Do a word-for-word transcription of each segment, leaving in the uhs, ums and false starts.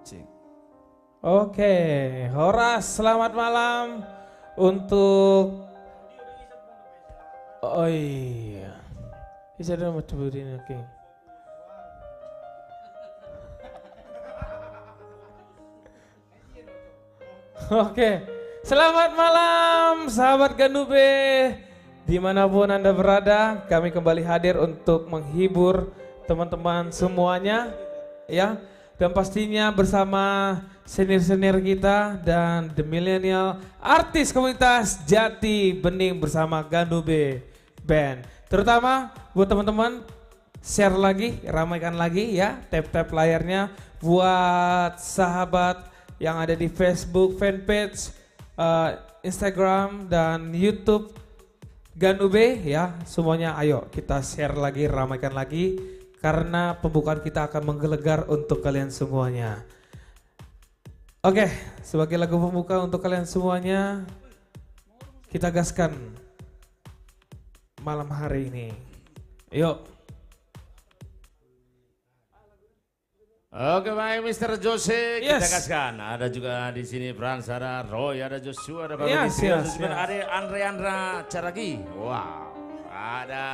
Cek. Oke, horas, selamat malam untuk, oh iya. Bisa dong, coba di, oke. Oke, selamat malam sahabat Ganube. Dimanapun Anda berada, kami kembali hadir untuk menghibur teman-teman semuanya, ya. Dan pastinya bersama senior-senior kita dan the millennial artis komunitas Jati Bening bersama Ganube Band. Terutama buat teman-teman, share lagi, ramaikan lagi ya, tap-tap layarnya buat sahabat yang ada di Facebook fanpage, eh, Instagram, dan YouTube Ganube ya. Semuanya, ayo kita share lagi, ramaikan lagi, karena pembukaan kita akan menggelegar untuk kalian semuanya. Oke, sebagai lagu pembuka untuk kalian semuanya, kita gaskan malam hari ini. Yuk. Oke, baik, Mister Jose, kita gaskan. Ada juga di sini Frans, ada Roy, ada Joshua, ada Fabio, ada Andre Andra Caragi. Wow, ada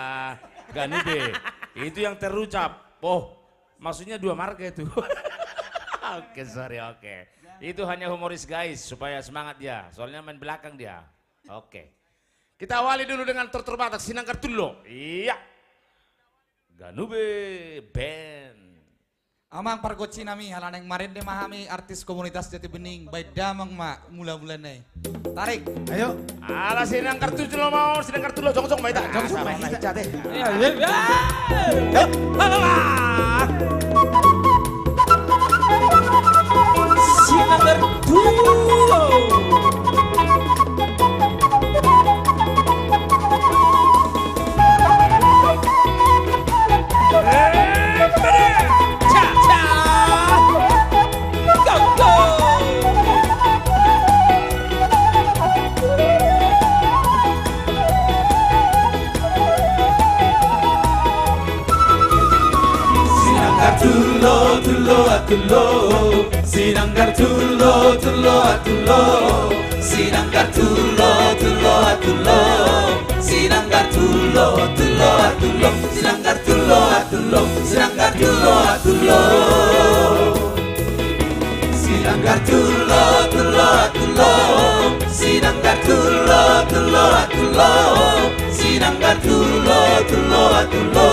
Ganube. Itu yang terucap. Oh, maksudnya dua marga itu. Oke, sorry, oke. Itu hanya humoris, guys, supaya semangat dia. Soalnya main belakang dia. Oke. Kita awali dulu dengan Tortor Batak, Sinanggar Tullo. Iya. Ganube Band. Amang pargonsi nami, ala naeng marende ma hami artis komunitas Jati Bening, baen damang ma mula-mula na i. Tarik. Ayo. Ala Sinanggar Tullo ma on, Sinanggar Tullo, jongjong ma hita. Jongjong ma hita. Iya, iya, iya. Sinanggar Tullo. Sinanggar Tullo, Tullo, a Tullo. Sinanggar Tullo, Tullo, a Tullo. Sinanggar Tullo, Tullo, a Tullo. Sinanggar Tullo, Tullo, a Tullo. Sinanggar Tullo, a Tullo. Sinanggar Tullo, a Tullo. Sinanggar Tullo, Tullo, a Tullo. Sinanggar Tullo, Tullo, a Tullo. Sinanggar Tullo, Tullo, a Tullo.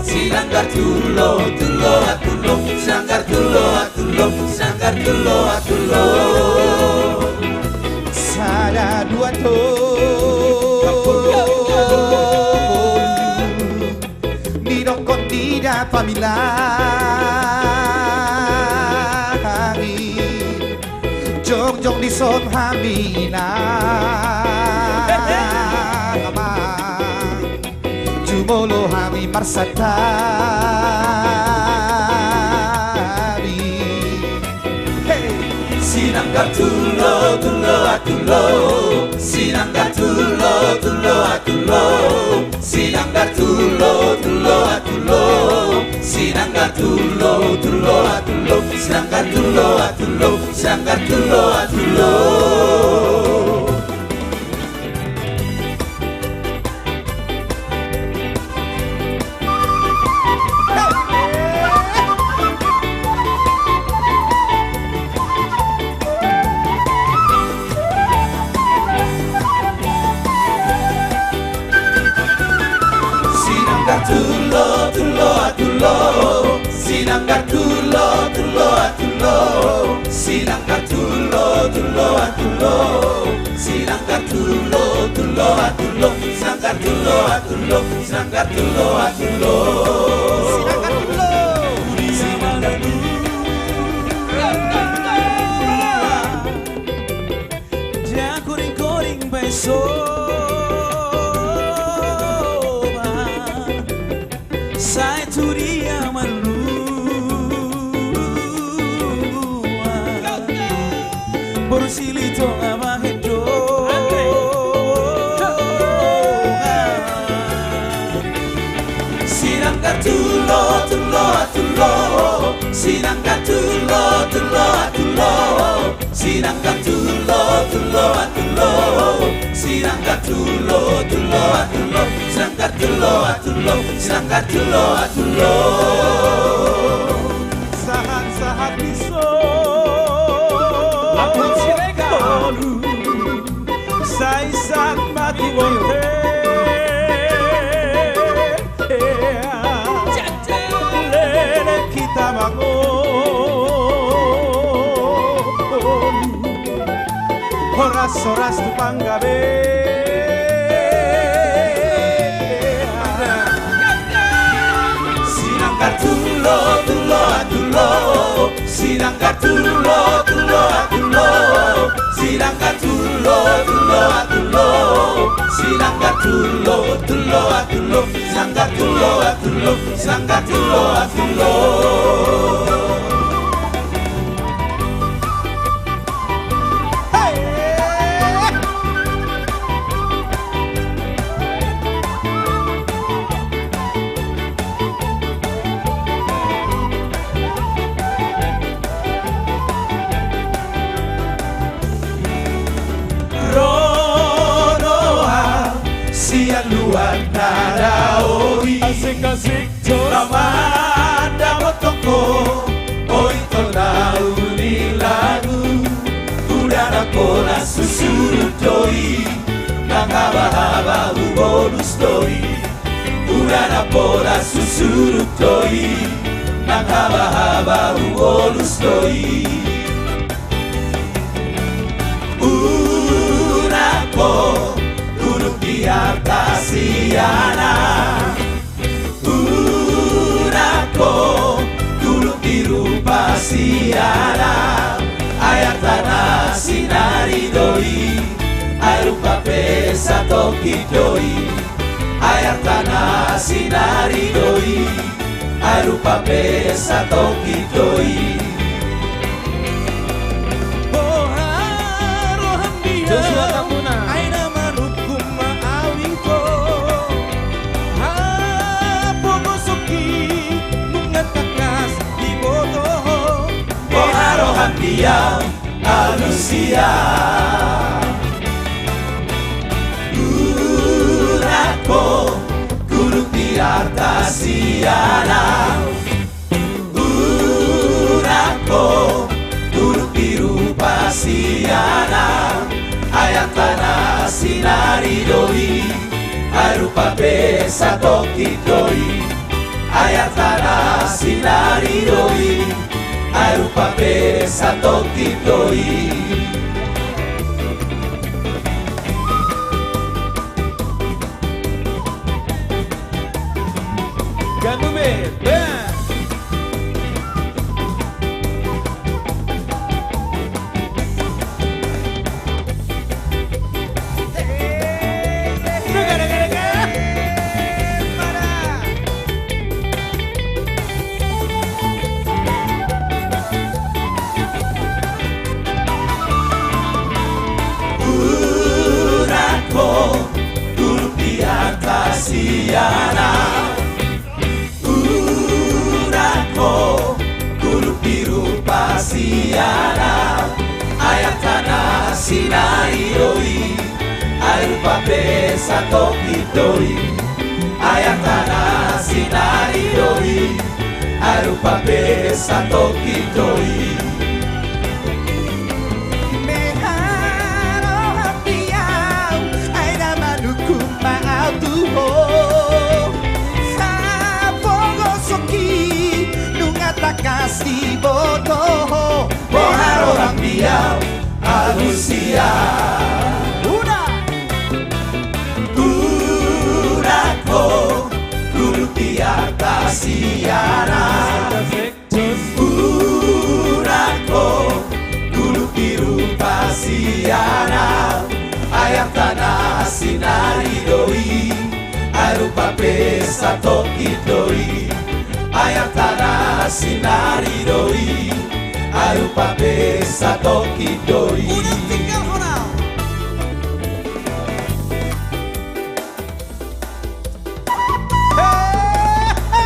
Sinanggar Tullo, Tullo, a Tullo. Sinanggar Tullo, a Tullo. Sinanggar Tullo, a Tullo. Sada, dua, tolu. Didokkon ni da pamillang hami, jongjong dison hami na, amang, jumolo hami marsantabi. Sinanggar Tullo, Tullo, a Tullo. Sinanggar Tullo, Tullo, a Tullo. Sinanggar Tullo, Tullo, a Tullo. Sinanggar Tullo, Tullo, a Tullo. Sinanggar Tullo, a Tullo. Sinanggar Tullo, a Tullo. Sinanggar Tullo, Tullo, a Tullo. Sinanggar Tullo, Tullo, a Tullo. Sinanggar Tullo, Tullo, a Tullo. Sinanggar Tullo, Tullo, a Tullo. Sinanggar Tullo, a Tullo. Sinanggar Tullo, a Tullo. Sinanggar Tullo. Sinanggar Tullo. Jakoring-koring baen soba, sai tu dia malua. Boru Silitonga bahen dongan. Sinanggar Tullo. Tullo, sinangkatulo, tullo, tullo, sinangkatulo, tullo, tullo, sinangkatulo, tullo, tullo, sinangkatulo, tullo, sinangkatulo, tullo. Sahat-sahat di son. Lapan Siregar. Sai sahat ma tu bontean. Leleng hita mangolu, horas-horas tu panggabean. Sinangkatulo, tullo, tullo. Sinangkatulo, tullo, tullo. Sinangkatulo, tullo, tullo. Sinangkatulo, tullo, tullo. Sinangkatulo, tullo. Sinangkatulo, tullo. Ro do au sian luat na daoh i. Asik, asik. Jos. Mandok ma tu ho, oi tolna uli lagu. Uda na pola susudut do i, nang habahaba hubolus do i. Uda na pola susudut do i, nang habahaba hubolus do i. Uda ho, tuluk di arta siana. Uda ho, tuluk di rupa siana. Ai artana sinari do i, ai rupa pe satongkin do i. Ai artana sinari do i, ai rupa pe satongkin do i. Boha roham di au, Joshua Tamuna. Ai na manungkun ma au di ho. Hapogoson i nunga tangkas diboto ho. Boha roham di au, alusia. Uda ho, tuluk di arta siana. Uda ho, tuluk di rupa siana. Ai artana sinari do i, ai rupa pe satongkin do i. Ai artana sinari do i, ai rupa pe satongkin do i. Gandum be, band. Uda ho, tuluk di arta siana. Uda ho, tuluk di rupa siana. Ai artana sinari do i, ai rupa pe satongkin do i. Ai artana sinari do i, ai rupa pe satongkin do i. Boha roham di au, ai na manungkun ma au tu ho. Hapogoson i nunga tangkas diboto ho. Boha roham di au, alusia. Uda. Uda ho, tuluk di arta siana. Uda ho, tuluk di rupa siana. Ai artana sinari do i, ai rupa pe satongkin do i. Ai artana sinari do i, ai rupa pe satongkin do i. Uda tinggal hona. Hehehe.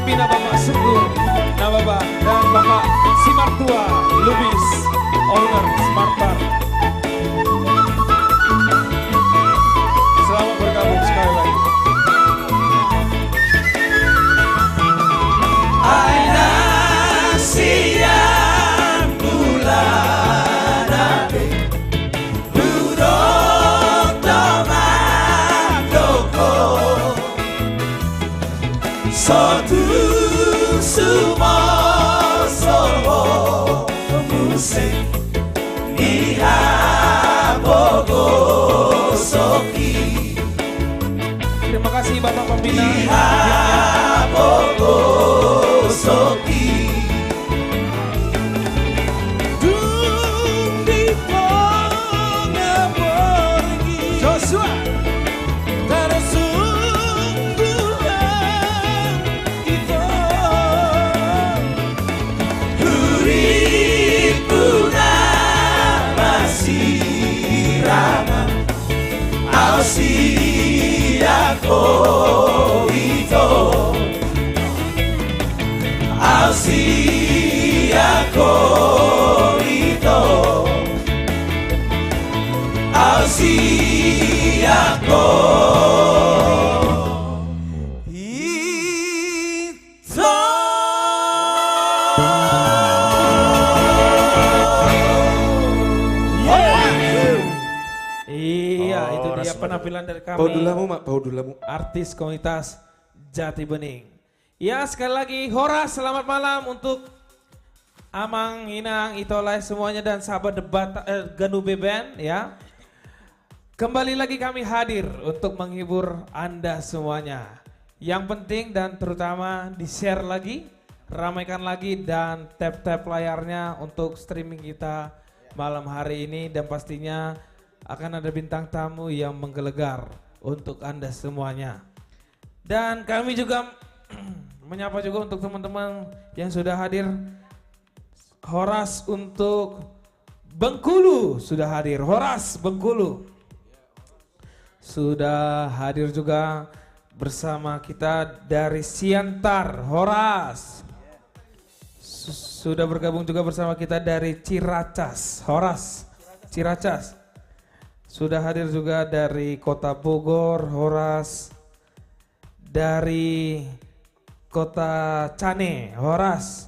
Pina Bapak Sunggur, Nababan, dan Bapak Simartua Lubis, owner Smart Bar. Selamat bergabung sekali lagi. Ai na sian bulan na be, hudok do mandok ho. So tung sumosol ho muse di hapogosoki. Terima kasih Bapak Pembina. Di hapogosoki. Dung di tonga borngin. Joshua. Tarsungkul hita. Huripuna masirang. Au sian ho ito. Au sian ho ito. Au sian ho ito. Iya, itu dia penampilan dari kami. Paudulamu, Mak, paudulamu. Artis komunitas Jati Bening. Ya, sekali lagi, horas, selamat malam untuk Amang, Inang, Ito, Lae semuanya, dan sahabat debat, eh, Ganube Band, ya. Kembali lagi kami hadir untuk menghibur Anda semuanya. Yang penting dan terutama di-share lagi, ramaikan lagi, dan tap-tap layarnya untuk streaming kita malam hari ini. Dan pastinya akan ada bintang tamu yang menggelegar untuk Anda semuanya. Dan kami juga menyapa juga untuk teman-teman yang sudah hadir. Horas untuk Bengkulu sudah hadir. Horas Bengkulu. Sudah hadir juga bersama kita dari Siantar. Horas. Su-, sudah bergabung juga bersama kita dari Ciracas. Horas. Ciracas. Sudah hadir juga dari Kota Bogor. Horas. Dari Kota Cane, horas.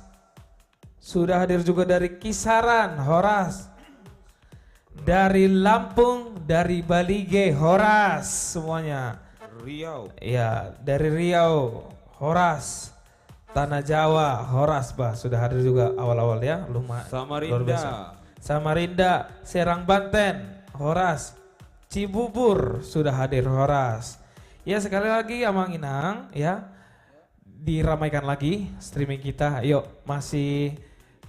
Sudah hadir juga dari Kisaran, horas. Dari Lampung, dari Balige, horas semuanya. Riau. Ya, dari Riau, horas. Tanah Jawa, horas, bah, sudah hadir juga awal-awal ya, lumayan luar biasa. Samarinda. Samarinda, Serang Banten, horas. Cibubur sudah hadir, horas. Ya, sekali lagi, Amang Inang, ya, diramaikan lagi streaming kita. Yuk, masih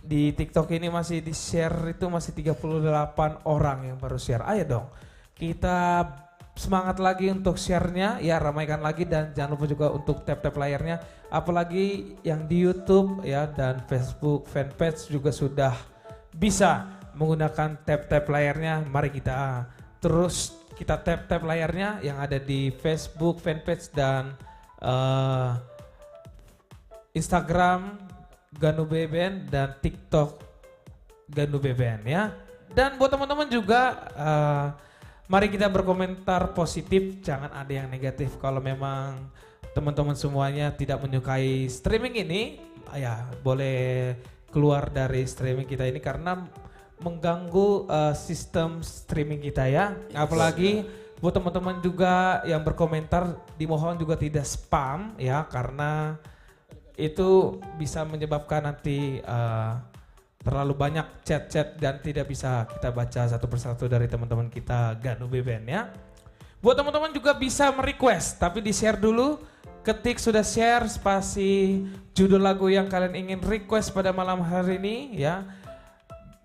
di TikTok ini masih di-share itu masih tiga puluh delapan orang yang baru share. Ayo dong, kita semangat lagi untuk share-nya, ya, ramaikan lagi dan jangan lupa juga untuk tap-tap layarnya. Apalagi yang di YouTube, ya, dan Facebook fanpage juga sudah bisa menggunakan tap-tap layarnya. Mari kita terus kita tap-tap layarnya yang ada di Facebook fanpage dan, eh, Instagram Ganube Band dan TikTok Ganube Band, ya. Dan buat teman-teman juga, eh, mari kita berkomentar positif, jangan ada yang negatif. Kalau memang teman-teman semuanya tidak menyukai streaming ini, ya, boleh keluar dari streaming kita ini karena mengganggu, eh, sistem streaming kita, ya. Apalagi buat teman-teman juga yang berkomentar, dimohon juga tidak spam, ya, karena itu bisa menyebabkan nanti, eh, terlalu banyak chat-chat dan tidak bisa kita baca satu persatu dari teman-teman kita Ganube Band, ya. Buat teman-teman juga bisa merequest, tapi di-share dulu. Ketik sudah share, spasi, judul lagu yang kalian ingin request pada malam hari ini, ya.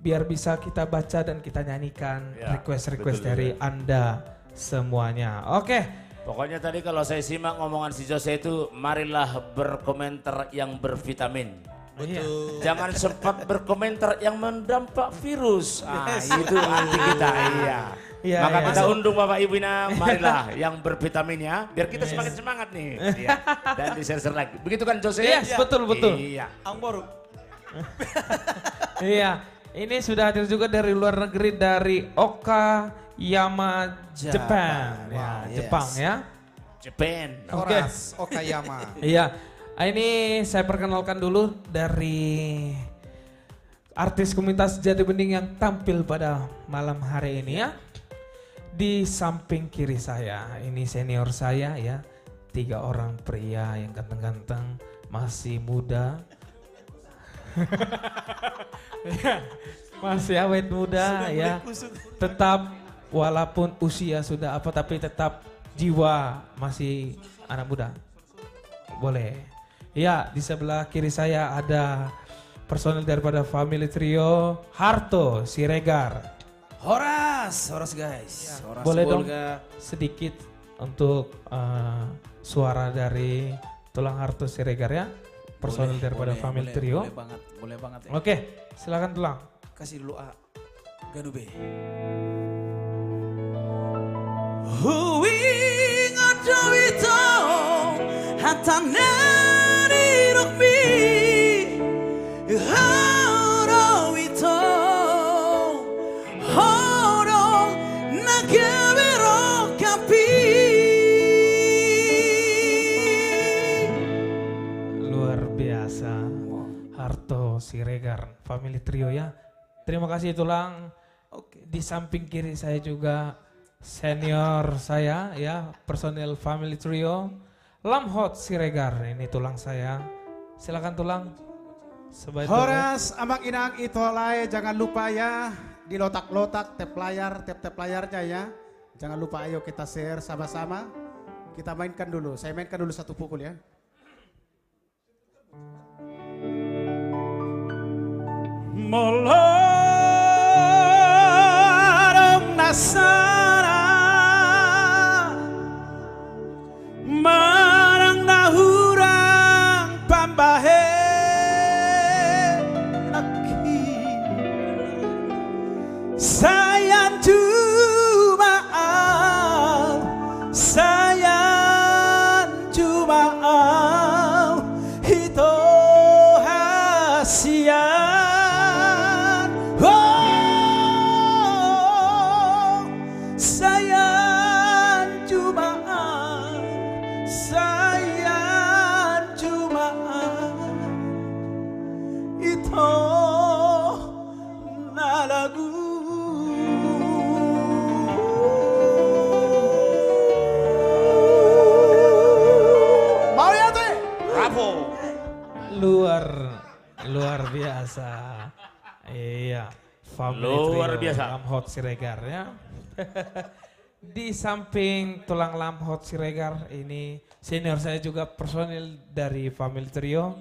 Biar bisa kita baca dan kita nyanyikan request-request dari Anda semuanya. Oke. Pokoknya tadi kalau saya simak ngomongan si Jose itu, marilah berkomentar yang bervitamin. Betul. Jangan sempat berkomentar yang mendampak virus. Ah, itu anti kita, iya. Iya, maka iya. Kita undang Bapak Ibu Inang, marilah yang bervitamin ya, biar kita, iya, semakin semangat nih. Iya. Dan di-share-share lagi. Begitu kan, Jose? Yes, betul, betul. Iya. Amangboru. Iya. Ini sudah hadir juga dari luar negeri, dari Okayama, Japan. Japan. Ya, wow, yes. Jepang ya. Japan. Oke. Horas, Okayama. Iya. Ah, ini saya perkenalkan dulu dari artis komunitas Jati Bening yang tampil pada malam hari ini ya. Di samping kiri saya, ini senior saya ya. Tiga orang pria yang ganteng-ganteng, masih muda. Masih awet muda ya. Sudah mulai kusut. Tetap, walaupun usia sudah apa, tapi tetap jiwa masih anak muda. Boleh. Ya, di sebelah kiri saya ada personil daripada Family Trio, Harto Siregar. Horas, horas guys. Ya. Horas. Boleh dong Bolga. Sedikit untuk, eh, suara dari Tulang Harto Siregar ya, personil daripada Family Trio. Boleh, boleh, boleh banget, boleh banget ya. Oke, silakan Tulang. Kasih dulu A. Ganup be. Huingot do ito hata na nidokmi, ho do ito, ho do na gabe rongkapmi. Luar biasa. Wow. Harto Siregar, Family Trio ya. Terima kasih Tulang. Oke. Di samping kiri saya juga senior saya ya, personil Family Trio, Lamhot Siregar. Ini Tulang saya. Silakan Tulang. Sebaik dulu. Horas Amang Inang, ito lae, jangan lupa ya, di lotak-lotak, tep layar, tep-tep layarnya ya. Jangan lupa, ayo kita share sama-sama. Kita mainkan dulu. Saya mainkan dulu satu pukul ya. Molo adong na sala manang na hurang pambahenonki, sayan jumala, sayan jumala, ito hasian. Oh, sayan jumala, sayan jumala, ito na lagu. Mauliate. Bravo. Luar, luar biasa. Iya, Family Trio. Luar biasa. Lamhot Siregar ya. Di samping Tulang Lamhot Siregar ini, senior saya juga, personil dari Family Trio,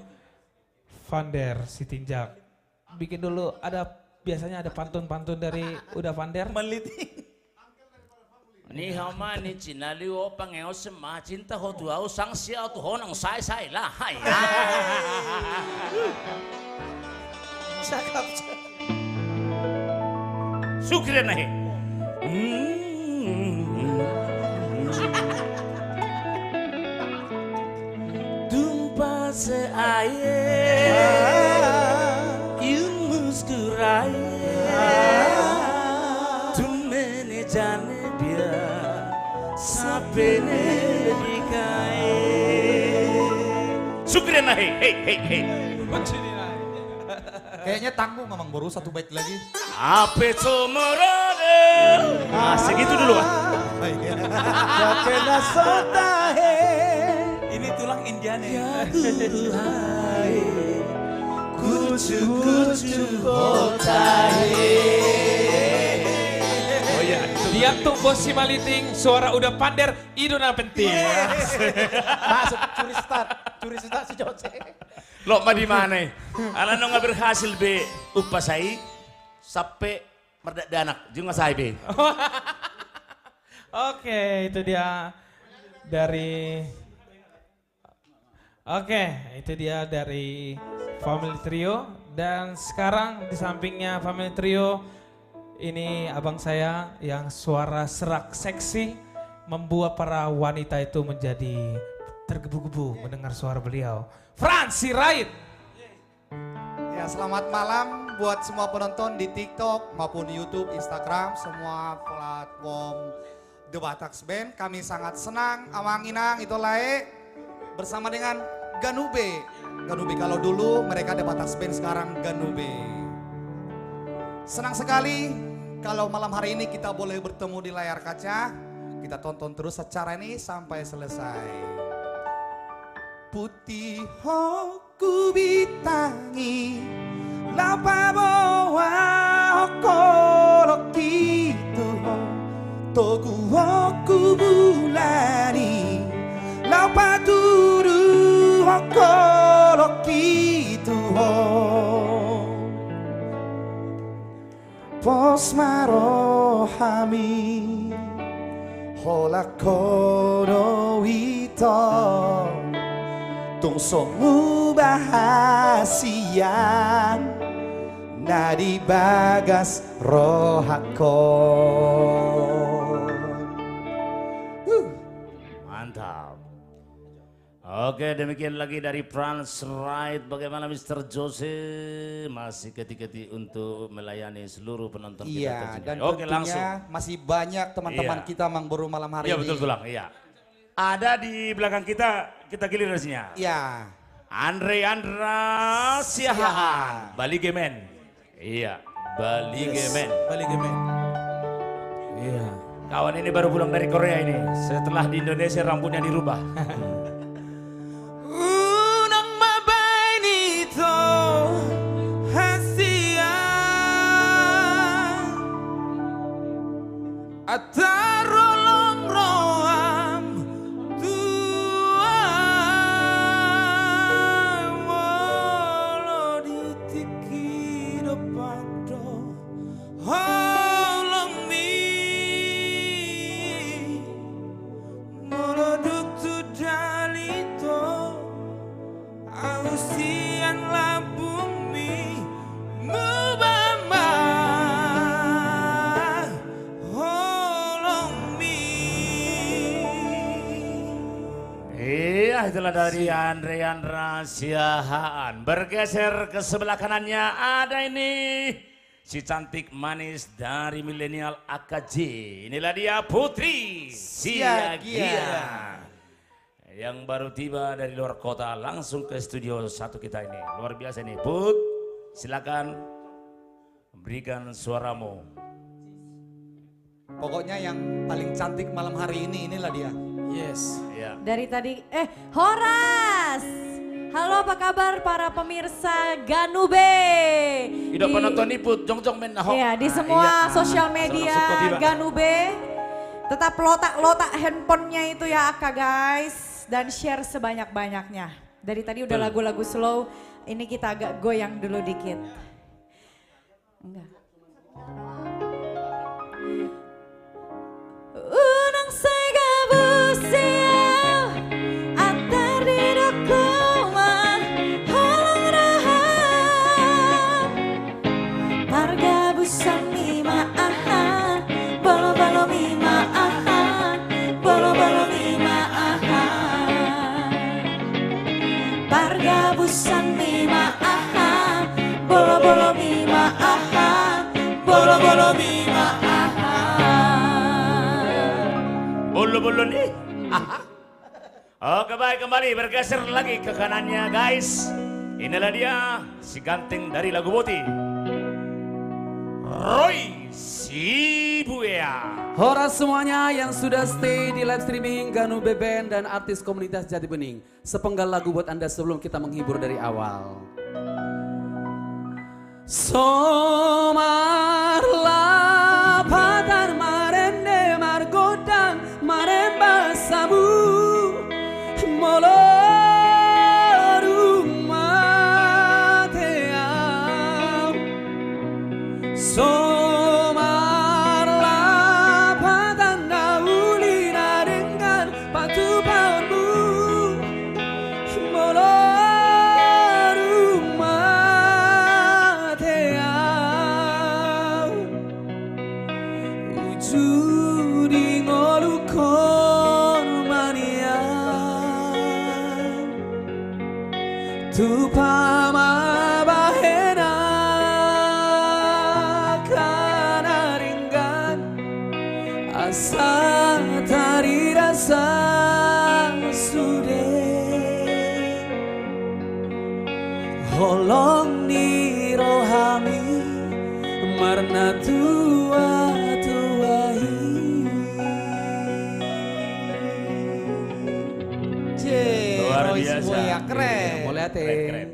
Vander Sitinjak. Bikin dulu, ada, biasanya ada pantun-pantun dari Uda Vander. Meliting. Ni hau ma ni cinali ho, pangeon ma cinta ho tu ahu, sanksi ahu tu ho nang sae-sae lahai. Cakap. Sukri na he. Tumpa se ae, imus kurai. Tumene jane bia, sapene dikae. Sukri na he, he, he, he. Kayaknya tanggung, Amangboru, satu bait lagi. Hape so marade. Ah, segitu dulu, Pak. Oh, iya. Hape na so tahe. Ini Tulang India nih. Ya Tuhan, kucu-kucu ho tahe. Oh iya, itu. Dia tuh bos si Maliting, suara Uda Vander, itu na penting. Yes. Masuk curi start, curi start si Jose. Lo ma di mana? Ala nunga berhasil be upas ai, sampe mardakdanak, jung asai be. Oke, itu dia dari, oke, itu dia dari Family Trio. Dan sekarang di sampingnya Family Trio, Ini abang saya yang suara serak seksi membuat para wanita itu menjadi tergebu-gebu mendengar suara beliau. Frans Sirait. Ya, selamat malam buat semua penonton di TikTok maupun YouTube, Instagram, semua platform The Batak Band. Kami sangat senang, Amang Inang, Ito Lae, bersama dengan Ganube. Ganube kalau dulu, mereka The Batak Band, sekarang Ganube. Senang sekali kalau malam hari ini kita boleh bertemu di layar kaca. Kita tonton terus acara ini sampai selesai. Putihon hubintangi, laho paboahon holongki tu ho, toguhon bulan i, laho patuduhon holongki tu ho. Pos ma rohami, holan ho do ito, tung so mubahas sian na di bagas rohangkon. Huh. Mantap. Oke, demikian lagi dari Frans Sirait. Bagaimana, Mister Jose? Masih keti-keti untuk melayani seluruh penonton kita. Iya, tentunya. Dan oke, tentunya langsung. Masih banyak teman-teman kita, Amang Boru, malam hari ini. Iya, betul, Tulang. Iya. Ada di belakang kita, kita giliran sini. Iya. Andre Andra Siahaan. Siahaan. Bali Gemen. Iya, Bali Gemen. Bali Gemen. Iya. Kawan ini baru pulang dari Korea ini. Setelah di Indonesia rambutnya dirubah. Unang mabaen ito hasian, antar holong roham tu ahu, molo di tingki dompak do holongmi, molo dung tu dali do ahu sian lambungmi, muba ma holongmi. Iya, itulah dari Andre Andra Siahaan. Bergeser ke sebelah kanannya, ada ini si cantik manis dari milenial A K J. Inilah dia Putri Siagian. Siagian. Yang baru tiba dari luar kota langsung ke Studio Satu kita ini. Luar biasa ini, Put. Silakan berikan suaramu. Pokoknya yang paling cantik malam hari ini, inilah dia. Yes. Iya. Dari tadi, eh, horas! Halo, apa kabar para pemirsa Ganube? Ido penonton i, Put, jongjong ma, Ho. Iya, di semua sosial media Ganube. Tetap lotak-lotak handphonenya itu ya, Aka, guys. Dan share sebanyak-banyaknya. Dari tadi udah lagu-lagu slow, ini kita agak goyang dulu dikit. Enggak. Unang sai gabus sian ahu, antar didok ho ma holong roham. Pargabusanmi ma aha, bolobolomi ma aha, bolobolomi ma aha. Pargabusanmi ma aha, bolobolomi ma aha, bolobolomi ma aha. Bolobolomi aha. Oke, baik, kembali bergeser lagi ke kanannya, guys. Inilah dia, si ganteng dari Laguboti, Roy Sibuea. Horas semuanya yang sudah stay di live streaming Ganube Band dan artis komunitas Jati Bening. Sepenggal lagu buat Anda sebelum kita menghibur dari awal. So marlapatan marende margondang maremba sabu, molo dung mate ahu. So marlapatan na uli na denggan patupaonmu, molo dung mate ahu. Judi ngolungkon manian, tupa ma bahen angka na denggan, asa tarida sude holong ni rohami marnatua-tua i. Luar biasa. Keren. Keren, keren.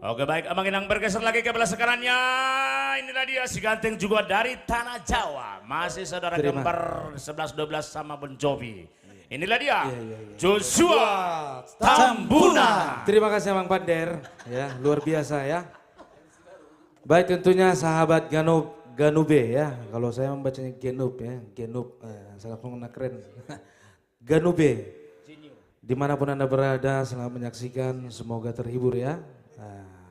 Oke, baik, Amang Inang, bergeser lagi ke belah sekanannya. Inilah dia si ganteng juga dari Tanah Jawa. Masih saudara kembar sebelas dua belas sama Bon Jovi. Inilah dia, iya, iya, iya, Joshua Tambunan. Tambunan. Terima kasih, Amang Pander. Ya, luar biasa, ya. Baik, tentunya sahabat Ganu-, Ganube, ya. Kalau saya membacanya Genup, ya. Genup, eh, salah ngomong, keren. Ganube. Dimanapun Anda berada, selamat menyaksikan. Semoga terhibur, ya. Nah,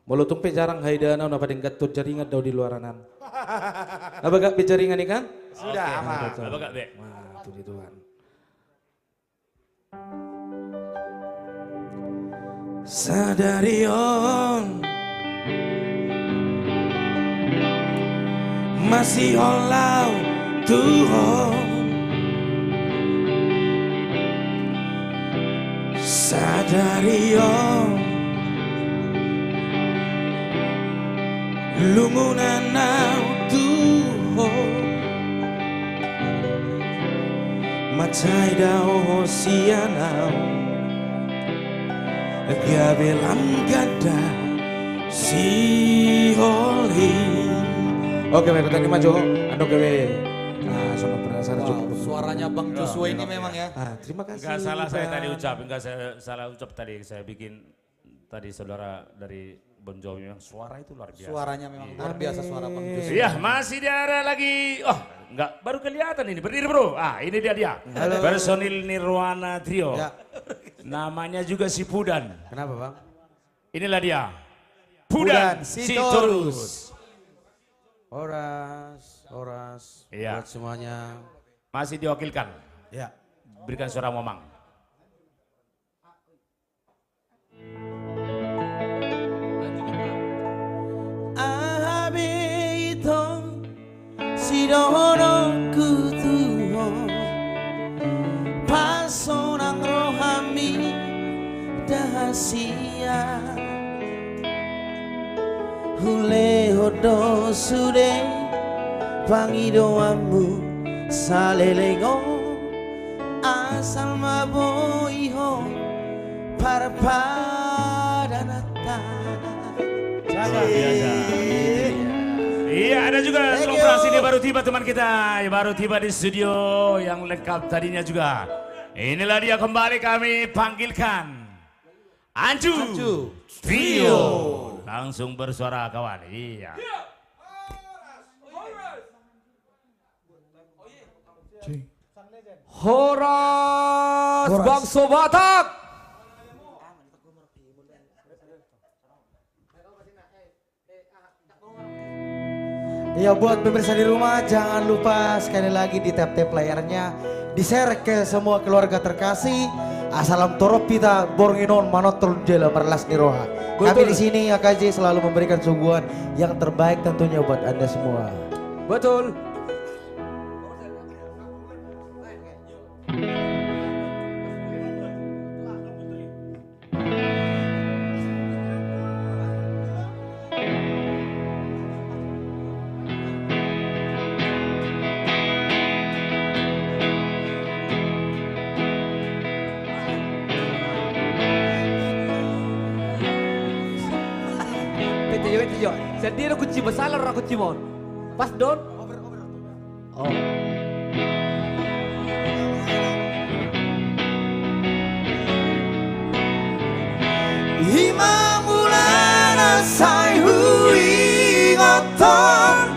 molo tung pe jarang haida na, na padenggan tu jaringan do di luar anan. Abagak be jaringan i kan? Sudah, oke, aman. Abagak be. Wah, puji Tuhan. Sadari on masihol au tu ho. Sadari on lungunan au tu ho. Mansai dao ho sian au gabe lam ganda sihol i. Oke, baik, tadi maju. Ando gabe. Ah, sama penasaran. Wow, cukup. Suaranya Bang Joshua ini memang, ya. Ah, terima kasih, Bang. Enggak salah saya tadi ucap, enggak saya salah ucap tadi, saya bikin tadi saudara dari Bon Jovi, memang suara itu luar biasa. Suaranya memang luar biasa, suara Bang Joshua. Iya, masih ada lagi. Oh, enggak, baru kelihatan ini. Berdiri, Bro. Ah, ini dia, dia. Halo. Personil Nirwana Trio. Ya. Namanya juga si Pudan. Kenapa, Bang? Inilah dia. Pudan Sitorus. Horas, horas. Iya. Buat semuanya. Masih diwakilkan. Ya. Berikan suara, Mamang. Aha be ito sidohononku tu ho, pasonang rohami da hasian. Hulehon do sude pangidoanmu saleleng on, asal ma boi ho parpadananta. Luar biasa. Iya, ada juga Thank you. Operasi ini baru tiba teman kita, baru tiba di studio yang lengkap tadinya juga. Inilah dia kembali kami panggilkan Anju Anju Trio. Trio. Langsung bersuara kawan. Iya. Horas, horas. Bangso Batak. Ya, buat pemirsa di rumah, jangan lupa sekali lagi di tap-tap layarnya, di-share ke semua keluarga terkasih. Asa lam torop hita borngin on manonton jala marlas ni roha. Betul. Kami di sini, A K J, selalu memberikan suguhan yang terbaik tentunya buat Anda semua. Betul. Pete jo, pete jo. Sandiri kunci masalah, ra kunci mon. Pas don. Oh. Ima mula na sai huingothon,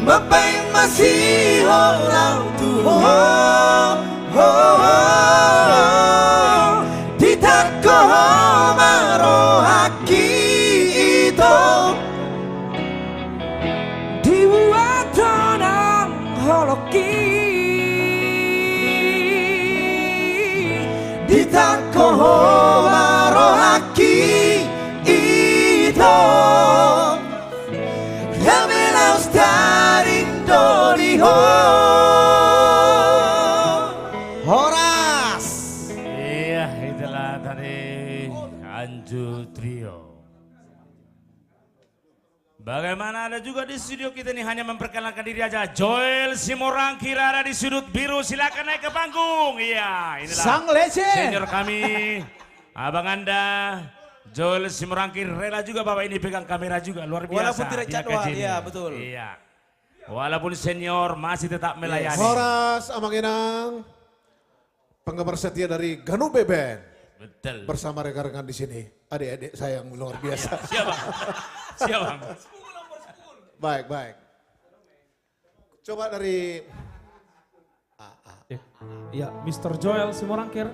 mambaen masihol au tu ho, ho, ho. Ditangko ho ma rohangki, ito. Dibuat ho Rohangki, ditangko Ho ma rohangki, ito. Hami laos tarindo di Ho. Horas. Iya, itulah tadi Anju Trio. Bagaimana, ada juga di studio kita ini, hanya memperkenalkan diri aja. Joel Simorangkir ada di sudut biru, silakan naik ke panggung. Iya, inilah Sang Legend. Senior kami, abang anda, Joel Simorangkir, rela juga bapak ini pegang kamera juga, luar biasa. Walaupun tidak jadwal, iya, betul. Iya. Walaupun senior, masih tetap melayani. Horas, Amang Inang. Penggemar setia dari Ganube Band. Betul. Bersama rekan-rekan di sini. Adik-adik saya yang luar biasa. Iya, siap, Bang. Siap, Bang. Baik, baik. Coba dari A A. Eh, iya, Mister Joel Simorangkir.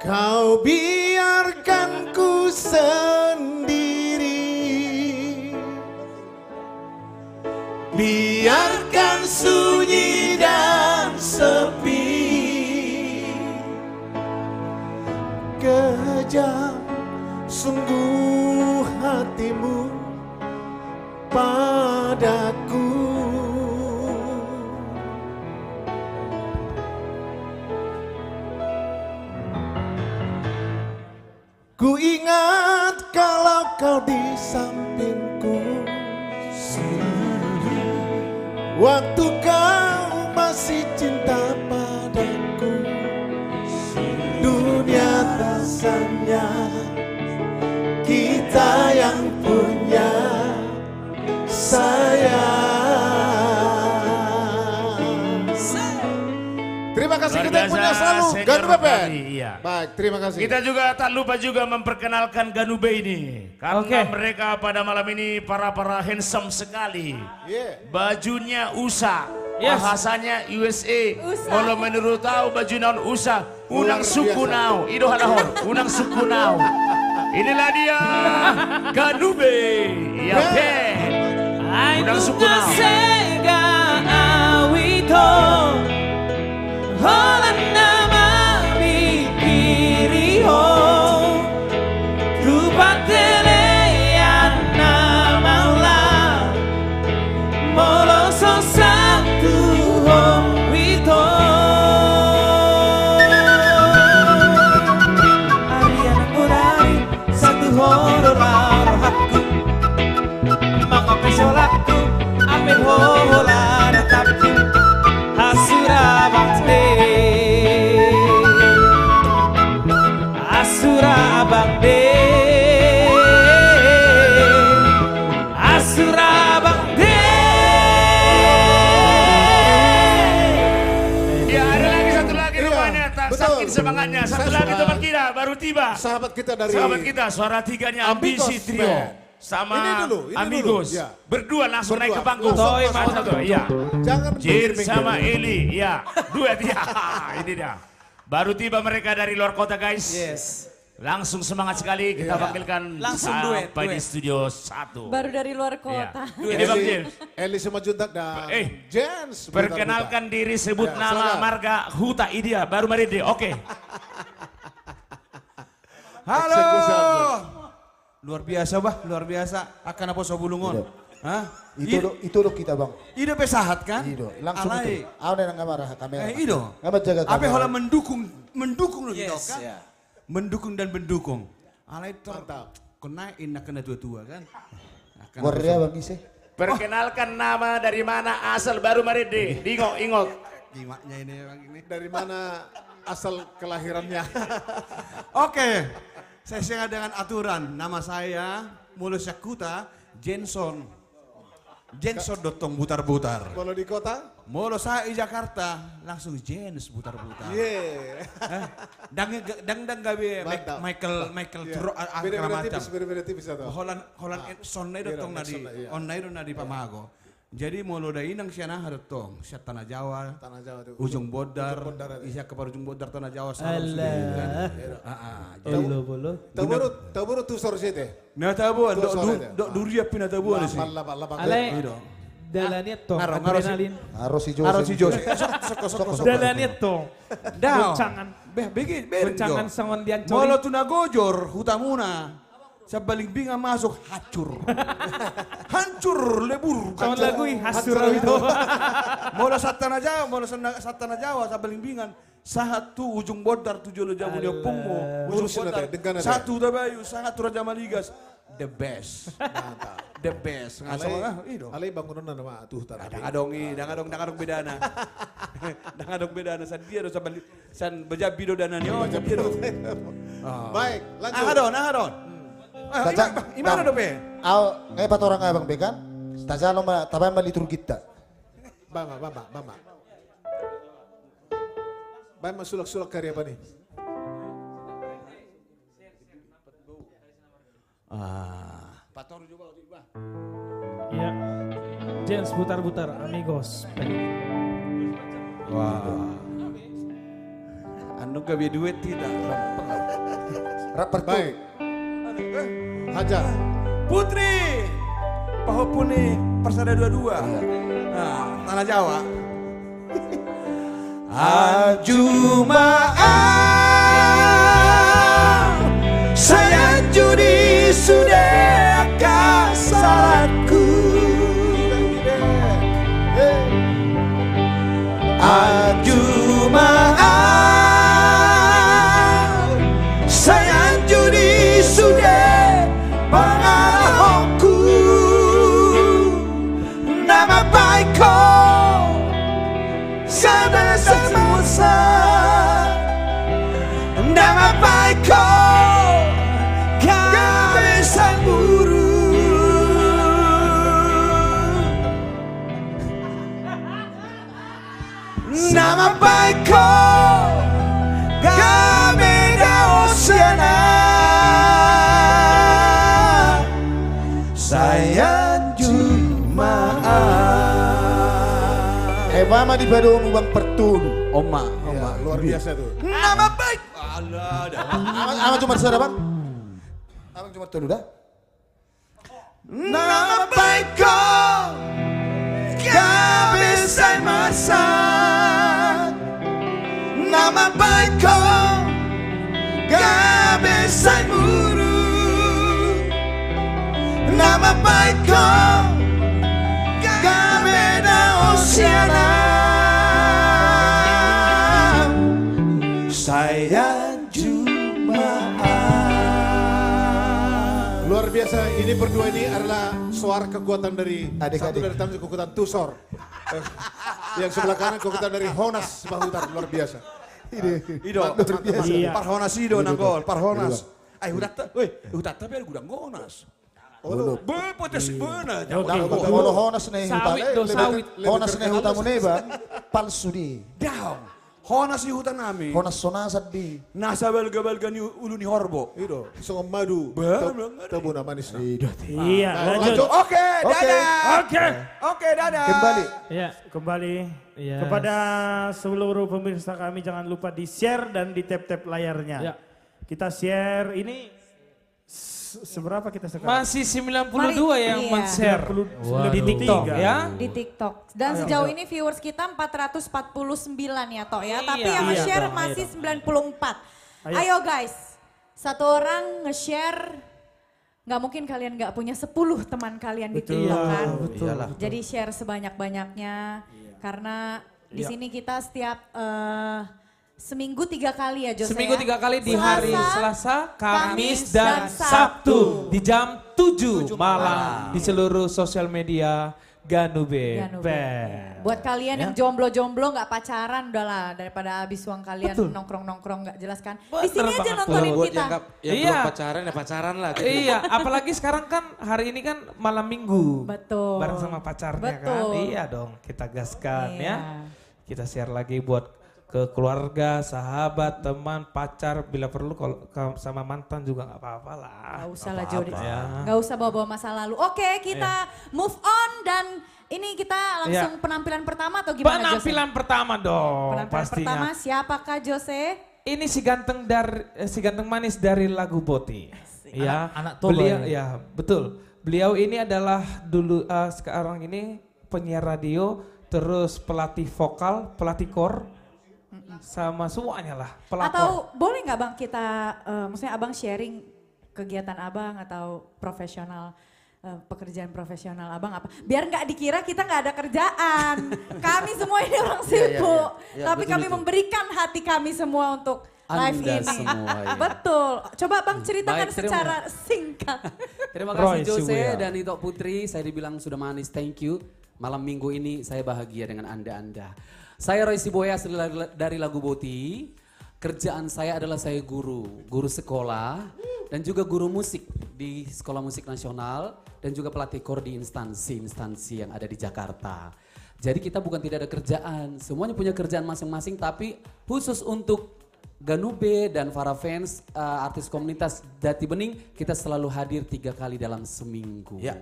Kau biarkan ku sendiri, biarkan sunyi dan sepi. Kejam sungguh hatimu padaku. Ku ingat kalau kau di sampingku, waktu kau masih cinta padaku. Dunia tak senyap, kita yang punya sayang. Terima kasih. Luar biasa, kita yang punya selalu senior Ganube Band. Kami, iya. Baik, terima kasih. Kita juga tak lupa juga memperkenalkan Ganube ini. Karena, oke, mereka pada malam ini para-para handsome sekali. Iya. Bajunya U S A, yes, bahasanya U S A. U S A. Kalau menurut au, baju naon U S A? Unang sungkun au, i do halak on, unang sungkun au. Inilah dia, Ganube, ya, band. Unang sungkun au. Sega au ito, holan na mamikiri ho. Tupa telean na maula, molo so satu ho ito. Ari anak murari, satu ho do rohangku. Mangape solangku, ape ho holan atapku. Asura bangde. Asura bangde. Asura bangde. Ya, ada lagi satu lagi, iya, rupanya, tak, betul, saking semangatnya. Satu lagi, teman kita baru tiba. Sahabat kita dari, sahabat kita, suara tiganya, Ambisi Trio. Band. Sama ini dulu, ini dulu. Amigos. Ya. Berdua langsung naik ke panggung. Berdua. Langsung masuk. Iya. Jangan Jin sama Eli, ya. Duet, ya. Ini dia. Baru tiba mereka dari luar kota, guys. Yes. Langsung semangat sekali, kita panggilkan sampai di Studio Satu. Iya. Langsung duet, duet. Baru dari luar kota. Iya. Ini Bang Eli, James. Eli Simanjuntak dan, eh, Jens Butar Butar. Perkenalkan diri, sebut nama, marga, huta, idia, baru marende. Oke. Halo. Eksekusi. Luar biasa, bah, luar biasa. Angka na poso bulung on. Iya. Hah? Ito do, ito do hita, Bang. I do pe sahat, kan? I do, langsung ito. Alai. Au na nunga marhaha kamera. Eh, i do. Nunga manjaga kamera. Ape holan mendukung, mendukung do hita, kan? Yes, iya. Mendukung dan mendukung. Alai ter-, mantap. Kena inna kena tua-tua, kan? Nah, kena tua-tua. Bang, ise. Perkenalkan nama, dari mana, asal, baru marende. Diingot-ingot. Gimatnya ini, Bang, ini. Dari mana asal kelahirannya? Oke. Sesuai dengan aturan, nama saya, molo sian huta, Jenson. Jenson do tong Butar-Butar. Molo di kota? Molo saya di Jakarta, langsung Jens Butar-Butar. Iya. Eh, dang, dang, dang gabe Michael, Michael Turok, angka macam. Beda-beda tipis, beda-beda tipis atau? Holan, holan, ah, Jenson na i do tong na di, Jenson na, iya, on na i do na di pamago. Jadi molo dainang sian aha do tong, sian Tanah Jawa, Tanah Jawa tu, Ujung Bondar, Ujung Bondar, iya, sian Kepa Ujung Bondar Tanah Jawa, salam. Alah. Sendiri, kan? Iya. Ah, ah, jadi olo, olo. Taboru, taboru tu sor sete. Na taboan, tu sor sete. Dok, dok, durian pe na taboan. Alai. I do. Dalani antong, adrenalin. Harus si Jose. Harus si Jose. Sok, sok, sok, sok. Dalani antong. Goncangan. Beh, bege, bege. Goncangan songon di Ancuri. Molo tu na gojor hutamuna, Sambalingbingan masuk, hancur. Hancur lebur. Songon lagu i, hancur. Molo sahat na Jawa, molo sahat na Jawa, Sambalingbingan. Sahat tu ujung bondar tu jolo jabu ni ompungmu. Ujung bondar. Sahat tu Hutabayu, sahat tu Raja Maligas. The best. Mantap. The best. Alai bangunan na nama tu huta. Ndang adong i, ndang adong, ndang adong bedana. Ndang adong bedana. Sian dia do Sambali, sian Jambi do dana ni on. Baik, lanjut. Aha do on, aha do on. Ima do pe. Au, ngai patorang abang be kan. Tajalo ma, tabaen ma liturginta. Bama, bama, bama. Baen ma sulak-sulak kari apa nih? Ah. Patoru jo ba, otik ba. Iya. Jens putar-putar, amigos. Wah. Anu gabe duet tidak. Rap per tu. Baik. Hajar. Putri. Pahompu ni Persada dua dua. Iya. Nah, Tanah Jawa. Anju ma au, sai anju di sude angka salatku. Anju ma au, sai anju di sude pangalahonku. Na mambahen ho gabe sai marsak, na mambahen ho gabe sai muruk, na mambahen ho gabe dao sian au. Sai anju ma au. Ema ma di padomu bang pertolu. Oma, oma. Luar biasa tuh. Nama baik. Alah, dah. Ama, ama cuma sada bang. Ama cuma tolu dah. Nama baik ho gabe sai marsak, nama baik ho gabe sai muruk, nama baik ho gabe dao sian au. Sai anju ma au. Luar biasa, ini berdua ini adalah suara kekuatan dari satu dari tamu kekuatan Tusor. Eh, yang sebelah kanan kekuatan dari Honas Sipahutar, luar biasa. Ini. Ido. Parhonas ido nanggol, Parhonas. Ai hutanta, weh, hutanta pe gudang Honas. Be, potes be na. Honas na i huta. Sawit do, sawit. Honas na i huta muna i ba. Palsu di. Daong. Honas i huta nami. Honas-honasan di. Nasa balga-balga ni ulu ni horbo. Ido. Songon madu. Be, tabu na manis na. Iya, lanjut. Oke, dadah. Oke. Oke, dadah. Kembali. Iya, kembali. Kepada seluruh pemirsa kami, jangan lupa di-share dan di-tap-tap layarnya. Kita share ini. Seberapa kita sekarang? Masih sembilan puluh dua yang men-share di TikTok, ya. Di TikTok. Dan sejauh ini viewers kita empat ratus empat puluh sembilan ya, Tok, ya. Tapi yang share masih sembilan puluh empat. Ayo, guys, satu orang nge-share. Nggak mungkin kalian nggak punya sepuluh teman kalian di TikTok, kan? Betul. Jadi share sebanyak-banyaknya. Karena di sini kita setiap, eh, seminggu tiga kali ya, Jos, ya? Seminggu tiga kali di hari Selasa, Kamis, dan Sabtu di jam tujuh malam di seluruh sosial media Ganube. Buat kalian yang jomblo-jomblo, nggak pacaran, udahlah, daripada habis uang kalian nongkrong-nongkrong nggak jelas, kan? Di sini aja nontonin kita. Yang belum pacaran ya pacaran lah gitu. Iya, apalagi sekarang kan hari ini kan malam minggu. Betul. Bareng sama pacarnya, kan? Iya dong, kita gaskan ya. Kita share lagi buat ke keluarga, sahabat, teman, pacar, bila perlu kalau sama mantan juga nggak apa-apa lah. Nggak usah lah, Jody. Nggak usah bawa-bawa masa lalu. Oke, kita move on dan ini kita langsung penampilan pertama atau gimana, Jose? Penampilan pertama dong, pastinya. Penampilan pertama siapakah, Jose? Ini si ganteng dari, eh, si ganteng manis dari Lagu Boti. Asik. Ya, anak Toba beliau, ya, betul. Beliau ini adalah dulu, eh, sekarang ini penyiar radio, terus pelatih vokal, pelatih kor, sama semuanya lah, pelakor. Atau boleh nggak, Bang, kita, eh, maksudnya Abang sharing kegiatan Abang atau profesional, eh, pekerjaan profesional Abang apa? Biar nggak dikira kita nggak ada kerjaan. Kami semua ini orang sibuk, iya, iya, iya. Iya, tapi betul, kami betul. Memberikan hati kami semua untuk live ini. Anda semua, ya. Betul. Coba, Bang, ceritakan secara singkat. Baik, terima, terima kasih, Roy Jose Sibuya dan Ito Putri. Saya dibilang sudah manis, thank you. Malam minggu ini saya bahagia dengan anda-anda. Saya Roy Sibuya, asli la-, dari Laguboti. Kerjaan saya adalah saya guru, guru sekolah, dan juga guru musik di Sekolah Musik Nasional, dan juga pelatih kor di instansi-instansi yang ada di Jakarta. Jadi kita bukan tidak ada kerjaan, semuanya punya kerjaan masing-masing, tapi khusus untuk Ganube dan para fans, eh, artis komunitas Dati Bening, kita selalu hadir tiga kali dalam seminggu. Ya.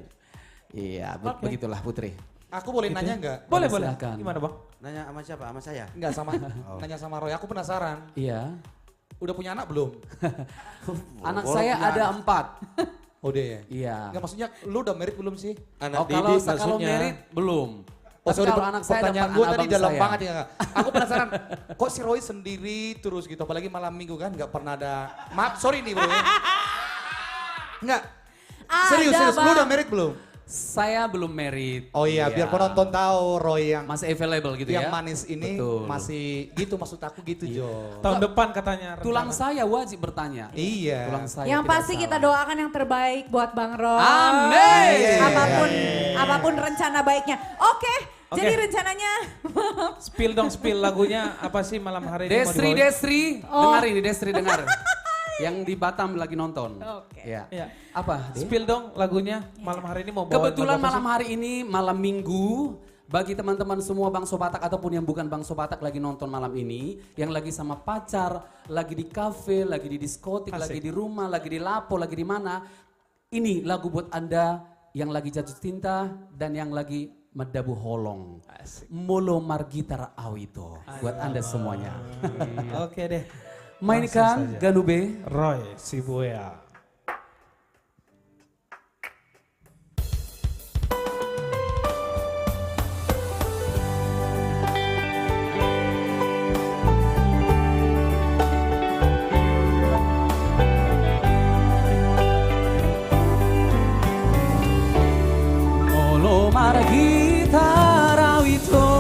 Iya, be-, oke. Begitulah, Putri. Aku boleh nanya nggak? Gitu. Boleh, boleh. Silakan. Gimana, Bang? Nanya sama siapa? Sama saya? Nggak, sama, oh. Nanya sama Roy. Aku penasaran. Iya. Udah punya anak belum? Anak saya ada empat. Oh, dia ya? Iya. Nggak, maksudnya lu udah married belum sih? Anak Didi maksudnya. Oh, kalau, kalau married, belum. Oh, sorry, kalau anak saya ada empat, anak abang saya. Pertanyaan gua tadi dalam banget ya. Aku penasaran, kok si Roy sendiri terus gitu, apalagi malam minggu kan, nggak pernah ada. Maaf, sorry nih, Bro, ya. Nggak. Serius, serius. Lu udah married belum? Saya belum married. Oh iya, biar penonton tahu, Roy yang masih available gitu ya? Yang manis ini masih gitu, maksud aku gitu, Jo. Iya. Betul. Tahun depan katanya rencana. Tulang saya wajib bertanya. Iya. Tulang saya tidak salah. Yang pasti kita doakan yang terbaik buat Bang Roy. Amin. Apapun, apapun rencana baiknya. Oke. Oke. Jadi rencananya spill dong, spill lagunya apa sih malam hari ini mau dibawain? Desri, Desri, oh. Dengar ini, Desri, dengar. Yang di Batam lagi nonton. Oke. Iya. Iya. Apa, Dek? Spill dong lagunya malam hari ini mau bawain lagu apa sih? Kebetulan malam hari ini malam minggu, bagi teman-teman semua bangso Batak ataupun yang bukan bangso Batak lagi nonton malam ini, yang lagi sama pacar, lagi di kafe, lagi di diskotik, asik, lagi di rumah, lagi di lapo, lagi di mana, ini lagu buat Anda yang lagi jatuh cinta dan yang lagi mandabu holong. Asik. Molo margitar au ito. Buat Anda semuanya. Oke deh. Mainkan, langsung saja. Ganube. Roy Sibuya. Molo margitar au ito,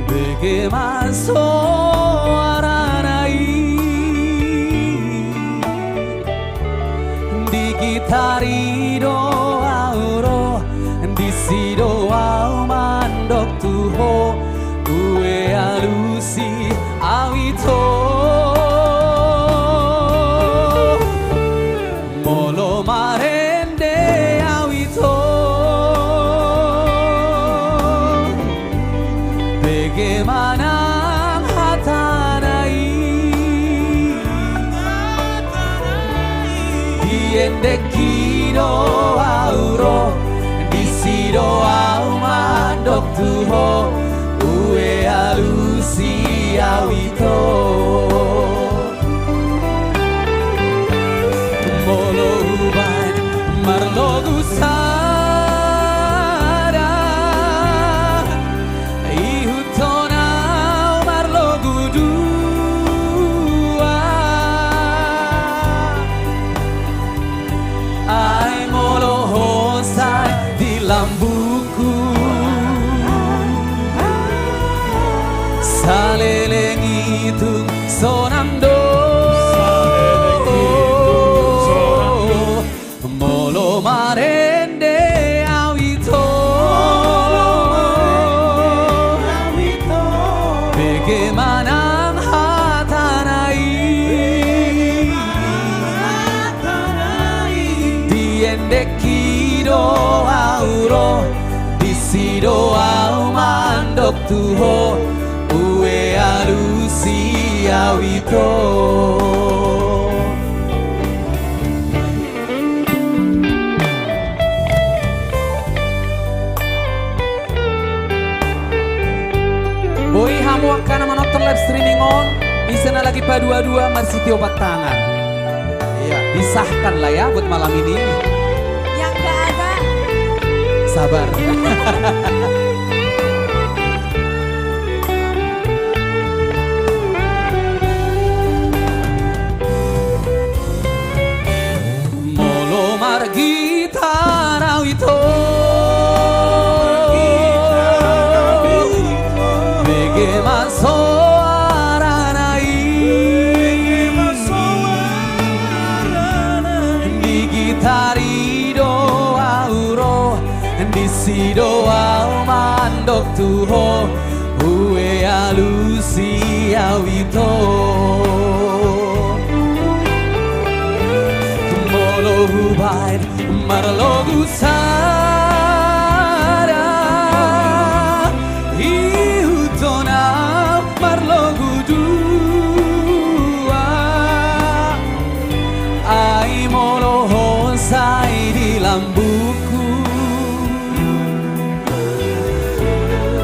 bege ma soarana i. Di gitar i do au ro, disi do au mandok tu ho, ue alusi au ito. Molo marende au ito, bege ma nang hatana i. Di endek i do au ro, disi do au mandok tu ho, ue alusi au ito. Molo hubaen marlogu sada, ihuthon au marlogu dua. Ai molo ho sae di lambungku, saleleng i tung sonang do. Molo marende au ito, bege ma nang hatana i. Di endek i do au ro, disi do au mandok tu ho, ue alusi au ito. Boi hamu angka na manonton live streaming on, ise na lagi padua-dua marsitiopan tangan. Iya. Disahkan lah ya buat malam ini. Yang nggak Sabar. Molo margitar au ito, bege ma soarana i. Di gitar i do au ro, disi do au mandok tu ho, ue alusi au ito. Molo hubaen marlogu sada, ihuthon au marlogu dua. Ai molo honsai di lambungku,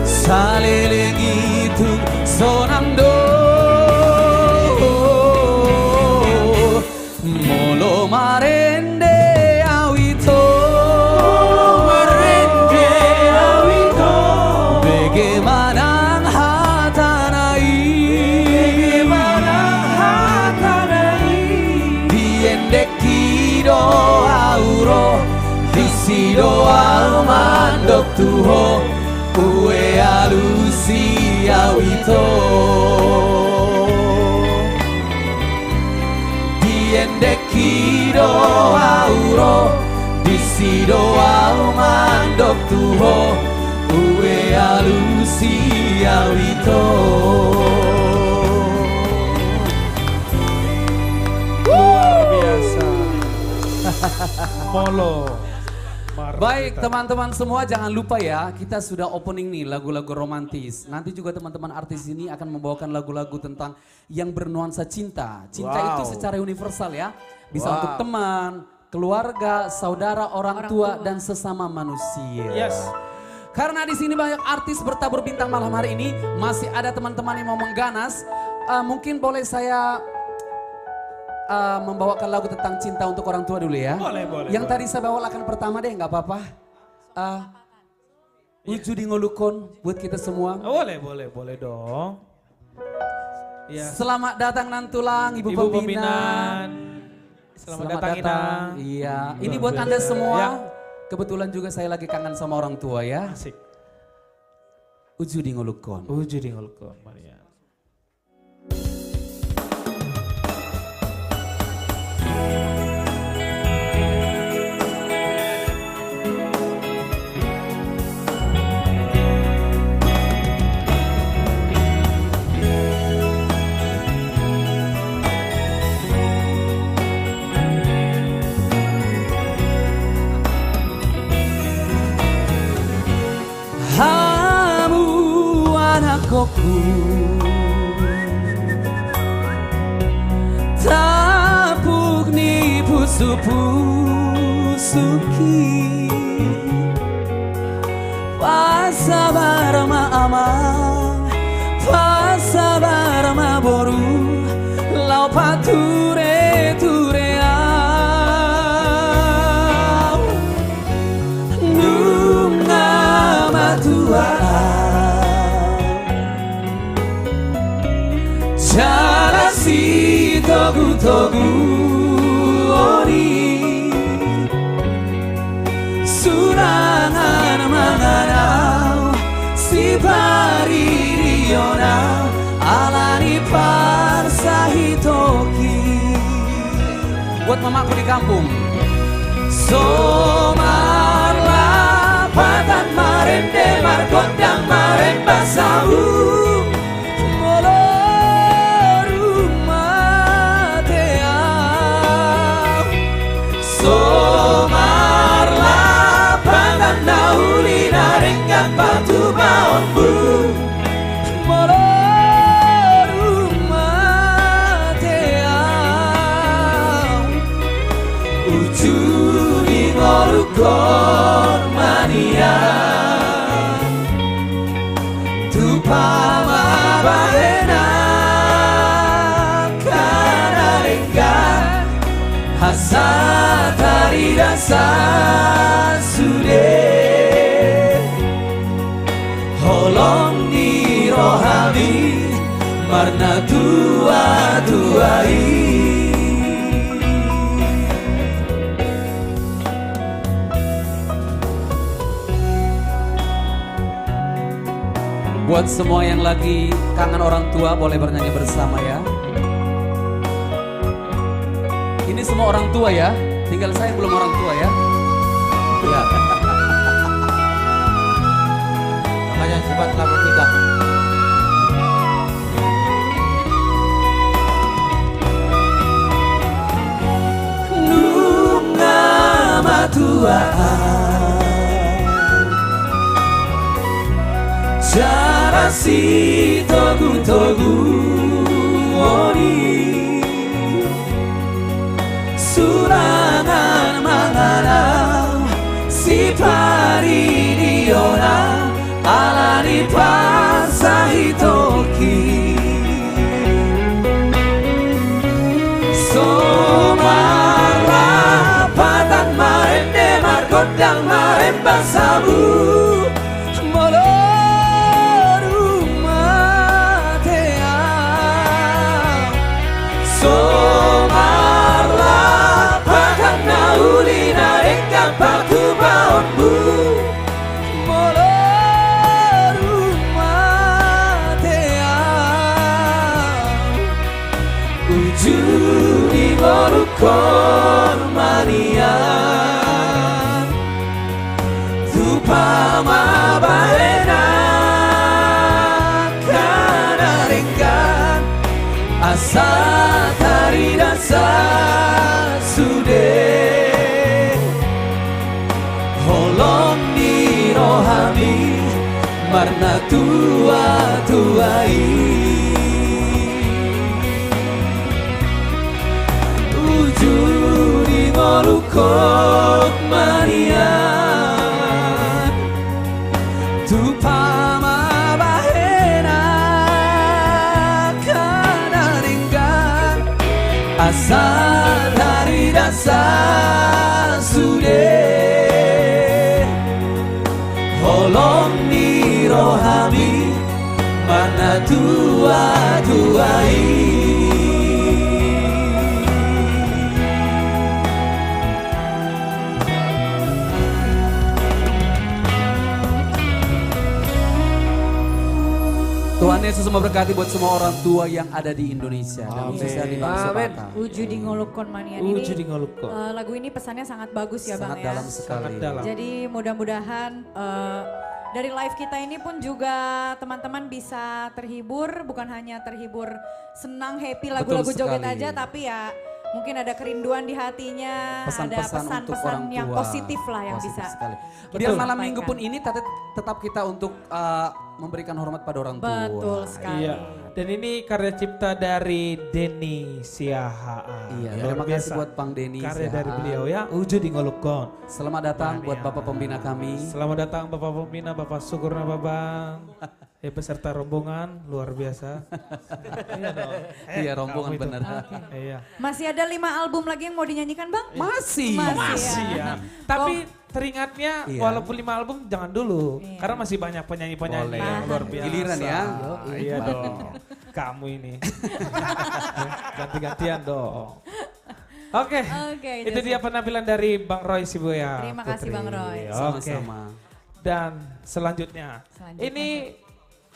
saleleng i tung sonang do. Molo marende au ito, marende au ito, bege ma nang hatana i, bege ma nang hatana i. Di endek i do au ro, disi do au mandok tu ho, ue alusi au ito. Di endek i do au ro, disi do au mandok tu ho, ue alusi au ito. Luar biasa. Molo. Baik, teman-teman semua, jangan lupa ya, kita sudah opening nih lagu-lagu romantis. Nanti juga teman-teman artis ini akan membawakan lagu-lagu tentang yang bernuansa cinta. Cinta itu secara universal ya. Bisa untuk teman, keluarga, saudara, orang tua, dan sesama manusia. Yes. Karena di sini banyak artis bertabur bintang malam hari ini, masih ada teman-teman yang mau mengganas. Eh, mungkin boleh saya, eh, membawakan lagu tentang cinta untuk orang tua dulu ya. Boleh, boleh, boleh. Yang tadi saya bawakan pertama deh, nggak apa-apa. Eh, Uju di ngolungkon buat kita semua. Oh, boleh, boleh, boleh dong. Ya. Selamat datang nang tulang, Ibu Pembina. Selamat datang, Inang. Iya, ini buat Anda semua. Ya. Kebetulan juga saya lagi kangen sama orang tua ya. Asik. Uju di ngolungkon. Uju di ngolungkon, Maria. Hamu anakkongku, tampuk ni pusupusungki. Pasabar ma amang, pasabar ma boru, laho patureture au. Nunga matua au, jala sitogutoguon i, surangan mangan au, siparirion au, ala ni parsahitongki. Buat mamaku di kampung. So marlapatan marende, margondang marembas au, molo dung mate au. So marlapatan na uli na denggan patupaonmu, molo dung mate au. Uju di ngolungkon ma nian, tupa ma bahen angka na denggan, asa tarida sasude. Marnatua-tua i. Buat semua yang lagi kangen orang tua, boleh bernyanyi bersama, ya. Ini semua orang tua, ya. Tinggal saya yang belum orang tua, ya. Ya. Makanya cepat lagu kita. Nunga matua au, jala sitogu-toguon i. Sulangan mangan au, siparidion au, ala ni parsahitoanki. So marlapatan marende margondang maremba sabu. Molo dung mate au, so marlapatan na uli na denggan patupaonmu. Molo dung mate au, uju di ngolungkon ma nian. Tu pamabahen angka na denggan, asa tarida sude holong ni rohami marnatua-tua i. Uju di ngolungkon ma nian. Tu pamabahen angka na denggan, asa tarida sude holong ni rohami marnatua-tua i. Tuhan Yesus memberkati buat semua orang tua yang ada di Indonesia dan khususnya di bangsa Batak. Uju di ngolungkon ma nian. Ini, eh, lagu ini pesannya sangat bagus ya, Bang, ya. Sangat dalam sekali. Sangat dalam. Jadi mudah-mudahan, eh, dari live kita ini pun juga teman-teman bisa terhibur, bukan hanya terhibur senang, happy, lagu-lagu joget aja, tapi ya mungkin ada kerinduan di hatinya, ada pesan-pesan yang positif lah yang bisa. Betul sekali. Biar malam minggu pun ini tetap, tetap kita untuk, eh, memberikan hormat pada orang tua. Betul sekali. Iya. Dan ini karya cipta dari Denny Siahaan. Iya, terima kasih buat Bang Denny Siahaan. Karya dari beliau ya, Uju di Ngolungkon. Selamat datang buat Bapak Pembina kami. Selamat datang Bapak Pembina, Bapak Sukur Nababan. Eh, beserta rombongan, luar biasa. Iya dong. Iya, rombongan bener. Oke. Iya. Masih ada lima album lagi yang mau dinyanyikan, Bang? Masih. Masih ya. Tapi teringatnya, walaupun lima album, jangan dulu. Iya. Karena masih banyak penyanyi-penyanyi yang luar biasa. Giliran ya. Iya dong. Kamu ini. Ganti-gantian dong. Oke. Oke, itu dia penampilan dari Bang Roy Sibuya. Terima kasih, Bang Roy. Oke. Sama-sama. Dan selanjutnya, ini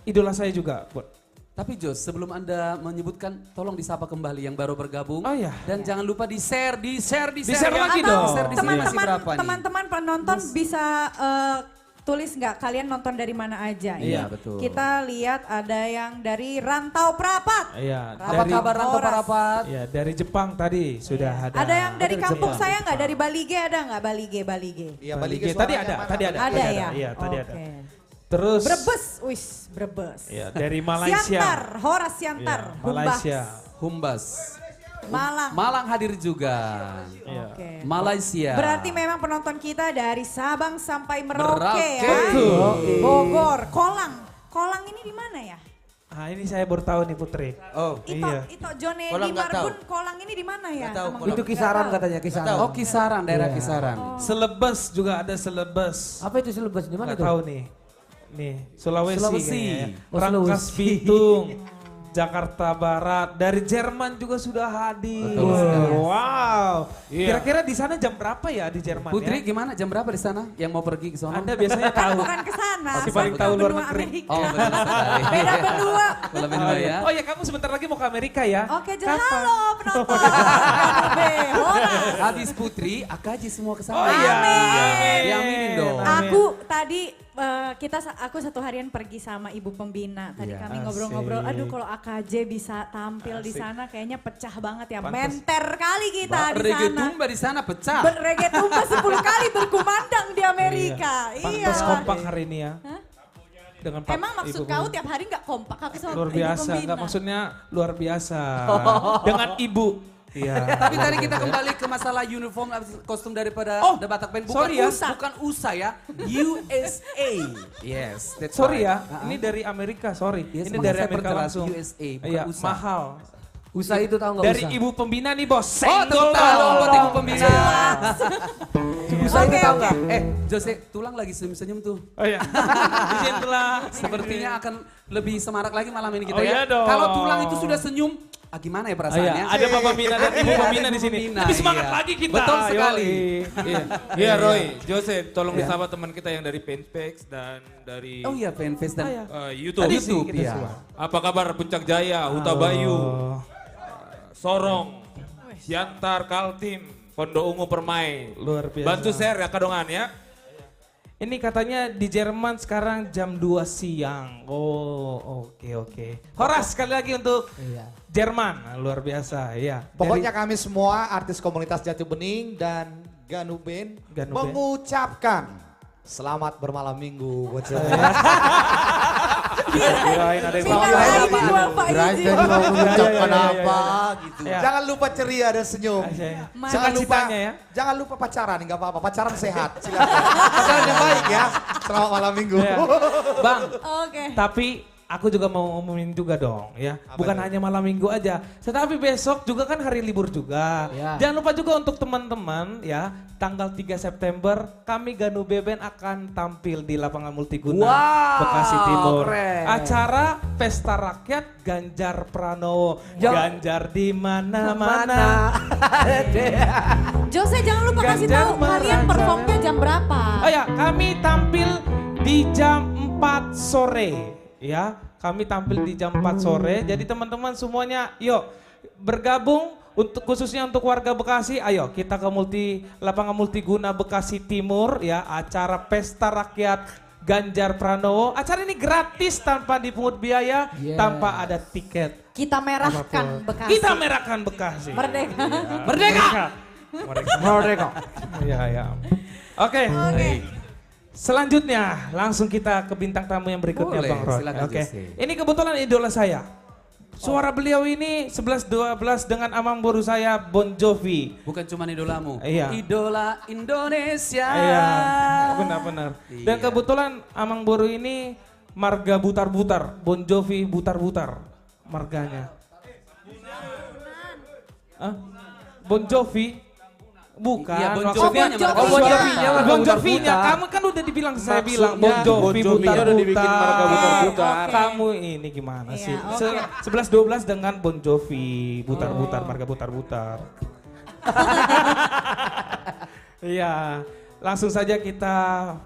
idola saya juga, Bud. Tapi Jos, sebelum Anda menyebutkan, tolong disapa kembali yang baru bergabung. Oh, iya. Dan jangan lupa di-share, di-share, di-share lagi dong. Di-share lagi. Atau teman-teman, teman-teman penonton bisa, eh, tulis nggak kalian nonton dari mana aja. Iya, betul. Kita lihat ada yang dari Rantau Prapat. Iya. Apa kabar Rantau Prapat? Iya, dari Jepang tadi sudah ada. Ada yang dari kampung saya nggak? Dari Balige ada nggak? Balige, Balige. Iya, Balige tadi ada, tadi ada. Ada ya? Iya, tadi ada. Oke. Terus Brebes, wis, Brebes. Ya, dari Malaysia. Siantar, Horas Siantar, ya, Humbas. Malaysia. Humbas. Malang. Malang hadir juga. Iya. Oke. Malaysia. Berarti memang penonton kita dari Sabang sampai Merauke, ya. Merauke. Betul. Bogor, Kolang. Kolang ini di mana ya? Ah, ini saya baru tahu nih, Putri. Oh. Ito, iya. Ito Jone di Marbun, Kolang ini di mana ya? Nggak tahu. Itu Kisaran katanya, Kisaran. Oh, Kisaran, daerah Kisaran. Oh. Selebes juga ada, Selebes. Apa itu Selebes? Di mana itu? Nggak tahu nih. Nih, Sulawesi kayaknya ya. Oh, Sulawesi. Rangkas Bitung. Jakarta Barat, dari Jerman juga sudah hadir. Betul sekali. Wow. Iya. Kira-kira di sana jam berapa ya di Jerman, Putri, ya? Gimana, jam berapa di sana yang mau pergi ke sana? Anda biasanya tahu. Bukan ke sana, saya ke benua Amerika. Oh, betul sekali. Beda benua. Beda benua, ya. Oh ya, kamu sebentar lagi mau ke Amerika, ya? Oke, kapan? Halo, penonton. Be, horas. Habis Putri, A K J semua ke sana. Oh, iya. Amin. Amin. Diaminin dong. Amin. Aku tadi Eh, kita sa-, aku satu harian pergi sama ibu pembina. Tadi kami ngobrol-ngobrol, asik. Aduh, kalau A K J bisa tampil di sana, kayaknya pecah banget ya. Asik. Pantes. Menter kali kita di sana. Reggae Tumba di sana pecah. Ber-, Reggae Tumba sepuluh kali berkumandang di Amerika. Iya. Iya. Pantes kompak hari ini ya. Hah? Dengan Pak Ibu Pembina. Emang maksud kau tiap hari nggak kompak aku sama Ibu Pembina? Luar biasa, nggak, maksudnya luar biasa. Dengan Ibu. Iya. Tapi tadi kita kembali ke masalah uniform, kostum daripada The Batak Band. Oh, sorry ya. Bukan U S A, bukan U S A ya, U S A. Yes, that's right. Sorry ya, ini dari Amerika, sorry. Ini dari Amerika langsung. Iya, makanya saya perjelas, U S A, bukan U S A. Iya, mahal. U S A itu tahu nggak U S A? Dari Ibu Pembina nih, Bos. Oh, tepuk tangan buat Ibu Pembina. Senggol dong. U S A itu tahu nggak? Oke, oke. Eh, Jose, Tulang lagi senyum-senyum tuh. Oh iya. Izin, Tulang. Sepertinya akan lebih semarak lagi malam ini kita, ya. Oh, iya dong. Kalau Tulang itu sudah senyum, ah, gimana ya perasaannya? Ah, iya. Ada Bapak Pembina dan Ibu Pembina di sini. Ada Ibu Pembina, iya. Lebih semangat lagi kita. Betul sekali. Yoi. Iya. Iya, Roy, Jose, tolong disapa teman kita yang dari fanpage dan dari, oh iya, fanpage dan, eh, YouTube. Ada sih, YouTube, kita semua. Apa kabar Puncak Jaya, Hutabayu, Sorong, Siantar, Kaltim, Pondok Ungu, Permai? Luar biasa. Bantu share ya, Kadongan, ya. Ini katanya di Jerman sekarang jam dua siang. Oh, oke, oke. Horas sekali lagi untuk Jerman. Nah, luar biasa, ya. Pokoknya kami semua artis komunitas Jati Bening dan Ganu Band mengucapkan selamat bermalam minggu buat saya. Kirain ada yang mau. Selamat malam, Bapak. Kirain izin. Tadi mau mengucapkan apa gitu. Ya. Jangan lupa ceria dan senyum. Jangan lupa, ya. Jangan lupa pacaran, nggak apa-apa. Pacaran sehat, silakan. Pacaran yang baik ya. Selamat malam minggu. Ya. Bang, tapi aku juga mau ngomongin juga dong, ya. Apa tuh? Bukan hanya malam minggu aja, tetapi besok juga kan hari libur juga. Ya. Jangan lupa juga untuk teman-teman, ya, tanggal tiga September kami Ganu Band akan tampil di Lapangan Multiguna, Bekasi Timur. Wow, keren. Acara Pesta Rakyat Ganjar Pranowo. Ganjar di mana-mana. Jose, jangan lupa kasih tahu kalian performnya jam berapa. Oh ya, kami tampil di jam empat sore. Ya, kami tampil di jam empat sore. Jadi teman-teman semuanya, yuk bergabung untuk, khususnya untuk warga Bekasi, ayo kita ke multi, Lapangan Multiguna Bekasi Timur, ya, acara Pesta Rakyat Ganjar Pranowo. Acara ini gratis, tanpa dipungut biaya, tanpa ada tiket apapun. Kita merahkan Bekasi. Kita merahkan Bekasi. Merdeka. Iya. Merdeka. Merdeka. Merdeka. Iya, iya. Oke. Oke. Selanjutnya, langsung kita ke bintang tamu yang berikutnya, Bang Roy. Boleh, silakan, Jose. Oke. Ini kebetulan idola saya. Suara beliau ini sebelas dua belas dengan amang boru saya, Bon Jovi. Bukan cuma idolamu, iya, idola Indonesia. Iya, benar-benar. Iya. Dan kebetulan amang boru ini marga Butar-Butar, Bon Jovi Butar-Butar marganya. Hah? Bon Jovi? Bukan, iya, Bon Jovi maksudnya namanya. Oh, Bon Jovi. Bon Jovi-nya, Bon Jovi-nya. Kamu kan udah dibilang, saya bilang, Bon Jovi, Bon Jovi-nya udah dibikin marga Butar-Butar. Butar-Butar. Oke. Kamu ini gimana sih? Iya, oke. Se-, sebelas dua belas dengan Bon Jovi, Butar-Butar, marga Butar-Butar. Iya, langsung saja kita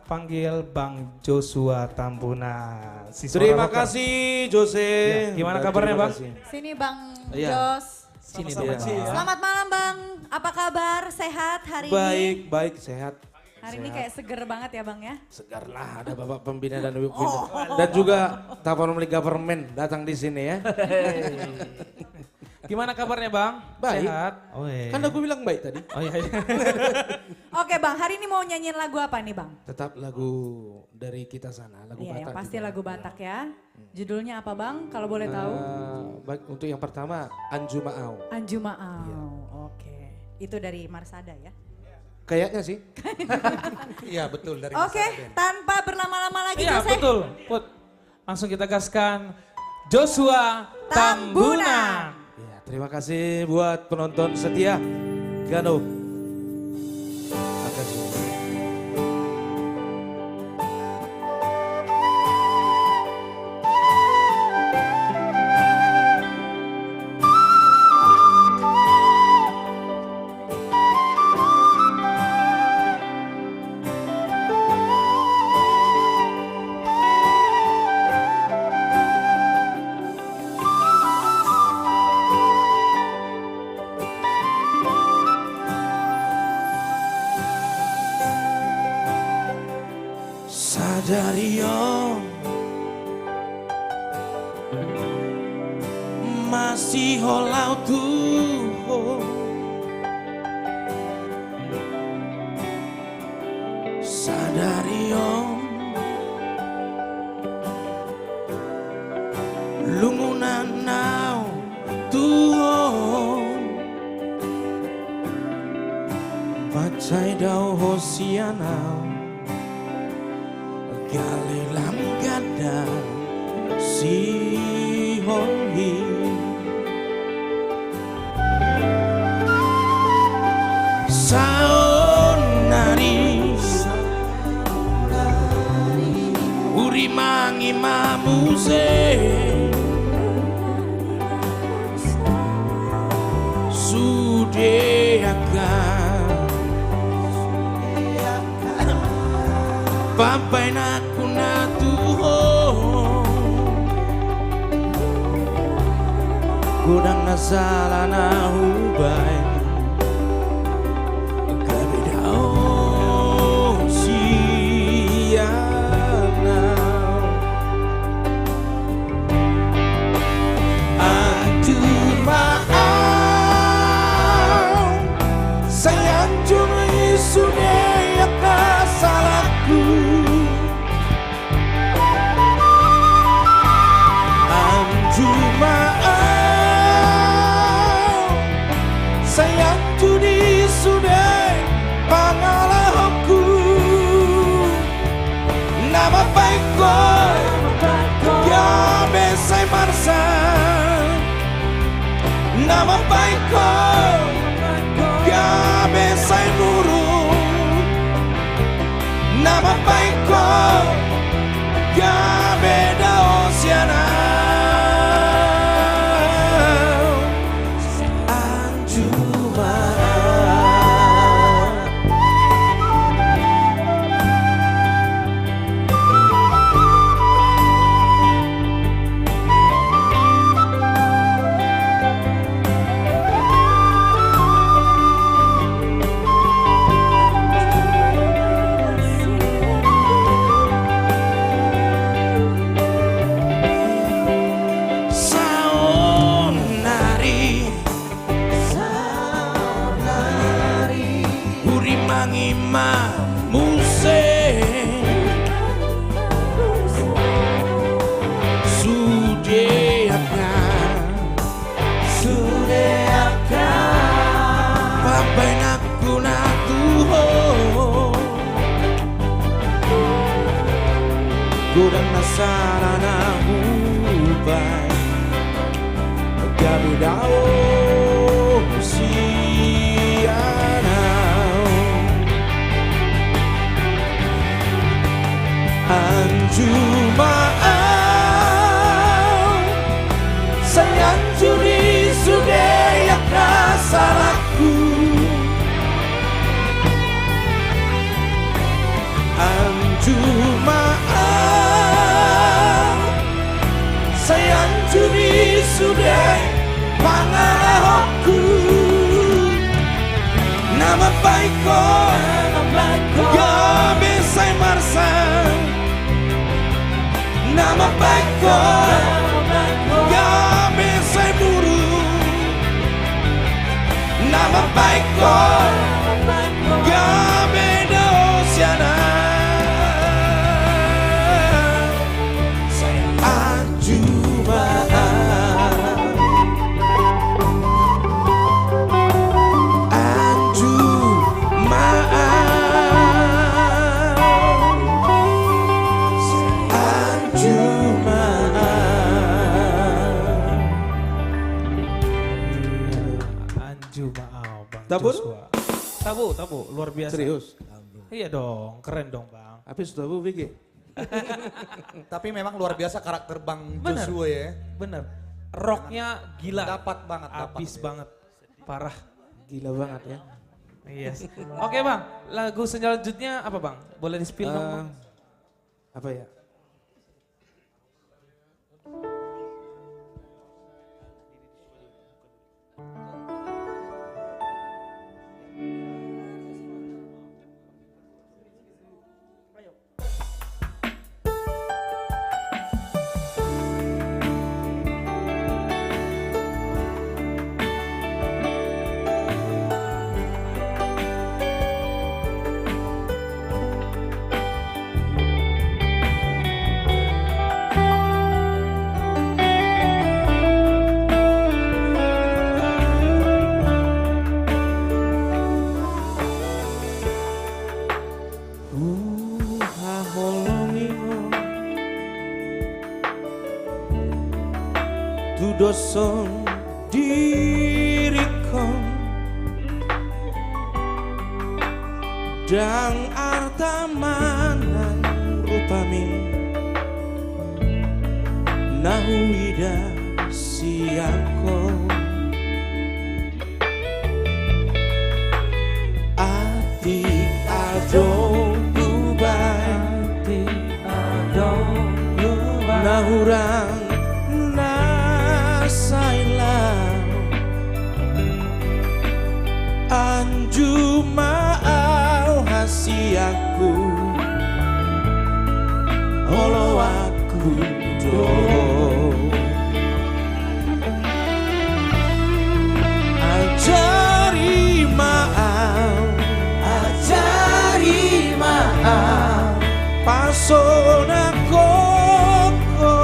panggil Bang Joshua Tambunan. Si suara rocker. Terima kasih, Jose. Ya, gimana kabarnya, Bang? Terima kasih. Sini, Bang Jos. Iya. Sini, Bang. Selamat malam, Bang. Apa kabar? Sehat hari ini? Baik, baik, sehat. Hari ini kayak seger banget ya, Bang, ya? Segar lah, ada Bapak Pembina dan Ibu Pembina. Oh. Dan juga Tapanuli Government datang di sini, ya. Gimana kabarnya, Bang? Baik. Sehat? Oh, iya. Kan aku bilang baik tadi. Oh, iya, iya. Oke, Bang, hari ini mau nyanyiin lagu apa nih, Bang? Tetap lagu dari kita sana, lagu Batak juga. Iya, yang pasti lagu Batak, ya. Judulnya apa, Bang, kalau boleh tahu? Eh, baik, untuk yang pertama, Anju Maau. Anju Maau. Iya. Oke. Itu dari Marsada, ya? Kayaknya sih. Iya, betul, dari Marsada Band. Oke, tanpa berlama-lama lagi, Jose. Iya, betul, Put. Langsung kita gaskan, Joshua Tambunan. Tambunan. Ya, terima kasih buat penonton setia Ganu. Makasih. Sadari on masihol au tu ho. Sadari on lungunan au tu ho. Mansai dao ho sian au. Gale lam ganda sihol i. Saonnari urimangi ma muse sude angka pambahenanku na tu ho. Godang na sala na hubahen, gabe dao sian au. Anju ma au, sai anju ni sude angka salangku. Anju ma au, sai anju ni sude pangalahonku. Na mambahen ho gabe sai marsa, na mambahen ho gabe sai muruk, na mambahen ho gabe dao sian au. Anju ma au. Saonnari, saonnari urimangi ma muse sude angka, sude angka pambahenanku na tu ho. Godang na sala na hubahen, gabe dao sian au. Anju ma au, sai anju ni sude angka salangku. Anju ma au, sai anju ni sude pangalahonku. Na mambahen ho gabe sai marsa, na mambahen ho gabe sai muruk, na mambahen ho gabe dao sian au. Anju ma au. Anju ma au. Anju ma au. Anju ma au, Bang Tabo? Joshua. Tabo, tabo, luar biasa. Serius? Iya dong, keren dong, Bang. Habis tabo, Vicky? Tapi memang luar biasa karakter Bang Joshua ya. Bener. Rocknya gila. Dapat banget, dapat. Abis banget. Parah. Gila banget ya. Yes. Oke, Bang, lagu selanjutnya apa, Bang? Boleh di-spill dong, Bang? Eh, apa ya? Songon diriku ndang arta manang rupami na huida sian ho. Atik adong hubaen, atik adong hubaen na hurang na sai lam. Anju ma au hasianku, oloanku do. Ajari ma au, ajari ma au pasonanghon ho.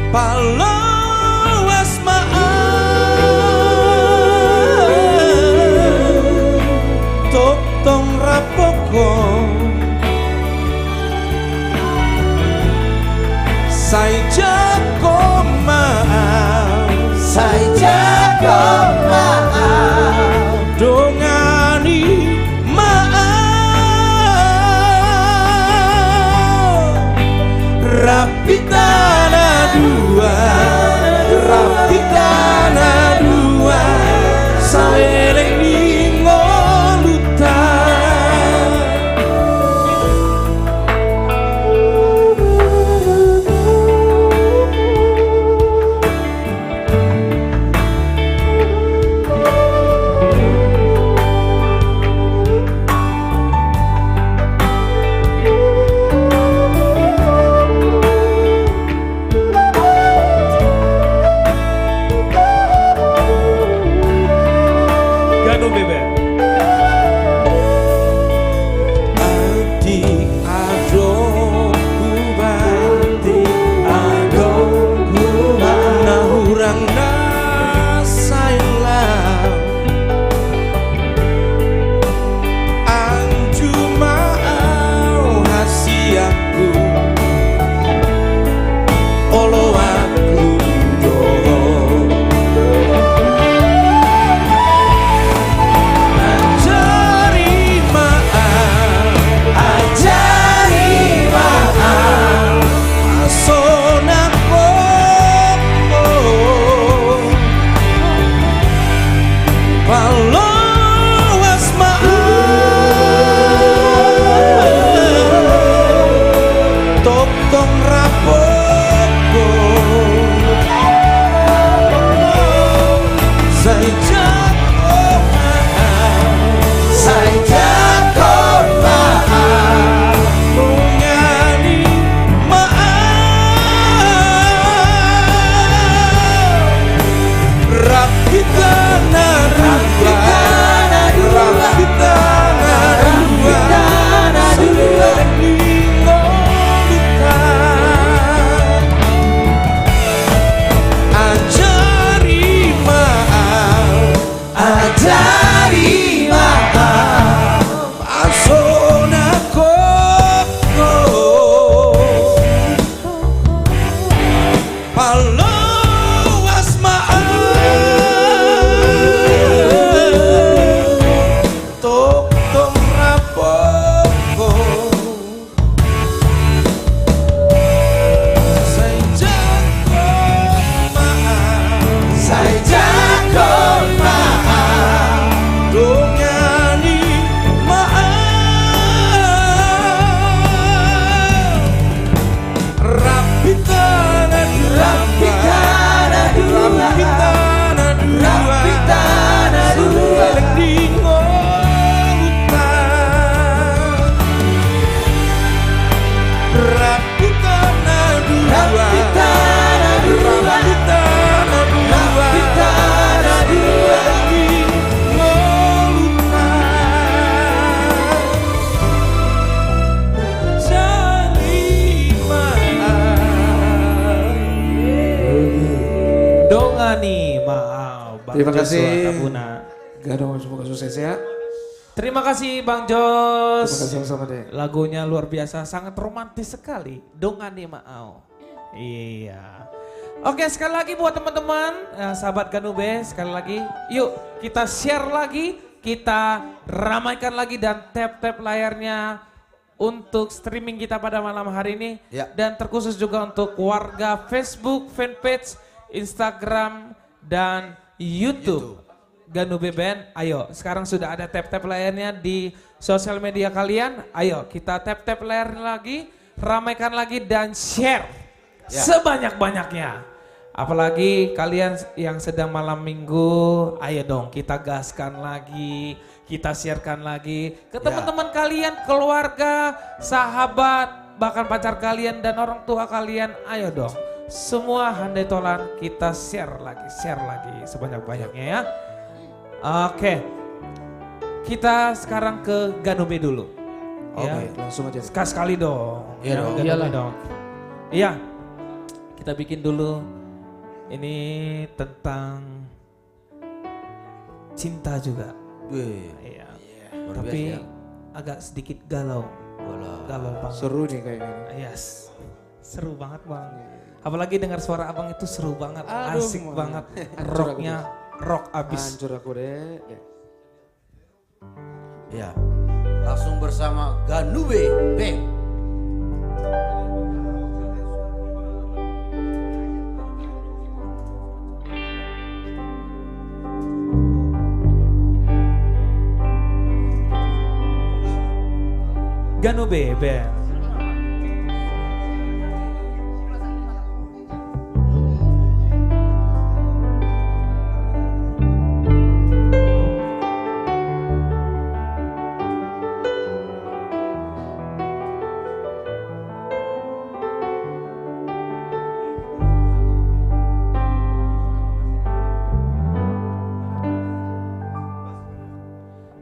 Paloas ma au tongtong rap ho. Sai jangkon ma au, sai jangkon ma au, dongani ma au. Rap hita na dua, rap hita na dua, saleleng ni ngolunta. Ganup bebe. Atik adong hubaen, atik adong hubaen na hurang na sai lam. Anju ma au hasianku, oloanku do. Ajari ma au, ajari ma au pasonanghon ho. Paloas ma au tongtong rap ho. Sai jangkon ma au, sai jangkon ma au, dongani ma au. Rap hita na dua, rap hita na dua, saleleng ni ngolunta. Ajari ma au, ajari ma au pasonanghon ho. Paloas ma au tongtong rap ho. Sai jangkon ma au, sai jangkon ma au, dongani ma au. Rap hita na dua, rap hita na dua, rap hita na dua, rap hita na dua, saleleng ni ngolunta. Rap hita na dua, rap hita na dua, rap hita na dua, rap hita na dua, saleleng ni ngolunta. Dongani ma au. Terima kasih. Terima kasih, Bang Jos. Terima kasih sama-sama, Dek. Lagunya luar biasa, sangat romantis sekali. Dongani ma au. Iya. Oke, sekali lagi buat teman-teman, eh, sahabat Ganube, sekali lagi, yuk kita share lagi, kita ramaikan lagi dan tap-tap layarnya untuk streaming kita pada malam hari ini. Ya. Dan terkhusus juga untuk warga Facebook, fanpage, Instagram, dan YouTube. YouTube. Ganube Band, ayo, sekarang sudah ada tap-tap layarnya di sosial media kalian. Ayo, kita tap-tap layarnya lagi, ramaikan lagi, dan share sebanyak-banyaknya. Apalagi kalian yang sedang malam minggu, ayo dong, kita gaskan lagi, kita sharekan lagi ke teman-teman kalian, keluarga, sahabat, bahkan pacar kalian dan orang tua kalian. Ayo dong, semua handai tolan kita share lagi, share lagi sebanyak-banyaknya ya. Oke. Kita sekarang ke Ganube dulu. Oke, langsung aja. Sekali-sekali dong. Iya dong. Ganube dong. Iya. Kita bikin dulu ini tentang cinta juga. Wih. Iya. Tapi agak sedikit galau. Galau banget. Seru nih kayaknya nih. Yes. Seru banget, Bang. Iya. Apalagi dengar suara Abang itu seru banget, asik banget. Rocknya rock abis. Hancur aku, Dek. Ya. Langsung bersama Ganube Band. Ganube Band.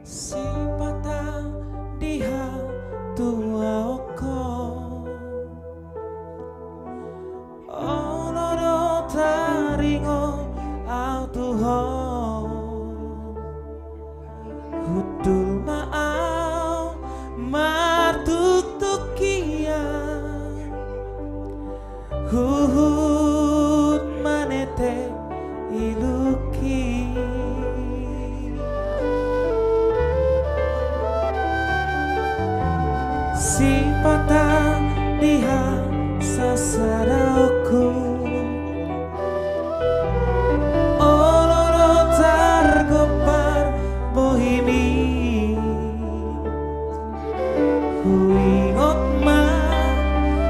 Sipata di hatuaonku, olo do taringot au tu ho. Hundul ma au martuktuk hian, huhut manete ilungki. Sipata di hasasadaonku, olo do targompar bohimi. Huingot ma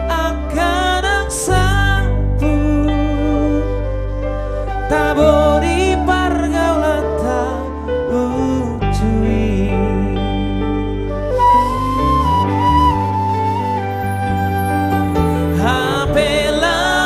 angka nang sampulu tabo di pargaulanta uju i. Hape la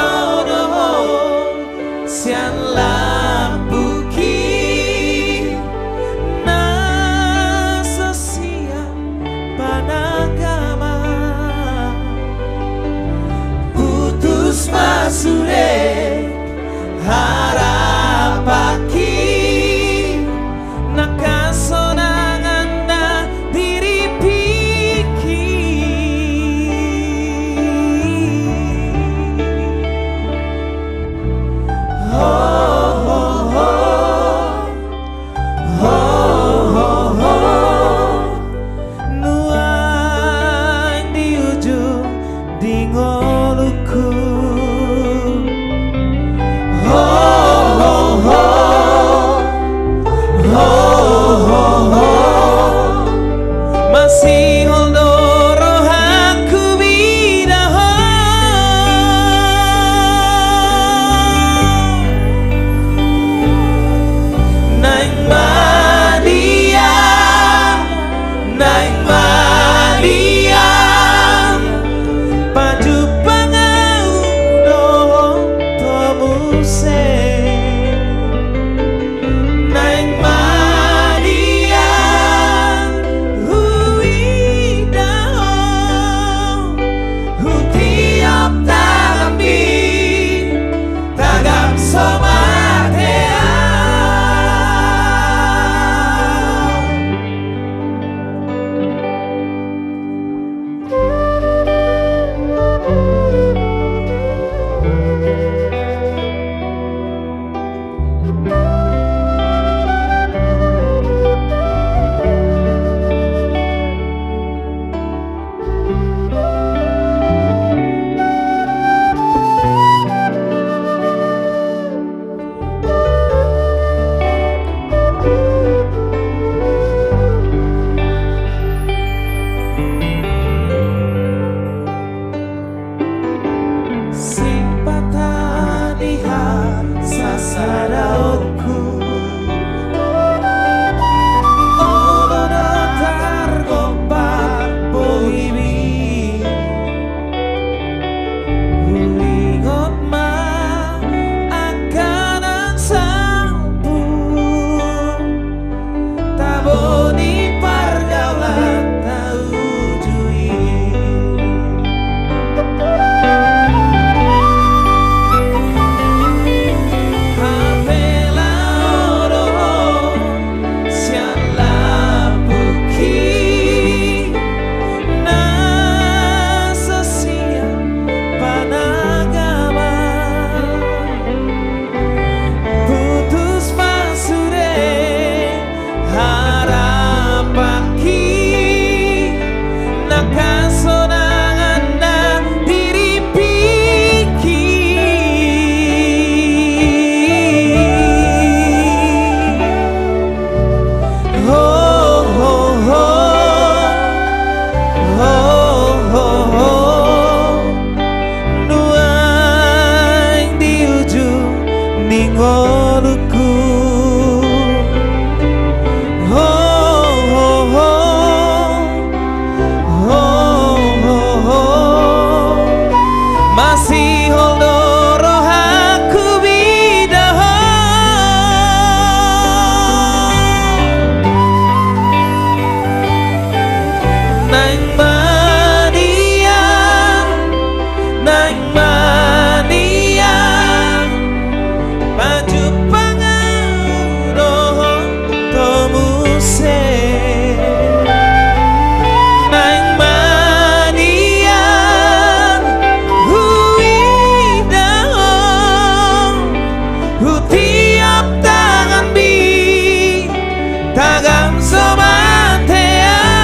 Tagam so mate au.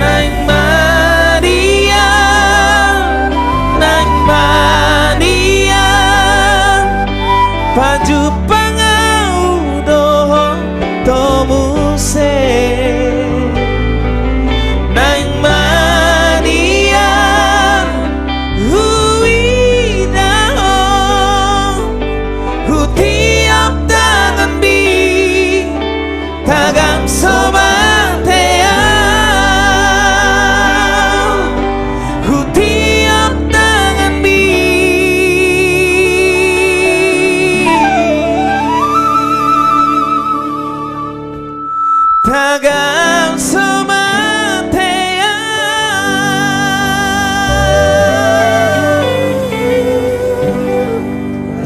Naeng madia, naeng madia, pajumpang au dohot ho muse. Naeng madia huida ho, hutiop tanganmi, tagam so mate au, hutiop tanganmi. Tagam so mate au.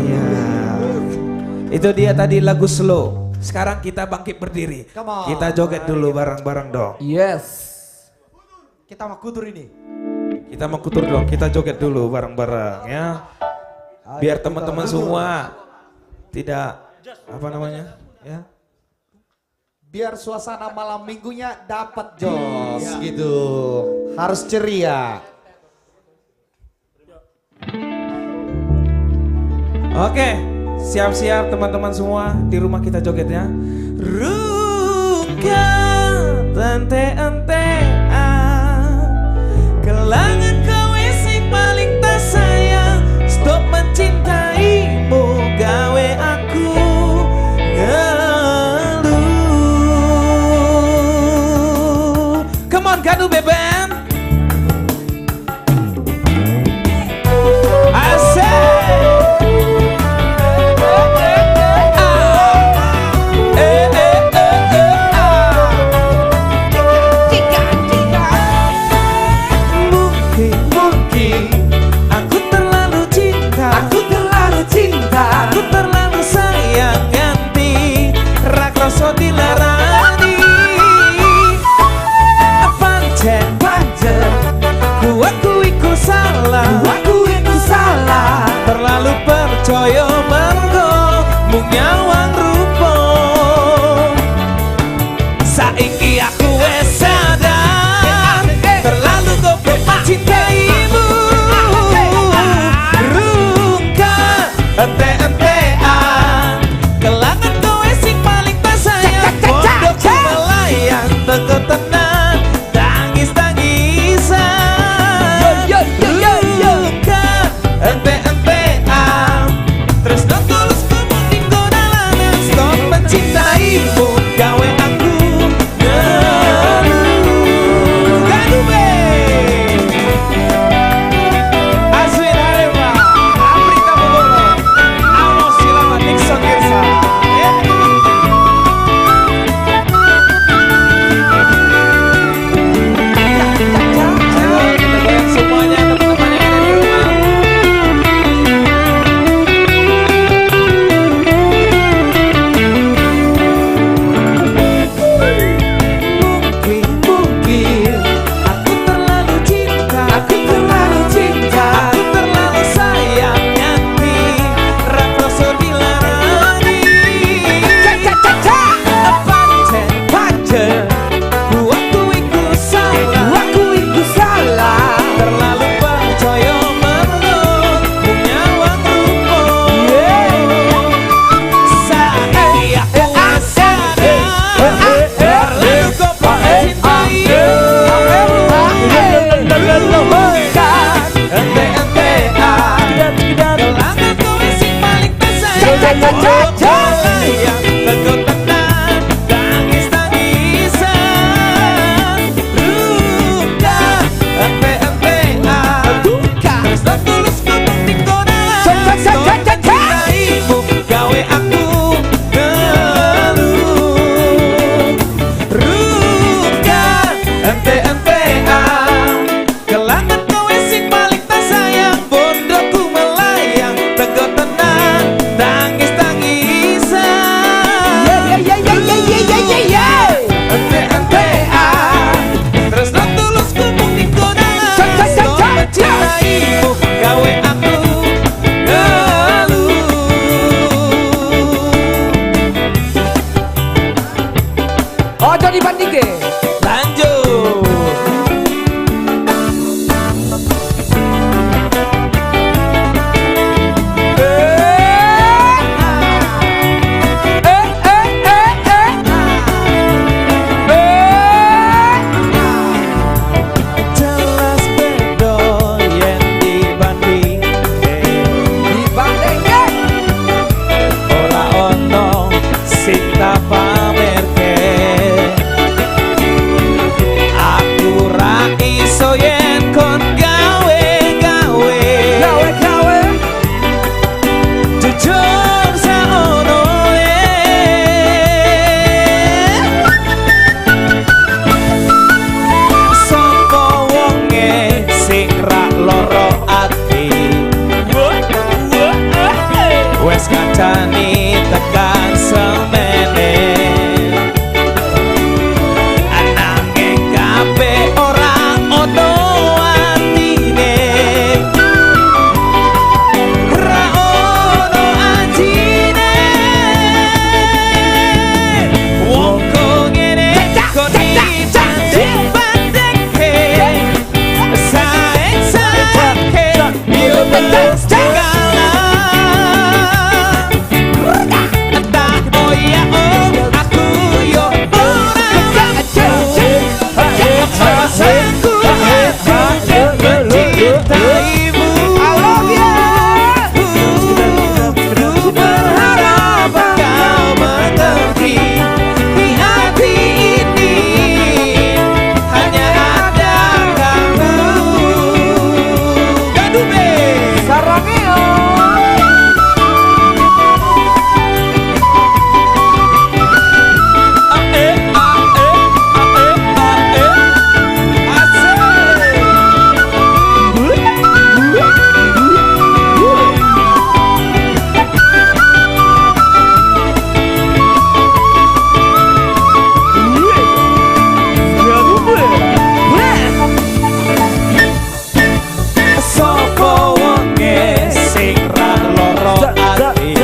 Ya. Itu dia tadi lagu slow. Sekarang kita bangkit berdiri. Come on. Kita joget dulu bareng-bareng dong. Yes. Kita mangkutur ini. Kita mangkutur dong. Kita joget dulu bareng-bareng ya. Ayo, biar kita teman-teman duduk semua tidak, apa namanya, ya. Biar suasana malam minggunya dapat, Jos, gitu. Harus ceria. Oke, siap-siap teman-teman semua, di rumah kita joget ya. Rungkat ente-entean, kelangan kowe sing paling tasayang. Stop mencintaimu gawe aku ngeluh. Come on, Gadube Band. Asik. Ah. Eh, eh, eh, eh, ah. Mungkin, mungkin aku terlalu cinta. Aku terlalu cinta. Aku terlalu sayang nganti ra kroso dilarani. Pancen, pancen, kuakui ku salah. Kuakui ku salah. Terlalu percaya mergo mung nyawang rupa. Saiki aku wes sadar, terlalu goblok mencintaimu. Rungkat ente-entean, kelangan kowe sing paling tasayang. Mondok melayang, tenggo tenang, tangis-tangisan. Yo, yo, yo, yo, yo. Rungkat ente-entean, tresna tulus ku munding do dalanan. Stop mencintaimu gawe aku ngeluh. Gadube. Aswin Harema, Afrika Bogor. Dung saono e. Sopo wong e sing ra loro ati. Wes kancani tekan semene. Nanging kape ora ono atine. Ra ono ajine. Wong ko ngene ko dipandek-pandek he. Sae-sae he. Yo, betul segala. Entah, oh ya, oh, aku yo orang mampu. Masa ku mencintai. I love you. Ku berharap kau mengerti. Di hati ini hanya ada kamu. Gaduh be. Sarangeo. Ae, ae, ae, ae. Asik. Sopo wong e sing ra loro ati.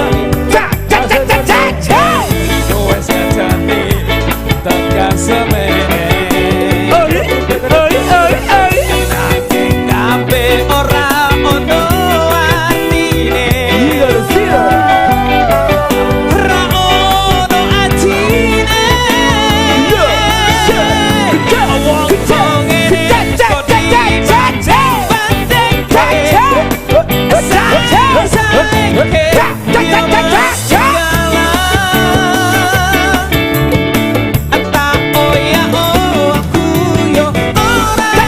Wes kancani tekan semene. Nanging kape ora ono atine. Ra ono ajine. Wong e ko dipandek-pandek he. Sae-sae he. Yo, segala. Entah, oh ya, oh, aku yo orang.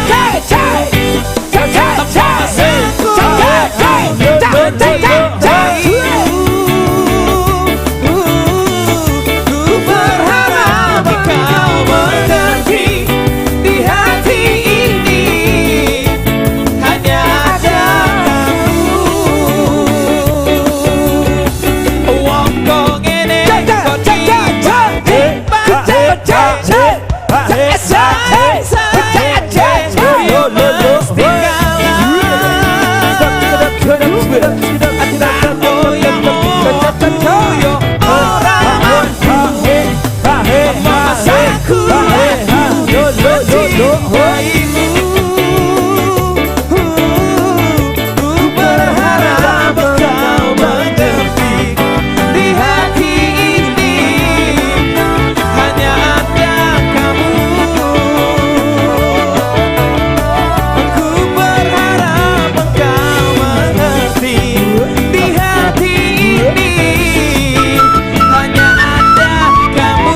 Ku berharap kau mengerti, di hati ini hanya ada kamu. Wong ko ngene ko dipandek-pandek he. Sae-sae he. Yo, mesti kalah. Entah, oh ya, oh, aku yo orang mampu. Masa ku mencintai. Ku berharap kau mengerti, di hati ini hanya ada kamu. Ku berharap kau mengerti, di hati ini hanya ada kamu.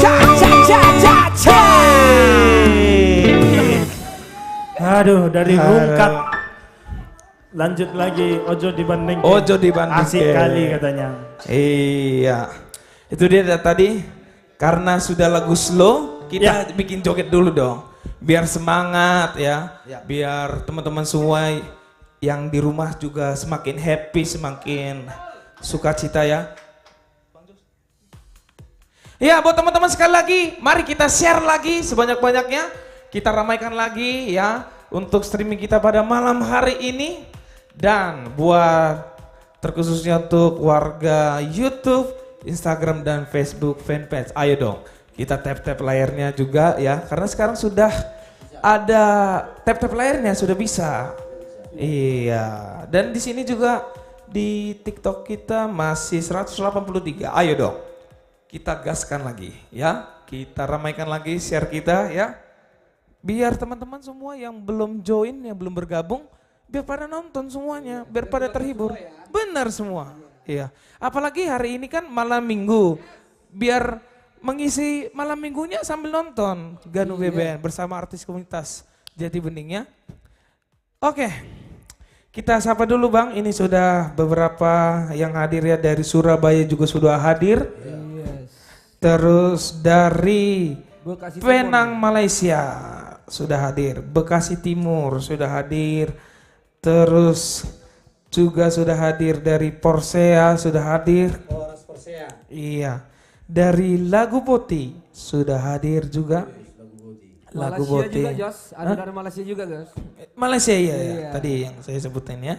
Ca, ca, ca, ca, ca. Aduh, dari Rungkat. Lanjut lagi, ojo dibandingke. Ojo dibandingke. Asik kali katanya. Iya. Itu dia da-, tadi, karena sudah lagu slow, kita bikin joget dulu dong. Biar semangat ya. Ya. Biar teman-teman semua yang di rumah juga semakin happy, semakin sukacita ya. Ya, buat teman-teman sekali lagi, mari kita share lagi sebanyak-banyaknya. Kita ramaikan lagi ya untuk streaming kita pada malam hari ini. Dan buat terkhususnya untuk warga YouTube, Instagram, dan Facebook fanpage. Ayo dong, kita tap-tap layarnya juga ya, karena sekarang sudah ada tap-tap layarnya, sudah bisa. Iya, dan di sini juga di TikTok kita masih seratus delapan puluh tiga. Ayo dong, kita gaskan lagi ya, kita ramaikan lagi share kita ya. Biar teman-teman semua yang belum join, yang belum bergabung, biar pada nonton semuanya, biar pada terhibur. Benar semua. Iya. Apalagi hari ini kan malam minggu. Biar mengisi malam minggunya sambil nonton Ganu Band bersama artis komunitas Jati Bening ya. Oke. Kita sapa dulu, Bang. Ini sudah beberapa yang hadir ya, dari Surabaya juga sudah hadir. Yes. Terus dari Bekasi Timur. Penang, Malaysia sudah hadir. Bekasi Timur sudah hadir. Terus juga sudah hadir dari Porsea, sudah hadir. Polres Porsea. Iya. Dari Laguboti sudah hadir juga. Wih, Laguboti. Malaysia Laguboti juga, Jos. Ada Hah? Dari Malaysia juga, Jos. Eh, Malaysia, iya, iya. Iya. Tadi yang saya sebutin ya.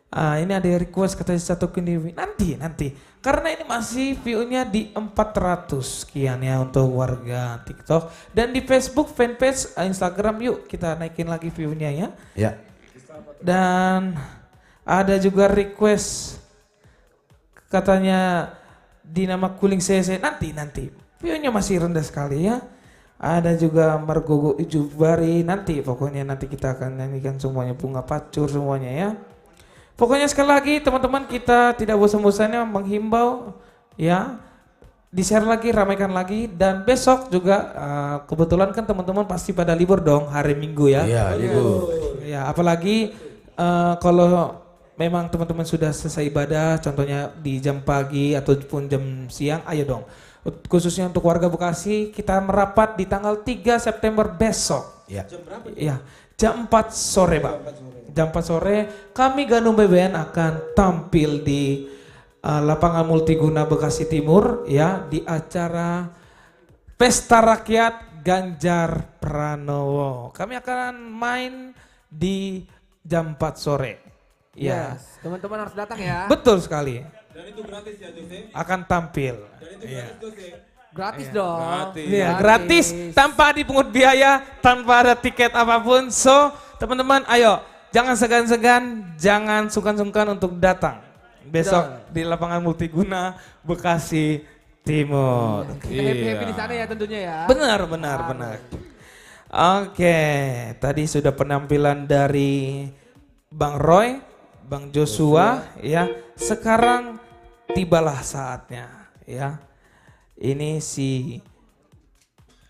Ah, ini ada request katanya satu kini. Nanti, nanti. Karena ini masih view-nya di empat ratus sekian ya untuk warga TikTok. Dan di Facebook, fanpage, eh, Instagram, yuk kita naikin lagi view-nya ya. Ya. Dan ada juga request katanya di nama Kuling Sese. Nanti, nanti. View-nya masih rendah sekali ya. Ada juga Margogo Ujubari. Nanti, pokoknya nanti kita akan nyanyikan semuanya. Bunga Pacur semuanya ya. Pokoknya sekali lagi teman-teman, kita tidak bosan-bosannya menghimbau ya, di-share lagi, ramaikan lagi, dan besok juga, eh, kebetulan kan teman-teman pasti pada libur dong hari Minggu ya. Iya, libur. Ya, apalagi, eh, kalau memang teman-teman sudah selesai ibadah, contohnya di jam pagi ataupun jam siang, ayo dong. Khususnya untuk warga Bekasi, kita merapat di tanggal tiga September besok. Ya. Jam berapa itu? Ya, jam empat sore, Pak. Jam empat sore. Jam empat sore, kami Ganum B B N akan tampil di, eh, Lapangan Multiguna Bekasi Timur, ya, di acara Pesta Rakyat Ganjar Pranowo. Kami akan main di jam empat sore. Ya. Yes, teman-teman harus datang ya. Betul sekali. Dan itu gratis ya, Jose? Akan tampil. Dan itu Iya. gratis, Jose? Gratis Iya. dong. Iya, Gratis. gratis, tanpa dipungut biaya, tanpa ada tiket apapun. So, teman-teman, ayo, jangan segan-segan, jangan sungkan-sungkan untuk datang besok Betul. di Lapangan Multiguna, Bekasi Timur. Iya, kita happy-happy Iya. di sana ya tentunya ya. Benar, benar, Amin. benar. Oke, tadi sudah penampilan dari Bang Roy, Bang Joshua, Joshua. ya. Sekarang tibalah saatnya, ya. Ini si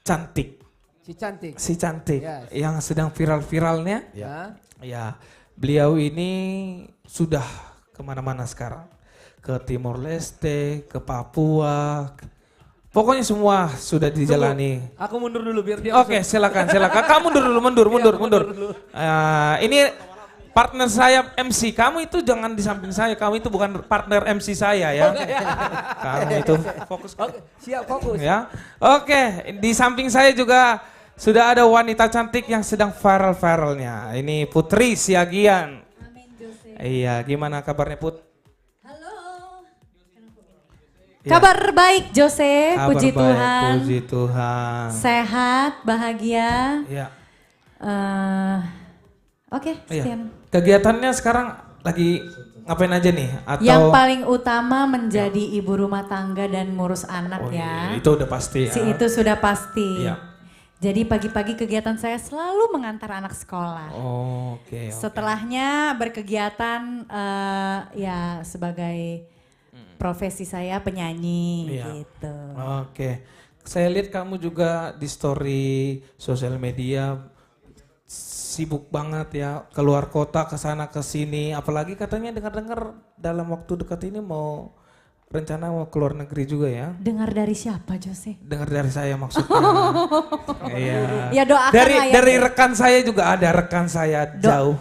Cantik. Si Cantik. Si Cantik Yes. yang sedang viral-viralnya. Ya. Hah? Ya, beliau ini sudah kemana-mana sekarang. Ke Timor Leste, ke Papua. Pokoknya semua sudah dijalani. Tunggu, aku mundur dulu biar dia Oke, masuk. silakan, silakan. Kamu mundur dulu, mundur, Iya, mundur, aku mundur mundur. dulu. Eh, ini partner saya M C. Kamu itu jangan di samping saya. Kamu itu bukan partner M C saya ya. Oh, iya. Kamu itu fokus. Oke, siap, fokus. Ya. Oke, di samping saya juga sudah ada wanita cantik yang sedang viral-viralnya. Ini Putri Siagian. Amin, Jose. Iya, gimana kabarnya, Put? Halo. Ya. Kabar baik, Jose. Kabar Puji baik, Tuhan. puji Tuhan. Sehat, bahagia. Ya. Eh, oke, Iya. sekian. Kegiatannya sekarang lagi ngapain aja nih? Atau Yang paling utama menjadi Ya. ibu rumah tangga dan ngurus anak Oh, ya. iya, itu udah pasti ya. Si itu sudah pasti. Iya. Jadi pagi-pagi kegiatan saya selalu mengantar anak sekolah. Oh, oke, oke. Setelahnya berkegiatan, eh, ya sebagai Mm. profesi saya penyanyi Iya. gitu. Oke. Saya lihat kamu juga di story sosial media sibuk banget ya, keluar kota, ke sana ke sini. Apalagi katanya dengar-dengar dalam waktu dekat ini mau rencana mau ke luar negeri juga ya. Dengar dari siapa, Jose? Dengar dari saya maksudnya. Iya. Ya, doakan Dari lah ya. dari rekan saya juga ada, rekan saya Do- jauh.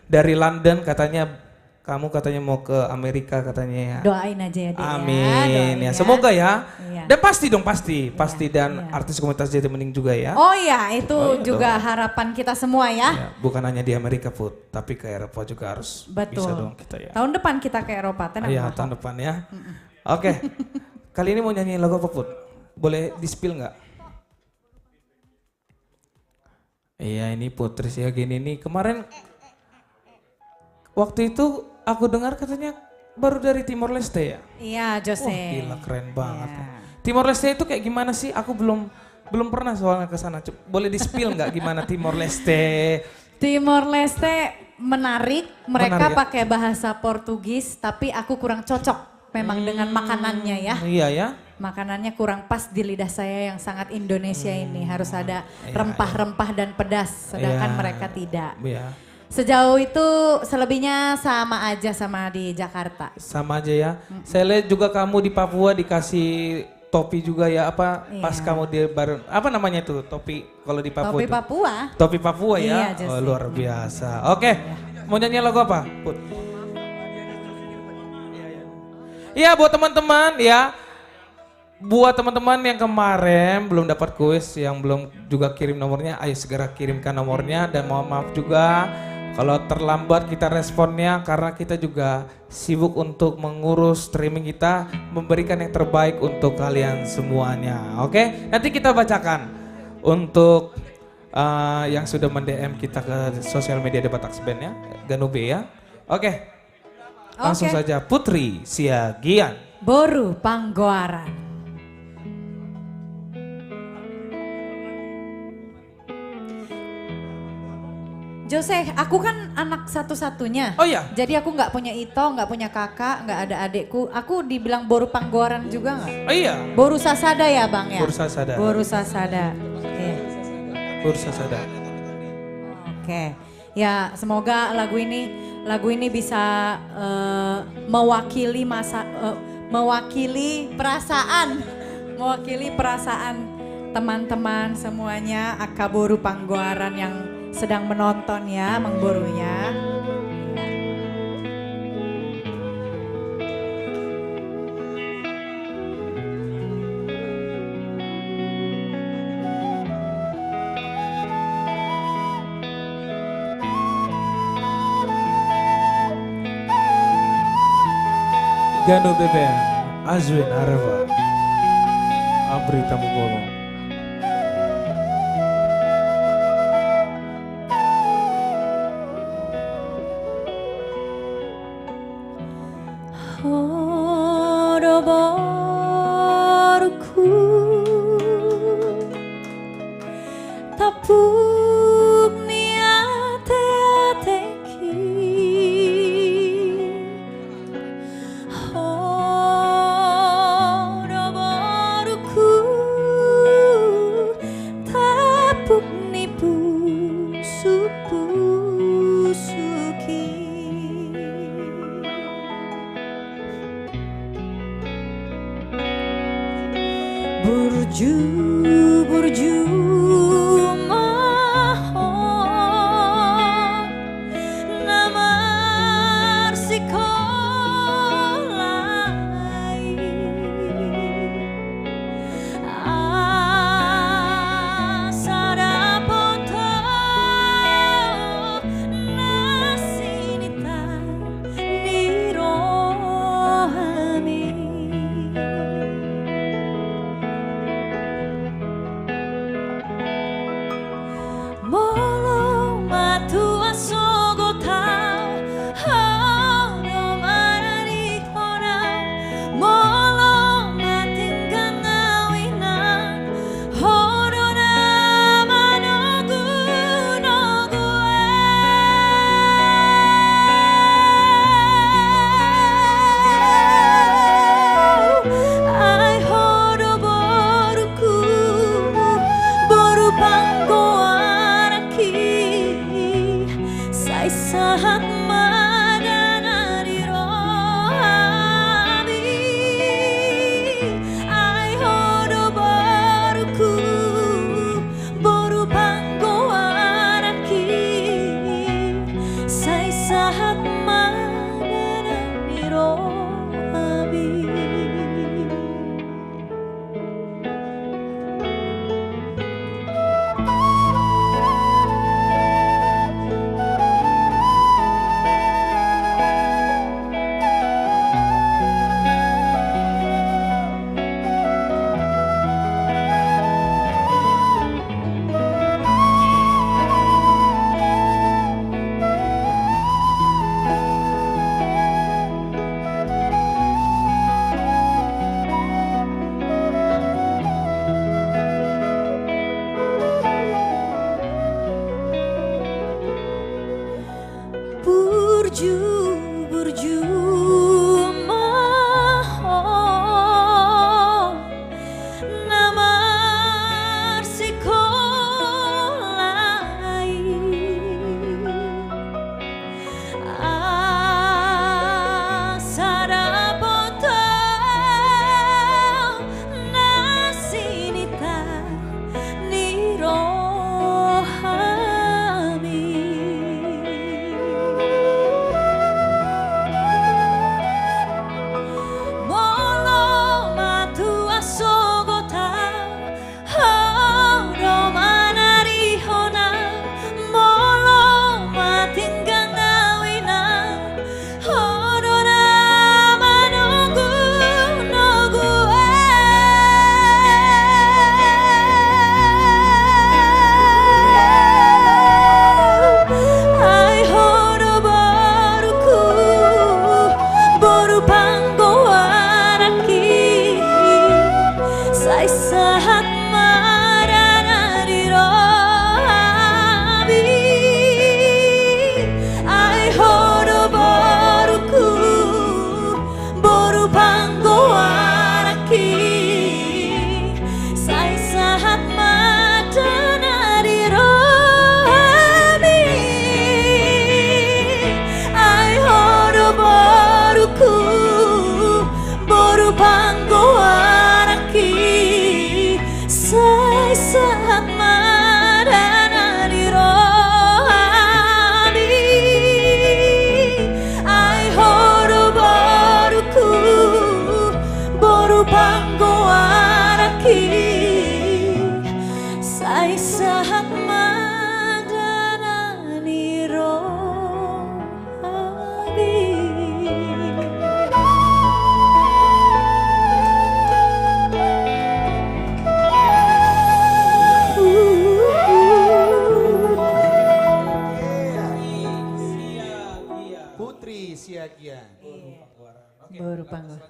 Dari London katanya, kamu katanya mau ke Amerika katanya ya. Doain aja ya, Dek, ya. Amin. Doain Ya, ya. semoga ya. Iya. Dan pasti dong, pasti. Iya, Pasti dan iya. artis komunitas Jatibening juga ya. Oh iya, itu Oh iya juga dong. harapan kita semua ya. Iya, bukan hanya di Amerika, Put, tapi ke Eropa juga harus Betul. bisa dong kita ya. Tahun depan kita ke Eropa, tenang, Iya, Bapak. tahun depan ya. Mm-mm. Oke. Kali ini mau nyanyi lagu apa, Put? Boleh di-spill nggak? Iya, ini Putri Siagian ini. Kemarin waktu itu aku dengar katanya baru dari Timor Leste ya? Iya, Jose. Wah, gila, keren banget. Iya. Timor Leste itu kayak gimana sih? Aku belum belum pernah soalnya ke sana. Cep-, boleh di-spill nggak gimana Timor Leste? Timor Leste menarik. Mereka Menarik ya? pakai bahasa Portugis, tapi aku kurang cocok memang dengan Hmm, makanannya ya. iya ya. Makanannya kurang pas di lidah saya yang sangat Indonesia ini. Hmm, Harus ada iya, rempah-rempah dan pedas, sedangkan iya. mereka tidak. Iya. Sejauh itu selebihnya sama aja sama di Jakarta. Sama aja ya. Mm-mm. Saya lihat juga kamu di Papua dikasih topi juga ya, apa, pas Iya. kamu di baru, apa namanya tuh, topi kalau di Papua Topi tuh? Papua. Topi Papua ya? Iya, Oh, Jesse. luar biasa. Oke, Iya. mau nyanyi lagu apa, Put? Iya, buat teman-teman ya. Buat teman-teman yang kemarin belum dapat kuis, yang belum juga kirim nomornya, ayo segera kirimkan nomornya. Dan mohon maaf juga kalau terlambat kita responnya, karena kita juga sibuk untuk mengurus streaming kita, memberikan yang terbaik untuk kalian semuanya. Oke, nanti kita bacakan untuk, eh, yang sudah men-D M kita ke sosial media The Batak Band ya, Ganube ya. Oke, langsung Oke. saja Putri Siagian. Boru Panggoaran. Jose, aku kan anak satu-satunya. Oh, iya. Jadi aku nggak punya ito, nggak punya kakak, nggak ada adikku. Aku dibilang boru Panggoaran juga nggak? Oh, iya. Boru sasada ya, Bang, ya? Boru sasada. Boru sasada. Iya. Boru sasada. Oke. Ya, semoga lagu ini, lagu ini bisa, eh, mewakili masa, eh, mewakili perasaan, mewakili perasaan teman-teman semuanya, angka boru Panggoaran yang sedang menonton ya, Mang Boru ya. Ganube Band, Azwin Areva, Amri Tamukolo. Ho do boruku, tampuk ni ateatengki. Ho do boruku, tampuk ni pusukpusuki. Burju, burju ma ho na marsikola i. Asa dapot ho na sinita ni rohami. Molo matua sogot au, ho do mananihon au. Molo matinggang au inang, ho do na manogunogu au. Ai ho do boruku, boru panggoaranki, sai sahat ma dana di rohami. Ai ho do boruku, boru panggoaranki, sai sahat ma dana di rohami. Burju, burju ma ho na marsikola i. Sai sahat ma dana ni roha. Putri Siagian. Boru Panggoar.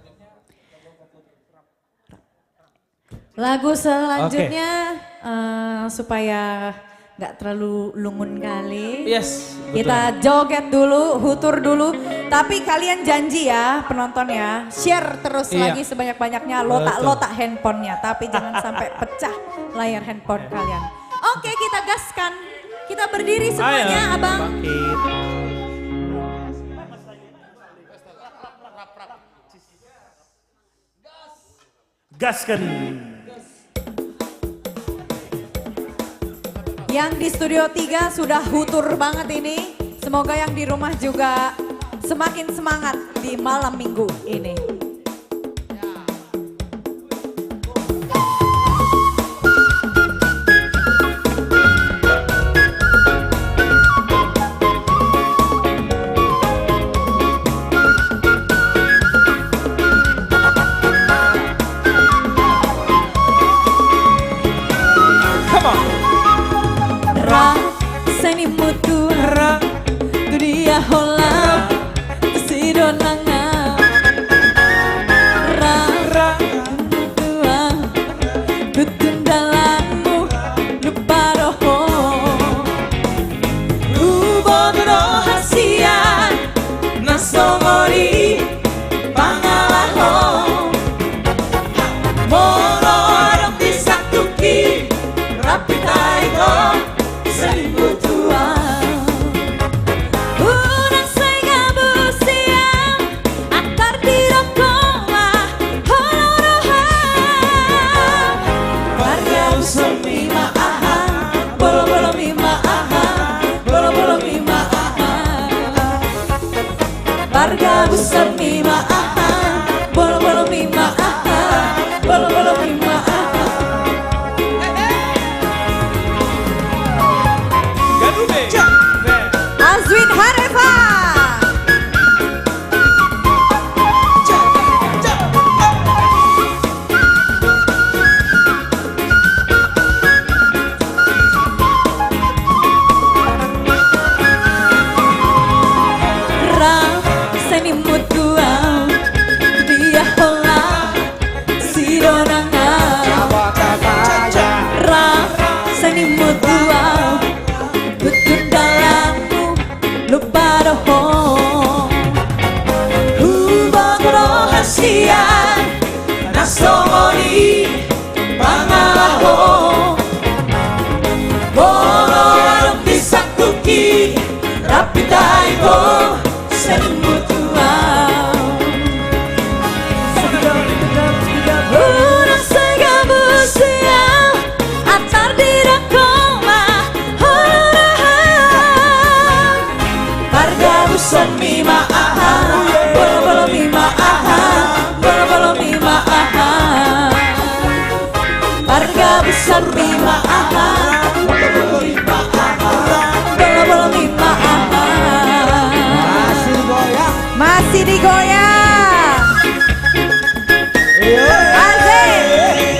Lagu selanjutnya, eh, supaya nggak terlalu lungun kali. Yes, betul. Kita joget dulu, hutur dulu. Tapi kalian janji ya, penonton ya, share terus lagi sebanyak-banyaknya, lotak-lotak handphonenya. Tapi jangan sampai pecah layar handphone kalian. Oke, kita gaskan. Kita berdiri semuanya, Abang. Bangkit. Gaskan. Yang di Studio Tiga sudah hutur banget ini. Semoga yang di rumah juga semakin semangat di malam minggu ini. Come on. Ra, seni mutu. Ra, tu dia hola. Sidongan ra, ra, tua, tutun dalanmu, lupa roho. Huboto do hasian, na songon i pangalaho. Molo adong di sangtuki, rap hita ito. Seni mutu. Unang sai gabu sian, atar didok ho ma, holo roham. Pargabuson mi ma aha, bolobolo mi ma aha, bolobolo mi ma aha. Pargabuson mi ma aha, bolobolo mi ma aha, bolobolo mi ma aha. Azwin Harefa. Ra, seni mutu au, dia hola, sidongan au. Ra, seni mutu au, tutun dalanmu, lupa roho. Huboto do hasian, na songon i pangalaho. Molo adong di sangtuki, rap hita ito, seni mutu au. Unang sai gabu sian, atar didok ho ma, holo roham. Pargabuson mi ma aha, bolobolo mi ma aha, bolobolo mi ma aha. Pargabuson mi ma aha, bolobolo mi ma aha, bolobolo mi ma aha. Masih digoyang. Masih digoyang. Asik.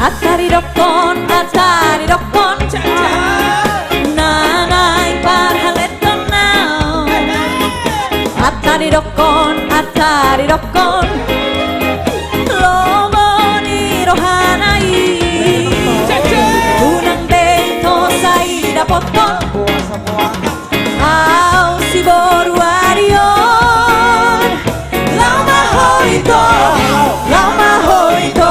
Atar didokkon, atar didokkon, na naeng parhalehon au. Atar didokkon, atar didokkon, lomo ni rohana i. Unang be ito sai dapothon. Au siboru ari on, laho ma ho ito, laho ma ho ito.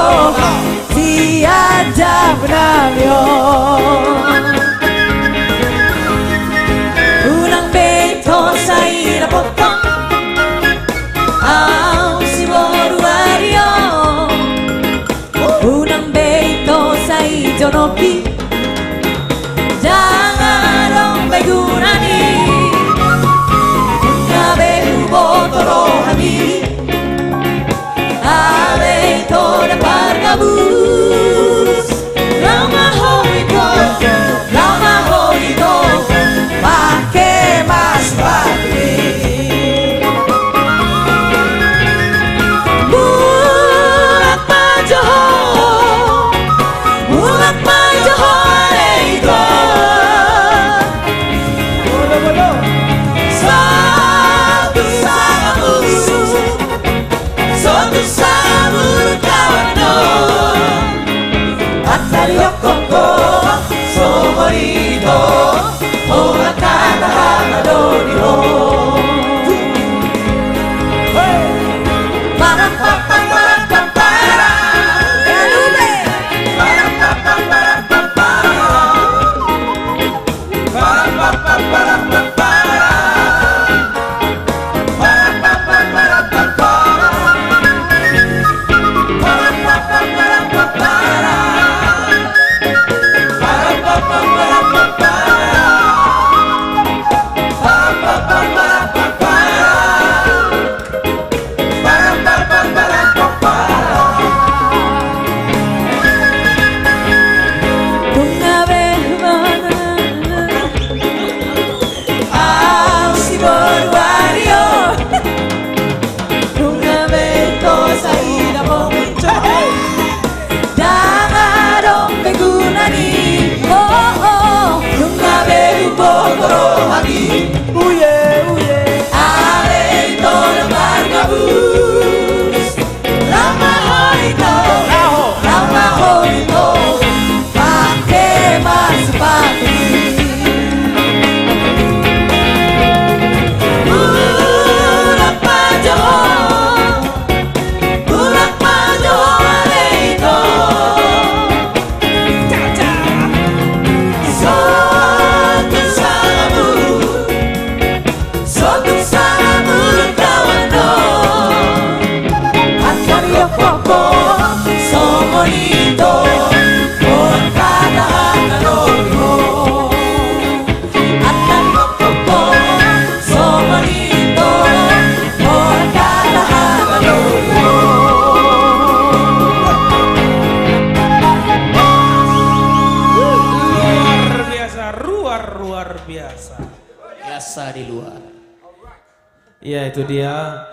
Ya, itu dia.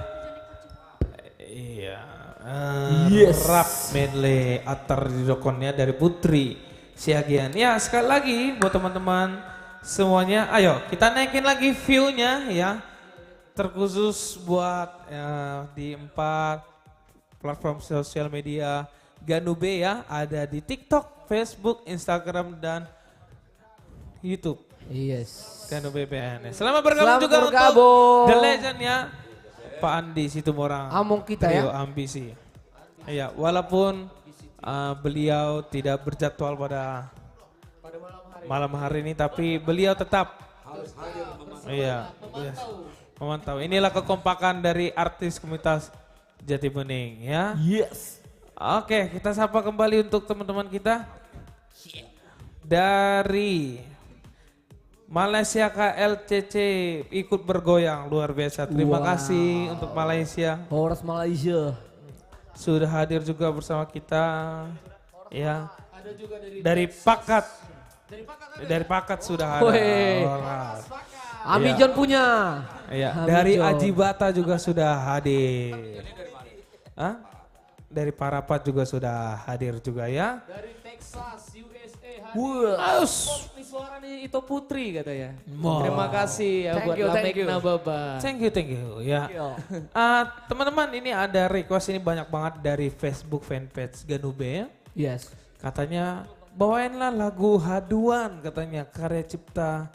Iya. Eh, Yes. Rap medley Atar Didokkon ya dari Putri Siagian. Ya, sekali lagi buat teman-teman semuanya, ayo kita naikin lagi view-nya ya. Terkhusus buat, eh, di empat platform sosial media Ganube ya, ada di TikTok, Facebook, Instagram, dan YouTube. Yes. Ganube B N. Selamat bergabung Selamat juga bergabung. untuk The Legend ya, Pak Andi Situmorang. Among kita Trio ya. Ambisi. Iya, walaupun, uh, beliau tidak berjadwal pada malam hari ini, tapi beliau tetap Iya, iya. Memantau. Inilah kekompakan dari artis Komunitas Jati Bening ya. Yes. Oke, kita sapa kembali untuk teman-teman kita dari Malaysia K L C C ikut bergoyang luar biasa. Terima Wow. kasih untuk Malaysia. Horas Malaysia. Sudah hadir juga bersama kita. Ya. Ada juga dari Dari Texas. Pakat. Dari Pakat ada? Dari Pakat sudah ada. Weh. Horas. Ami Iya. John punya. Iya. Ami Dari John. Ajibata juga sudah hadir. Hah? Dari Parapat juga sudah hadir juga ya. Dari Texas, U S A hadir. Wah. Aus. Ini suara nih Ito Putri katanya. Mo. Terima kasih ya Thank buat you, thank Lamek you. Nababa. Thank you, thank you ya. Thank you. Ah, teman-teman, ini ada request ini banyak banget dari Facebook fanpage Ganube. Yes. Katanya bawainlah lagu Haduan katanya karya cipta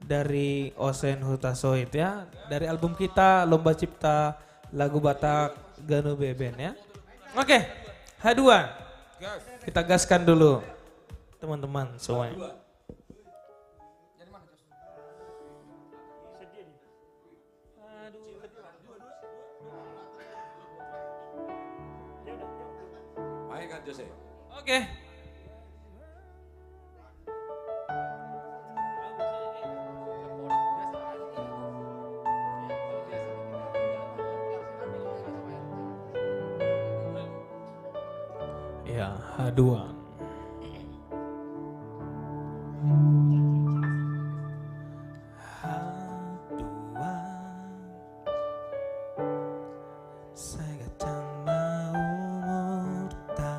dari Osen Hutasoit ya. Dari album kita Lomba Cipta Lagu Batak Ganube Band ya. Oke, Haduan. Kita gaskan dulu teman-teman semuanya. Aduh. Mainkan Jose. Oke. Ya, Haduan. Haduan. Sai ganjang ma umurta.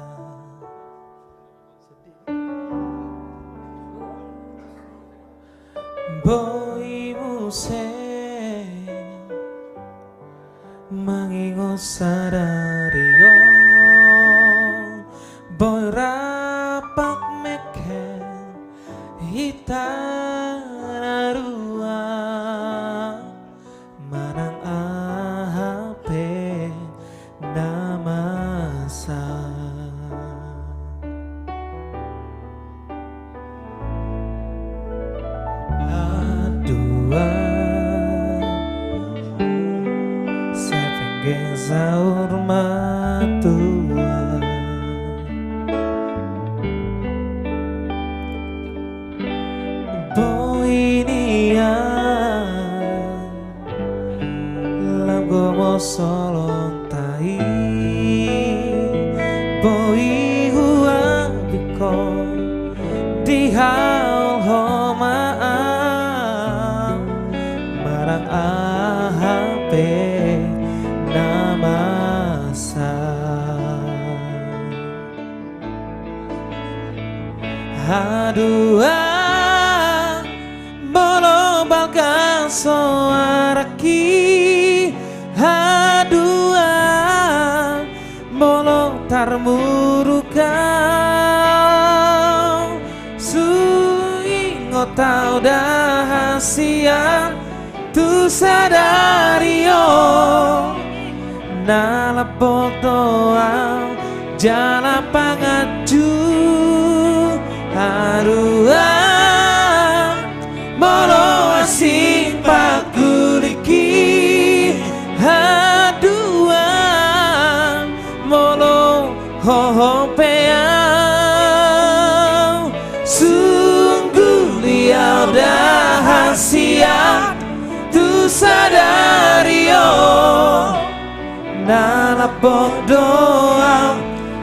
Boi muse mangingot sadari on, boi rap mekkel hita na rua. Manang aha pe na masa. Haduan, sai pengge saur matua. Boi nian lam gomos holonta i, boi huambingkon di haholom an, manang aha pe na masa. Haduan, molo balga so araki, haduan, molo tarmuruk au, suingot au da hasian tu sadari on. Na lambok do au jala panganju, haduan, molo asing panggulik i, haduan, molo hohom pe au, sungguh liau da hasian tu sadari on. Na lambok do au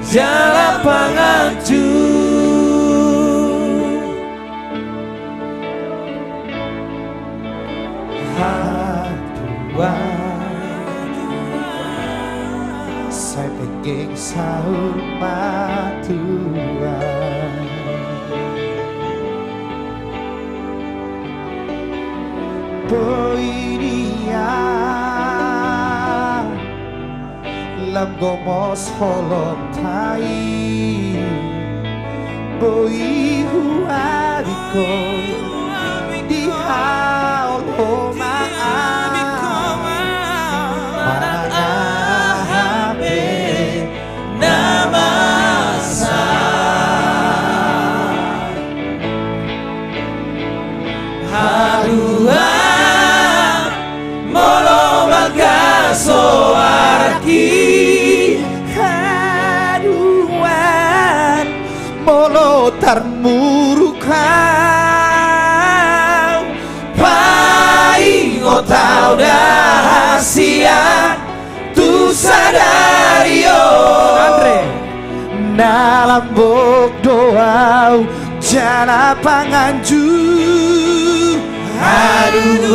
jala panganju. Haduan. Penggeng saur matua. Boi dia lam gomos holong tai. Boi huabingkon di haholongan. Manang aha pe na masa. Haduan, molo balga soarangki. Haduan, molo tarmuruk au. Paingot au da hasian tu sadari on. Andre. Na lambok do au jala panganju.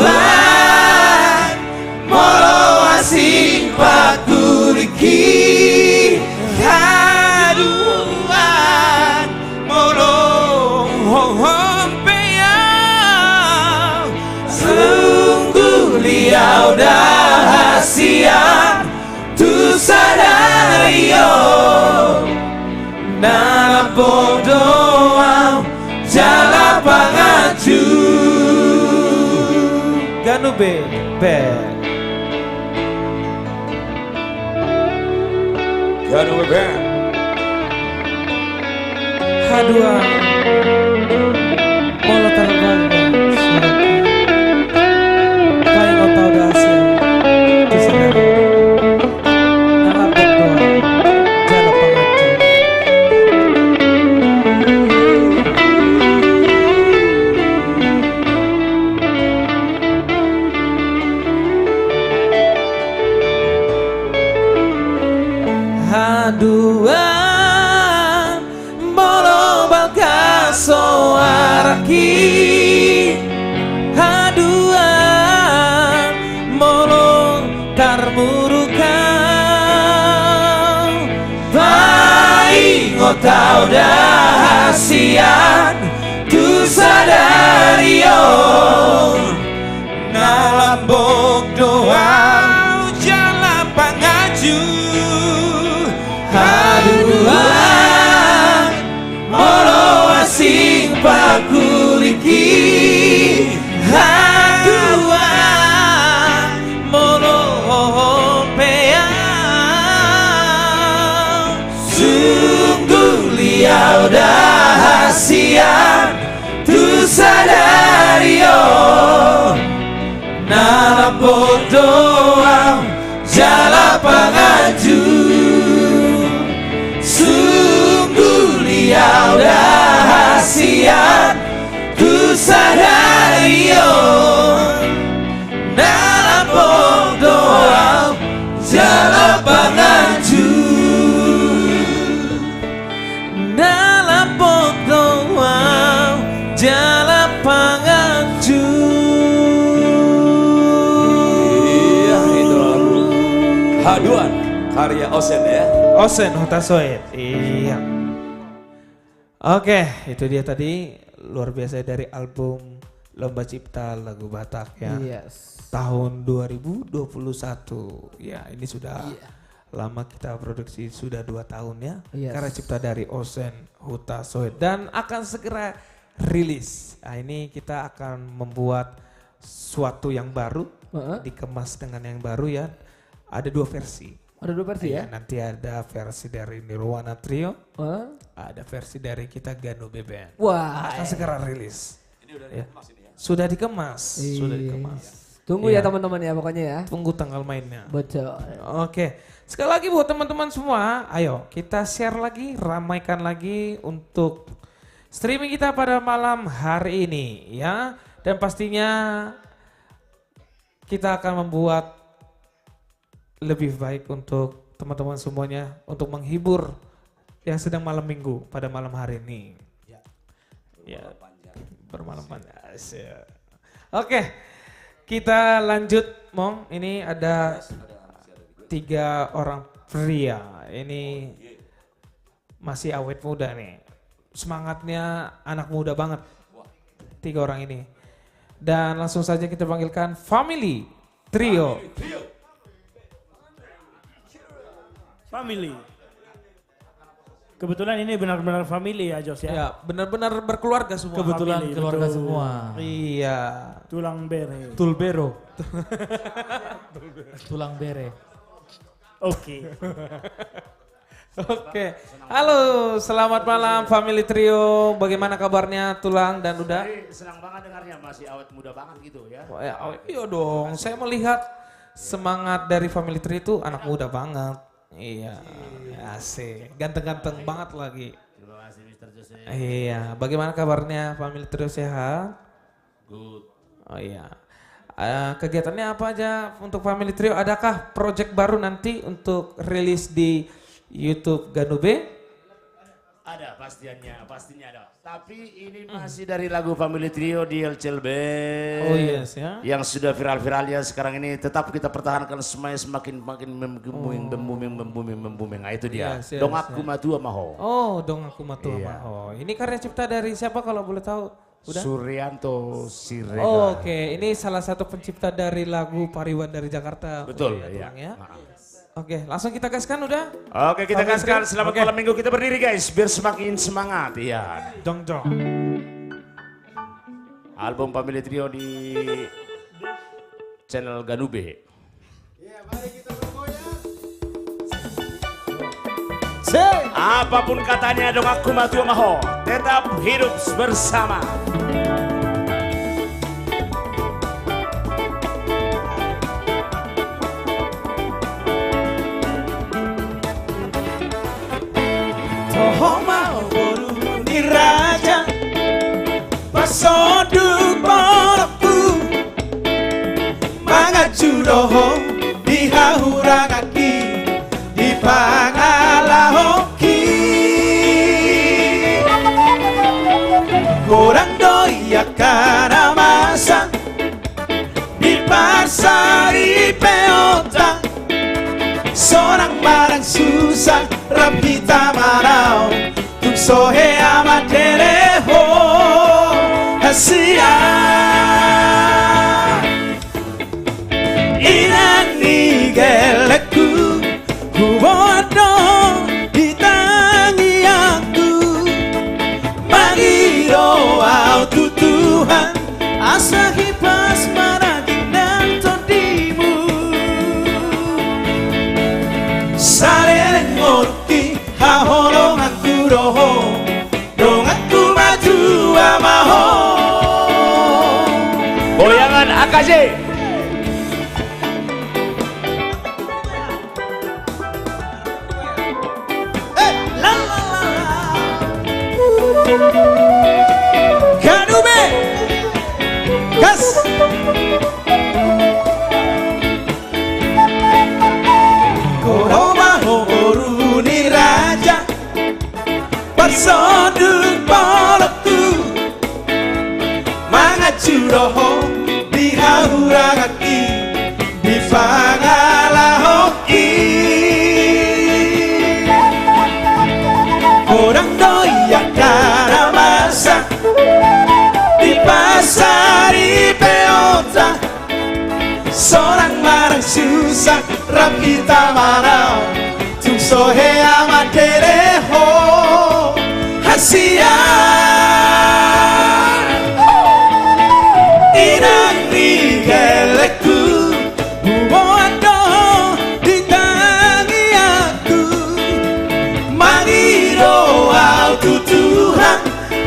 Haduan, molo asing pangkulingki. Haduan, molo hohom pe au. Sungguli au da hasian tu sadari on. Na lambok do au jala panganju. Ganup be, be. Ganup be. Haduan, molo tarmuruk au. Paingot au da hasian tu sadari on. Na lambok do au jala panganju. Haduan, molo balga soarangki. Haduan, molo tarmuruk au. Paingot au da hasian tu sadari on. Na lambok do au jala panganju. Haduan, molo asing pangkulingki. Haduan, molo hohom pe au. Sungguli au da hasian tu sadari on. Na lambok do au jala panganju. Sungguli au da hasian tu sadari on. Na lambok do au jala panganju. Na lambok do au jala panganju. Iya, itu lagu Haduan, karya Osen ya. Osen Hutasoit. Iya. Oke, itu dia tadi, luar biasa, dari album Lomba Cipta Lagu Batak ya. Yes. Tahun dua ribu dua puluh satu. Ya, ini sudah Iya. lama kita produksi, sudah dua tahun ya. Yes. Karya cipta dari Osen Hutasoit dan akan segera rilis. Nah, ini kita akan membuat suatu yang baru, Heeh. dikemas dengan yang baru ya. Ada dua versi. Ada dua versi Iya, ya? Nanti ada versi dari Nirwana Trio, Heeh. ada versi dari kita Ganup Band. Wah. Akan segera rilis. Ini udah Ya. dikemas ini ya? Sudah dikemas. Iya. Sudah dikemas. Tunggu ya Iya. teman-teman ya pokoknya ya. Tunggu tanggal mainnya. Betul. Oke. Sekali lagi buat teman-teman semua, ayo kita share lagi, ramaikan lagi untuk streaming kita pada malam hari ini ya. Dan pastinya kita akan membuat lebih baik untuk teman-teman semuanya, untuk menghibur yang sedang malam minggu pada malam hari ini. Ya. Ya. Bermalam panjang. Bermalam panjang. Asik. Oke. Kita lanjut, Mong. Ini ada Yes, ada, masih ada juga. tiga orang Ria. Ini masih awet muda nih. Semangatnya anak muda banget. Tiga orang ini. Dan langsung saja kita panggilkan Family Trio. Family. Kebetulan ini benar-benar family ya, Jos, ya? Ya, benar-benar berkeluarga semua. Kebetulan family, keluarga betul. Semua. Iya. Tulang bere. Tulbero. Tulang bere. Oke. Oke. Halo, selamat malam Family Trio. Bagaimana kabarnya Tulang dan Uda? Baik, senang banget dengarnya, masih awet muda banget gitu ya. Oh, ya, oh, iya dong, saya melihat semangat dari Family Trio itu anak muda banget. Iya, asik. Ganteng-ganteng banget lagi. Terima kasih, Mister Jose. Iya, bagaimana kabarnya Family Trio, sehat? Good. Oh iya. Eh, kegiatannya apa aja untuk Family Trio? Adakah project baru nanti untuk rilis di YouTube Ganube? Ada, pastinya, pastinya ada. Tapi ini masih dari lagu Family Trio di L C L B. Oh, yes, ya. Yang sudah viral-viralnya sekarang ini tetap kita pertahankan supaya semakin, makin mem-, booming, booming, booming, booming. Nah, itu dia. Yes, yes, Donganku ya. Matua ma ho. Oh, Donganku Matua ma ho. Iya. Ini karya cipta dari siapa kalau boleh tahu? Uda? Suryanto Siregar. Oh, oke, ini salah satu pencipta dari lagu Pariban dari Jakarta. Betul, iya. Uda ya, Tulang, ya? Nah. Oke, langsung kita gaskan, Uda? Oke, kita gaskan. Selamat malam minggu, kita berdiri, guys, biar semakin semangat, iya. Dong, dong. Album Family Trio di channel Ganube. Apapun katanya, Donganku Matua ma ho, tetap hidup bersama. Toho ma ho boru ni raja, pasonduk bolokku, manganju do ho di hahuranganki, di pangalahonki. Godang do i angka na masa, di parsaripeonta, sonang manang susa, rap hita manaon, tung so hea mandele ho hasian. Inang ni gellengku, huboan do di tangiangku, mangido au tu Tuhan, asa hipas ma daging nang tondimu. Saleleng ngolungki, haholonganku do ho, Donganku Matua ma ho. Goyangan A K J. Eh, la, la, la, la. Ganube. Gas. Godang ma ho boru ni raja, pasonduk bolokku, manganju do ho di hahuranganki, di pangalahonki. Godang do i angka na masa, di parsaripeonta, sonang manang susa, rap hita manaon, tung so hea mandele ho hasian. Inang ni gellengku, huboan do di tangiangku, mangido au tu Tuhan,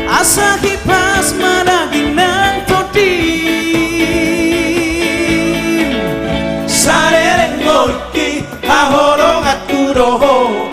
asa hipas ma daging nang tondim. Saleleng ngolungki, haholonganku do ho,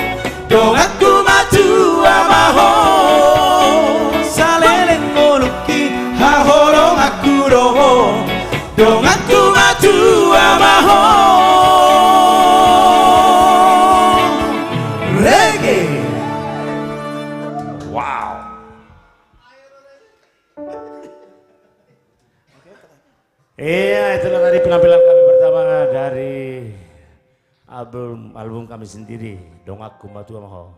Album, album kami sendiri, Donganku Matua Ma Ho.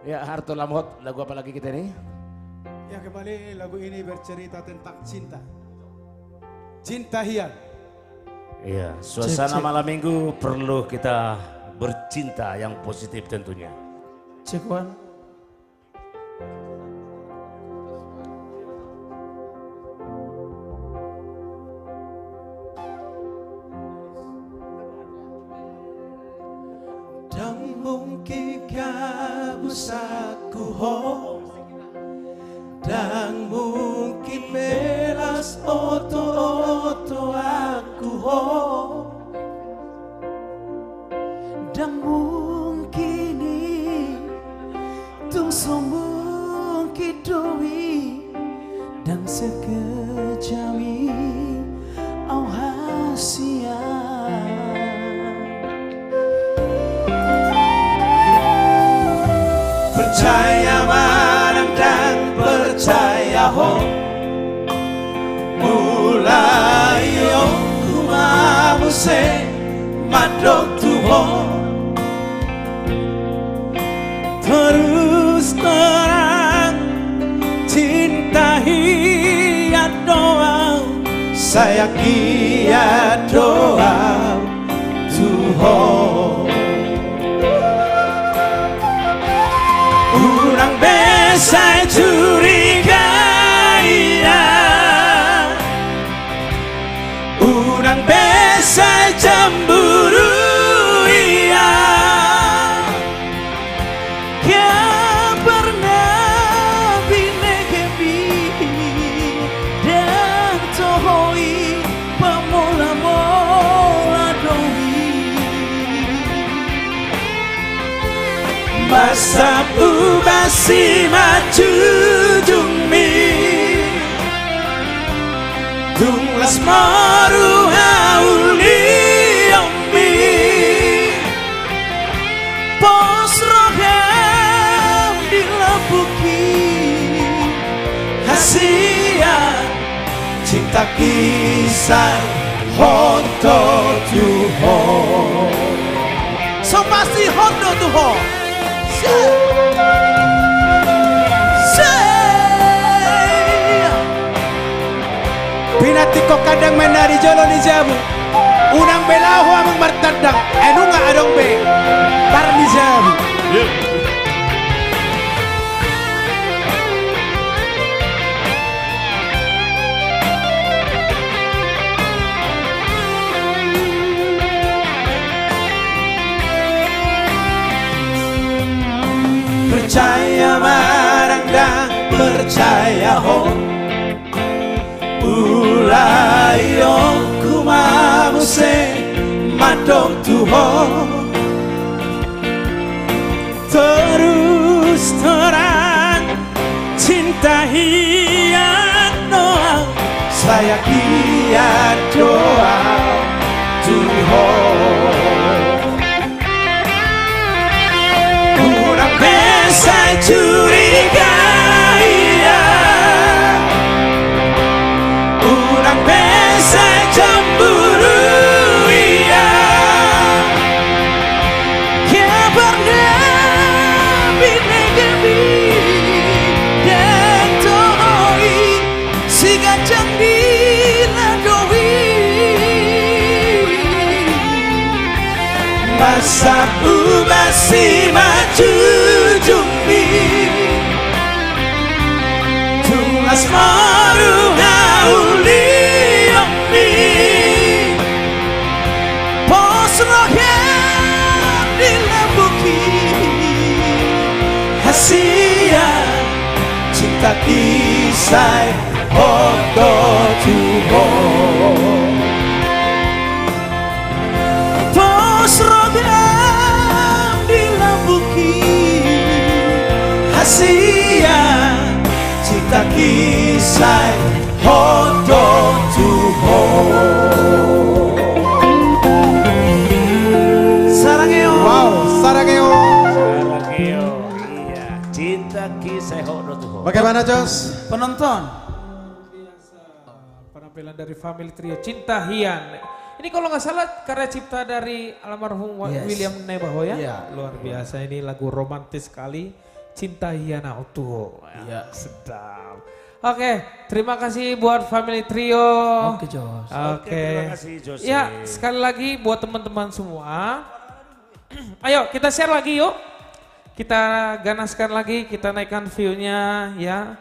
Ya, Harto Lamhot, lagu apa lagi kita ini? Ya, kembali lagu ini bercerita tentang cinta. Cinta hian. Iya, suasana malam minggu perlu kita bercinta yang positif tentunya. Cek, one. Ndang mungkin gabusanku ho, ndang mungkin melas oto-otoanku ho. Ndang mungkin i, tung so mungkin do i, ndang sekejam i au hasian. Percaya manang ndang percaya ho, mulai on homa muse mandok tu ho. Terus terang, cinta hian do au, sayang hian do au tu ho. Unang be sai curiga ia, unang be sai cemburu ia. Kabar na binege mi, ndang toho i, pamola-mola do i. Masa uba simanjujung mi, tung las moru haulion mi. Pos roham di lambungki, hasian cinta kisah hot do tu ho. So pasti hot do tu ho. Se. Se. Pinantikhon kandang ma inna di jolo ni jabu. Unang be laho amang martandang, ai nunga adong be bar ni jabu. Percaya manang ndang percaya ho, mulai on homa muse mandok tu ho. Terus terang, cinta hian do au, sayang hian do au tu ho. Unang be sai curiga ia, unang be sai cemburu ia. Kabar na binege mi, ndang toho i, siganjang dila do i. Masa uba simanjujung mi, tung las moru haulion mi. Pos roham di lambungki, hasian cinta kisah hot do tu ho. Pos roham di lambungki, hasian cinta kisah hot do tu ho. Sarangeo. Wow, sarangeo. Sarangeo. Iya, cinta kisah hot do tu ho. Bagaimana, Jos? Penonton. Penampilan dari Family Trio Cinta Hian. Ini kalau nggak salah karya cipta dari almarhum Wa-, Yes. William Naibaho ya? Iya. Luar biasa, ini lagu romantis sekali. Cinta Hiana Utuh. Iya. Sedap. Oke, terima kasih buat Family Trio. Oke, Jos. Oke. Oke, terima kasih, Jose. Ya, sekali lagi buat teman-teman semua. Ayo, kita share lagi yuk. Kita ganaskan lagi, kita naikkan view-nya ya.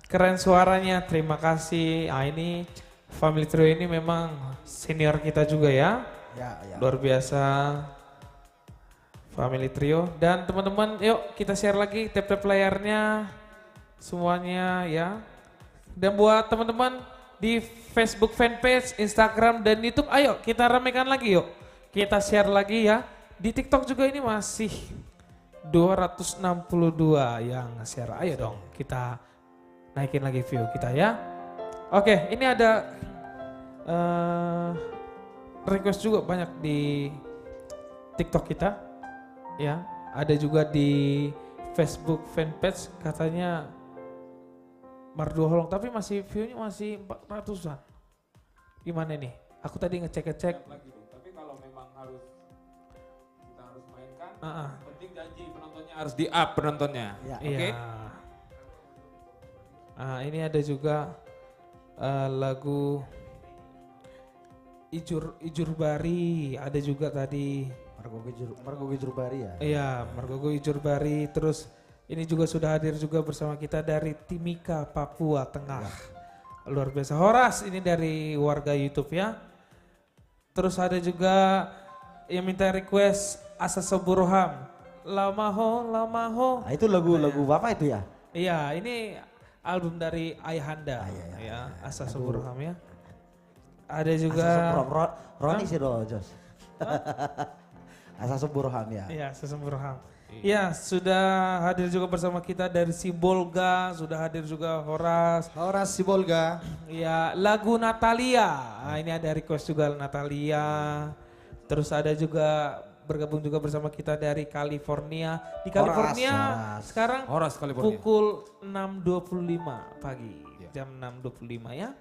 Keren suaranya, terima kasih. Ah, ini Family Trio ini memang senior kita juga ya. Ya, ya. Luar biasa. Family Trio. Dan teman-teman, yuk kita share lagi, tap-tap layarnya semuanya ya. Dan buat teman-teman di Facebook fanpage, Instagram, dan YouTube, ayo kita ramekan lagi yuk. Kita share lagi ya. Di TikTok juga ini masih dua ratus enam puluh dua yang share. Ayo dong, kita naikin lagi view kita ya. Oke, ini ada, eh, request juga banyak di TikTok kita. Ya, ada juga di Facebook fanpage katanya Marduo Holong, tapi masih view-nya masih empat ratusan. Gimana nih? Aku tadi ngecek-ngecek. Siap lagi, Bung. Tapi kalau memang harus, kita harus mainkan, ah, ah, penting janji penontonnya harus di-up penontonnya. Ya. Oke? Iya. Ah, ini ada juga, eh, lagu Ijur, Ijur Bari, ada juga tadi. Margogo Ijur, Margogo Ijur Bari ya? Iya, Margogo Ijur Bari, terus ini juga sudah hadir juga bersama kita dari Timika, Papua Tengah. Ya. Luar biasa. Horas ini dari warga YouTube ya. Terus ada juga yang minta request Asa So Boroham. Lama ho, lama ho. Ah, itu lagu, nah, lagu Bapak itu ya? Iya, ini album dari Ayahanda. Ah, iya, iya. Ya, Asa So Boroham ya. Ada juga Asa So Boroham. Ro-, Roni sih do, Jos. Hah? Asa So Boroham ya. Iya, Asa So Boroham. Iya. Ya, sudah hadir juga bersama kita dari Sibolga, sudah hadir juga Horas. Horas Sibolga. Iya, lagu Natalia. Ah, ini ada request juga Natalia. Terus ada juga bergabung juga bersama kita dari California. Di Horas, California Horas. Sekarang Horas, California. Pukul enam dua puluh lima pagi. Iya. Jam enam dua puluh lima ya.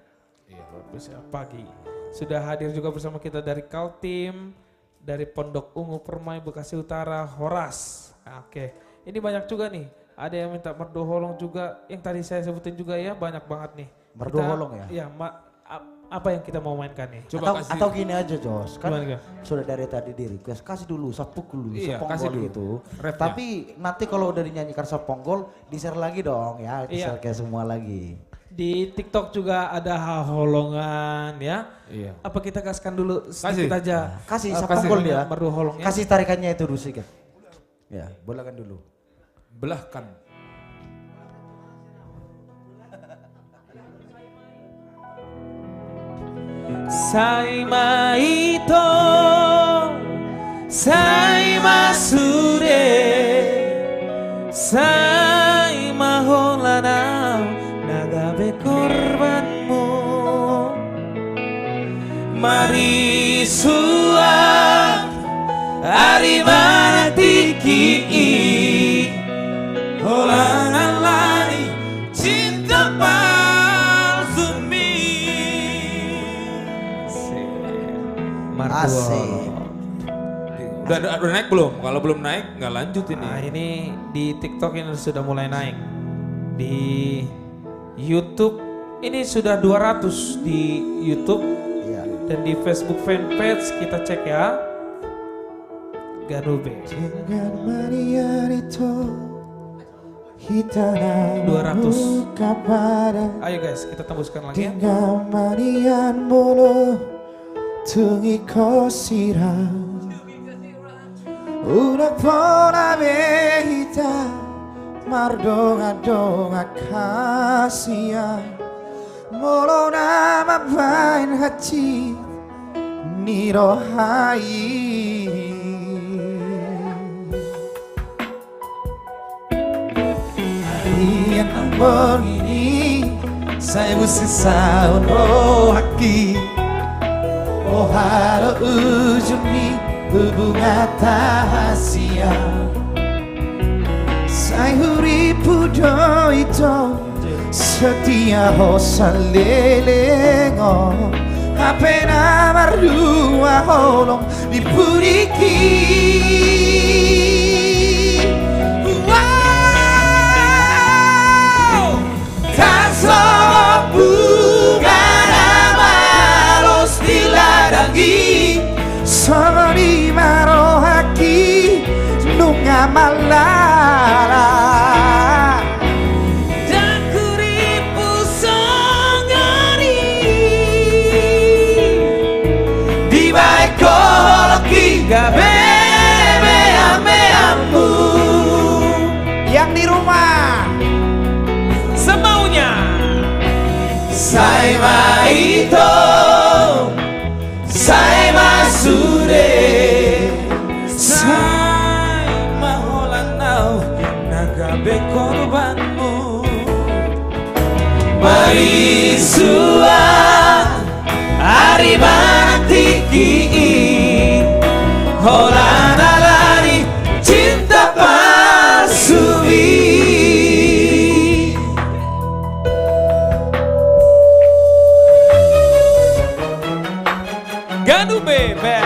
Iya, luar biasa. Pagi. Sudah hadir juga bersama kita dari Kaltim, dari Pondok Ungu Permai, Bekasi Utara, Horas. Oke. Ini banyak juga nih. Ada yang minta Marduo Holong juga, yang tadi saya sebutin juga ya, banyak banget nih. Marduo Holong ya? Iya, ma-, ap-, apa yang kita mau mainkan nih? Coba kasih. Atau, atau gini aja, Jos. Kan gimana, gimana? Sudah dari tadi di request, kasih dulu, sapu dulu, iya, kasih dulu. Itu. Refnya. Tapi nanti kalau udah dinyanyikan Saponggol, di-share lagi dong ya, iya, di-share ke semua lagi. Di TikTok juga ada Haholongan ya. Iya. Apa kita gaskan dulu sedikit aja? Kasih. Nah, kasih, eh, Saponggol ya. Marduo Holong ya. Kasih tarikannya itu dulu sedikit. Ya, bolehkan dulu. Belahkan. Sai ma ito, sai ma sude, sai ma holan au na gabe korbanmu. Marisuang ari ma na tingki i, holan alani cinta palsumi. Asik. Marduo. Asik. Udah, udah, udah naik belum? Kalau belum naik, nggak lanjut ini. Nah, ini di TikTok ini sudah mulai naik. Di YouTube ini sudah dua ratus di YouTube. Iya. Dan di Facebook fanpage kita cek ya. Ganube. Dengan manian itu. Dua ratus. Ayo guys, kita tembuskan lagi ya. Tung i ho sirang, unang pola be hita mardongan-dongan hasian. Molo na mambahen hansit ni roha i. Arian na borngin i, sai busisaon rohangki. Boha do ujung ni hubunganta hasian. Sai hurippu do ito, setia ho saleleng on. Hape na mardua holong di pudingki. Wow! Tarsongon bunga na malos di ladang i, songon i ma rohangki nunga mallala. Dangku ripu songon i, dibaen holongki gabe meammeammu. Yang di rumah, semaunya. Sai ma ito, sai ma sude, sai ma holan ahu na gabe korbanmu. Marisuan ari manang tingki i, holan ala ni cinta palsu i. Ganu be, be.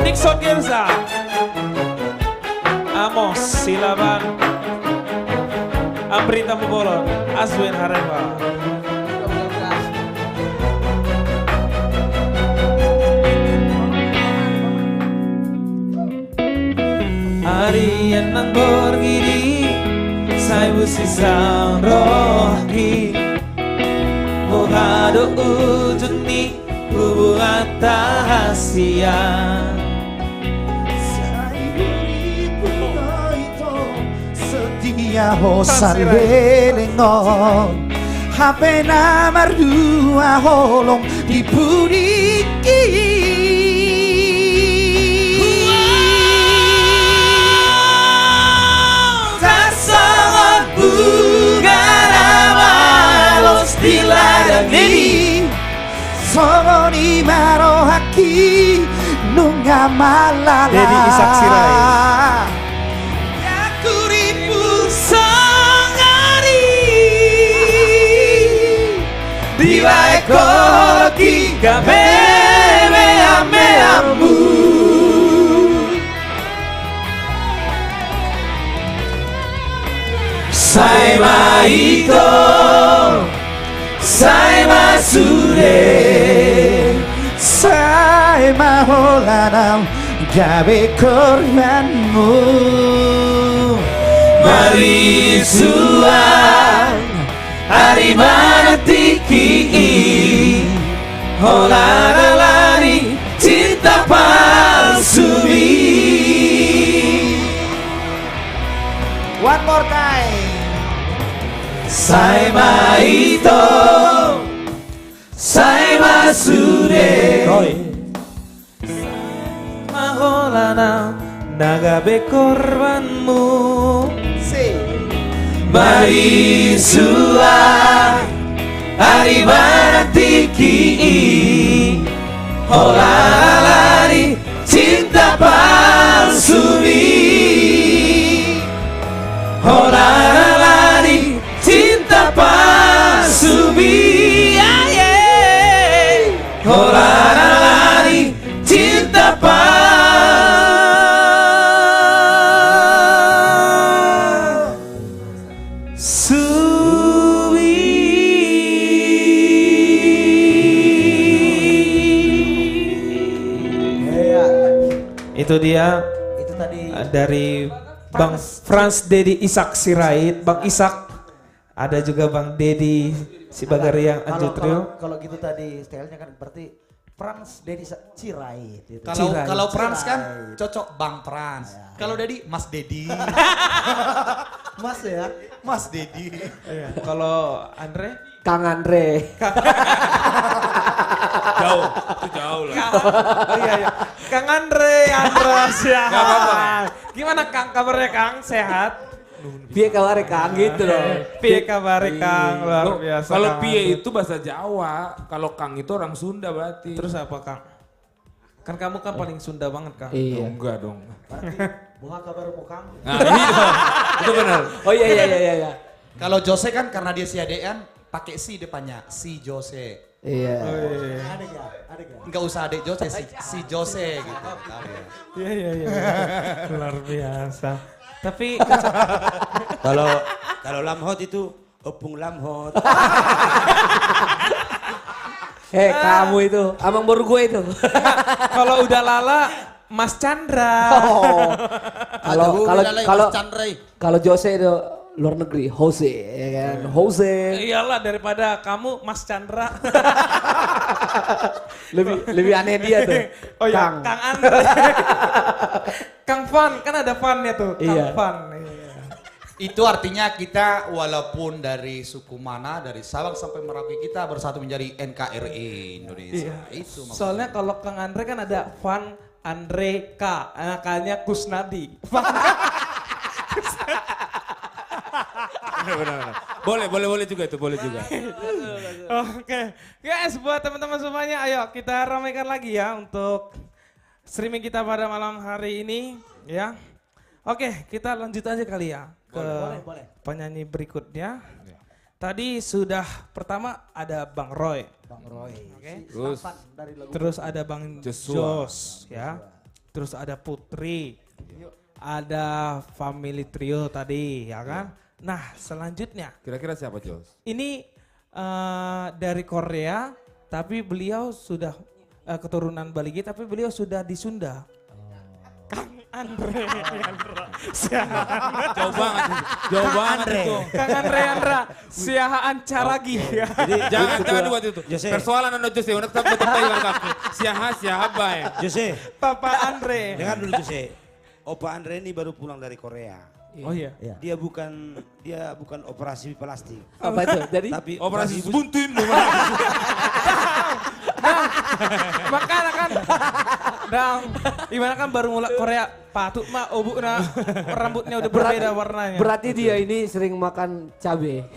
Nixon Gerza. Amos Silaban. Amrita Pubolon. Aswin Hareva. Ari annon borngin i, sai busi saon rohangki. Boha do ujung ni hubunganta hasian. Sai hurippu do ito, setia ho saleleng on. Hape na mardua holong di pudingki. Tarsongon bunga na malos di ladang i, songon i ma rohangki nunga mallala. Dedi Isak Sirait. Dangku ripu songon i, dibaen holongki gabe meammeammu. Sai ma ito, sai ma sude, sai ma holan ahu gabe korbanmu. Marisuan ari manang tingki i, holan ala ni cinta palsu i. One more time. Sai ma ito, sai ma sude. Oi. Sai ma holan ahu na gabe korbanmu. Si. Marisuan ari manang tingki i, holan ala ni cinta palsu i. Holan ala ni cinta palsu i. Ai, ai. Holan ala ni cinta palsu i. Iya. Itu dia. Itu tadi, eh, dari Bang Frans. Frans Dedi Isak Sirait. Bang Isak. Ada juga Bang Dedi Sibagar yang Anju Trio. Kalau, kalau gitu tadi stylenya kan berarti Frans Dedi Sa-, Sirait gitu. Kalau, Sirait. Kalau Frans kan cocok Bang Frans. Iya. Kalau Dedi, Mas Dedi. Mas ya? Mas Dedi. Iya. Kalau Andre? Kang Andre. Jauh, itu jauh lah. Kang, oh iya, iya. Kang Andre, Andras, ya. Nggak apa-apa. Gimana, Kang, kabarnya, Kang? Sehat? Piye kabar, Kang? Gitu loh. Piye kabar, Kang? Iya. Luar biasa, Kang Andre. Kalau piye itu bahasa Jawa, kalau Kang itu orang Sunda berarti. Terus apa, Kang? Kan kamu kan paling Sunda banget, Kang. Iya. Oh, enggak dong. Berarti, boha kabarmu, Kang? Nah, iya. Itu benar. Oh, iya, iya, iya, iya, iya. Kalau Jose kan karena dia si adean, pakai si depannya, si Jose. Iya. Oh, iya, iya. Adek ya, adek ya. Nggak usah adek Jose, si, si Jose gitu. Tahu ya. Iya, iya, iya, iya. Luar biasa. Tapi kalau, kalau Lamhot itu Ompung Lamhot. Eh, kamu itu, amang boru gue itu. Kalau udah Lala, Mas Chandra. Oh. Kalau, kalau, kalau, kalau Jose itu luar negeri, Jose, ya kan? Jose. Iyalah, daripada kamu, Mas Chandra. Lebih, lebih aneh dia tuh. Oh iya, Kang. Kang Andre. Kang Fan, kan ada Fan-nya tuh, Kang Fan. Iya. Itu artinya kita walaupun dari suku mana, dari Sabang sampai Merauke, kita bersatu menjadi N K R I Indonesia. Iya. Itu maksudnya. Soalnya kalau Kang Andre kan ada Fan Andre K, makanya Kusnadi. Benar, benar, benar. Boleh, boleh, boleh juga itu, boleh juga. Oke. Guys, buat teman-teman semuanya, ayo kita ramaikan lagi ya untuk streaming kita pada malam hari ini, ya. Oke, kita lanjut aja kali ya ke penyanyi berikutnya. Boleh, boleh, boleh. Iya. Tadi sudah pertama ada Bang Roy. Bang Roy. Oke. Si Terus, Stefan dari lagu terus ada Bang Joshua. Jos, ya. Joshua. Terus ada Putri. Iya. Ada Family Trio tadi, ya kan? Iya. Nah, selanjutnya. Kira-kira siapa, Jos? Ini, eh, dari Korea, tapi beliau sudah, eh, keturunan Balige, tapi beliau sudah di Sunda. Oh. Kang Andre Riandra. Jauh banget, jauh banget itu. Kang Andre Riandra, Siahaan Caragi. Oke. Jadi, jangan, itu jangan dia. Dibuat itu. Jose. Persoalan anu Jose, unek sampai tetap ibarat aku. Siaha, siaha bae. Jose. Papa Andre. Dengar dulu, Jose. Opa Andre ini baru pulang dari Korea. Oh, iya. Iya. Dia bukan, dia bukan operasi plastik. Apa itu? Jadi? Tapi operasi operasi bus- buntu ini. Nah, makanya kan. Dang, gimana kan baru mulai Korea, patut ma obukna, rambutnya udah berbeda warnanya. Berarti dia ini sering makan cabe.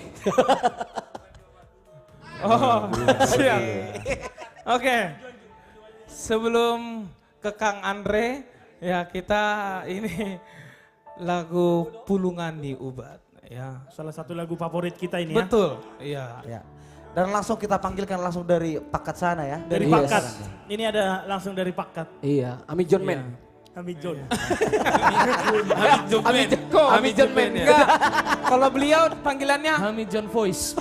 Oh, siap. Oke. Sebelum ke Kang Andre, ya, kita ini lagu Pulungan ni Ubat, ya. Salah satu lagu favorit kita ini, ya. Betul, iya. Ya. Dan langsung kita panggilkan langsung dari Pakat sana, ya. Dari Pakat. Iya. Ini ada langsung dari Pakat. Iya, Ami John Man. Iya. Ami John. Ami John Man. Ami John Man, ya. Enggak. Kalau beliau panggilannya Ami John Voice.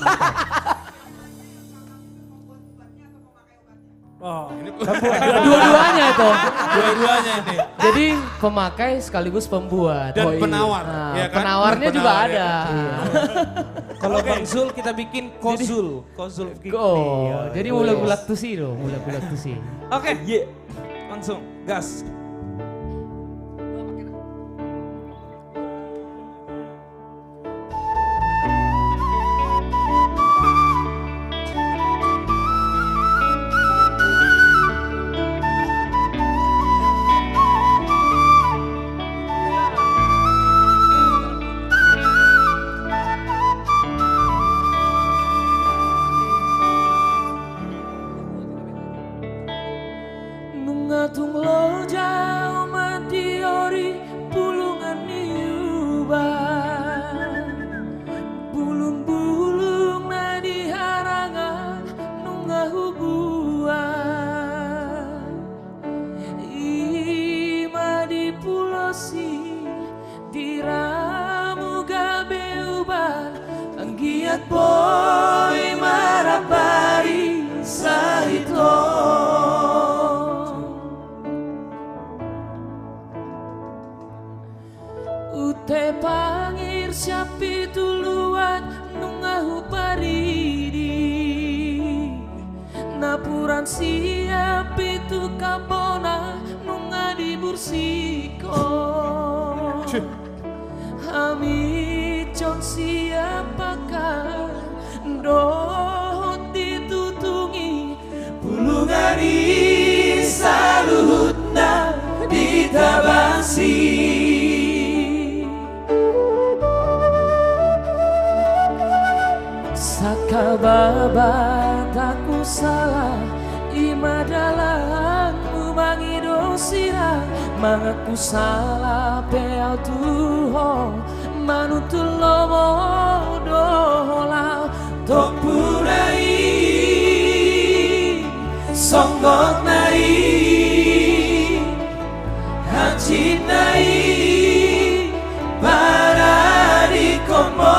Oh. Dua-duanya itu. Dua-duanya ini. Jadi pemakai sekaligus pembuat. Dan penawar, ya kan? Nah, penawarnya juga ada. Iya. Kalau Bang Zul kita bikin Kozul, Kozul Fikri. Oh, jadi mulai bulat tusi loh, mulai bulat tusi. Oke. Iya. Langsung gas. Nunga tung loja umat di ori pulungan ni ubat, bulung-bulung na di harangan nunga hubuat. I ma dipulosi, diramu gabe ubat, anggiat boi marapari sahit ho. Ute pangir siap pitu luat nunga huparidi. Napuran siap pitu kapona nunga dibursiko. Cih. Hami jon siap pakan dohot ditutungi. Pulungan i saluhutna ditabasi. Saka Baba, ndang husala, i ma dalangmu mangido sirang, mangaku sala pe au tu Ho, manuntun lomo do Ho laho tompuna i. Songgotna i, hansitna i, paradingkonmu.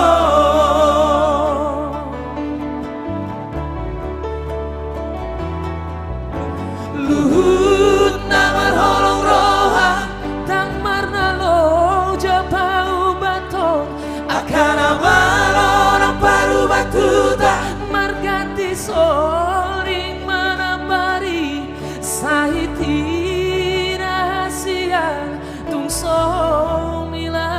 Luhut na marholong roha, ndang marnalo japa ubaton, angka na malo na parubat huta, marganti soring manambari, sahit i na hasian tung so humilang.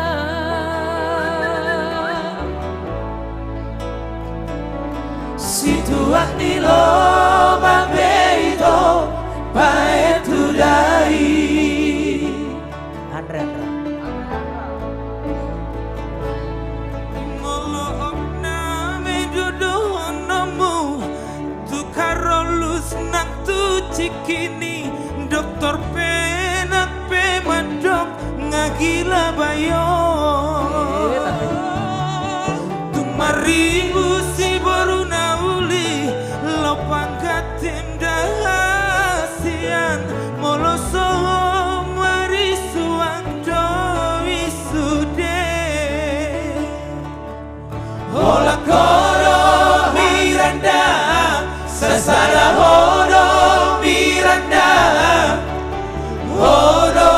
Situak ni loba be i do baen tu dai. Andre, Andre. Molo on nami do dohononmu, tu Karolus nang tu Cikini, doktor Penak pe mandok nga gila bayo. Tung maribus i boru na uli, lopang ganti nda hasian, molo so marisuan do i sude. Holan ho do Miranda, sasada ho do Miranda. Ho do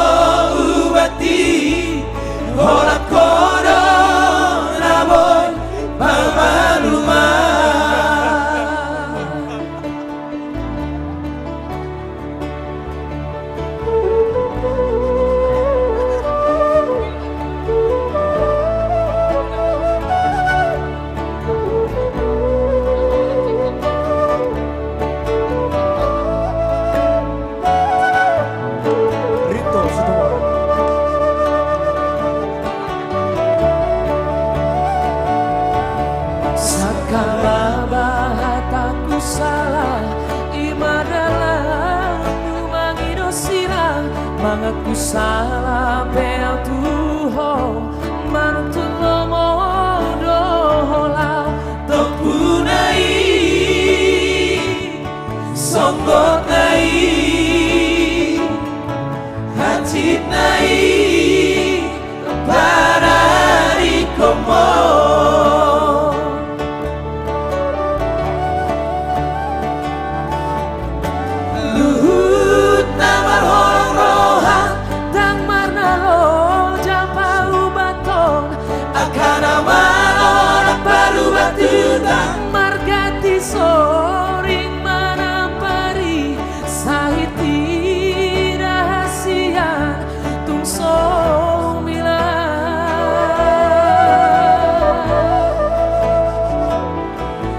ubat i, holan ho do na boi pamalum an. Rinto Sitohang. Sangkap ma hatangku sala, i ma dalanmu mangido sirang, mangaku sala pe au tu ho, manuntun lomo do ho laho. Tompuna i, songgotna i, hansitna i, paradingkonmu. Luhut na marholong roha, ndang marnalo japa ubaton, angka na malo na parubat huta, marganti soring manambari, sahit i na hasian tung so humilang.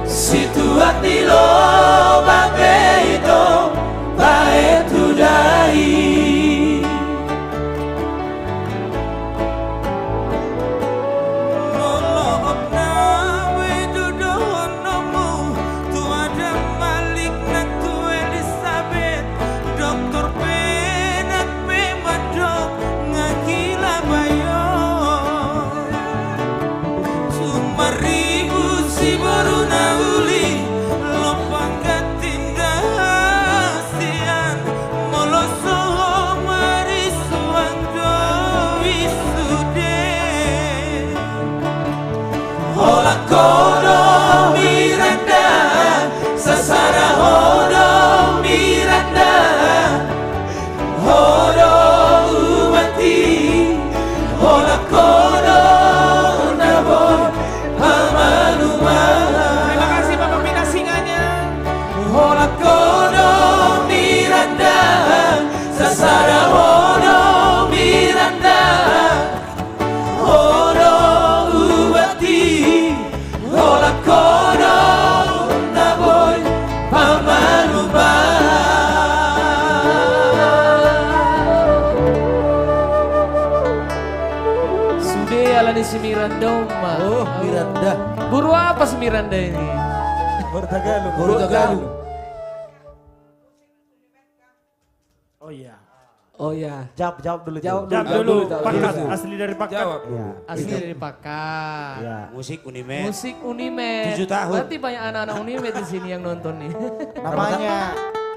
Situak ni loba be i do baen tu dai. Molo on nami do dohononmu, tu Adam Malik nang tu Elisabet, doktor Penak pe mandok nga gila bayo. Tung maribus i boru na uli, lopang ganti nda hasian, molo so marisuan do i sude. Holan ho do Miranda, sasada ho do Miranda. Ho do ubat i, holan ho do na boi pamalum an. Terima kasih Bapak Pina Singanya. Holan ho do Miranda, sasada ho do Miranda. Ho do ubat i, holan ho do na boi pamalum an. Sude ala ni si Miranda on ma. Oh, Miranda. Boru apa si Miranda ini? Boru Tagalog. Boru Tagalog. Oh iya. Oh iya. Jawab, jawab dulu, jawab dulu. Jawab dulu, jawab dulu. Pakat, asli dari Pakat. Jawab dulu. Iya. Asli dari Pakat. Iya. Musik Unimed. Musik Unimed. Tujuh tahun. Berarti banyak anak-anak Unimed di sini yang nonton nih. Namanya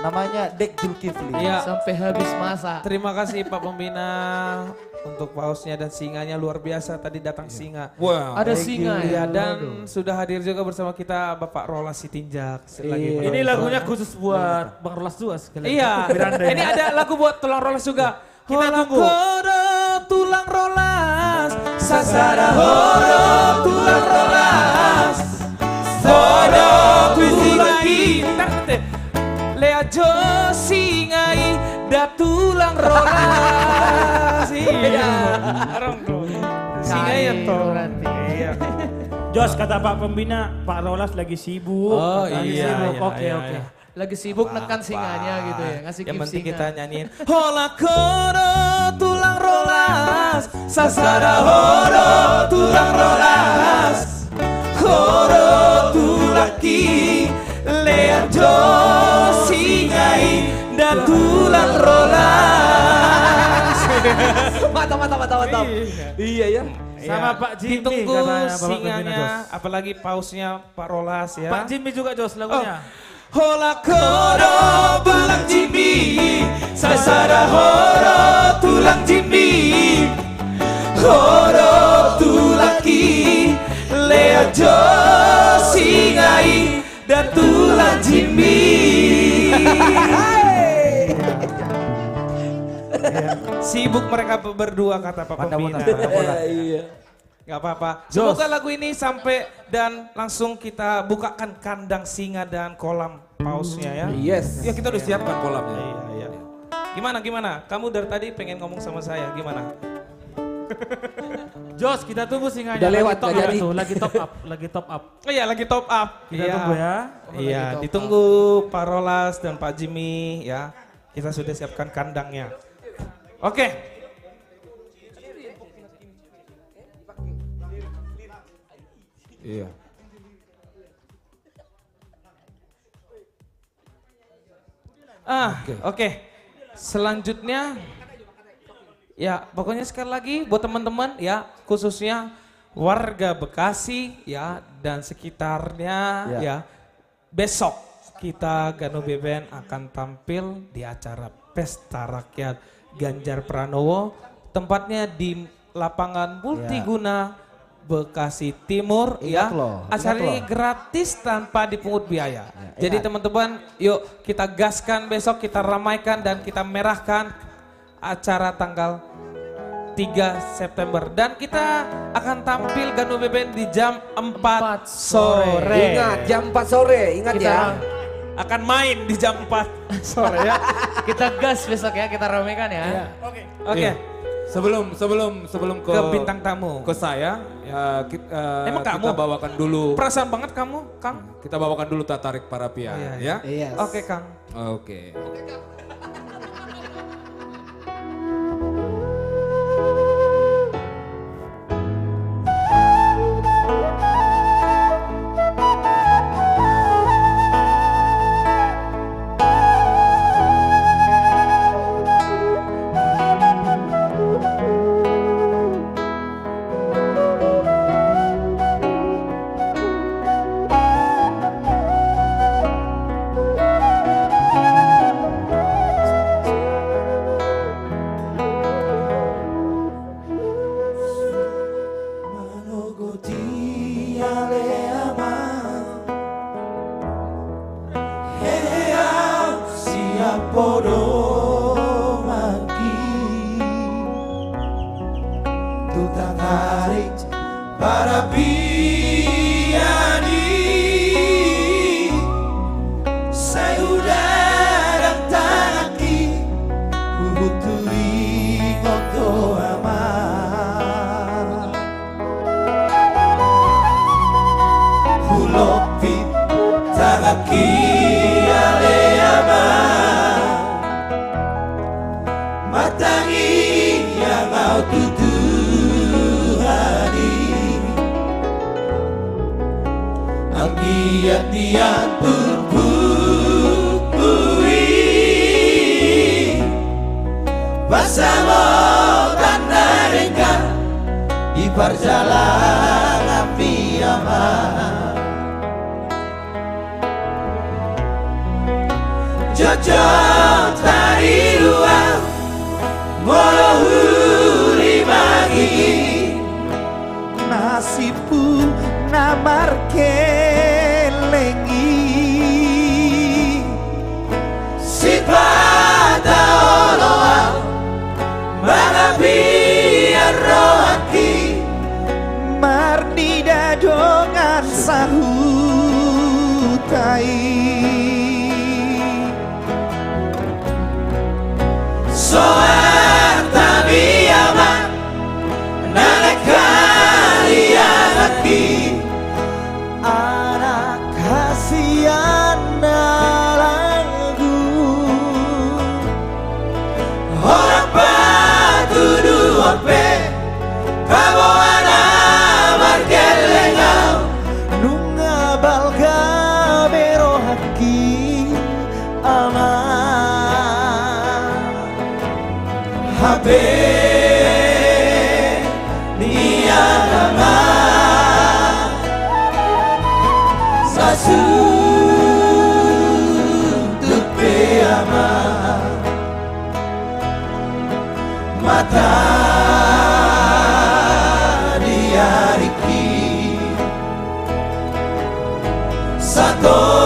Namanya Dek Zulkifli. Iya. Sampai habis masa. Terima kasih, Pak Pembina, untuk pausnya dan singanya luar biasa tadi datang singa. Wah. Ada singa, ya? Iya, dan sudah hadir juga bersama kita Bapak Rolas Sitinjak. Ini lagunya khusus buat Bang Rolas juga sekali. Iya. Ini ada lagu buat Tulang Rolas juga. Kita tunggu. Hola kodo tulang rolas, sasada hodo tulang rolas. Hodo tulang i. Bentar, bentar. Lea jo singa i da tulang rolas. Iya. Singa i, ya toh. Iya. Jos, kata Pak Pembina, Pak Rolas lagi sibuk. Oh, iya, iya. Oke, oke. Lagi sibuk nekan singanya gitu ya, ngasih gift singa. Yang penting kita nyanyiin. Hola kodo tulang rolas, sasada hodo tulang rolas. Hodo tulang i, lea jo singa i da tulang rolas. Mantap, mantap, mantap, mantap. Iya, ya. Sama Pak Jimmy. Ditunggu singanya, apalagi pausnya Pak Rolas, ya. Pak Jimmy juga, Jos, lagunya. Hola kodo tulang Jimmy, sasada hodo tulang Jimmy. Hodo tulang i, lea jo singa i da tulang Jimmy. Sibuk mereka berdua, kata Pak Pembina. Iya. Nggak apa-apa. Semoga lagu ini sampai dan langsung kita bukakan kandang singa dan kolam pausnya, ya. Yes. Ya, kita udah siapkan kolamnya. Iya, iya. Gimana, gimana? Kamu dari tadi pengen ngomong sama saya, gimana? Jos, kita tunggu singanya. Udah lewat, nggak jadi. Lagi top up, lagi top up. Oh iya, lagi top up. Kita tunggu, ya. Iya, ditunggu Pak Rolas dan Pak Jimmy, ya. Kita sudah siapkan kandangnya. Oke. Iya. Ah, oke. Selanjutnya, ya, pokoknya sekali lagi buat teman-teman, ya, khususnya warga Bekasi, ya, dan sekitarnya, ya. Besok kita Ganu Beben akan tampil di acara Pesta Rakyat Ganjar Pranowo, tempatnya di Lapangan Multiguna, Bekasi Timur, ya. Acara ini gratis tanpa dipungut biaya. Jadi, teman-teman, yuk kita gaskan besok, kita ramaikan dan kita merahkan acara tanggal tiga September. Dan kita akan tampil Ganu Beben di jam empat sore. Ingat, jam empat sore, ingat ya. Akan main di jam empat sore, ya. Kita gas besok, ya, kita ramekan, ya. Iya. Oke. Oke. Iya. Sebelum, sebelum, sebelum ke, ke bintang tamu, ke saya, ya, kit-, eh, kita bawakan dulu. Emang kamu? Perasaan banget kamu, Kang? Kita bawakan dulu Tak Tarik Parapian, ya. Iya, iya. Yes. Oke, Kang. Oke. Manogot i ale ama, hehe, au sian podomanki tu tatarik parapian i. Sai hudadang tanganki, huhut huingot ho ama. Hulompit tanganki ale ama, martangiang au tu Tuhan i. Anggiat nian turpukku i pasamotan na denggan di parjalanganmi ama. Jo Jotari luar molo huri mangihut. Nasibku na markeleng i. Sipata olo au mangapian rohangki. Marnida dongan sahuta i. Soarta biama na naeng haliangakki. Anak hasian na lagu. Holan patuduhon pe paboa na margelleng au. Nunga balga be rohangki ama. Hape nian ama sasudut pe ama. Mata di ariki satongkin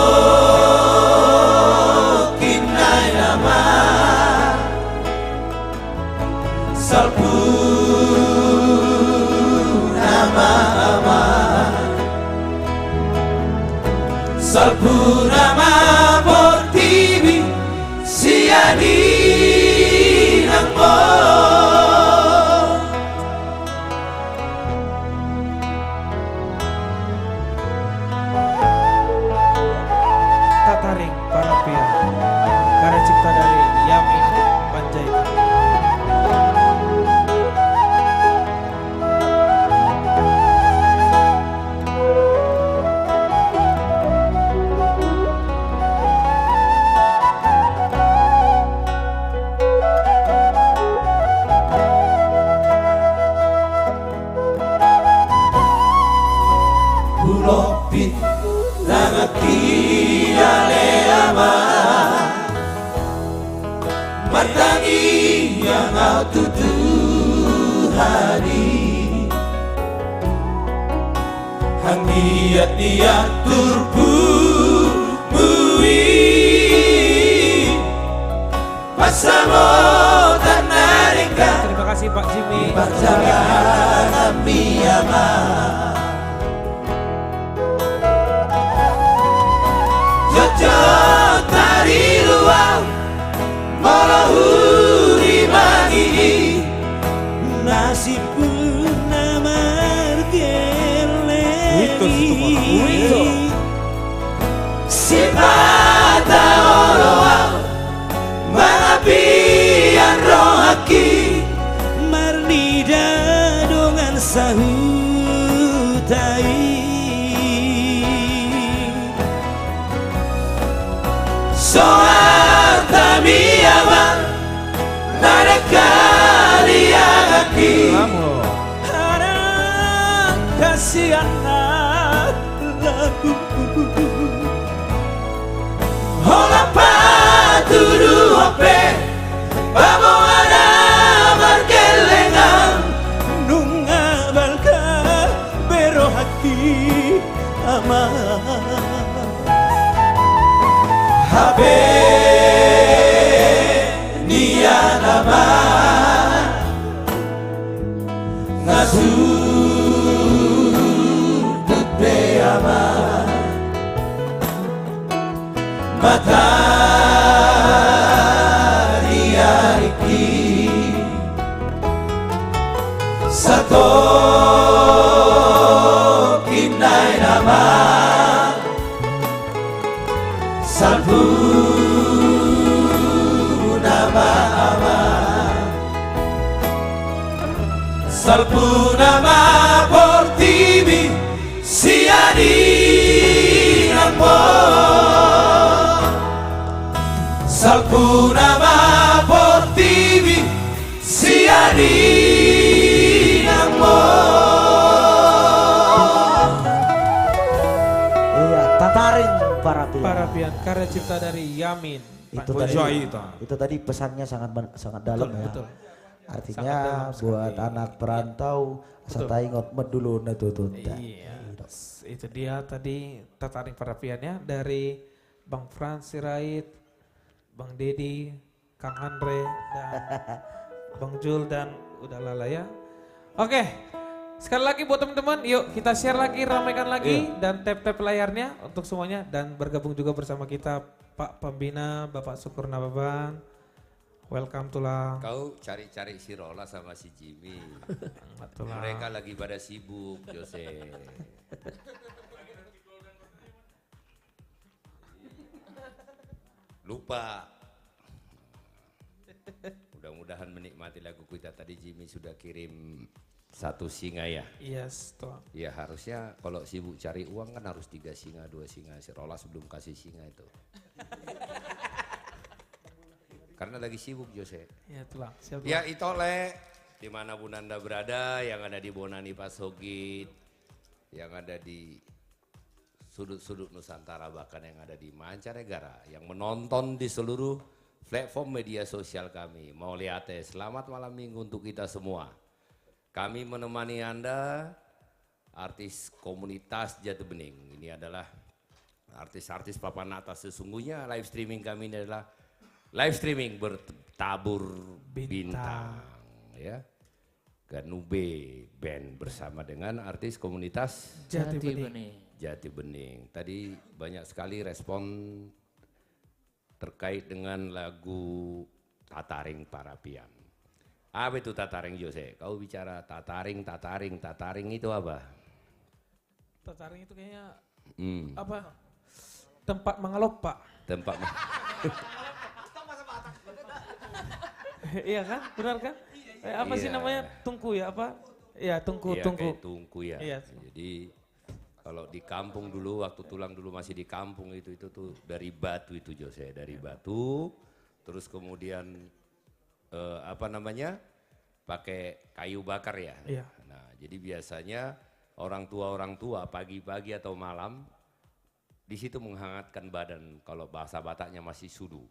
naeng ama. Salpu nama ama. Salpu nama portibi sian inangmu. Tataring Panampian, karya cipta dari Yamin Panjaitan. Hulompit tanganki ale ama. Martangiang au tu Tuhan i. Anggiat ia turpukmu i. Pansamotan na denggan. Terima kasih, Pak Jimmy. Parjalananmi ama. Jotjot tarilu au molo huri mangihut. Nasibku na margelleng i. Sipata olo au mangapian rohangki. Marnida dongan sahuta i. Soarta miama na naeng haliangakki. Anak hasian na lagu. Holan patuduhon pe paboa na margelleng au. Nunga balga be rohangki ama. Hape nian ama. Nga sundut pe ama. Mata di ariki satongkin naeng ama. Salpu nama ama. Salpu nama portibi sian inangmu. Salpu nama portibi sian inangmu. Iya, tataring para Parapian. Parapian, karya cipta dari Yamin. Itu tadi, Panjaitan. Itu tadi pesannya sangat men-, sangat dalam, betul, ya. Betul. Artinya, sangat dalam sekali, buat anak perantau, asal taingot, betul, menduluna tutu. Iya. Iya, dong. Itu dia tadi Tataring Parapian, ya, dari Bang Frans Sirait, Bang Dedi, Kang Andre, dan Bang Jul, dan udah lala, ya. Oke, sekali lagi buat teman-teman, yuk kita share lagi, ramaikan lagi, iya, dan tap-tap layarnya untuk semuanya, dan bergabung juga bersama kita Pak Pembina, Bapak Syukur Nababan. Welcome, Tulang. Kau cari-cari si Rola sama si Jimmy. Tulang. Mereka lagi pada sibuk, Jose. Lupa. Mudah-mudahan menikmati lagu kita tadi, Jimmy sudah kirim satu singa, ya. Yes, Tulang. Ya, harusnya kalau sibuk cari uang kan harus tiga singa, dua singa, si Rola sebelum kasih singa itu. Karena lagi sibuk, Jose. Ya, Tulang. Siap, ya, Tulang. Ito, Le, dimanapun Anda berada, yang ada di Bonani, Pasogit, yang ada di sudut-sudut Nusantara, bahkan yang ada di mancanegara, yang menonton di seluruh platform media sosial kami. Mauliate, selamat malam minggu untuk kita semua. Kami menemani Anda, artis komunitas Jati Bening. Ini adalah artis-artis papan atas. Sesungguhnya live streaming kami ini adalah live streaming bertabur bintang, bintang, ya. Ganube Band bersama dengan artis komunitas Jati Bening. Jati Bening. Tadi banyak sekali respon terkait dengan lagu Tataring Parapian. Apa itu tataring, Jose? Kau bicara tataring, tataring, tataring itu apa? Tataring itu kayaknya, hmm, apa? Tempat mengelopak. Tempat me- Iya kan? Benar kan? Eh, apa sih, iya, namanya? Tungku ya, apa? Iya, tungku, iya, tungku. Kayak tungku ya. Iya. Jadi, kalau di kampung dulu, waktu Tulang dulu masih di kampung itu, itu tuh dari batu itu, Jose, dari, iya, batu. Terus kemudian, eh, apa namanya, pakai kayu bakar, ya. Iya. Nah, jadi biasanya orang tua-orang tua pagi-pagi atau malam di situ menghangatkan badan, kalau bahasa Bataknya masih sudu.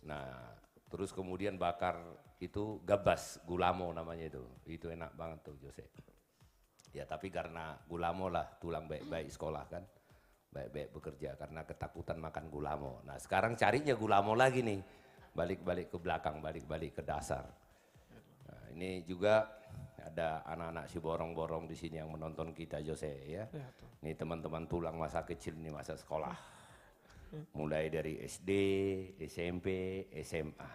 Nah, terus kemudian bakar itu gabas, gulamo namanya itu. Itu enak banget tuh, Jose. Ya, tapi karena gulamo lah, Tulang baik-baik sekolah kan, baik-baik bekerja karena ketakutan makan gulamo. Nah, sekarang carinya gulamo lagi nih, balik-balik ke belakang, balik-balik ke dasar. Nah, ini juga ada anak-anak Siborong-borong di sini yang menonton kita, Jose, ya. Ya, tuh. Ini teman-teman Tulang masa kecil, ini masa sekolah. Hmm. Mulai dari S D, S M P, S M A.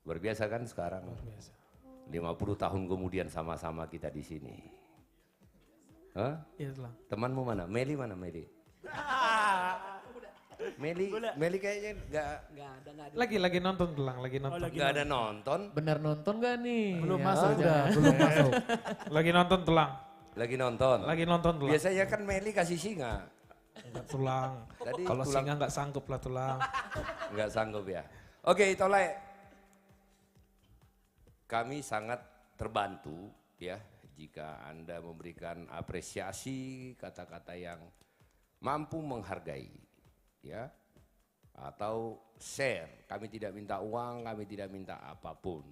Luar biasa kan sekarang? Luar biasa. Lima puluh tahun kemudian sama-sama kita di sini. Hah? Iya, Tulang. Temanmu mana? Meli mana, Meli? Meli, Meli kayaknya nggak, nggak ada, nggak ada. Lagi, lagi nonton, Tulang, lagi nonton. Oh, lagi nonton. Nggak ada nonton. Benar nonton nggak nih? Belum masuk, udah, belum masuk. Lagi nonton, Tulang. Lagi nonton. Lagi nonton, Tulang. Biasanya kan Meli kasih singa. Enggak, Tulang. Kalau Tulang singa nggak sanggup lah, Tulang. Nggak sanggup ya. Oke, Ito, Le. Kami sangat terbantu ya jika Anda memberikan apresiasi, kata-kata yang mampu menghargai, ya. Atau share. Kami tidak minta uang, kami tidak minta apapun.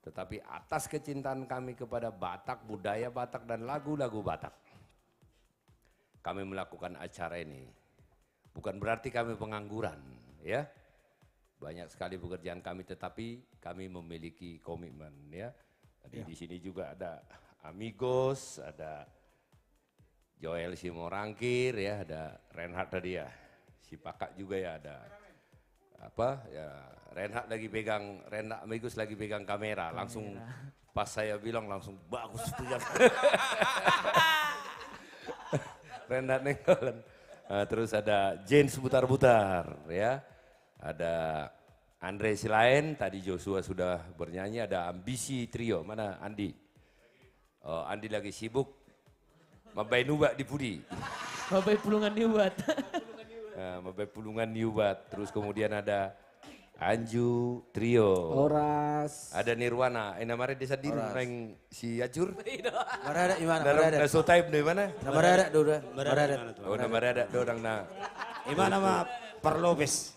Tetapi atas kecintaan kami kepada Batak, budaya Batak, dan lagu-lagu Batak, kami melakukan acara ini. Bukan berarti kami pengangguran, ya. Banyak sekali pekerjaan kami, tetapi kami memiliki komitmen, ya. Tadi, ya, di sini juga ada Amigos, ada Joel Simorangkir, ya, ada Reinhard tadi, ya. Si Pakak juga, ya, ada. Apa, ya, Reinhard lagi pegang, Reinhard Amigos lagi pegang kamera, langsung kamera. Pas saya bilang langsung bagus itu ya. Reinhard Nainggolan. Nah, terus ada Jens Butar-Butar, ya. Ada Andre Silaen, tadi Joshua sudah bernyanyi, ada Ambisi Trio. Mana Andi? Oh, Andi lagi sibuk. Mambaen ubat di pudi. Mambaen pulungan ni ubat. Nah, mambaen pulungan ni ubat. Terus kemudian ada Anju Trio. Horas. Ada Nirwana. Eh, na marende sandiri, horas, naeng si Ajur. Marende di mana? Marende. Na so taim di mana? Na marende do, marende. Oh, na marende do, dang na. Imana ma parlopes.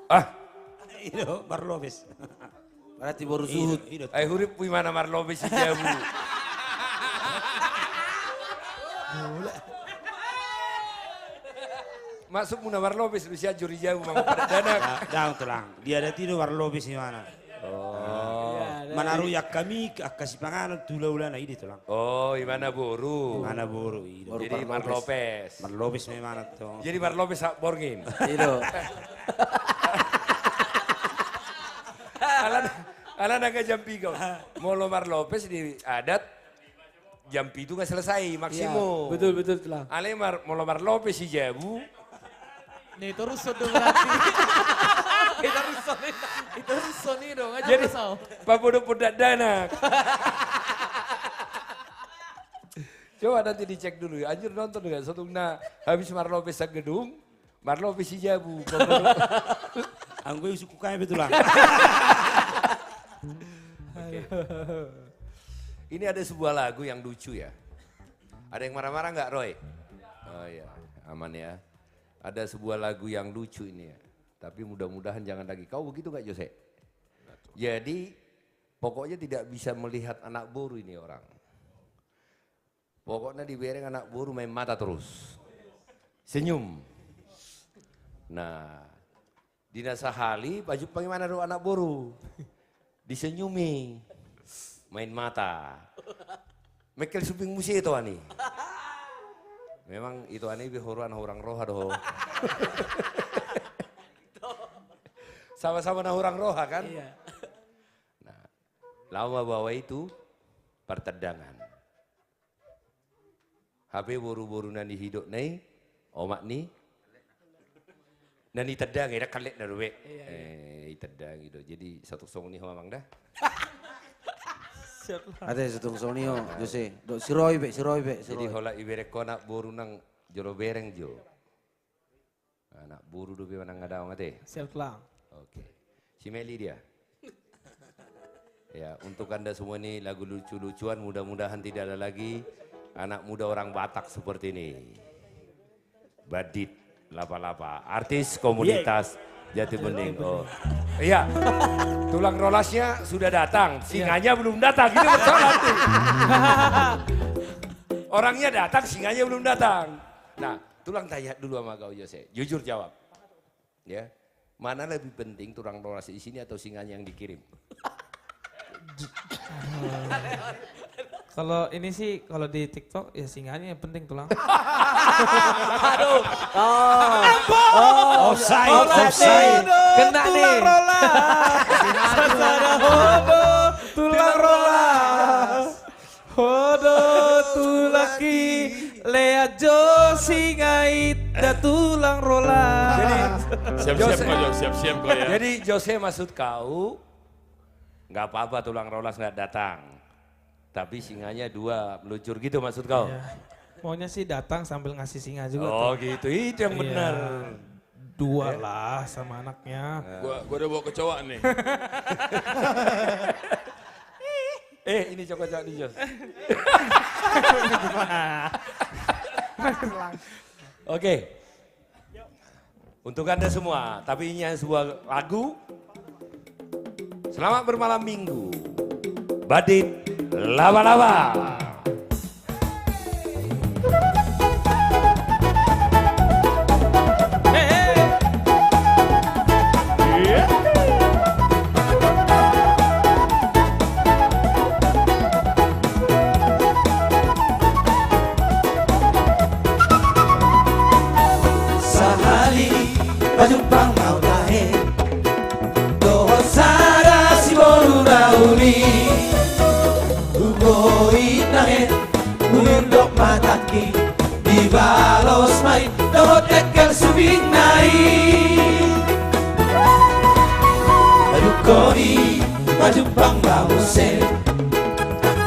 Ah. I do parlopes. Berarti boru suhut. Ai hurippu imana marlopes i jabu. Maksudmuna marlopes do Sianjur i jabu mangompar dakdanak? Daong tulang. Di adat i do marlopes imana. Oh. Manarui angka mik, angka sipanganon tu hulahulana, i do tulang. Oh, imana boru. Imana boru, i do. Jadi marlopes. Marlopes ma imana tong. Jadi marlopes hak borngin. I do. Alana, alana angka jam piga. Molo marlopes di adat jam pitu nga selesai maksimum. Betul, betul, tulang. Alai molo marlopes i jabu. Nih, terus do berarti. Nih, terus do. Terus do, nih dong. Jadi pabodophon dakdanak. Coba nanti dicek dulu ya. Anjir, nonton nggak? Sotung na habis marlopes sangedung. Marlopes i jabu. Anggo i usuk kukaya betulan. Oke. Ini ada sebuah lagu yang lucu ya. Ada yang marah-marah nggak, Roy? Oh iya, aman ya. Ada sebuah lagu yang lucu ini ya. Tapi mudah-mudahan jangan lagi. Kau begitu nggak, Jose? Jadi pokoknya tidak bisa melihat anak boru ini orang. Pokokna dibereng anak boru main mata terus. Senyum. Nah, di na sahali pajumpang imana do anak boru. Disenyumi. Main mata. Mengkel suping muse itoan i. Memang itoan i be huroha na hurang roha do. Sama-sama na hurang roha kan? Iya. Nah, laho ma baoa i tu partandangan. Hape boru-boru na nihidokna i, omak ni na nitandangi, ndang kalekna dope. Iya, iya. Eh, itandangi do. Jadi satong songon i ho amang da. Siap lah. Ate, satong songon i ho, Jose. Dohot si Roy pe, si Roy pe, si Roy. Jadi holan ibereng ho anak boru nang jolo bereng jo. Anak boru dope manang na daong, ate. Siap tulang. Oke. Si Meli dia. Ya, untuk Anda semua ini lagu lucu-lucuan, mudah-mudahan tidak ada lagi anak muda orang Batak seperti ini. Bandit Lapa-lapa, artis komunitas Jati Bening. Oh. Iya. Tulang rolasnya sudah datang, singanya belum datang. Itu persoalan tuh. Orangnya datang, singanya belum datang. Nah, tulang tanya dulu sama kau Jose. Jujur jawab. Ya. Mana lebih penting tulang rolas di sini atau singanya yang dikirim? Kalau ini sih, kalau di TikTok, ya singanya yang penting, tulang. Aduh. Oh. Oh. Offside, offside. Kena nih. Tulang rolas. Sasada hodo, tulang rolas. Hodo tulangki, lea jo singa i da tulang rolas. Jadi, siap-siap kau, Jo, siap-siap kau ya. Jadi, Jose, maksud kau, nggak apa-apa tulang rolas nggak datang. Tapi singanya dua meluncur gitu maksud kau? Iya. Maunya sih datang sambil ngasih singa juga tuh. Oh, gitu. Itu yang benar. Dua lah sama anaknya. Gua, gua udah bawa kecoa nih. Eh, ini coba cak di Jos. Oke. Untuk Anda semua, tapi ini hanya sebuah lagu. Selamat bermalam minggu. Bandit Laba-laba. Sahali pajumpang au tahe dohot sada siboru na uli. Huboin tahe, huhundok ma tangki, dibalos ma i dohot dengkel supingna i. Padukkon i pajumpang ma muse.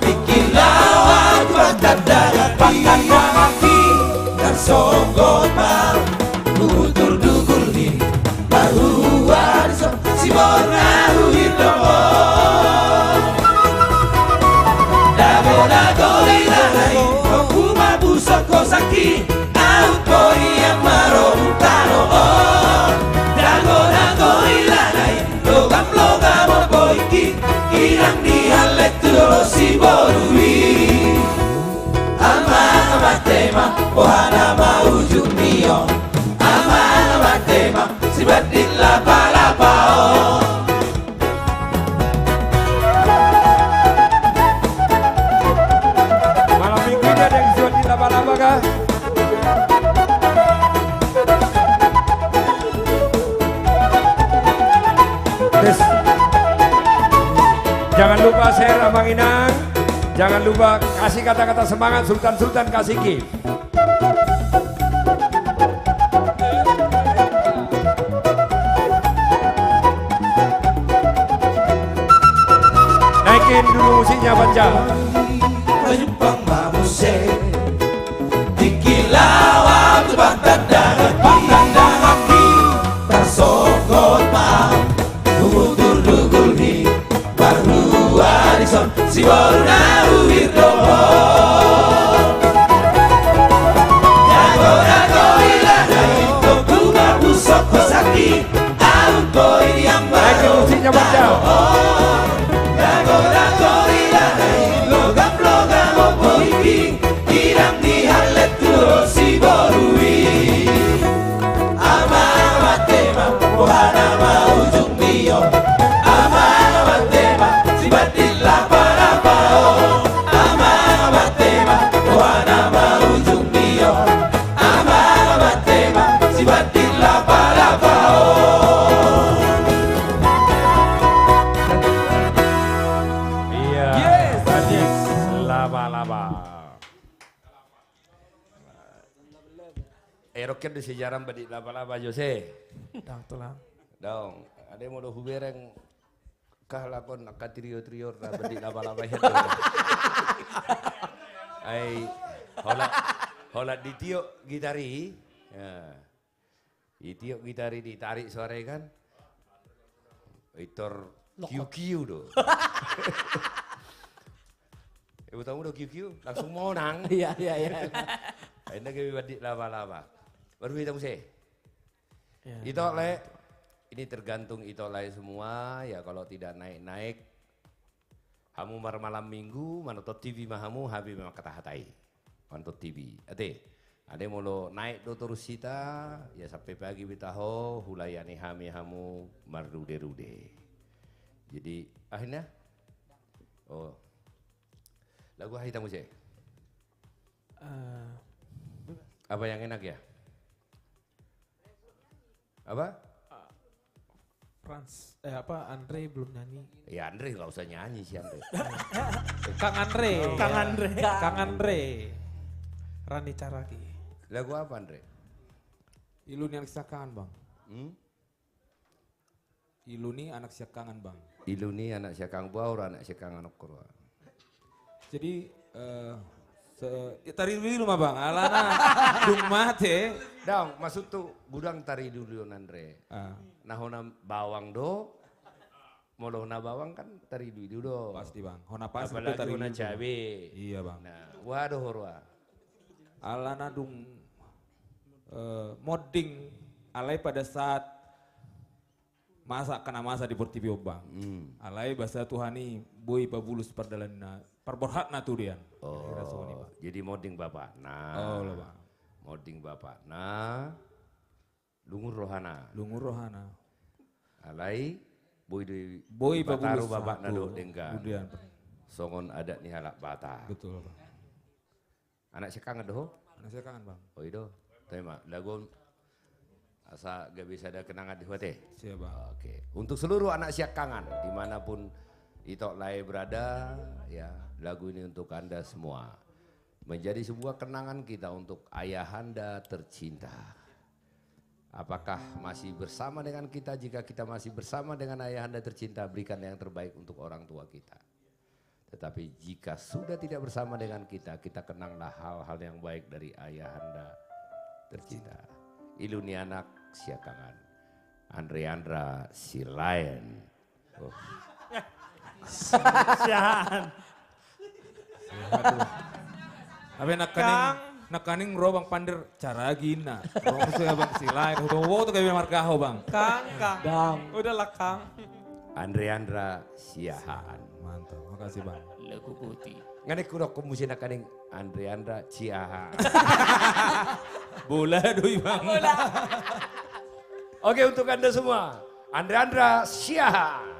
Tingki laho tu partandangan, partandangan i, nang sogot ma hubutur dugul ni, marhua dison siboru na huhundok on. Dago-dago di laho i, humabushon hosangki, aut boi ma ro. Inang ni hallet tu dolok siboru i. Amang amante ma, boha nama ujung ni on. Amang amante ma, si bandit lapalapa on. Malam minggu ini ada yang jual di laba-laba kah? Des. Jangan lupa share, Amang Inang. Jangan lupa kasih kata-kata semangat, Sultan-Sultan kasih gift. Naikin dulu musiknya, Panca. Pajumpang ma muse di kilala tu pantandangan, pantandangan di tarsonggot ma. Utur dugul ni Barua dison, siboru na huhir do ho. Dago, dago, ila, dai, tongtong ma pusok ho saki, aun boi ni ambaron. Dago, dago, ila, dai, logam, logam, ho boi king. Inang ni hallet tu dolok siboru i. Amang amante ma, boha nama ujung ni on. Amang amante ma, si bandit lapalapa on. Amang amante ma, boha nama ujung ni on. Amang amante ma, si bandit lapalapa on. Iya, yes, bandit lapalapa. Eh, rokian do sejarah bandit lapalapa, Jose. Daong, tulang. Daong, ada molo hubereng, halak on angka trio-trio ra bandit lapalapa i. Ai, holan, holan ditiop gitar i. Ya. Ditiop gitar i, ditarik suara i kan. Itor kiu-kiu do. Eh, botomu do kiu-kiu, langsung monang. Iya, iya, iya. Akhirnya gabe bandit lapalapa. Baru hita muse. Ya, ito, ya, le. Ini tergantung ito lae semua, ya, kalau tidak naik-naik, hamu marmalam minggu, manonton T V ma hamu, hape memang hata-hata i. Manonton T V. Ate, ade molo naik do torus hita, ya sampe pagi be taho, hulayani hami hamu marrude-rude. Jadi, akhirnya, oh. Lagu aha hita muse? Eh. Apa yang enak ya? Apa? Frans, eh, apa, Andre belum nyanyi. Ya, Andre nggak usah nyanyi sih, Andre. Kang Andre. Kang Andre. Kang Andre. Rani Caraki. Lagu apa, Andre? Ilu ni anak siangkangan, Bang. Hmm? Ilu ni anak siangkangan, Bang. Ilu ni anak siangkangan, boha ro anak siangkangan on, ro. Jadi, eh, se-, ya, tarilu-ilu ma, Bang. Alana dung mate. Daong, maksudhu godang tarilu-ilu, Andre. Ah. Na hona bawang do, molo hona bawang kan tarilu-ilu do. Pasti, Bang. Hona pas. Apalagi hona cabe. Iya, Bang. Nah, boha do ho ro? Alana dung, eh, monding, alai pada saat masa, kena masa di portibi on, Bang. Hmm. Alai bahasa Tuhan i boi pabulus pardalanna, parborhatna tu dia. Oh, jadi monding bapakna. Oh, lo, Bang. Monding bapakna, lungun rohana. Lungun rohana. Alai, boi do i, boi pabulus bapakna dohot denggan. Songon adat ni halak Batak. Betul, Bang. Anak siangkangan do ho? Anak siangkangan, Bang. Oh, i do. Tema lagu on asa gabe sada kenangan di huate. Siap, Bang. Oke. Untuk seluruh anak siangkangan, dimanapun ito lae berada, ya, lagu ini untuk Anda semua. Menjadi sebuah kenangan kita untuk ayahanda tercinta. Apakah masih bersama dengan kita? Jika kita masih bersama dengan ayahanda tercinta, berikan yang terbaik untuk orang tua kita. Tetapi jika sudah tidak bersama dengan kita, kita kenanglah hal-hal yang baik dari ayahanda tercinta. Ilu ni anak siangkangan. Andre Andra Silaen. Oh. Sian. Abe nakaning, nakaning ro Bang Pandir Caraki na. Ro so ya Bang Silaen. Ro tu gabe marga ho, Bang. Kang, Kang. Bang. Udahlah, Kang. Andre Andra Siahaan. Mantap, makasih, Bang. Lagu putih. Nga naeng hudokkon muse nangkaning Andre Andra Siahaan. Bola do i, Bang. Bola. Oke, untuk Anda semua, Andre Andra Siahaan,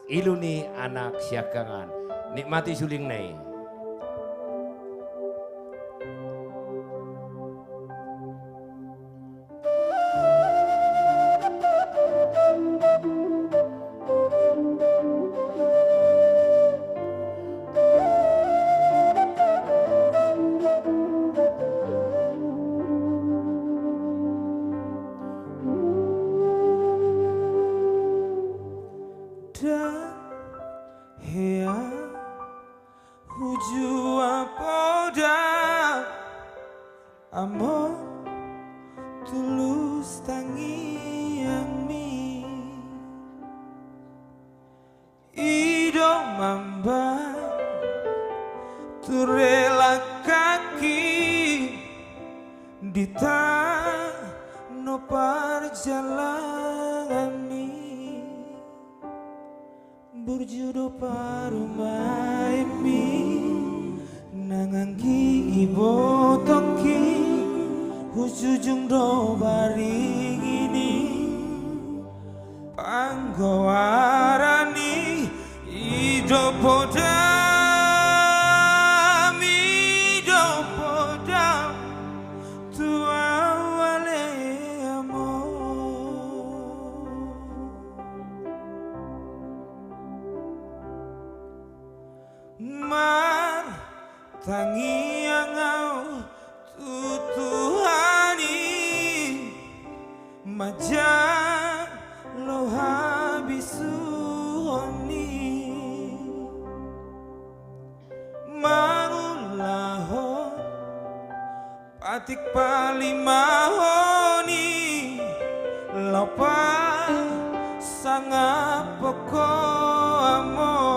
Ilu ni anak siangkangan. Nikmati sulingna i. Ndang hea hujua poda, among, tulus tangiangmi. I do mambahen ture langkangki di tano parjalanganmi. Burju do parumaenmi, nang anggi ibotongki, hujujung do baringini panggoarani. I do podam, i do podam tu au ale among. Martangiang au tu Tuhan i, manjalo habisuhon i, mangulahon patik palimahon i, laho pasangaphon ho among.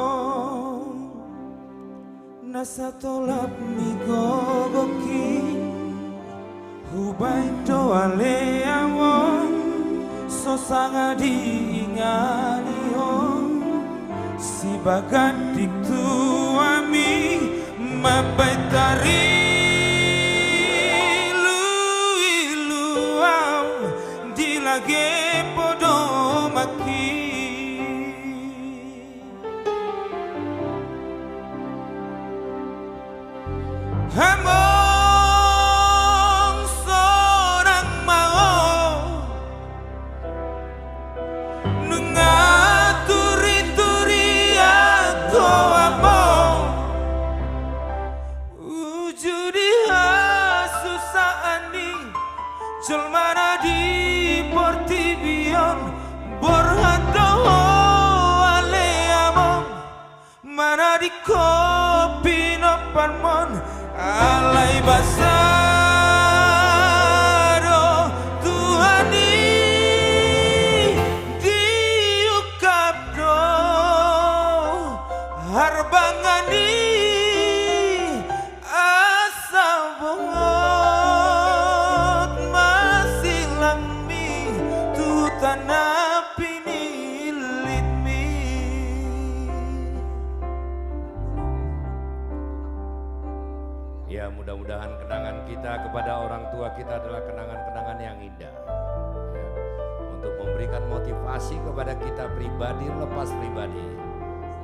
Na satolap ni gogoki hubahen do ale among, so sanga diinganihon sibagandik tu hami mambahen tarilu-ilu au di lage podomanki. Among sonang ma ho, nunga turi-turian ho among. Uju di hasusaan ni jolma na di portibi on, borhat do ho ale among, manadingkon pinomparmon, alai basa do Tuhan i, diungkap do harbangan i, asa bongot ma silangmi tu tana pinillitmi. Ya, mudah-mudahan kenangan kita kepada orang tua kita adalah kenangan-kenangan yang indah. Ya. Untuk memberikan motivasi kepada kita pribadi lepas pribadi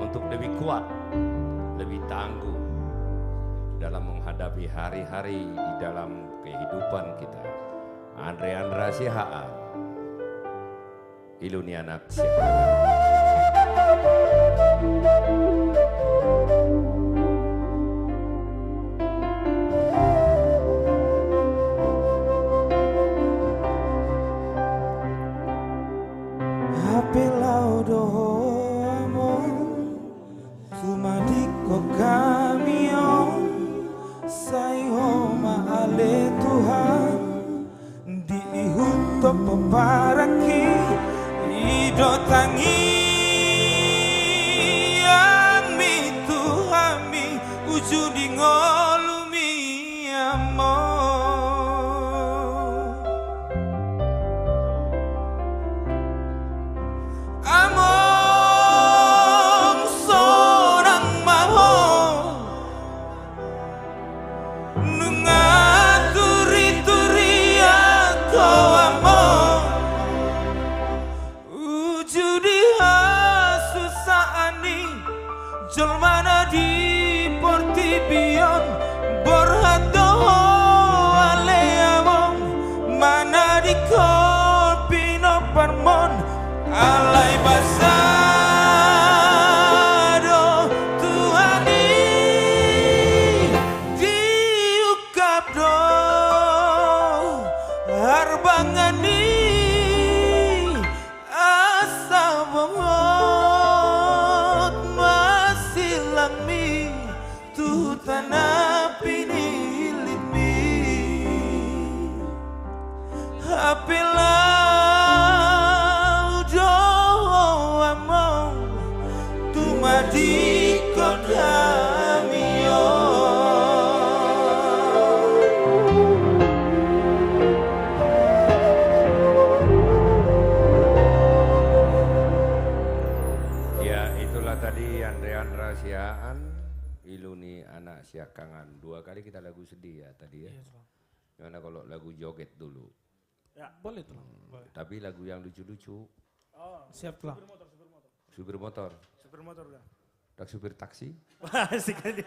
untuk lebih kuat, lebih tangguh dalam menghadapi hari-hari di dalam kehidupan kita. Andre Andra Siahaan, Ilu ni anak siangkangan. Hape laho do ho among, tumadingkon hami on, sai ho ma ale Tuhan, diihuthon pomparanki, i do tangiangmi tu hami, uju di ngolumi among. Among Alai basa do Tuhan i, diungkap do harbangan i, asa bongot ma silangmi tu tana pinilitmi. Hape laho do amang tumadingkon hami on. Ya, itulah tadi Andre Andra sian Ilu ni Anak Siangkangan. Dua kali kita lagu sedih ya tadi ya. Iya, Tulang. Gimana kalau lagu joget dulu? Ya. Boleh, Tulang. Hmm, boleh. Tapi lagu yang lucu-lucu. Oh. Siap, Tulang. Supir motor, supir motor. Supir motor. Supir motor udah. Dak supir taksi? Wah, asik aja.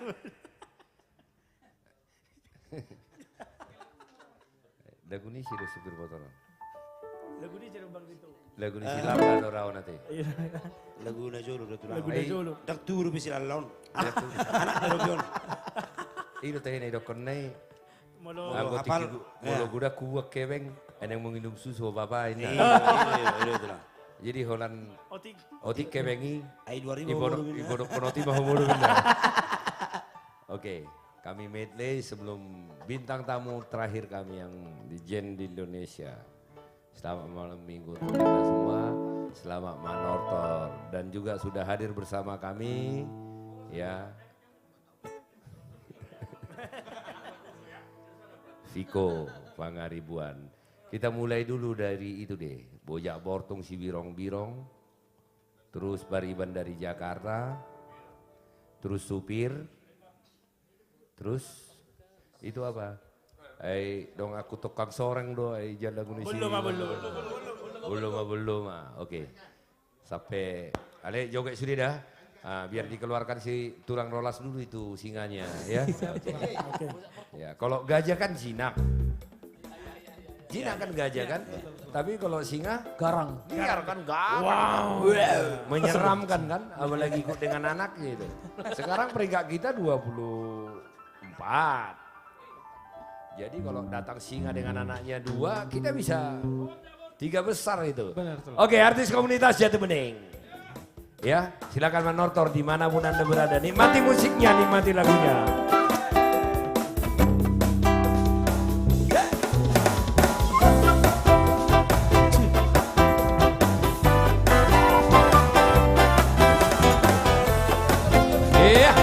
Lagu ni si do supir motor. Lagu ni si do Bang Rito. Lagu ni si Lala do raon ate. Iya. Lagu na jolo do Tulang. Lagu na jolo. Dak tubu do pe si Lala on. Dak tubu. Anak na do pe on. I do tahe na idokkon na i. Molo, molo hapal. Molo godang hubuat hepeng, naeng manginum susu ho bapa inna. Iya, iya, iya, iya, Tulang. Jadi holan otik, otik hepeng i. Ai dua ribu. Ibodo-, ibodokkon otik ma ho molo inna. Oke, kami medley sebelum bintang tamu terakhir kami yang legend di Indonesia. Selamat malam minggu untuk kita semua. Selamat manortor dan juga sudah hadir bersama kami, ya. Viko Pangaribuan. Kita mulai dulu dari itu deh. Bojak Bortung Sibirong-birong. Terus Pariban dari Jakarta. Terus supir. Terus itu apa? Ai dong aku tukang soreng do, ai jala guna si. Belum, ah, belum. Belum, ah, belum, ah. Oke. Sampai, ale, joget sudah dah. Ah, biar dikeluarkan si tulang rolas dulu itu singanya, ya. Oke. Oke. Ya, kalau gajah kan jinak. Jinak kan gajah kan? Tapi kalau singa garang. Liar kan, garang. Wow. Menyeramkan kan? Apalagi ikut dengan anak gitu. Sekarang peringkat kita dua puluh empat. Jadi kalau datang singa dengan anaknya dua, kita bisa tiga besar itu. Benar, Tulang. Oke, artis komunitas Jati Bening. Ya, silakan manortor di mana pun Anda berada. Nikmati musiknya, nikmati lagunya. Iya.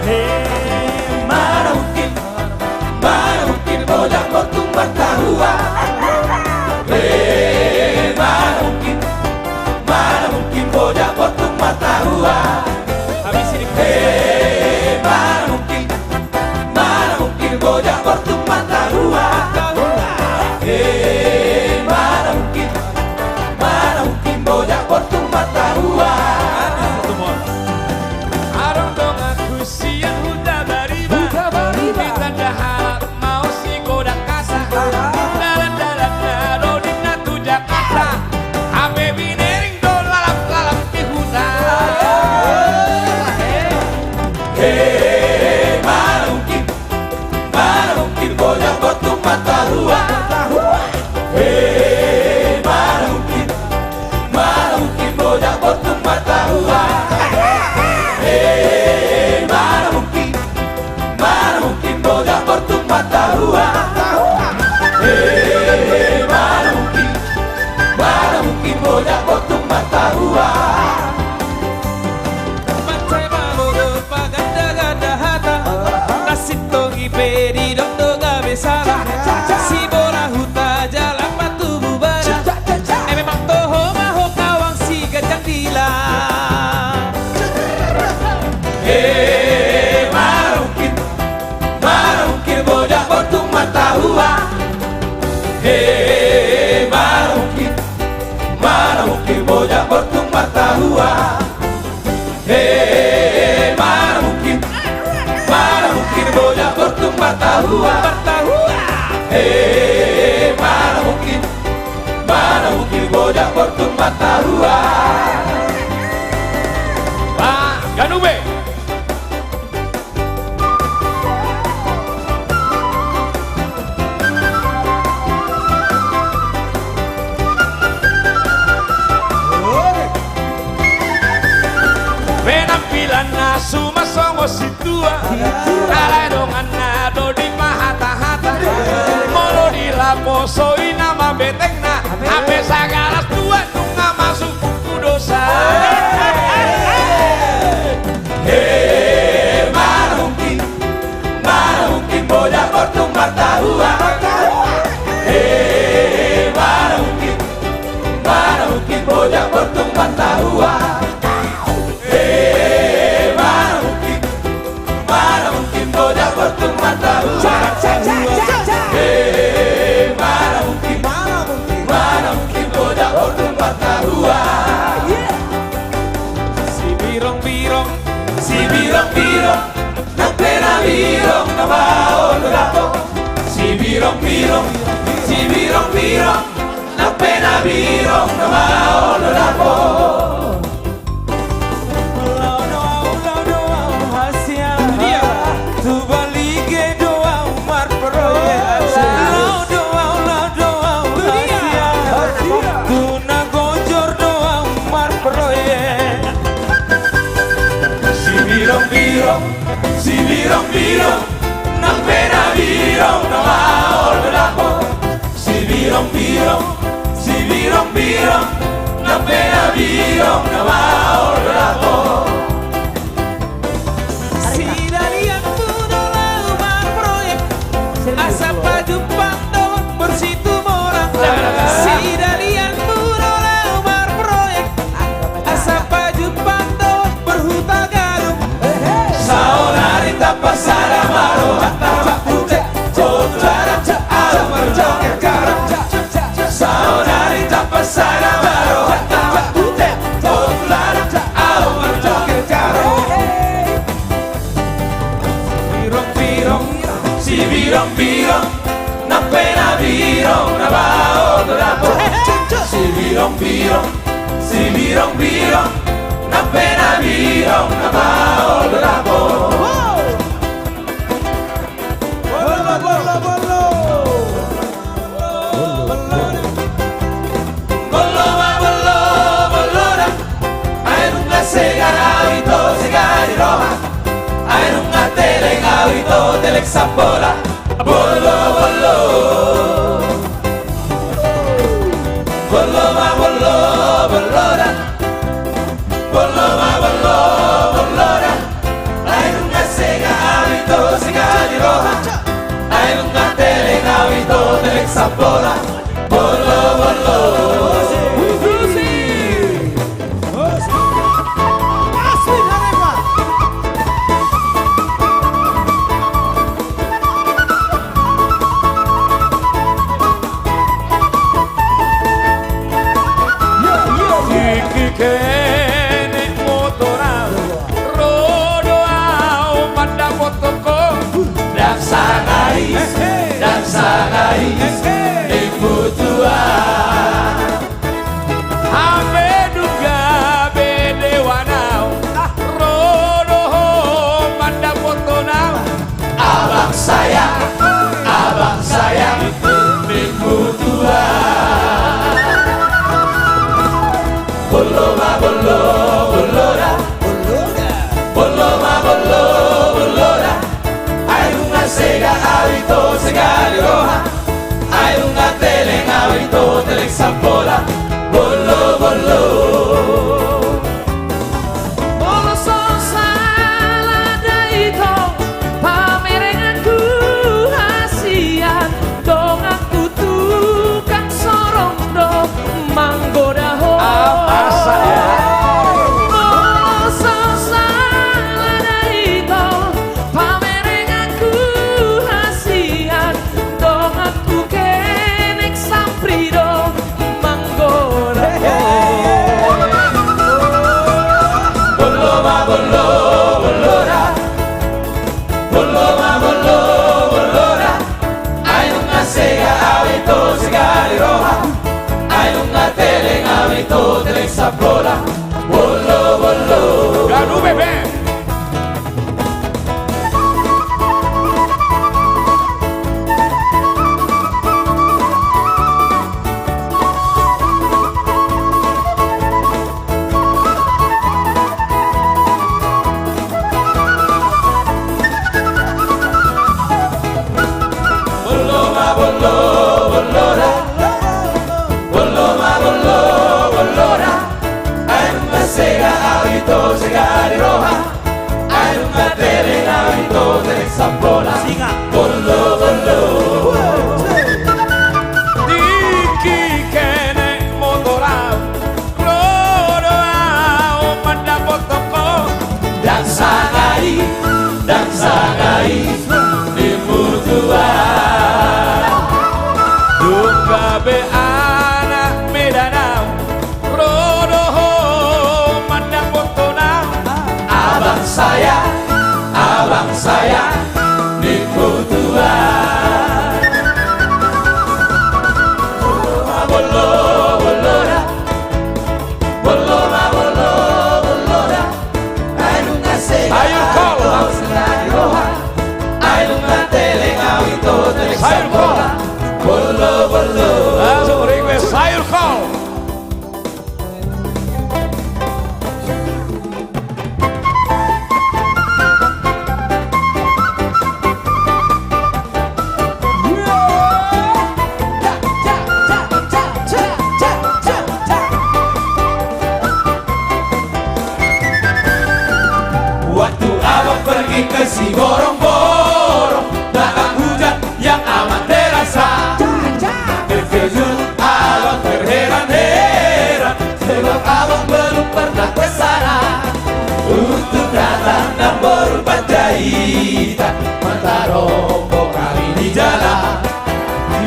He, mana mungkin, mana mungkin Bojak Bortung martua. He, mana mungkin, mana mungkin Bojak Bortung martua. Habis ini. He, mana mungkin, mana mungkin Bojak Bortung martua. He, mana mungkin, mana mungkin Bojak Bortung martua. Adong donganku sian Huta Bariba. Huta Bariba. Di tanda halak mau si godang kasa. Dalan-dalan na do ninna tu Jakarta. Hape binering do lalap-lalap di huta. He, mana mungkin, mana mungkin Bojak Bortung martua. He, mana mungkin, mana mungkin Bojak Bortung martua. He, mana mungkin, mana mungkin Bojak Bortung martua. He, mana mungkin, mana mungkin Bojak Bortung martua. Mansai mamboto paganda-ganda hata, na sintong i pe didok do gabe sala. Sibola huta jala matubu bala. E, memang toho ma ho kawan si ganjang dila. He, mana mungkin, mana mungkin Bojak Bortung martua. He, mana mungkin, mana mungkin Bojak Bortung martua. He, mana mungkin, mana mungkin Bojak Bortung martua. Suman songon sintua, alai donganna do di pahatahata. Molo di lapo so i nama betengna, hape sagalas dua nunga masuk buku dosa. He, manungkin, manungkin bojak bortung martahua. He, manungkin, manungkin bojak bortung martahua. He, manungkin, manungkin bojak bortung martahua. He, manungkin, manungkin bojak bortung martahua. He, manungkin, manungkin, manungkin bojak bortung martahua. Sibirong-birong, sibirong-birong, nang pe na birong na maol do lapo. Sibirong-birong, sibirong-birong, nang pe na birong na maol do lapo. Lao do au, lao do au hasian. Itu dia. Tu Balige do au marproyek. Lao do au, lao do au hasian. Itu dia. Tu Nagojor do au marproyek. Sibirong-birong, sibirong-birong, nang pe na birong na maol do lapo. Sibirong-birong, sibirong-birong, nang pe na birong na maol do lapo. Sidalianmu do laho marproyek, asa pajumpang dohot borsitumorang. Sidalianmu do laho marproyek, asa pajumpang dohot borhutagadung. Saonari tapasada ma rohanta, Amang Pute, tu Tulang, ahu marjoget karung. Saonari tapasada ma rohanta, Amang Pute, tu Tulang, ahu marjoget karung. Sibirong-birong, sibirong-birong, nang pe na birong na maol do lapo. Sibirong-birong, sibirong-birong, nang pe na birong na maol do lapo. Bollo, bollo, bollo. Bollo ma bollo, bollo da. Ai nunga sega au ito, sega di roha. Ai nunga teleng au ito, teleng sampola. Bollo, bollo. Bollo ma bollo, bollo da. Bollo ma bollo, bollo da. Ai nunga sega au ito, sega di roha. Ai nunga teleng au ito, teleng sampola. Bollo, bollo. Tingki kenek motor au, ro do au mandapothon ho. Ndang sangari, ndang sangari, ndang sangari, ndang sangari. Hape dung gabe dewa naung ro do ho mandapothon au. Abang sayang, abang sayang, minggu tua. Bollo ma bollo, bollo da. Bollo ma bollo, bollo da. Ai nunga sega au ito, sega di roha. Ai nunga teleng au ito, teleng sampola. Bollo, bollo. Molo so sala da ito, pamerenganku hasian, donganku tukang sorong do manggoda ho. Molo so sala da ito, pamerenganku hasian, donganku kenek sampri do manggo Ito segari roha, ai nunga teleng au ito teleng sambola. Singa. Bollo, bollo. Tingki kene motor au, ro do au mandapothon ho. Ndang sanga i, ndang sanga i, nimmu tuan. Dung gabe anak Medan au, ro do ho mandapothon au. Abang saya, abang saya, nimmu tuan. Bollo, bollo da. Bollo ma bollo, bollo da. Ai nunga sega. Sayur kol. Au sega di roha. Ai nunga teleng au ito teleng sambola. Sayur kol. Bollo, bollo. Langsung request sayur kol. Waktu abang pergi ke Siborongborong, datang hujan yang amat deras. Terkejut abang terheran-heran, sebab abang belum pernah ke sana. Untung datang namboru Panjaitan, mantarombong hami di jalan.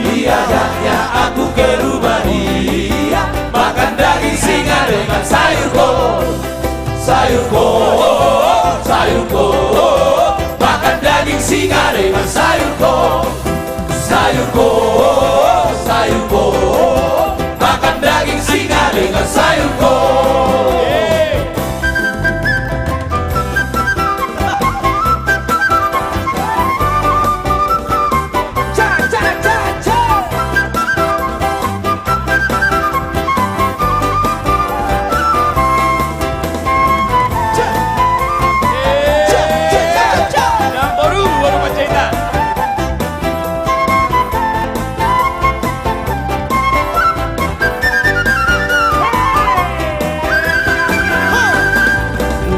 Diajaknya aku ke rumah dia, makan daging singa dengan sayur kol. Sayur kol, sayur kol, makan daging singa dengan sayur kol. Sayur kol, sayur kol, makan daging singa dengan sayur kol.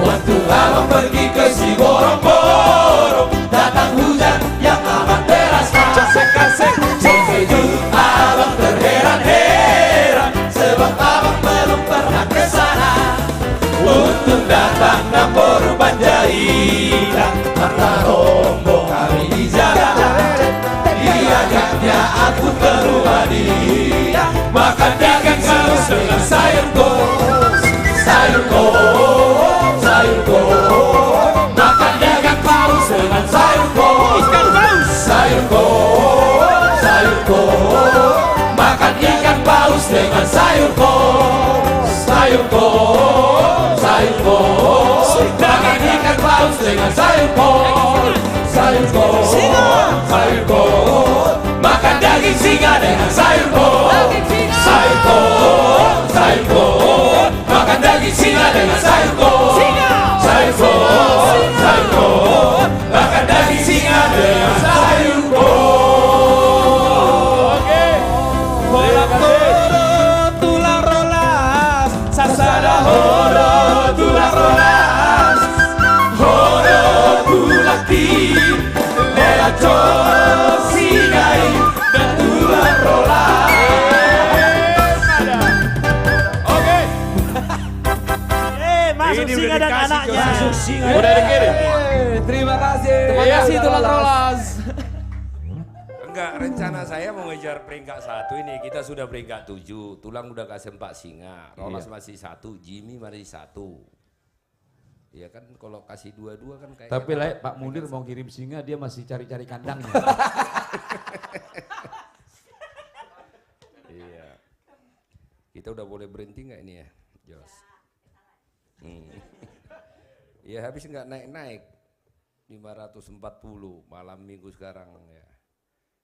Waktu abang pergi ke Siborongborong, datang hujan yang amat deras. Terkejut abang terheran-heran, sebab abang belum pernah ke sana. Untung datang namboru Panjaitan, mantarombong hami di jalan. Diajaknya aku ke rumah dia, makan daging paus dengan sayur kol. Sayur kol, sayur kol, makan daging paus dengan sayur kol. Ikan paus. Sayur kol, sayur kol, makan ikan paus dengan sayur kol. Sayur kol, sayur kol, makan ikan paus dengan sayur kol. Sayur kol, sayur kol, makan daging singa dengan sayur kol. Sayur kol, sayur kol, makan daging singa dengan sayur kol. Sayur kol, sayur kol, makan daging singa dengan sayur kol. Oke. Tulang rolas, sasada ho do tulang rolas. Ho do tulangki, lelanco singa i, dan tulang rolas. Oke. Eh, masuk singa dan anaknya. Masuk singa. Udah dikirim. Eh, terima kasih. Terima kasih, tulang rolas. Enggak, rencana saya mau ngejar peringkat satu ini. Kita sudah peringkat tujuh. Tulang udah kasih empat singa. Rolas masih satu, Jimmy masih satu. Iya kan, kalau kasih dua-dua kan kayak. Tapi, Lae, Pak Munir mau ngirim singa, dia masih cari-cari kandangnya. Iya. Kita udah boleh berhenti nggak ini ya, Jos? Hmm. Ya, habis nggak naik-naik. Lima ratus empat puluh malam minggu sekarang ya.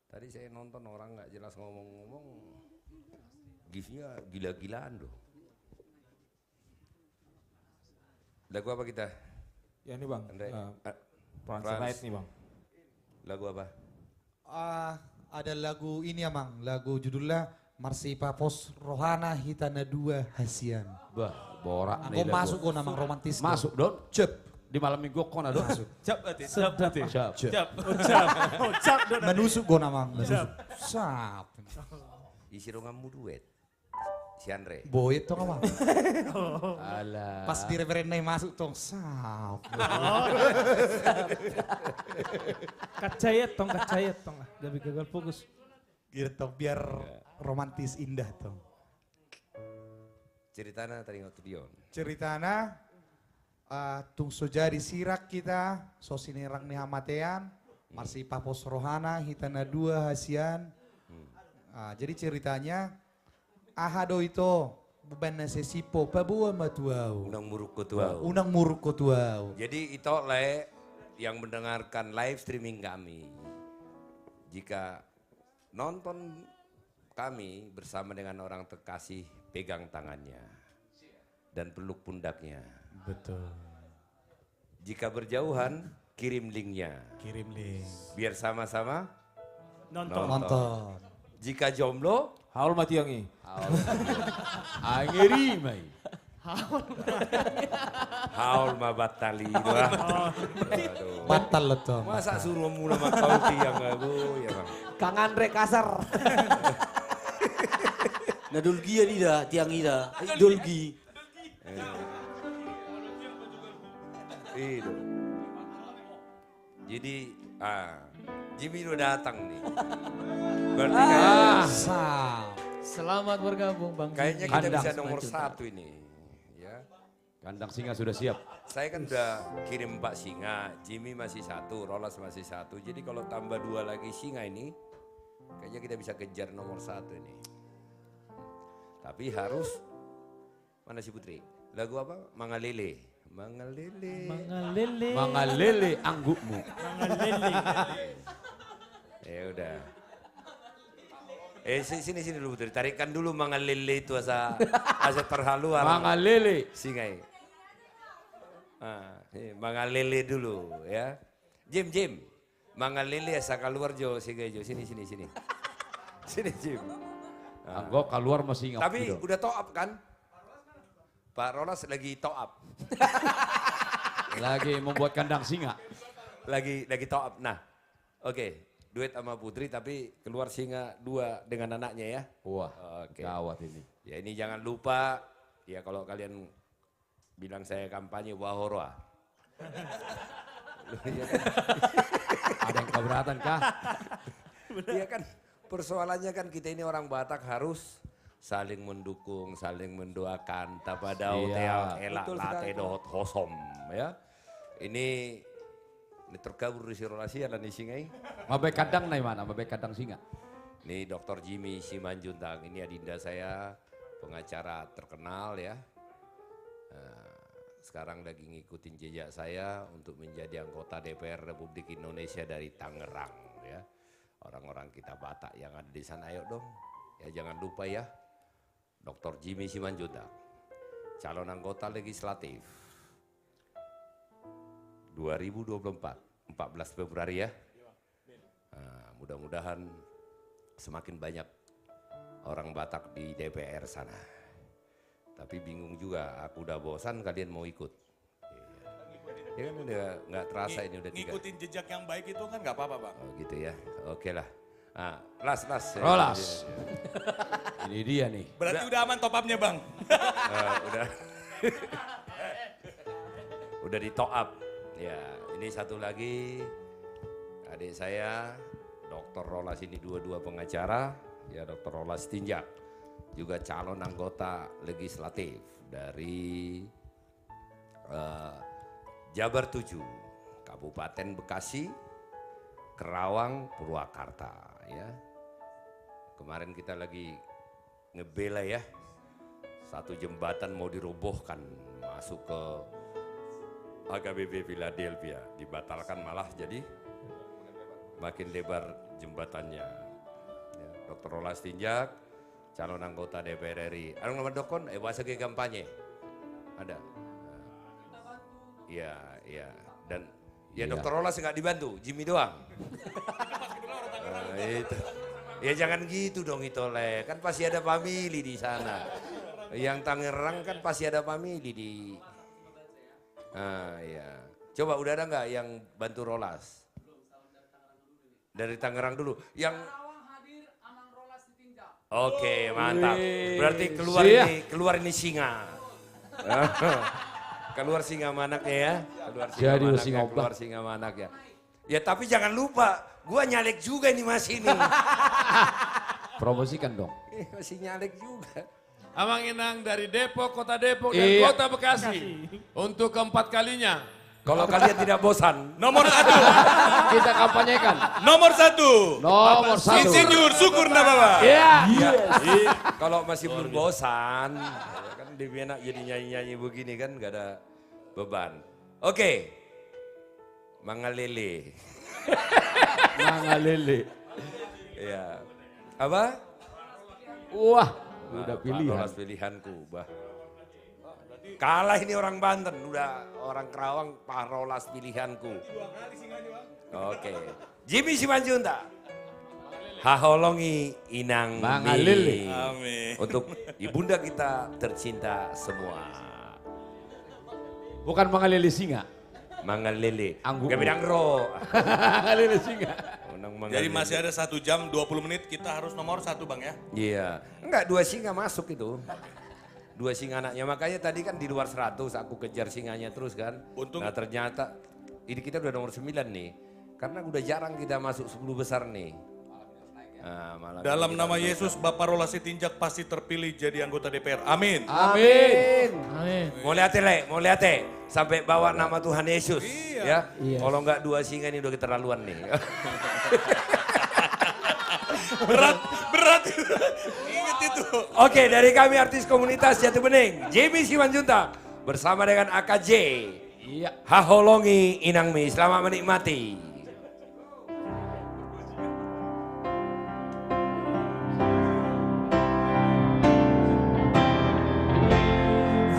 Tadi saya nonton orang nggak jelas ngomong-ngomong, gift-nya gila-gilaan loh. Lagu apa kita? Ya, ini, Bang. Andre. Eh, Trans. Trans Night nih, Bang. Lagu apa? Ah, ada lagu ini, Amang. Lagu judulnya Marsipapos rohana hita na dua hasian. Bah, borat. Anggo masuk do na amang romantis do. Masuk do. Cep. Di malam minggu on do. Masuk. Cap ate, cap ate. Cap. Cap. Oh, cap. Oh, cap do. Manusuk do na amang. Manusuk. Cap. Isi donganmu duet. Si Andre. Boet tong amang. Alah. Pas di referen na i masuk tong. Sap. Kacayet tong, kacayet tong. Gabe gagal fokus. Gitu, biar romantis indah tuh. Ceritana tadi waktu Dion. Ceritana, eh, tung so jadi sirang hita, so sinirang ni hamatean, marsipapos rohana, hita na dua hasian. Ah, jadi ceritanya, aha do ito, beban na sesipo, paboa ma tu au. Unang muruk ho tu au. Unang muruk ho tu au. Jadi ito lae yang mendengarkan live streaming kami, jika nonton kami bersama dengan orang terkasih, pegang tangannya dan peluk pundaknya. Betul. Jika berjauhan, kirim linknya. Kirim link. Biar sama-sama nonton. Nonton. Jika jomblo, haol ma tiang i. Haol. Ai ngeri ma i. Haol ma bantal i do. Aduh. Bantal do tong. Masa suruh muna mangkaol tiang, aduh, ya bang. Kang Andre kasar. Na dolgi ya dida, tiang ida. Dolgi. Eh. Itu. Jadi, ah, Jimmy udah datang nih. Berarti kayaknya, ah, selamat bergabung, Bang Jimmy. Kayaknya kita bisa nomor satu ini, ya. Kandang singa sudah siap. Saya kan udah kirim empat singa, Jimmy masih satu, Rolas masih satu. Jadi kalau tambah dua lagi singa ini, kayaknya kita bisa kejar nomor satu ini. Tapi harus Mana si Putri? Lagu apa? Mangalele. Mangalele. Mangalele. Mangalele anggukmu. Mangalele. Ya udah. Eh, si-, sini, sini dulu, Putri. Tarikan dulu mangalele itu asa, asa terhaluar. Mangalele. Singa i. Ah, eh, mangalele dulu, ya. Jim, Jim. Mangalele asa kaluar jo, singa i jo. Sini, sini, sini. Sini, Jim. Ah. Anggo kaluar ma singa. Tapi udah top up kan? Pak Rolas lagi top up. Lagi membuat kandang singa. Lagi, lagi top up. Nah, oke. Duet sama Putri, tapi keluar singa dua dengan anaknya ya. Wah, oke. Gawat ini. Ya, ini jangan lupa, ya, kalau kalian bilang saya kampanye, wah, horo, ah. Ada yang keberatan kah? Iya kan, persoalannya kan kita ini orang Batak harus saling mendukung, saling mendoakan, tapadao, iya, teal, elak, betul, late sekali, dohot hosom, ya. Ini, ini terkabur di si Rolas i, ala ni singa i. Mabaen kandang na i mana, mabaen kandang singa. Ini doktor Jimmy Simanjuntak, ini adinda saya, pengacara terkenal, ya. Eh, sekarang lagi ngikutin jejak saya untuk menjadi anggota D P R Republik Indonesia dari Tangerang, ya. Orang-orang kita Batak yang ada di sana, ayo dong. Ya, jangan lupa ya, doktor Jimmy Simanjuntak, calon anggota legislatif dua ribu dua puluh empat, empat belas Februari ya. Nah, mudah-mudahan semakin banyak orang Batak di D P R sana. Tapi bingung juga, aku udah bosan, kalian mau ikut. Iya. Ya kan udah nggak terasa ini udah tiga. Ngikutin jejak yang baik itu kan nggak apa-apa, Bang. Oh, gitu ya. Oke lah. Ah, Las, Las. Rolas. Ini dia nih. Berarti udah aman top up-nya, Bang. Eh, udah. Udah di top up. Ya, ini satu lagi adik saya, doktor Rolas, ini dua-dua pengacara, ya, doktor Rolas Tinjak, juga calon anggota legislatif dari eh, Jabar tujuh, Kabupaten Bekasi, Kerawang, Purwakarta, ya. Kemarin kita lagi ngebela, ya, satu jembatan mau dirobohkan masuk ke H K B P Philadelphia, dibatalkan malah, jadi makin lebar jembatannya. Ya, doktor Rolas Tinjak, calon anggota D P R R I. Adong na mandokkon, eh, boasa gabe kampanye. Ada. Iya, iya. Dan ya, iya. Doktor Rolas nggak dibantu, Jimmy doang. Nah, itu. Ya jangan gitu dong, Ito le. Kan pasti ada family di sana. Yang Tangerang kan pasti ada family di. Ah, iya. Coba udah ada nggak yang bantu Rolas? Dari Tangerang dulu. Yang Oke, mantap. Berarti keluar ini, keluar ini singa. Keluar singa manaknya ya. Keluar singa manaknya, keluar singa manaknya. Ya, tapi jangan lupa, gua nyalek juga ini, Mas, ini. Promosikan dong. Iya, masih nyalek juga. Amang Inang dari Depok, Kota Depok, dan Kota Bekasi. Untuk keempat kalinya. Kalau kalian tidak bosan. Nomor satu. Kita kampanyekan. Nomor satu. Nomor satu. Insinyur Syukur Nababan. Iya. Iya. Kalau masih belum bosan, kan lebih enak jadi nyanyi-nyanyi begini kan, nggak ada beban. Oke. Mangalele. Mangalele. Iya. Apa? Wah, udah pilihan. Rolas pilihanku, bah. Kalah ini orang Banten, udah orang Kerawang, Pak Rolas pilihanku. Oke. Jimmy Simanjuntak. Haholongi inang mi. Amin. Untuk ibunda kita tercinta semua. Bukan mangalele singa. Mangalele. Anggu. Gabe dang ro. Mangalele singa. Jadi masih ada satu jam dua puluh menit, kita harus nomor satu, Bang, ya. Iya. Enggak, dua singa masuk itu. Dua singa anaknya. Makanya tadi kan di luar seratus, aku kejar singanya terus kan. Untung. Nah, ternyata ini kita udah nomor sembilan nih. Karena udah jarang kita masuk sepuluh besar nih. Nah, malam ini kita masuk. Dalam nama Yesus, Bapak Rolas Sitinjak pasti terpilih jadi anggota D P R. Amin. Amin. Amin. Mauliate, Le, mauliate. Sampai bawa nama Tuhan Yesus, ya. Iya. Kalau enggak, dua singa ini udah keterlaluan nih. Berat, berat. Ingat itu. Oke, dari kami artis komunitas Jati Bening, Jimmy Simanjuntak bersama dengan A K J. Iya. Haholongi inang mi, selamat menikmati.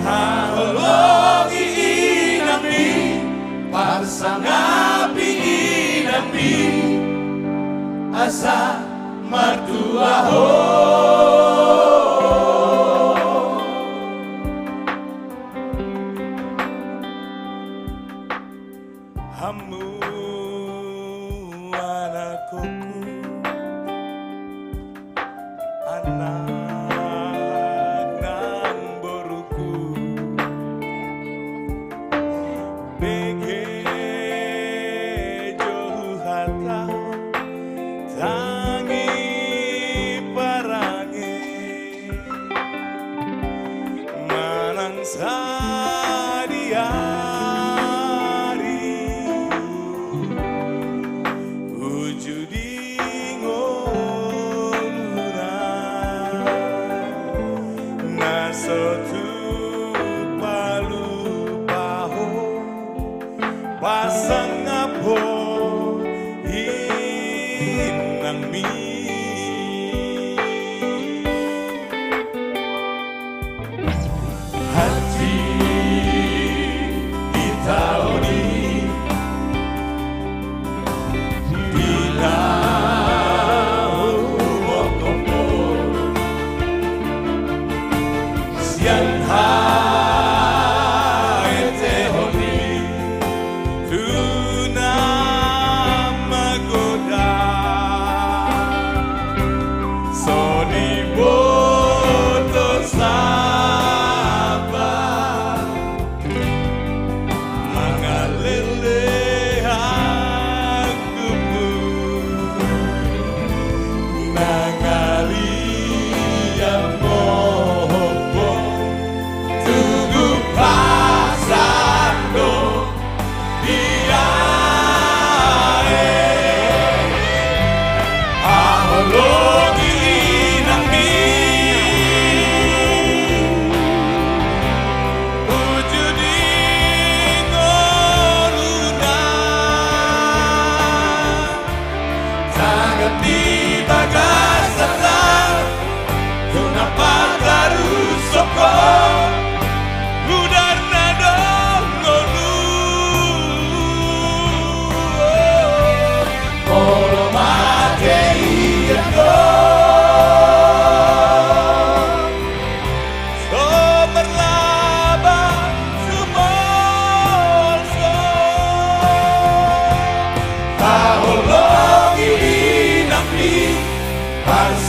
Haholongi inang mi, parsangapi inang mi, asa martua ho. Hamu anakku, anak nang boruku, bege jo huhata, tangi parange. Manang sadia ari uju di ngoluna, na so tung palupa ho. Pasangap ho inang mi. Hati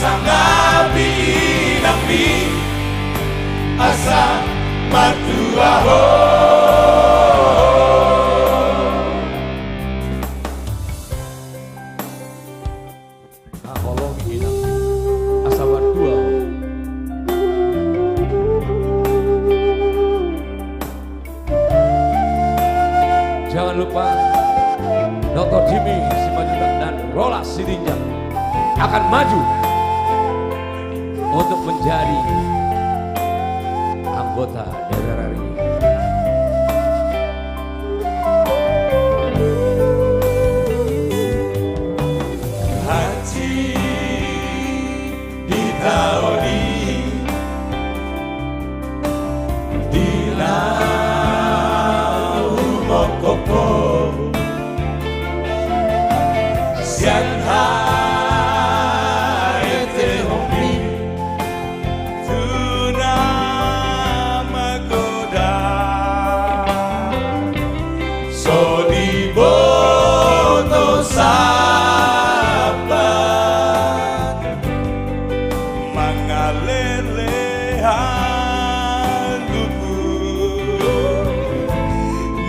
Sangapi inangmi asa martua ho. Haholongi inangmi asa martua ho. Jangan lupa, Doktor Jimmy Simanjuntak dan Rolas Sitinjak akan maju untuk menjadi anggota D P R R I. Hansit di taon i, di na humongkop ho sian haetehonmi tu na magodang. So diboto sambat mangalele halumu,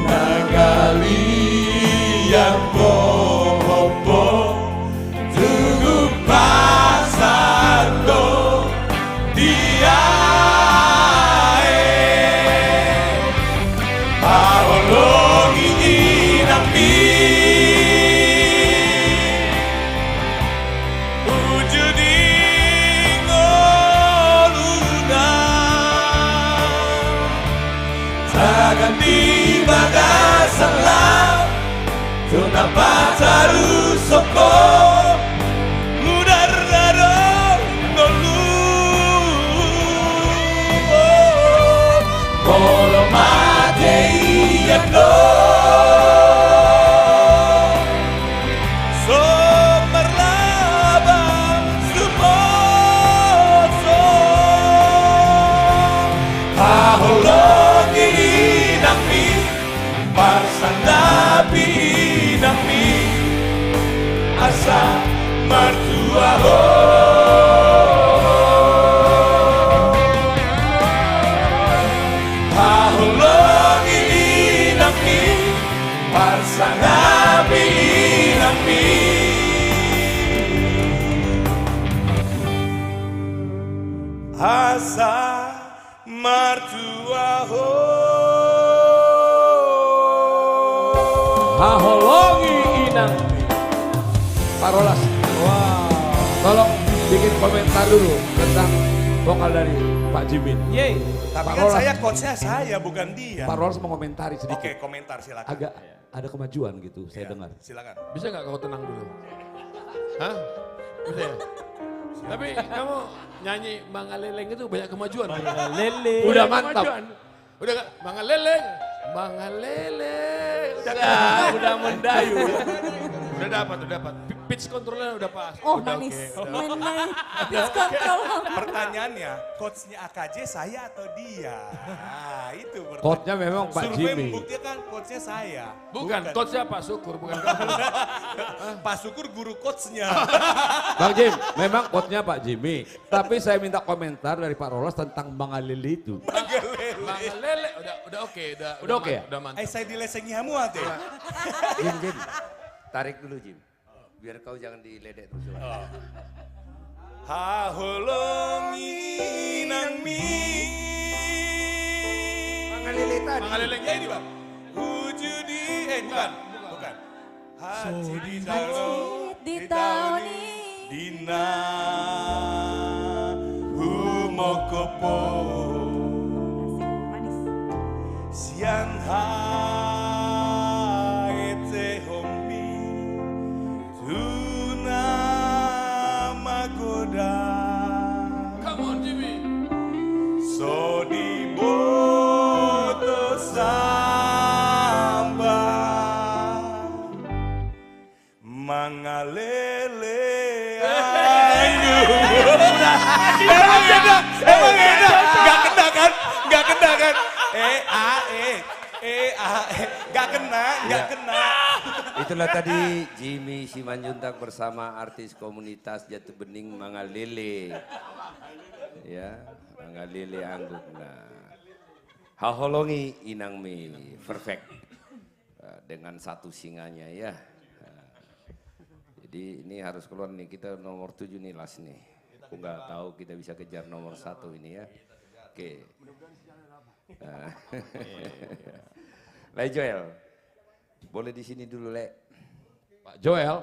na galiang bohombo, tugu pasan do di aek. Haholongi inangmi, uju di ngoluna, tagan di bagasan laut, tu na patarushon ho mudar adong ngolu. Molo mate ia do, so marlaba sumoso. Haholongi inangmi, parsangapi inangmi asa martua ho. Haholongi inangmi, parsangapi inangmi asa martua ho. Haholongi inangmi. Pak Rolas. Wah. Tolong bikin komentar dulu tentang vokal dari Pak Jimmy. Yeay. Tapi Pak kan Rolas, saya coachnya saya, bukan dia. Pak Rolas mau komentari sedikit. Oke, komentar silakan. Agak ada kemajuan gitu, saya dengar. Silakan. Bisa nggak kau tenang dulu? Hah? Bisa ya? Tapi kamu nyanyi Mangaleleng itu banyak kemajuan. Mangaleleng. Udah mantap. Udah nggak? Mangaleleng. Mangaleleng. Udah, udah mendayu. Udah dapat, udah dapat. Pi-, pitch controlnya udah pas. Oh, udah manis. Oke, udah. Menai. Pitch control. Pertanyaannya, coachnya A K J saya atau dia? Ah, itu pertanyaan. Coachnya memang Pak Jimmy. Survei membuktikan coachnya saya. Bukan, bukan. Coachnya Pak Sukur, bukan kamu. Pak Sukur guru coachnya. Bang Jim, memang coachnya Pak Jimmy. Tapi saya minta komentar dari Pak Rolas tentang Mangalele itu. Mangalele. Mangalele, udah, udah oke, udah, udah oke, udah man-, ya? Udah mantap. Eh, saya dilesengi hamu aja. Jim, Jim. Tarik dulu, Jim. Biar kau jangan diledek terus. Oh. Haholongi inangmi. Mangalele tadi. Mangaleleng ya ini, Bang. Uju di, eh, bukan. Bukan. Bukan. Hansit di taon i. Hansit di taon i. Di na humongkop ho. Asik, manis. Sian haetehonmi tu na magodang. Come on, Jimmy. So diboto sambat mangalele. Emang enak, emang enak. Nggak kena kan? Nggak kena kan? Eh, ah, eh. Eh, ah, eh. Nggak kena, nggak kena. Itulah tadi Jimmy Simanjuntak bersama artis komunitas Jati Bening mangalele. Ya, mangalele anggukna. Haholongi inangmi, perfect. Eh, dengan satu singanya ya. Eh, jadi ini harus keluar nih, kita nomor tujuh nih, last nih. Aku nggak tahu kita bisa kejar nomor satu ini ya. Oke. Eh, Lai Joel, boleh di sini dulu, Le. Pak Joel.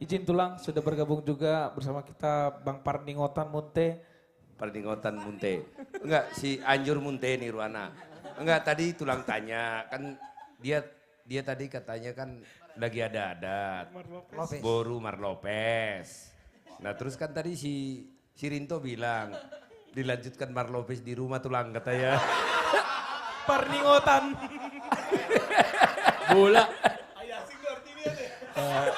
Izin tulang, sudah bergabung juga bersama kita Bang Parningotan Munte. Parningotan Munte. Enggak, si Anjur Munte niruana. Enggak, tadi tulang tanya, kan dia, dia tadi katanya kan lagi ada adat. Marlopes. Boru Marlopes. Nah, terus kan tadi si Si Rinto bilang, "Dilanjutkan Marlopes di rumah, tulang," katanya. Parningotan. Bola. Eh,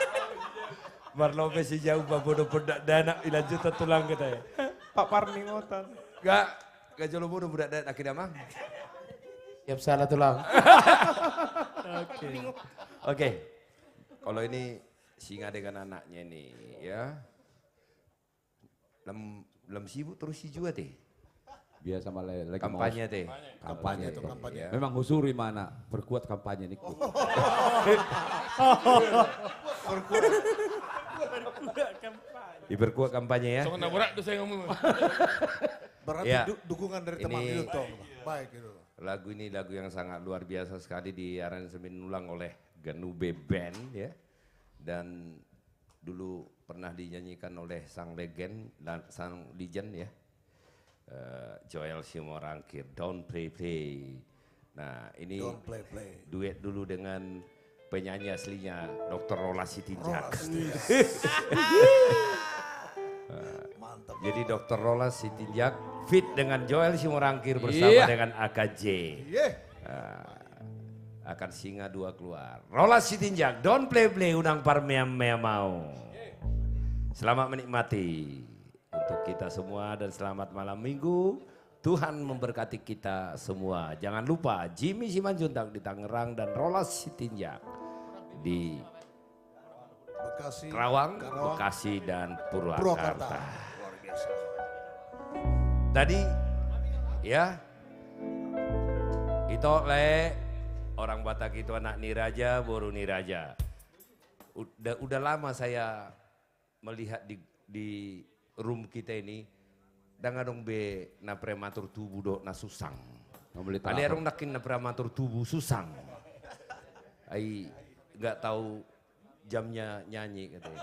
Marlopes si jauh, Pak, bodo pondok danak, dilanjutkan, tulang, katanya. Pak Parningotan. Gak, gak jolo bodo budak danak, akhirnya, Mang. Siap salah, tulang. Oke. Oke. Kalau ini singa dengan anaknya ini, ya. Lam, lam sibuk terus si Jua te. Biasa malah lagi kampanye mau te. Kampanye. Kampanye te. Iya. Memang husuri mana perkuat kampanye niku. Perkuat. Diperkuat kampanye ya. Songon na borat do saya ngomong. Berarti ya, du-, dukungan dari teman ini itu. Baik itu. Lagu ini lagu yang sangat luar biasa sekali, diaransemen ulang oleh Ganube Band ya. Dan dulu pernah dinyanyikan oleh sang legend, la-, sang legend ya. Eh, Joel Simorangkir, Don't Play Play. Nah, ini Don't Play Play. Duet dulu dengan penyanyi aslinya, Doktor Rolas Sitinjak. Rolas Sitinjak. Eh, mantap. Jadi Doktor Rolas Sitinjak feat dengan Joel Simorangkir bersama, iya, dengan A K J. Iya. Eh, akan singa dua keluar. Rolas Sitinjak, Don't Play Play, unang parmeam-meam au. Selamat menikmati untuk kita semua dan selamat malam minggu. Tuhan memberkati kita semua. Jangan lupa Jimmy Simanjuntak di Tangerang dan Rolas Sitinjak di Bekasi, Karawang, Karawang, Bekasi, dan Purwakarta. Purwakarta. Luar biasa. Tadi, ya, ito, Le, orang Batak itu anak ni raja, boru ni raja. Udah, udah lama saya melihat di, di room kita ini, ndang adong be na prematur tubu dohot na susang. Alai adong nangkin na prematur tubu, susang. Ai, nggak tahu jamnya nyanyi, katanya.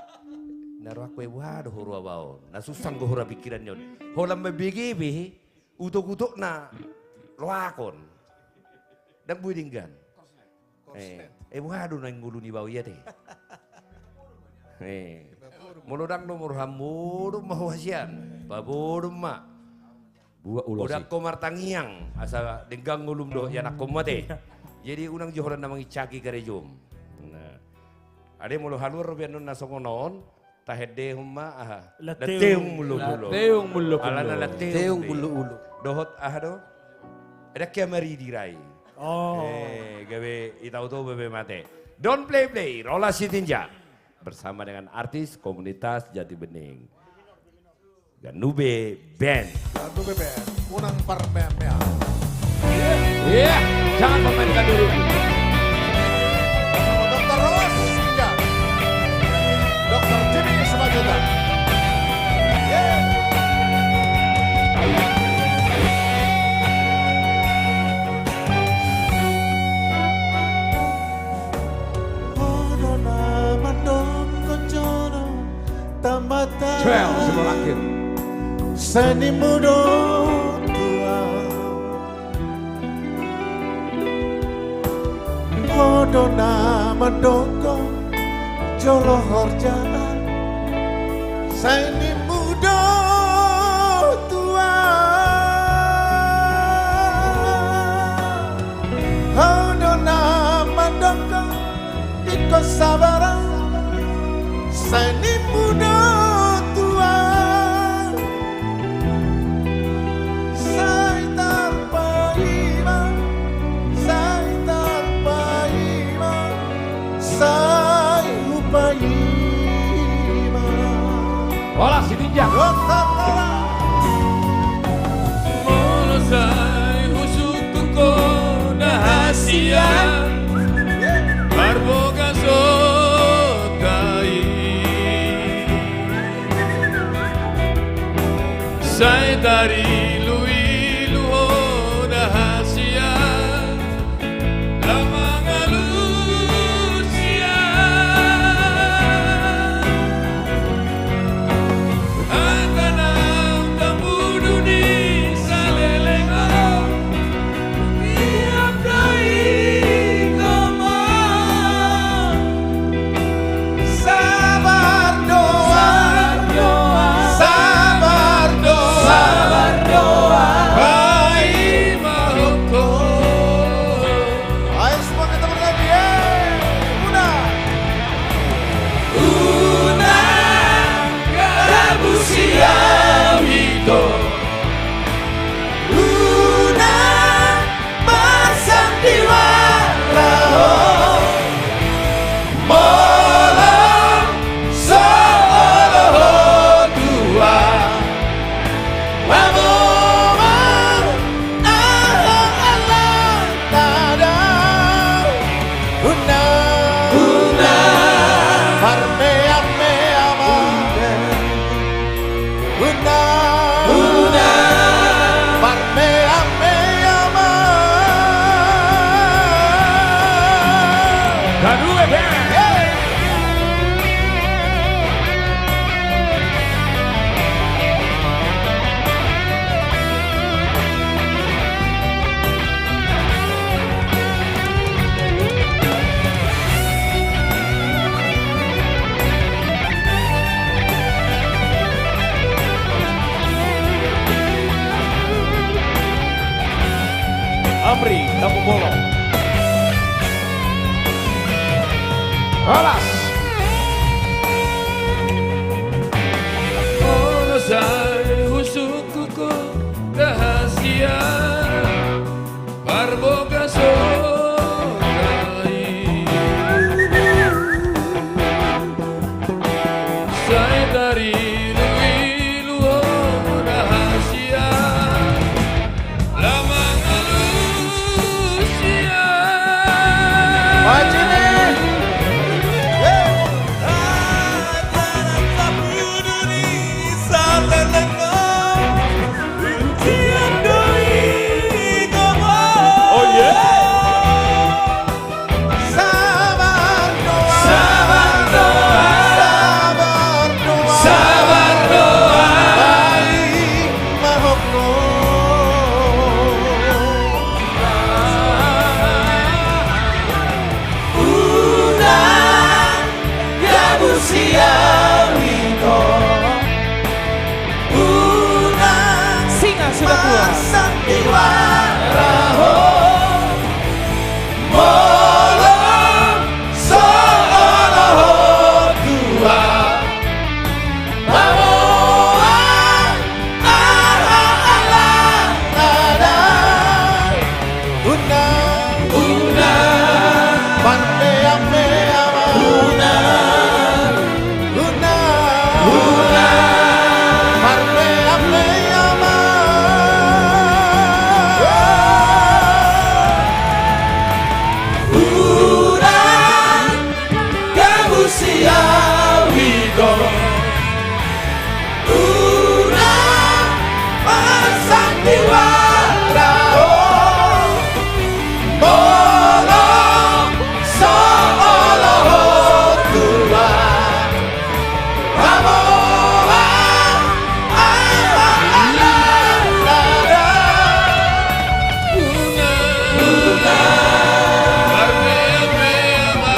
Na rohangku, ai boha do ho ro abaon. Na susang do ho ro pikiran on. Holan mambege be, utok-utokna loakon. Ndang boi denggan. Eh, eh, boha do naeng ngolu ni baoa i ate. Eh, molo ndang do rohamu, modom ma ho hasian. Paboa modom ma. Buat ulos i. Odak ho martangiang, asa denggan ngolum dohot ianakhonmu ate. Jadi unang jo holan na manginsaki karejom. Nah. Ate molo haluar robean on na songon on, tahendehon ma aha? Lanteung. Lanteung mullo-mullo. Lanteung mullo-mullo. Alana lanteung. Lanteung be. Mullo-mullo. Dohot aha do? Ada kiamari dirai. Oh. Eh, gabe ita uto bebe mate. Don't Play Play, Rolas Sitinjak. Bersama dengan artis komunitas Jati Bening. Ganube Band. Ganube Band, unang parmeam-meam. Iya, jangan memainkan diri. Doktor Rolas, iya. Doktor Jimmy Simanjuntak. Iya. Ho do na mandok jolo tambatan. Joel Simorangkir. Senimu do tuat. Ho do na mandok jolo horja. Senimu do tuat. Ho do na mandok ingkon sabar, senimu do tuat. Sai tarpaima, sai tarpaima. Molo sai husungkun ho da hasian, marbagason tahi. Sai tariluilu ho da hasian, lam mangalusi au. Angka na tambudu di saleleng on, tiap dai ho ma. Sabar doa, sabar doa, sabar doa, paima ho. Ayo semua kita bernyanyi, eh, Una. Una, gabusi au ito. Una, marsandiwara ho. Molo so olo ho tua, paboa aha alana da. Una, una, marmeamea ma. Una, una, marmeamea ma. Kadua, be. Amri, Tampubolon. Horas. Molo sai husungkun ho da hasian, marbagason tahi. Sai tariluilu ho da hasian, lam mangalusi au. Maju nih. Yeay. Angka na tambudu di saleleng on, tiap dai ho ma. Oh, yeay. Sabar doa, sabar doa, sabar doa, sabar doa, paima ho. Una, gabusi au ito. Una, singa sudah keluar. Marsandiwara ho. Molo so olo ho tua, paboa aha alana da. Una, una, marmeamea ma. Una, una, una, marmeamea ma. Una, gabusi au ito. Una, marsandiwara ho. Molo so olo ho tua, paboa aha alana da. Una, una, marmeamea ma.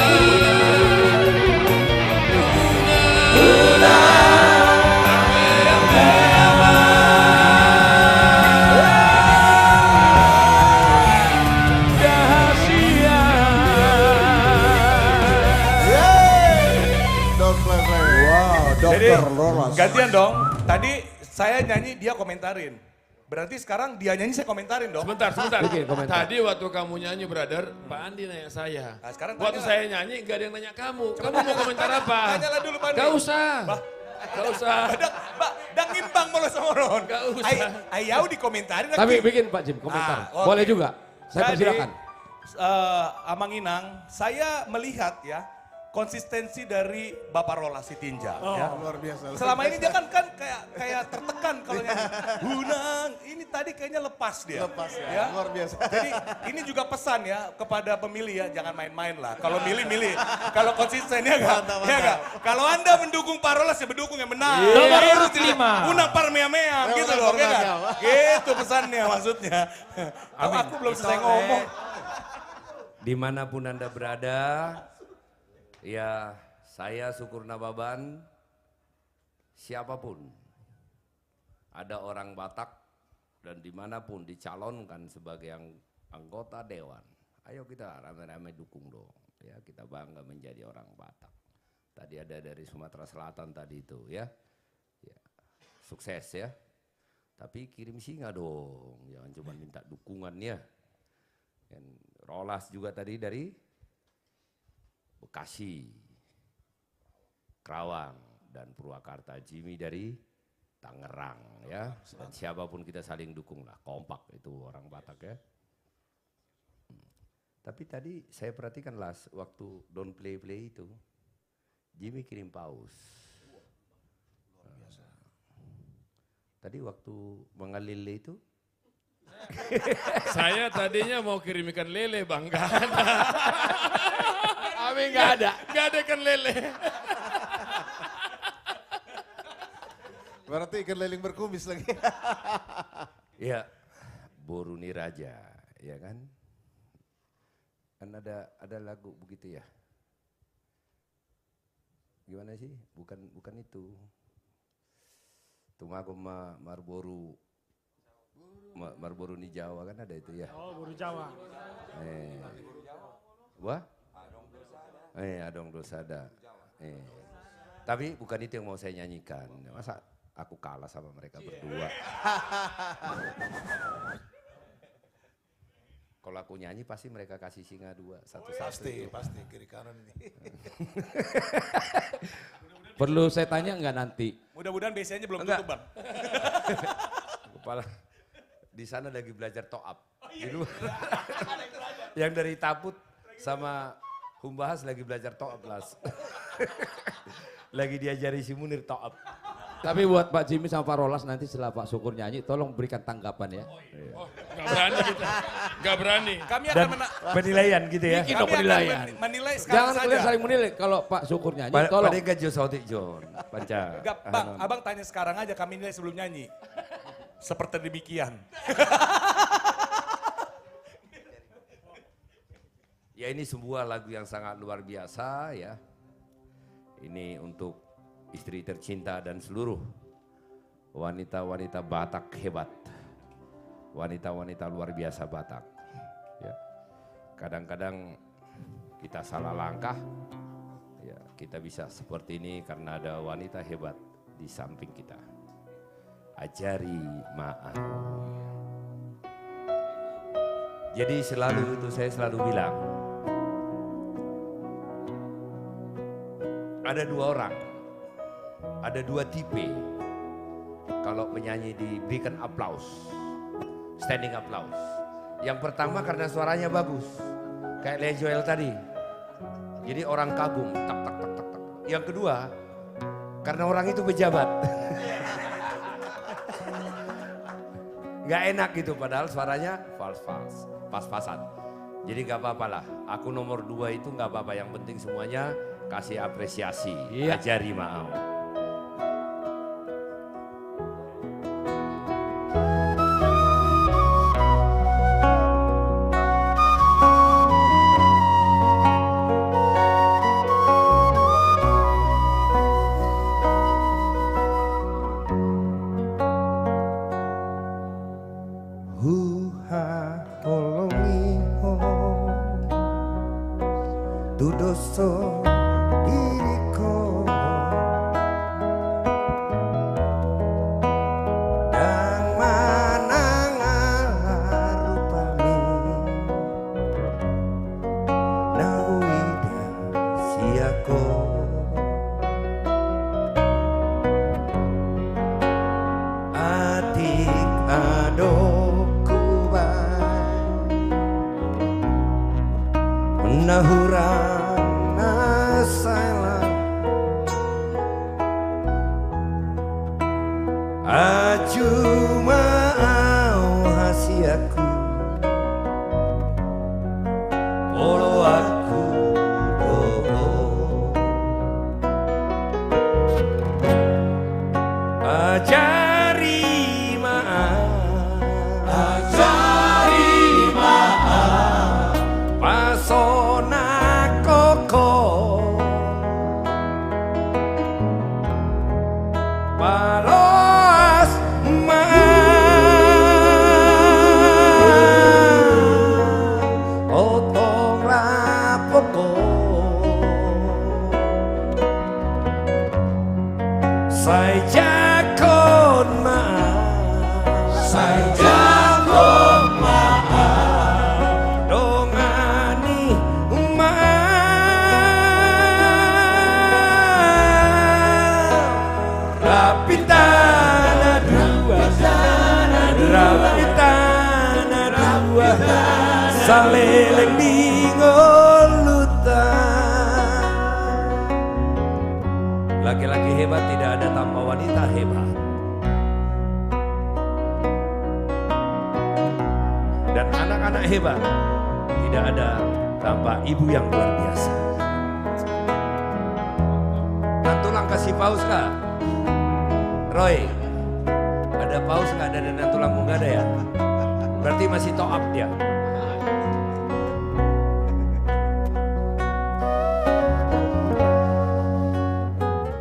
Wow, jadi, dokter Rolas. Gantian dong. Tadi saya nyanyi, dia komentarin. Berarti sekarang dia nyanyi, saya komentarin dong. Sebentar, sebentar. Bikin komentar. Tadi waktu kamu nyanyi, brother, Pak Andi nanya saya. Nah, sekarang waktu tanya. Saya nyanyi, nggak ada yang nanya kamu. Coba kamu mau tanya. Komentar apa? Tanyalah dulu, Pak Andi. Nggak usah. Bah. Nggak usah. Ndang, ba, ndang imbang molo songon on. Nggak usah. Ai, ai au dikomentari. Tapi nanti bikin, Pak Jim, komentar. Ah, oke. Boleh juga. Saya persilakan. Jadi, eh, Amang Inang, saya melihat ya, konsistensi dari Bapak Rolas Sitinjak, oh, ya. Luar biasa, luar biasa. Selama ini dia kan, kan kayak, kayak tertekan kalau nyanyi. Hunang, ini tadi kayaknya lepas dia. Lepas ya, ya. Luar biasa. Jadi, ini juga pesan ya kepada pemilih ya, jangan main-main lah. Kalau milih, milih. Kalau konsisten, ya nggak? Mantap, ya nggak? Mantap. Kalau Anda mendukung Pak Rolas, ya mendukung yang benar. Iya. Nomor urut lima. Unang parmeameam, ya, gitu loh, oke nggak? Unang parmeameam. Gitu pesannya, maksudnya. Amin. Aku belum selesai ngomong. Dimanapun Anda berada, ya, saya Syukur Nababan, siapapun ada orang Batak dan dimanapun dicalonkan sebagai ang-, anggota dewan, ayo kita rame-rame dukung dong. Ya, kita bangga menjadi orang Batak. Tadi ada dari Sumatera Selatan tadi itu, ya. Ya, sukses ya. Tapi kirim singa dong, jangan cuma minta dukungan ya. Dan Rolas juga tadi dari Bekasi, Kerawang, dan Purwakarta. Jimmy dari Tangerang ya. Dan siapapun kita saling dukung lah, kompak itu orang Batak ya. Hmm. Tapi tadi saya perhatikan, Las, waktu don't play-play itu, Jimmy kirim paus. Luar biasa. Tadi waktu mangalele itu? Saya tadinya mau kirim ikan lele, Bang. Nggak ada. Kami nggak ada. Nggak ada ikan lele. Berarti ikan lele yang berkumis lagi. Iya. Boru ni Raja, ya kan? Kan ada, ada lagu begitu ya? Gimana sih? Bukan, bukan itu. Tumagon ma-, marboru, ma-, marboru ni Jawa kan ada itu ya? Oh, boru Jawa. Eh. Wah? Eh, adong do sada. Eh. Tapi bukan itu yang mau saya nyanyikan. Masa aku kalah sama mereka berdua? Kalau aku nyanyi, pasti mereka kasih singa dua, satu-satu. Pasti, itu pasti, kiri kanan ini. Perlu saya tanya nggak nanti? Mudah-mudahan B C-nya belum tutup, Bang. Kepala di sana lagi belajar top up. Oh, iya. Di luar. Yang dari Taput sama Humbahas lagi belajar top up, Las. Lagi diajari si Munir top up. Tapi buat Pak Jimmy sama Pak Rolas, nanti setelah Pak Syukur nyanyi, tolong berikan tanggapan ya. Oh, iya. Oh, nggak berani kita. Nggak berani. Kami akan mena- penilaian gitu ya. Kami akan men-, menilai sekarang saja. Jangan kalian saling menilai. Kalau Pak Syukur nyanyi, tolong. Pada gajo saotik John, panca. Nggak, Bang, Abang tanya sekarang aja, kami nilai sebelum nyanyi. Seperti demikian. Ya, ini sebuah lagu yang sangat luar biasa, ya. Ini untuk istri tercinta dan seluruh wanita-wanita Batak hebat. Wanita-wanita luar biasa Batak. Ya. Kadang-kadang kita salah langkah, ya, kita bisa seperti ini karena ada wanita hebat di samping kita. Ajari ma au. Jadi selalu itu saya selalu bilang, ada dua orang, ada dua tipe kalau penyanyi diberikan aplaus, standing applause. Yang pertama karena suaranya bagus, kayak Leo Joel tadi. Jadi orang kagum, tak, tak, tak, tak, tak. Yang kedua, karena orang itu pejabat. Nggak enak gitu, padahal suaranya fals-fals, pas-pasan. Jadi nggak apa-apa lah. Aku nomor dua itu nggak apa-apa. Yang penting semuanya kasih apresiasi. Iya. Ajari ma au. Huhaholongi ho tu doso diringku, ndang manang ala rupami na huida sian ho. Na hurang na salah. Acu ma au hasianku, oloanku do ho. Ajari ma au, ajari ma au pasonanghon ho. Paloas ma au tongtong lapohon. Sai jangkon ma au, sai jangkon ma au, dongani ma au. Rap hita na dua, rap hita na dua, saleleng di ngolunta. Laki-laki hebat tidak ada tanpa wanita hebat. Dan anak-anak hebat tidak ada tanpa ibu yang luar biasa. Nantulang kasih paus, Kak. Roy, ada paus nggak? Ada, ada nantulang nggak ada ya? Berarti masih top up dia.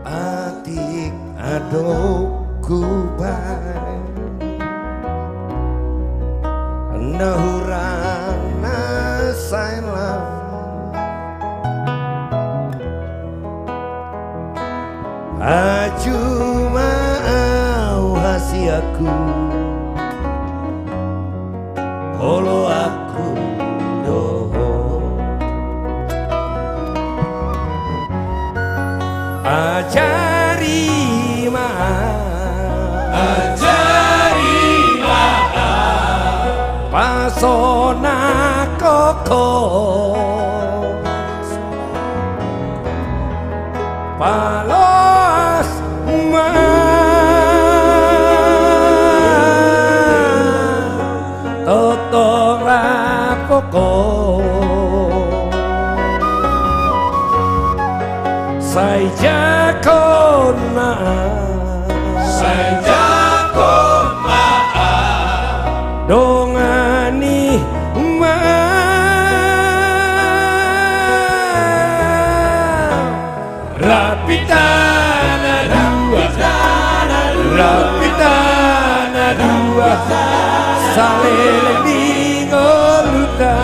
Atik adong hubahen na hurang na salah. Acu ma au hasianku, oloanku do ho. Ajari ma au, ajari ma au pasonanghon ho. Paloas ma au tongtong lapohon. Sai jangkon ma au, sai jangkon ma au, dongani ma au. Rap hita na dua, rap hita na dua, saleleng di ngolunta.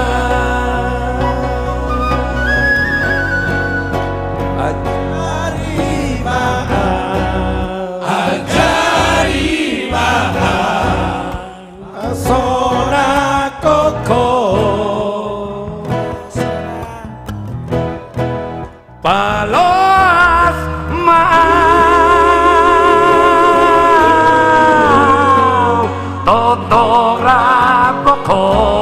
Ajari ma au, ajari ma au sonanghon ho. Paloas ma au tongtong lapohon.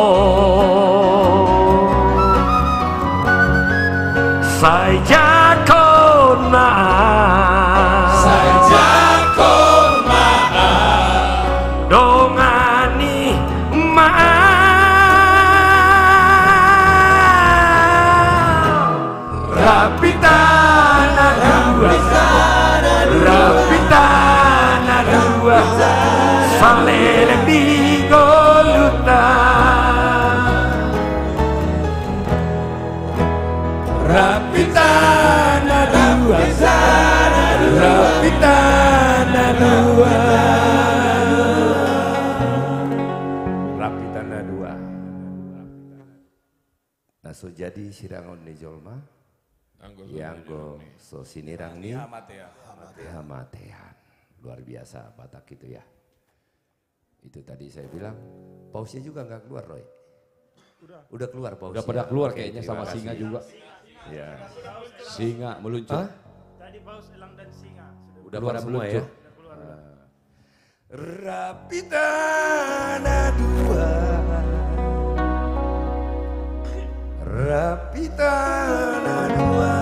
Sai jangkon ma au, sai jangkon ma au, dongani ma au. Rap hita na dua, rap hita na dua, saleleng di ngolunta. Rap hita na dua, rap hita na dua. Rap hita na dua. Na so jadi sirangon ni jolma, anggo so jadi, anggo so sinirang ni hamatean. Hamatean. Luar biasa Batak itu ya. Itu tadi saya bilang, pausnya juga nggak keluar, Roy. Udah. Udah keluar pausnya. Udah pada keluar. Oke, kayaknya terima kasih. Sama singa juga. Ya. Singa meluncur. Hah? Tadi paus elang dan singa sudah. Udah keluar semua ya? Udah keluar, udah. Ah. Rap hita na dua, Rap hita na dua,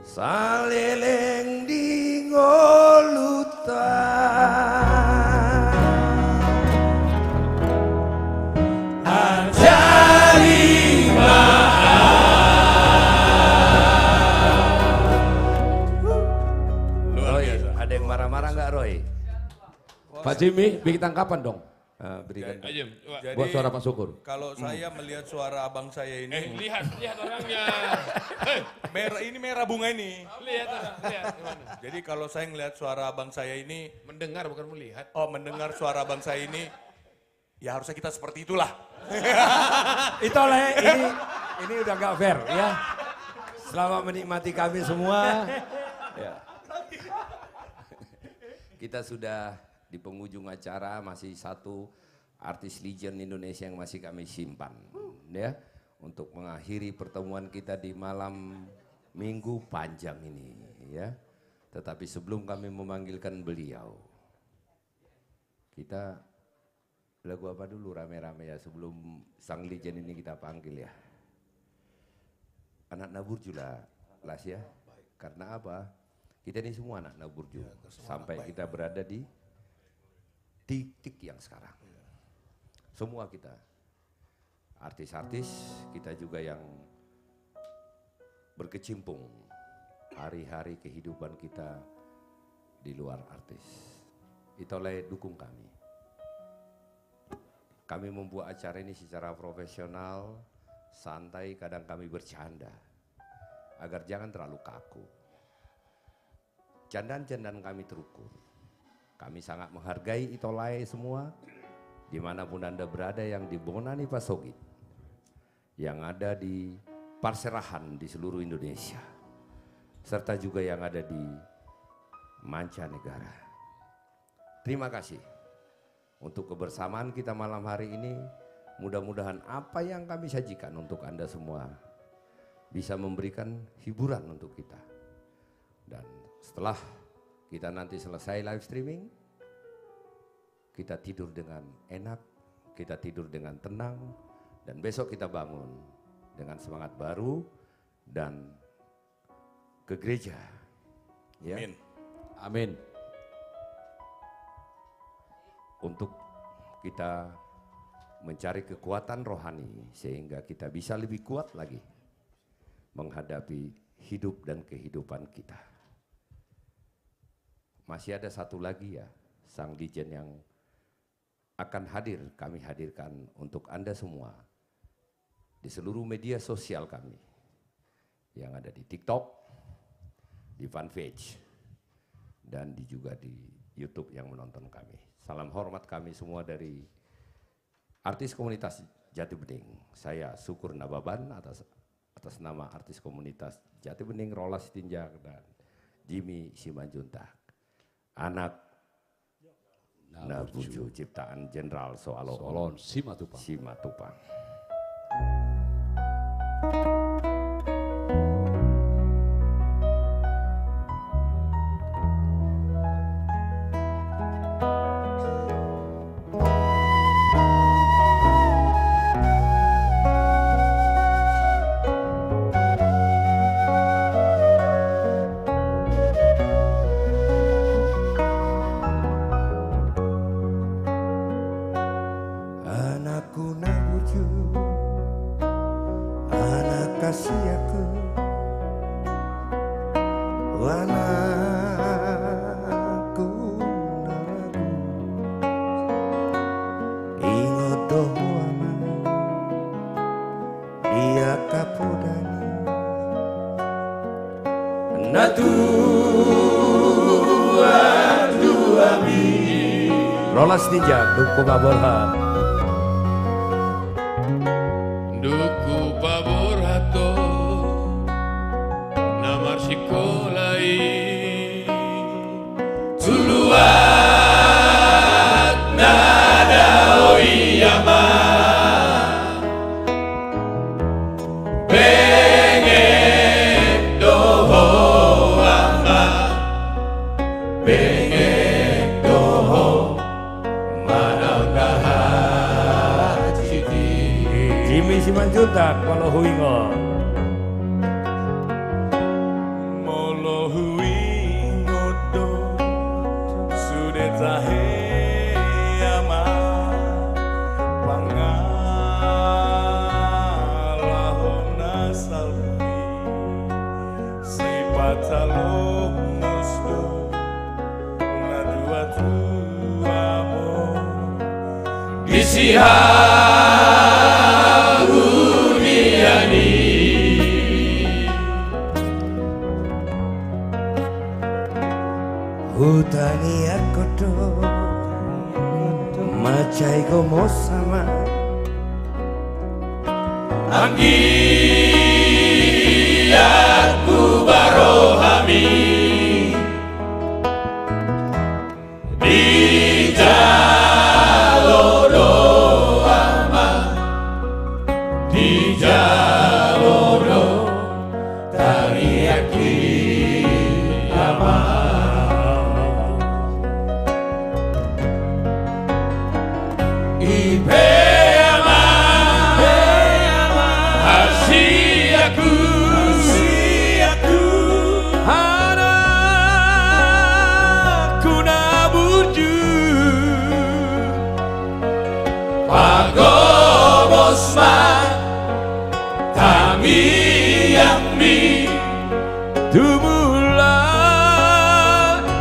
saleleng di ngolunta. Ajari ma au. Luar biasa. Roy, ada yang marah-marah nggak, Roy? Pak Jimmy, bikin tangkapan dong. Eh, berikan. Jadi, buat suara Pak Syukur. Kalau saya melihat suara abang saya ini, eh, lihat, lihat orangnya. Hei. Merah, ini merah bunga ini. Lihat orang, lihat gimana. Jadi kalau saya ngelihat suara abang saya ini, mendengar, bukan melihat. Oh, mendengar suara abang saya ini, ya harusnya kita seperti itulah. Ito Lae, ini, ini udah nggak fair, ya. Selamat menikmati kami semua. Ya. Kita sudah di penghujung acara, masih satu artis legend Indonesia yang masih kami simpan, ya, untuk mengakhiri pertemuan kita di malam Minggu panjang ini, ya. Tetapi sebelum kami memanggilkan beliau, kita lagu apa dulu rame-rame, ya, sebelum sang legend ini kita panggil, ya? Anak na burju lah, Las, ya. Karena apa? Kita ini semua anak na burju. Ya, kita semua sampai anak baik, kita berada di titik yang sekarang. Iya. Semua kita, artis-artis, kita juga yang berkecimpung hari-hari kehidupan kita di luar artis. Ito Lae, dukung kami. Kami membuat acara ini secara profesional, santai, kadang kami bercanda, agar jangan terlalu kaku. Candaan-candaan kami terukur. Kami sangat menghargai Ito Lae semua, dimanapun Anda berada, yang di Bona ni Pasogit, yang ada di parserahan di seluruh Indonesia, serta juga yang ada di mancanegara. Terima kasih untuk kebersamaan kita malam hari ini. Mudah-mudahan apa yang kami sajikan untuk Anda semua bisa memberikan hiburan untuk kita. Dan setelah kita nanti selesai live streaming, kita tidur dengan enak, kita tidur dengan tenang, dan besok kita bangun dengan semangat baru dan ke gereja. Ya. Amin. Amin. Untuk kita mencari kekuatan rohani sehingga kita bisa lebih kuat lagi menghadapi hidup dan kehidupan kita. Masih ada satu lagi, ya, sang legend yang akan hadir, kami hadirkan untuk Anda semua di seluruh media sosial kami yang ada di TikTok, di fanpage, dan di, juga di YouTube yang menonton kami. Salam hormat kami semua dari artis komunitas Jati Bening. Saya Syukur Nababan atas, atas nama artis komunitas Jati Bening, Rolas Sitinjak dan Jimmy Simanjuntak. Anak na burju, ciptaan Jenderal Soaloon. Soaloon Simatupang. Simatupang. Anakku na burju, anak hasianku, anakku na burju. Ingot do ho, Ama, di angka poda ni natuatuami. Rolas Sitinjak, Dungku Paborhat. Dungku Paborhat do na marsikola i. Tuluan na dao i, Ama. Benget do ho, Ama. Benget do ho manang aha. Simanjuntak, molo huingot. Molo huingot do sude tahe ama, pangalahon na salpu i, sipatalongos do na tuatua mo. Di si hahurian i. Hutangiangkon do, mansai gomos ama. Anggiat huba rohami. Dijalo do ama, dijalo do tangiangki ama. I pe ama, hasianku, anakku na burju, pagomos ma tangiangmi. Tumula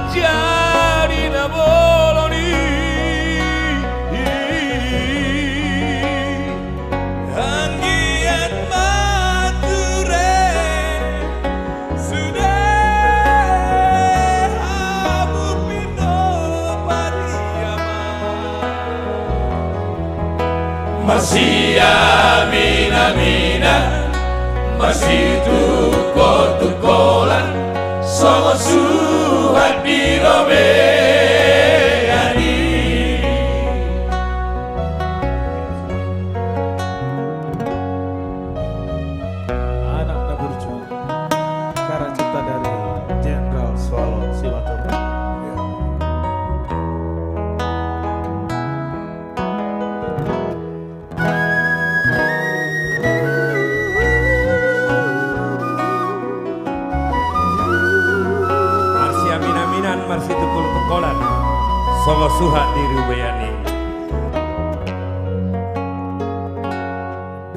jadi na bolon i. Anggiat ma ture sude hamu pinompar i ama. Marsiaminaminan, marsitungkoltungkolan, songon suhat di robean i. Anak na burju. Karya cipta dari Jenderal Swallow Simatupang. Marsiaminaminan, marsitungkoltungkolan, songon suhat di robean i.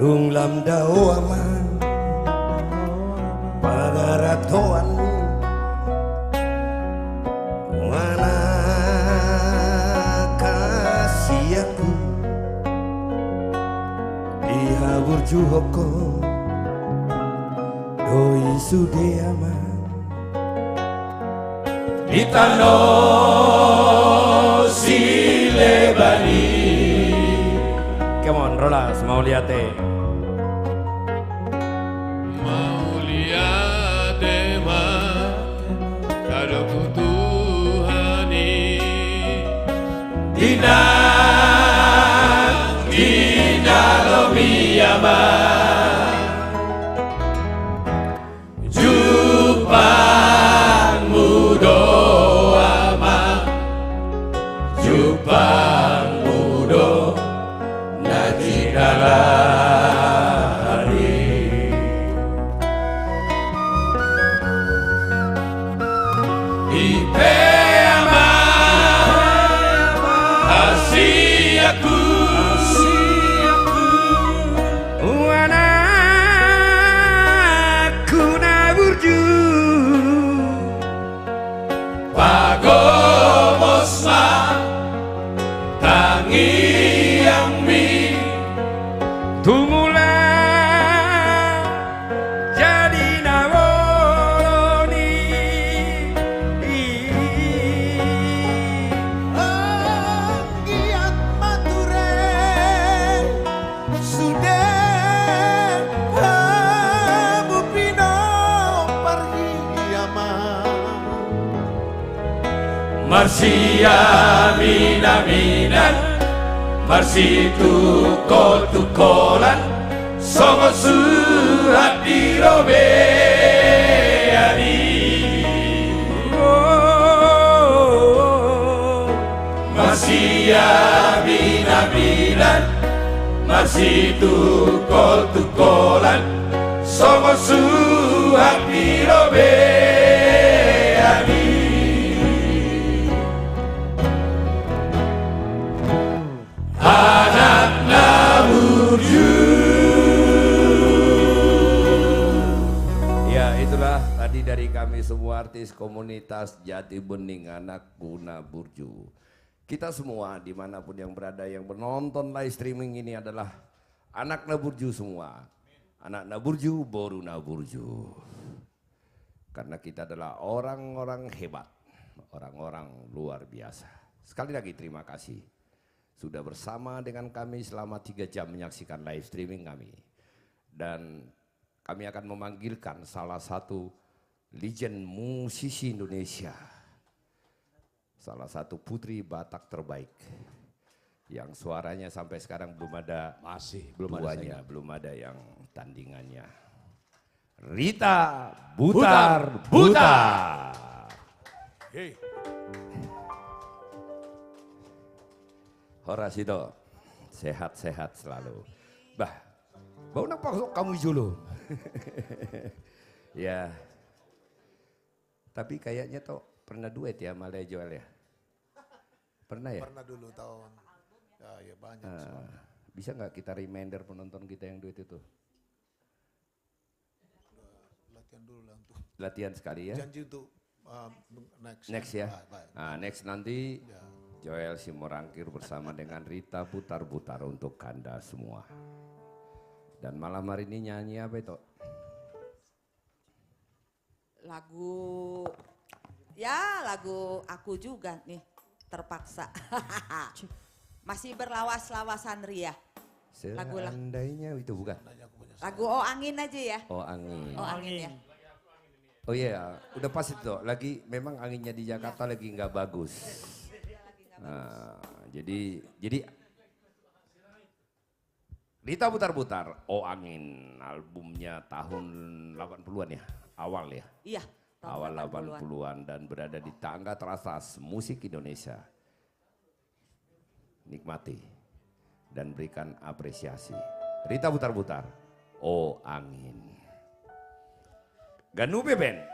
Dung lam dao ama pangarantoanmi, manang hasianku, dihaburjuhon ho do i sude ama. Di tano sileban i. Come on, rolas, mauliate. Mauliate ma tadok tu Tuhan i. Di na, di na lobi ama. Jumpangmu do ama, jumpangmu do na di dalan i. I pe ama, hasianku, anakku na burju, pagomos ma tangiangmi. Tumula jadi na bolon i. Anggiat ma ture sude hamu pinompar i ama. Marsiaminaminan, marsitungkoltungkolan, songon suhat di robean i. Marsiaminaminan, Masitungkoltungkolan songon suhat ni robean i. Anak na burju. Ya, itulah tadi dari kami semua artis komunitas Jati Bening, Anakku na Burju. Kita semua, dimanapun yang berada, yang menonton live streaming ini adalah anak na burju semua. Anak na burju, boru na burju. Karena kita adalah orang-orang hebat, orang-orang luar biasa. Sekali lagi, terima kasih sudah bersama dengan kami selama tiga jam menyaksikan live streaming kami. Dan kami akan memanggilkan salah satu legend musisi Indonesia, salah satu putri Batak terbaik yang suaranya sampai sekarang belum ada, masih belum ada duanya, saingan, belum ada yang tandingannya. Rita Butar Butar. Butar. Hei. Horas, Ito. Sehat-sehat selalu. Bah, bau nang pasok hamu jolo. Ya. Tapi kayaknya, Tok, pernah duet ya sama Leo Joel ya? Pernah ya? Pernah dulu tahun. Ya, ya banyak. Ah, soalnya. Bisa nggak kita reminder penonton kita yang duet itu? Udah, latihan dulu lah untuk. Latihan sekali ya? Janji untuk, uh, next. Next ya? Baik, baik. Nah, next nanti, ya, Joel Simorangkir bersama dengan Rita Butar-Butar untuk Kanda semua. Dan malam hari ini nyanyi apa itu? Lagu, ya, lagu aku juga nih, terpaksa. Masih berlawas-lawasan ria. Lagu la- Seandainya itu bukan. Lagu O Angin aja ya. O Angin. O Angin ya. Oh iya, udah pas itu. Lagi memang anginnya di Jakarta, ya, lagi nggak bagus. Nah, jadi, jadi Rita Butar-Butar, O Angin, albumnya tahun delapan puluhan ya, awal ya? Iya, tahun awal delapan puluhan. Delapan puluhan dan berada di tangga teratas musik Indonesia. Nikmati dan berikan apresiasi. Rita Butar-Butar, O Angin. Ganube Band.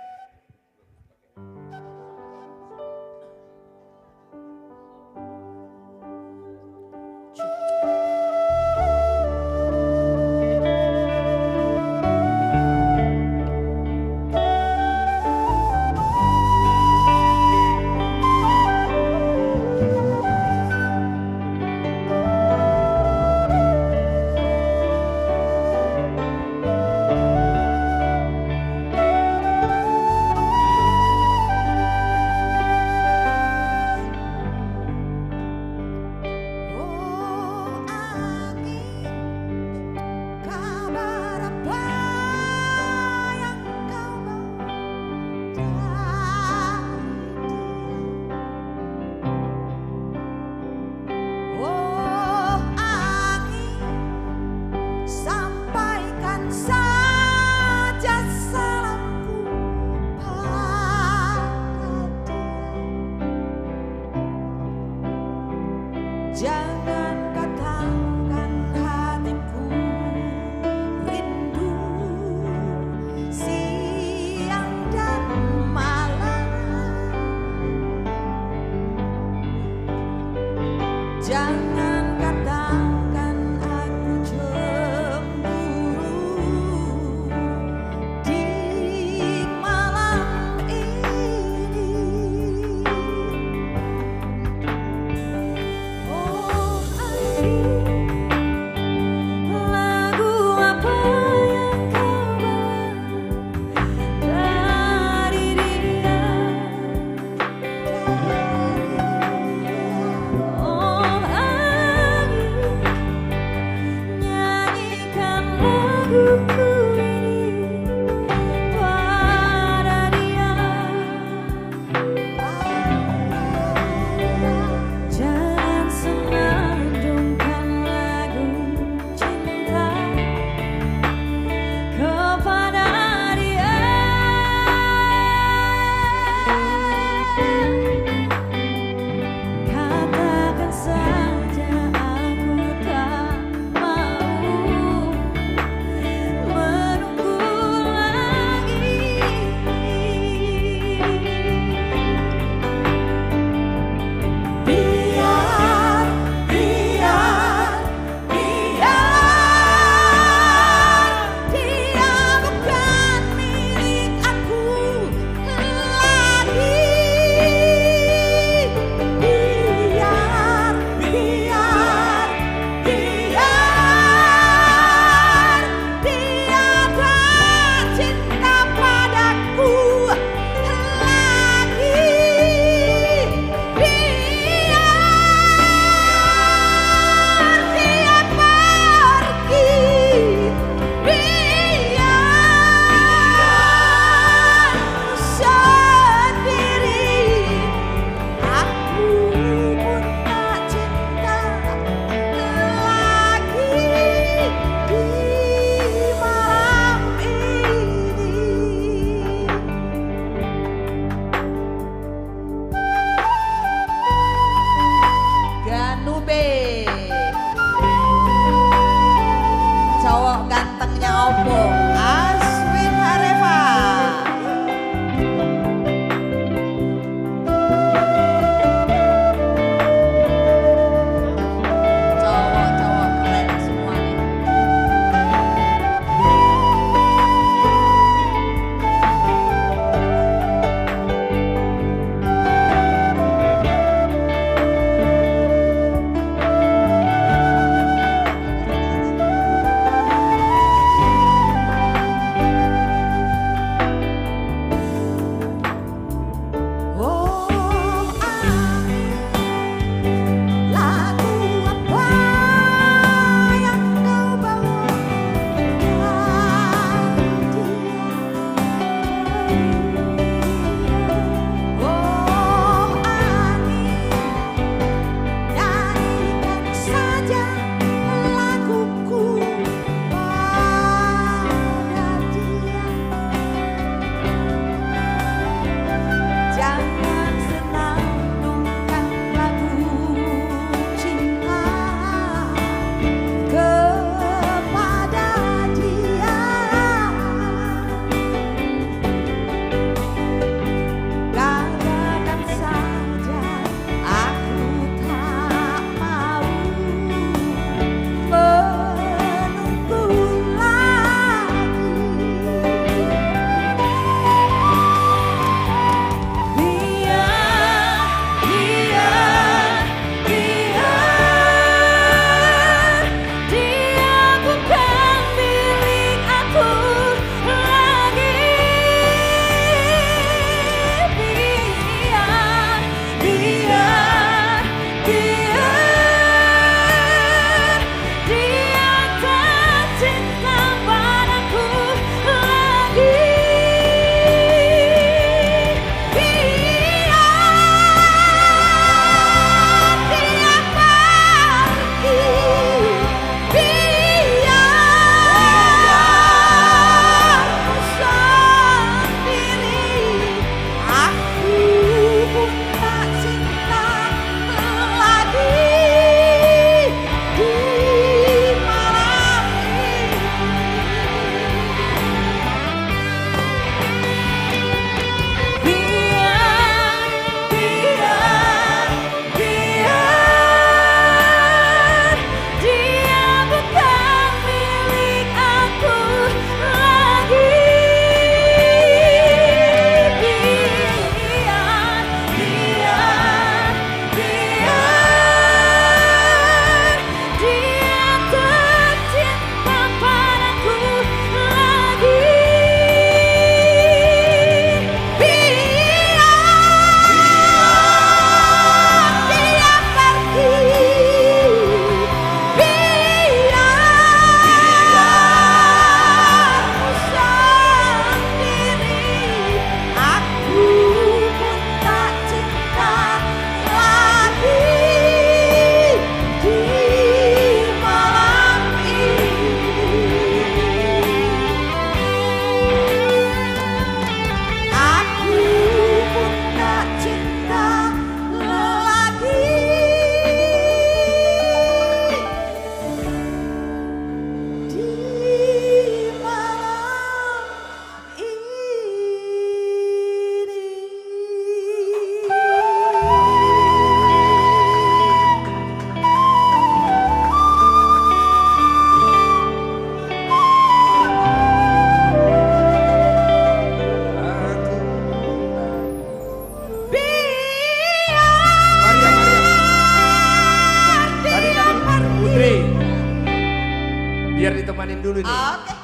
Biar ditemanin dulu nih. Oke.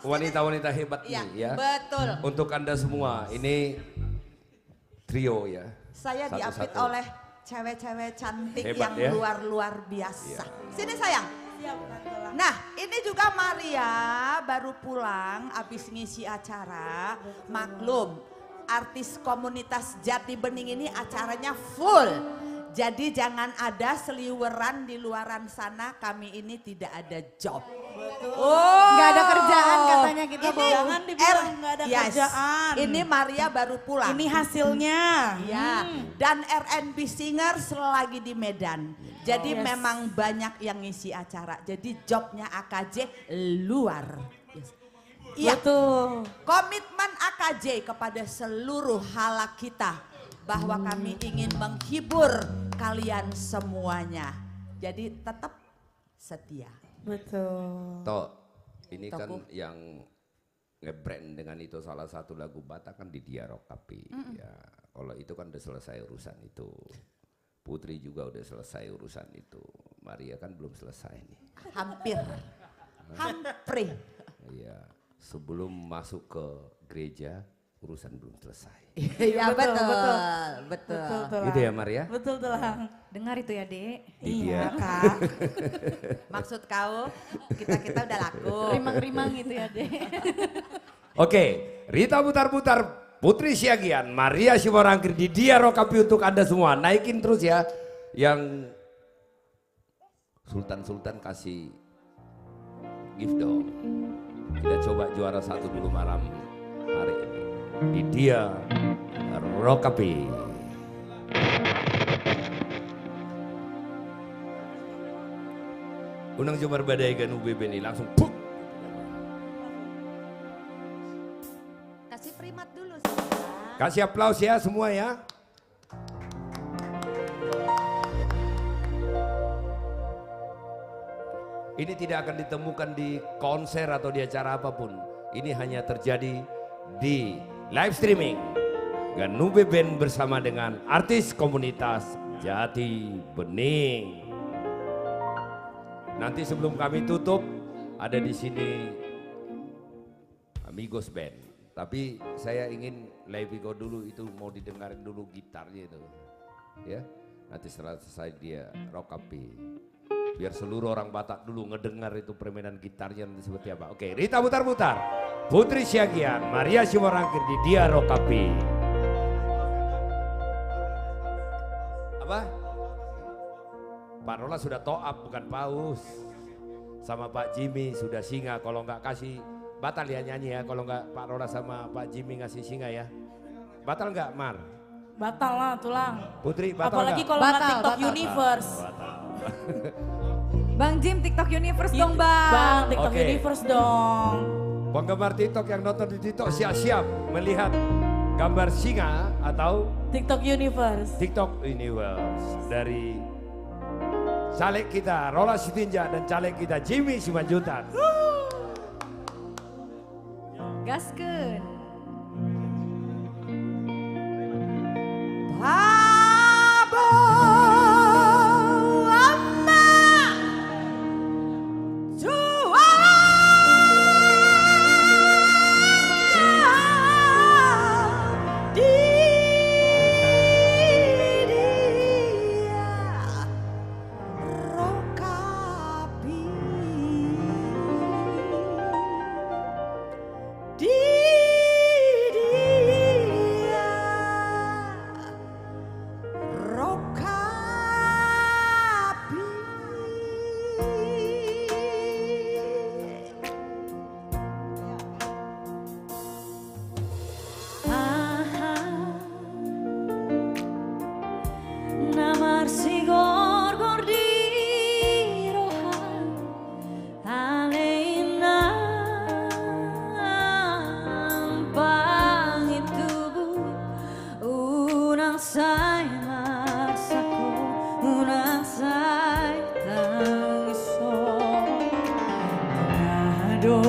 Wanita-wanita hebat nih, ya. Iya, betul. Untuk Anda semua, ini trio, ya. Saya diapit oleh cewek-cewek cantik yang luar-luar biasa. Hebat, ya. Iya. Sini, sayang. Siap, Tante. Nah, ini juga Maria baru pulang habis ngisi acara. Maklum, artis komunitas Jati Bening ini acaranya full. Jadi jangan ada seliweran di luaran sana, kami ini tidak ada job. Betul. Oh. Nggak ada kerjaan katanya kita, ini Bang. Jangan dibilang nggak ada kerjaan. Ini Maria baru pulang. Ini hasilnya. Iya. Hmm. Dan R N B Singers lagi di Medan. Jadi memang banyak yang ngisi acara. Jadi jobnya A K J luar biasa. Iya. Betul. Komitmen A K J kepada seluruh halak kita bahwa kami ingin menghibur kalian semuanya. Jadi tetap setia. Betul. Toh, ini kan yang nge-brand dengan itu salah satu lagu Batak kan di Dia Rock Up. Mm-mm. Ya, kalau itu kan udah selesai urusan itu. Putri juga udah selesai urusan itu. Maria kan belum selesai nih. Hampir. Hampir. Iya. Sebelum masuk ke gereja, urusan belum selesai. Iya, betul, betul, betul. Betul, Tulang. Gitu ya, Mar, ya? Betul, Tulang. Dengar itu ya, Dek. Iya, Kak. Maksud kau, kita-kita udah laku. Rimang-rimang gitu ya, Dek. Oke, Rita Butar-Butar, Putri Siagian, Maria Simanjuntak di Dia Rock Up untuk Anda semua. Naikin terus ya, yang sultan-sultan kasih gift dong. Kita coba juara satu dulu malam hari ini. Di Dia Rock Up. Unang jumarbadai ganup beben i, langsung puk. Kasih primat dulu, sayang. Kasih aplaus ya semua ya. Ini tidak akan ditemukan di konser atau di acara apapun. Ini hanya terjadi di live streaming. Ganup Band bersama dengan artis komunitas Jati Bening. Nanti sebelum kami tutup, ada di sini Amigos Band. Tapi saya ingin live record dulu itu, mau didengarin dulu gitarnya itu. Ya, nanti setelah selesai Dia Rock Up. Biar seluruh orang Batak dulu ngedengar itu permainan gitarnya nanti seperti apa. Oke, Rita Butar-Butar, Putri Siagian, Maria Simanjuntak di Dia Rock Up. Apa? Pak Rola sudah top up, bukan paus. Sama Pak Jimmy sudah singa, kalau nggak kasih batal ya nyanyi ya, kalau nggak Pak Rola sama Pak Jimmy ngasih singa ya. Batal nggak, Mar? Batal lah, Tulang. Putri, batal nggak? Apalagi kalau nggak TikTok Universe. Batal, batal. Bang Jim, TikTok Universe dong, Bang. Bang, TikTok Universe dong. Oke. Penggemar TikTok yang nonton di TikTok siap-siap melihat gambar singa atau TikTok Universe. TikTok Universe dari caleg kita, Rola Sitinjak, dan caleg kita, Jimmy Simanjuntak. Gaskeun. Babo ama tua di Dia Rock Up. Di Dia Rock Up. Aha, na marsigorgor di roha, ale inang pangintubu, unang sai marsakkon, unang sai tangihon. Nga do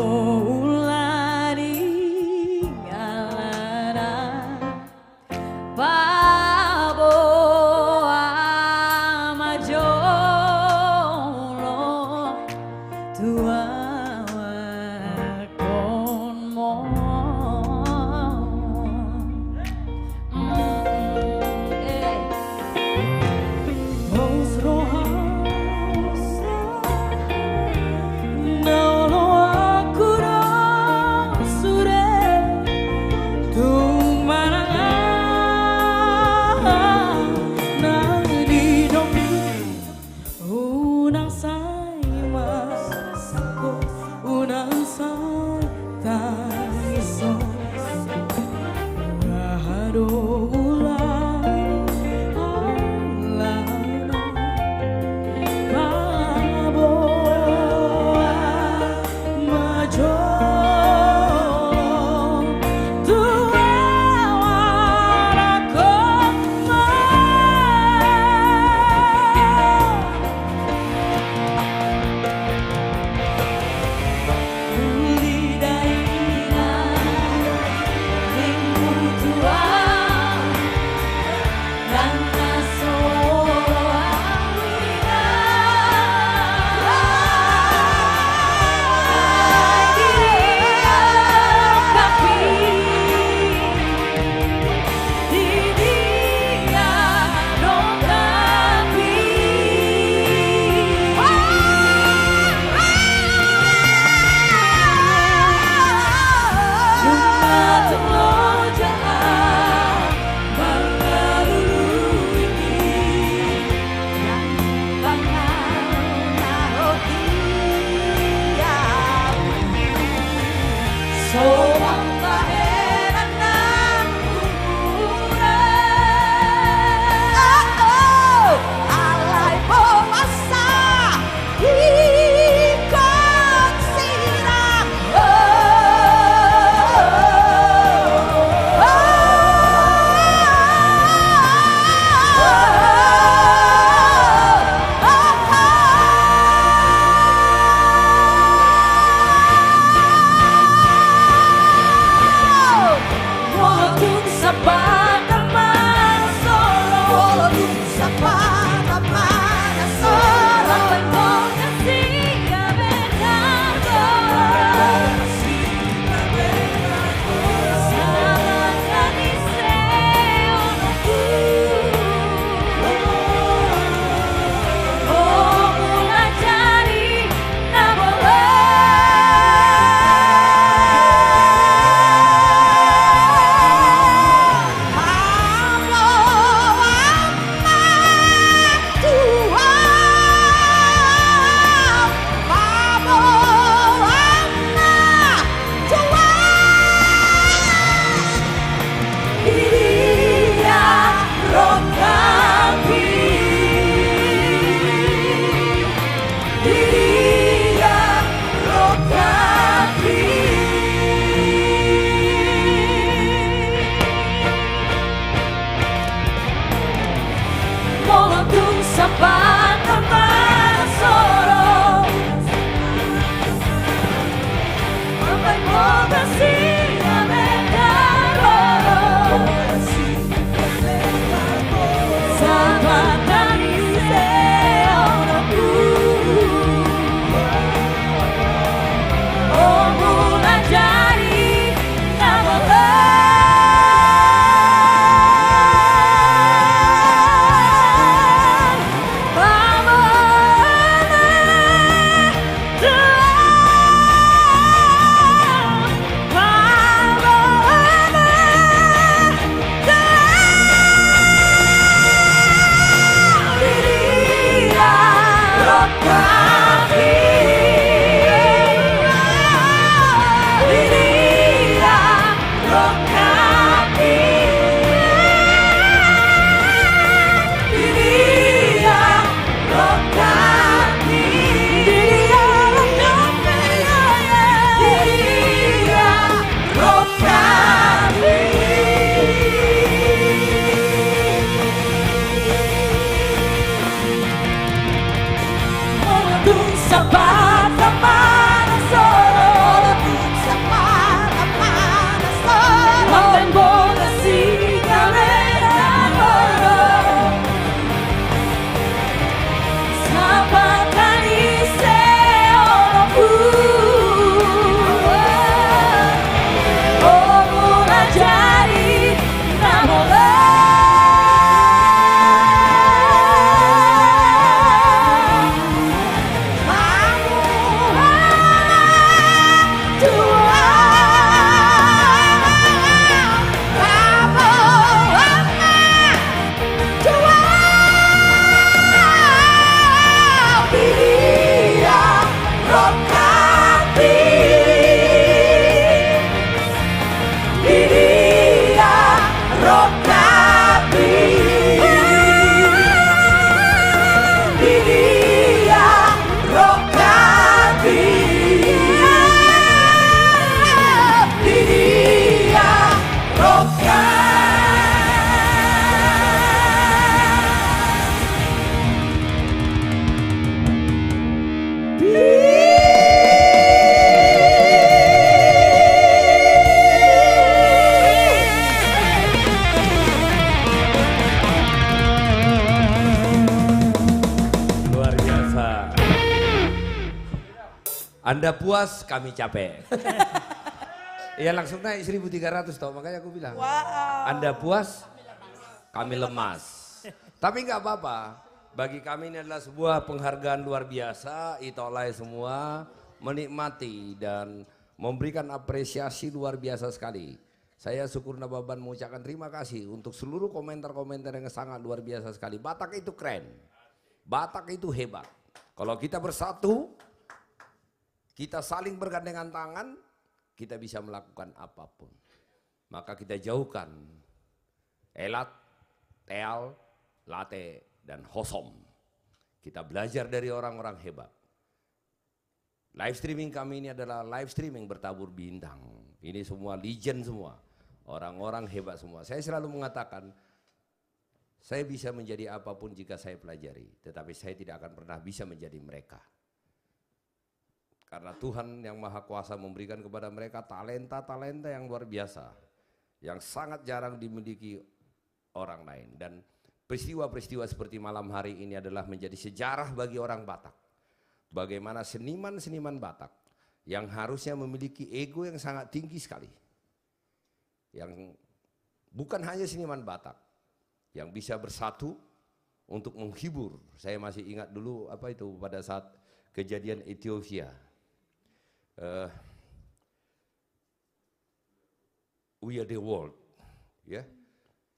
ula di alana paboa ma jolo tua Luar biasa. Anda puas, kami capek. Ya, langsung naik seribu tiga ratus toh, makanya aku bilang. Wow. Anda puas, kami lemas. Tapi nggak apa-apa. Bagi kami ini adalah sebuah penghargaan luar biasa. Ito Alai semua menikmati dan memberikan apresiasi luar biasa sekali. Saya Syukur Nababan mengucapkan terima kasih untuk seluruh komentar-komentar yang sangat luar biasa sekali. Batak itu keren. Batak itu hebat. Kalau kita bersatu, kita saling bergandengan tangan, kita bisa melakukan apapun. Maka kita jauhkan elat, teal, late, dan hosom. Kita belajar dari orang-orang hebat. Live streaming kami ini adalah live streaming bertabur bintang. Ini semua legend semua. Orang-orang hebat semua. Saya selalu mengatakan, saya bisa menjadi apapun jika saya pelajari. Tetapi saya tidak akan pernah bisa menjadi mereka. Karena Tuhan Yang Maha Kuasa memberikan kepada mereka talenta-talenta yang luar biasa, yang sangat jarang dimiliki orang lain. Dan peristiwa-peristiwa seperti malam hari ini adalah menjadi sejarah bagi orang Batak. Bagaimana seniman-seniman Batak yang harusnya memiliki ego yang sangat tinggi sekali. Yang bukan hanya seniman Batak, yang bisa bersatu untuk menghibur. Saya masih ingat dulu, apa itu, pada saat kejadian Ethiopia. Eh, We Are The World, ya.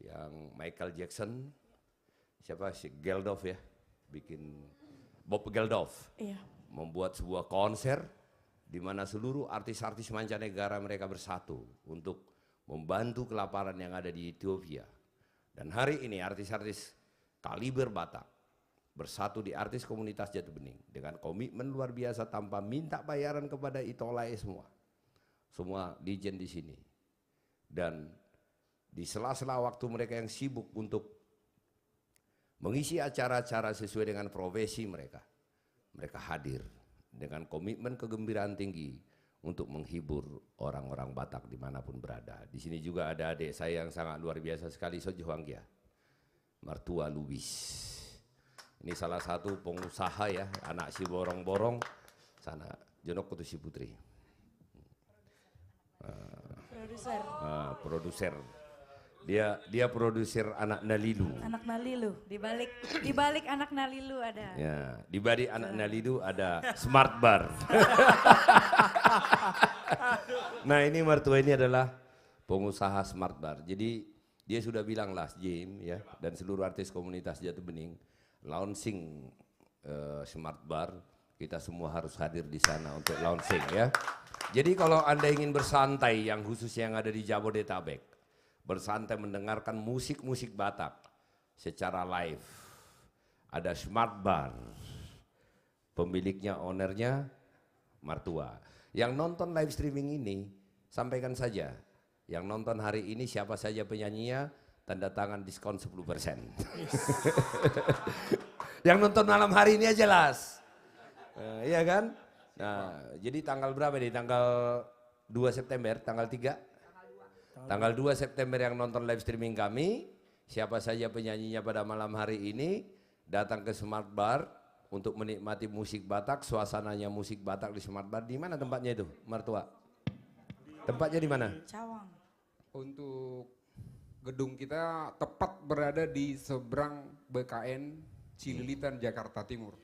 Yang Michael Jackson, siapa, si Geldof, ya, bikin, Bob Geldof. Iya. Membuat sebuah konser di mana seluruh artis-artis mancanegara mereka bersatu untuk membantu kelaparan yang ada di Ethiopia. Dan hari ini artis-artis kaliber Batak bersatu di artis komunitas Jati Bening dengan komitmen luar biasa tanpa minta bayaran kepada Ito Alai semua. Semua legend di sini. Dan di sela-sela waktu mereka yang sibuk untuk mengisi acara-acara sesuai dengan profesi mereka, mereka hadir dengan komitmen kegembiraan tinggi untuk menghibur orang-orang Batak dimanapun berada. Di sini juga ada adik saya yang sangat luar biasa sekali, Sojo Wanggia. Martua Lubis. Ini salah satu pengusaha, ya, anak Siborong-borong. Sana, jonok tu si Putri. Ah. Produser. Ah, produser. Dia, dia produser Anak Nalilu. Anak Nalilu. Di balik, di balik Anak Nalilu ada. Ya, di balik Anak Nalilu ada Smart Bar. Nah, ini mertua ini adalah pengusaha Smart Bar. Jadi, dia sudah bilang, Las Jim, ya, dan seluruh artis komunitas Jati Bening, launching, eh, Smart Bar, kita semua harus hadir di sana untuk launching, ya. Jadi, kalau Anda ingin bersantai, yang khusus yang ada di Jabodetabek, bersantai mendengarkan musik-musik Batak secara live, ada Smart Bar. Pemiliknya, ownernya, Martua. Yang nonton live streaming ini, sampaikan saja. Yang nonton hari ini, siapa saja penyanyinya, tanda tangan diskon sepuluh persen. Yang nonton malam hari ini aja, Las. Eh, iya kan? Nah, jadi tanggal berapa nih? Tanggal dua September, tanggal tiga? Tanggal dua September yang nonton live streaming kami, siapa saja penyanyinya pada malam hari ini, datang ke Smart Bar untuk menikmati musik Batak, suasananya musik Batak di Smart Bar. Di mana tempatnya itu, Martua? Tempatnya di mana? Cawang. Untuk gedung kita tepat berada di seberang B K N Cililitan, Jakarta Timur.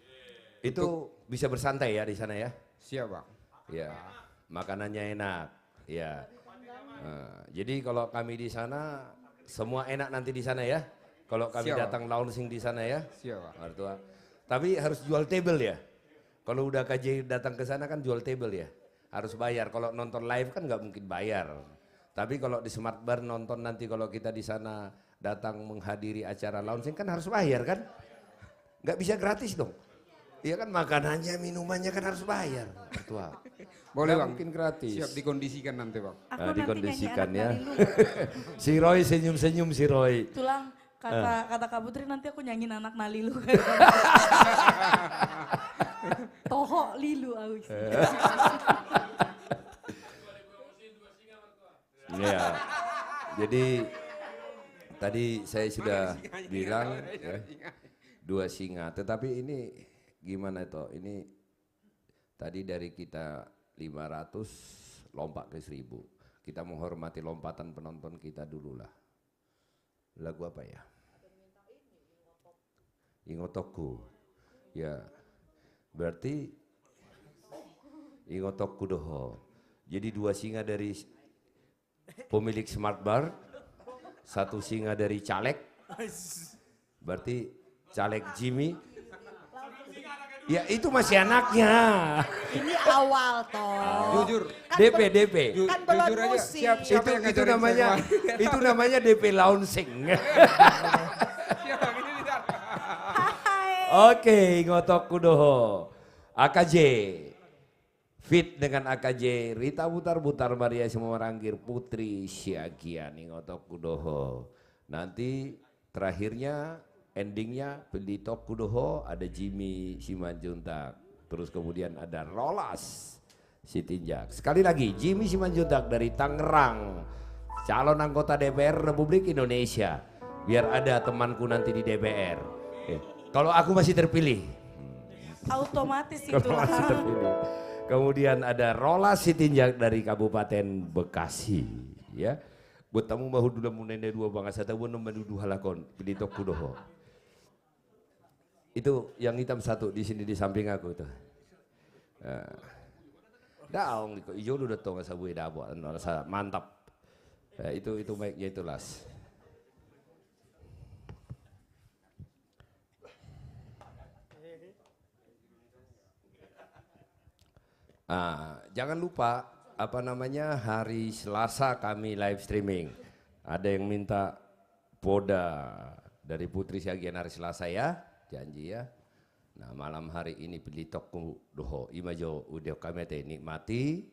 Itu untuk bisa bersantai, ya, di sana, ya? Siap, Bang. Ya, makanannya enak. Ya. Nah, jadi kalau kami di sana, semua enak nanti di sana, ya. Kalau kami datang launching di sana, ya. Siap, Pak. Mertua. Tapi harus jual table, ya. Kalau udah K J datang ke sana kan jual table, ya. Harus bayar. Kalau nonton live kan nggak mungkin bayar. Tapi kalau di Smart Bar nonton nanti, kalau kita di sana datang menghadiri acara launching, kan harus bayar, kan? Nggak bisa gratis dong. Iya kan, makanannya, minumannya kan harus bayar, Ketua. Boleh, Bang. Nggak mungkin gratis. Siap dikondisikan nanti, Bang. Aku nanti nyanyi Anak Nalilu. Si Roy senyum-senyum, si Roy. Tulang, kata, kata Kak Putri, nanti aku nyanyiin Anak Nalilu. Toho lilu aus. Iya. Jadi, tadi saya sudah bilang, ya, dua singa. Tetapi ini gimana itu? Ini tadi dari kita lima ratus, lompat ke seribu. Kita menghormati lompatan penonton kita dulu lah. Lagu apa ya? Ingotonku. Ya. Berarti ingotonku do ho. Jadi dua singa dari pemilik Smart Bar, satu singa dari caleg. Berarti caleg Jimmy. Ya, itu masih anaknya. Ini awal, toh. Jujur. Kan D P, belum, D P. Ju-, kan belum jujur aja, musim. Siap, siapa yang ngajarin saya kemarin? Itu, itu namanya, itu namanya D P launching. Siapa? Gini, bentar. Hai. Oke, ingotonku do ho. A K J. Feat dengan A K J, Rita Butar, Butar Maria Simanjuntak, Putri Siagian, ingotonku do ho. Nanti terakhirnya, endingnya, pillitongku do ho, ada Jimmy Simanjuntak. Terus kemudian ada Rolas Sitinjak. Sekali lagi, Jimmy Simanjuntak dari Tangerang, calon anggota D P R Republik Indonesia. Biar ada temanku nanti di D P R. Eh, kalau aku masih terpilih. Otomatis itu. Kalau masih terpilih. Kemudian ada Rolas Sitinjak dari Kabupaten Bekasi, ya. Buat tamu mah hudulan muna na dua bangasa tahu, buat nama dudu halak on, pillitongku do ho. Itu yang hitam satu di sini di samping aku itu. Nah. Daong, iko ijo lu datang sabui dabo, anu, rasa mantap. Ya, itu, itu mic-nya itu, Las. Ah, jangan lupa, apa namanya, hari Selasa kami live streaming. Ada yang minta poda dari Putri Siagian hari Selasa ya, janji ya. Nah, malam hari ini pillitongku do ho, ima jo udah kami te nikmati,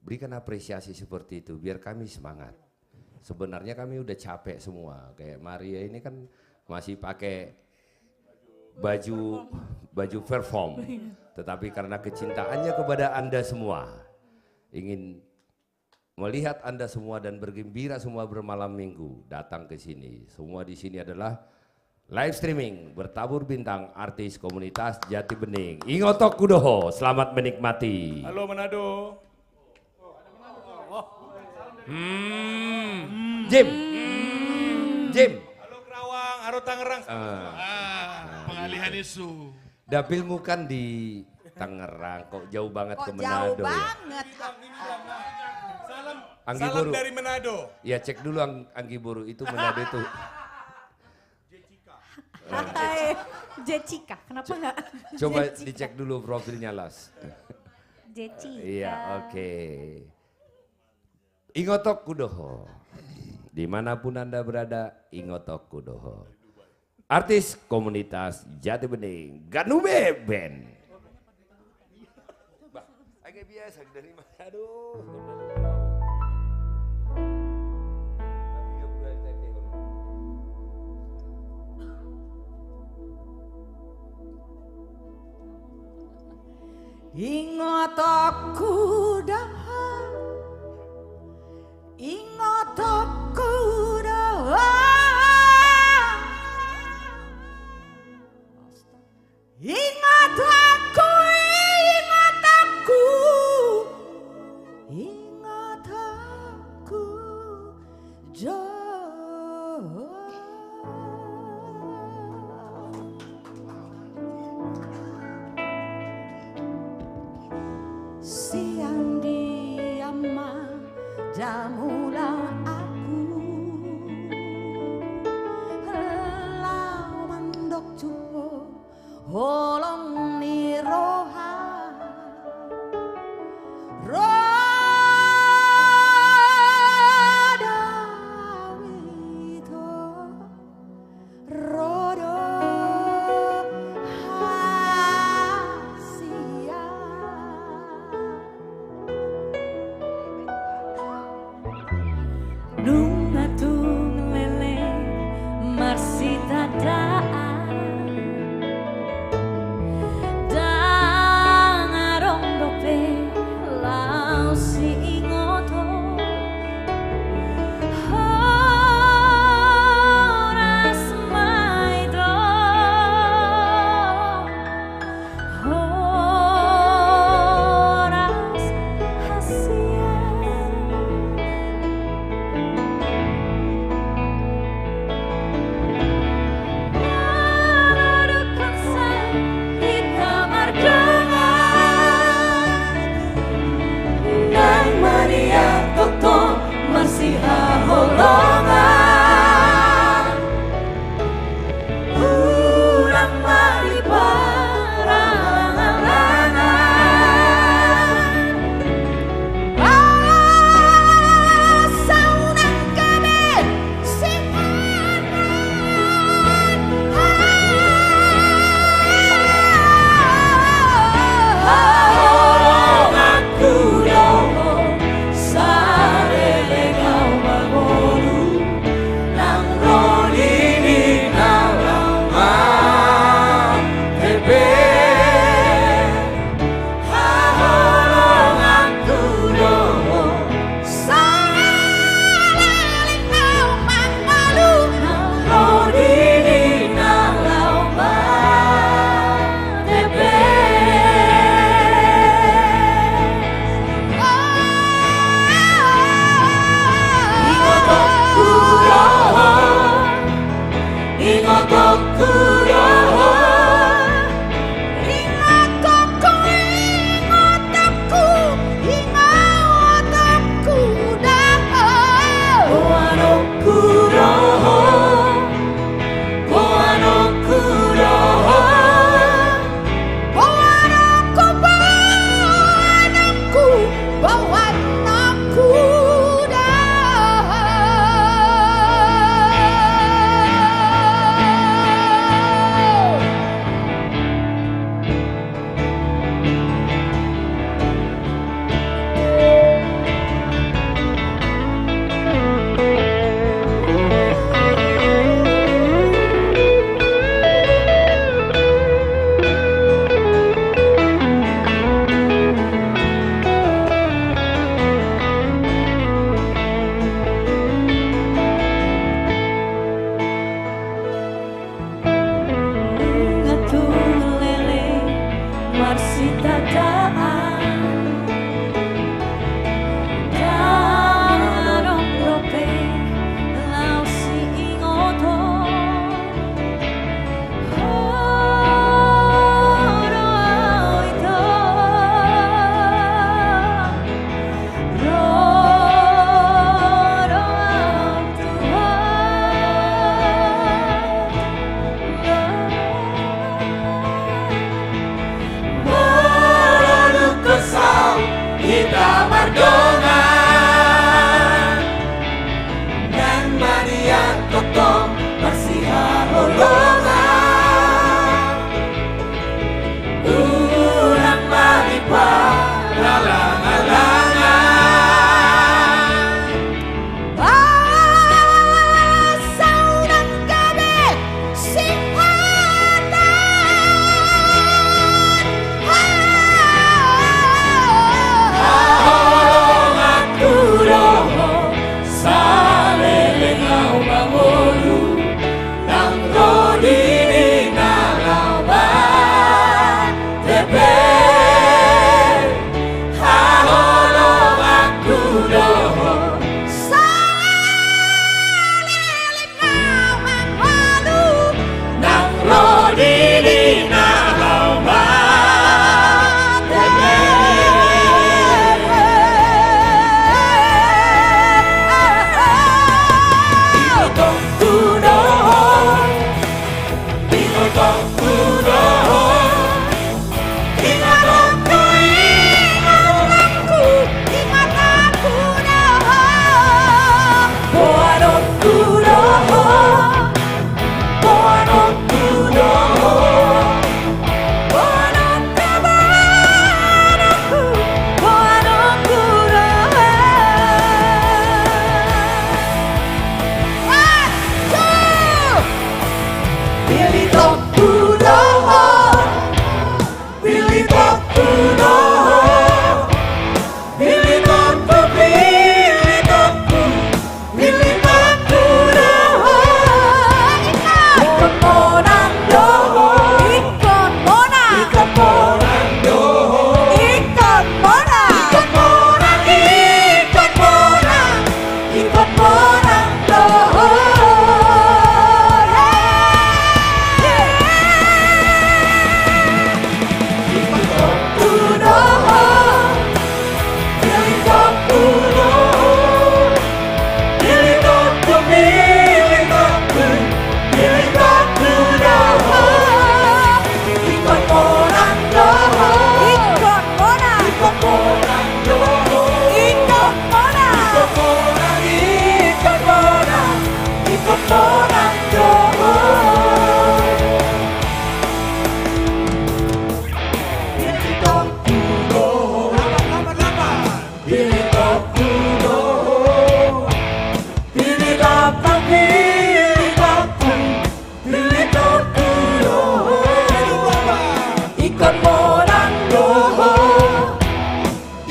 berikan apresiasi seperti itu, biar kami semangat. Sebenarnya kami udah capek semua, kayak Maria ini kan masih pakai baju, baju perform. Tetapi karena kecintaannya kepada Anda semua, ingin melihat Anda semua dan bergembira semua bermalam minggu, datang ke sini. Semua di sini adalah live streaming bertabur bintang artis komunitas Jati Bening. Ingotonku do ho, selamat menikmati. Halo Manado. Hmm. Jim. Jim. Halo Kerawang, halo Tangerang. Ah. Ah, pengalihan isu. Dapilmu kan di Tangerang, kok jauh banget ke Manado ya? Kok jauh banget? Salam, salam dari Manado. Ya, cek dulu Ang-, Anggi Boru, itu Manado itu. Hai, Jessica, kenapa nggak Jessica? Coba dicek dulu profilnya, Las. Jessica. Iya, oke. Ingotonku do ho. Dimanapun Anda berada, ingotonku do ho. Artis komunitas Jati Bening, Ganube Band. Bah, agak biasa dari mana? Aduh. Ingotonku do ho, ingotonku do ho. Ingotonku, ingotonku, ingotonku do ho. Sian dia ma damula aku, laho mandok tu ho holong ni roha.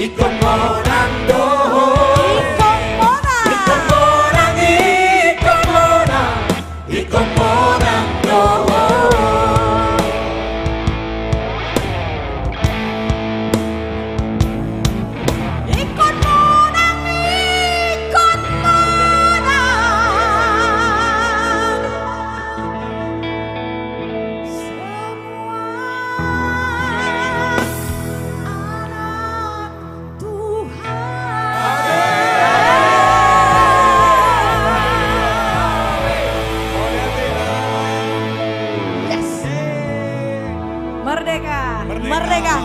Ingkon monang do ho. Ingkon monang. Ingkon monang, ingkon monang. Ingkon monang do ho. Ingkon monang, ingkon monang. Semua anak Tuhan. Yes. Merdeka. Merdeka. Merdeka.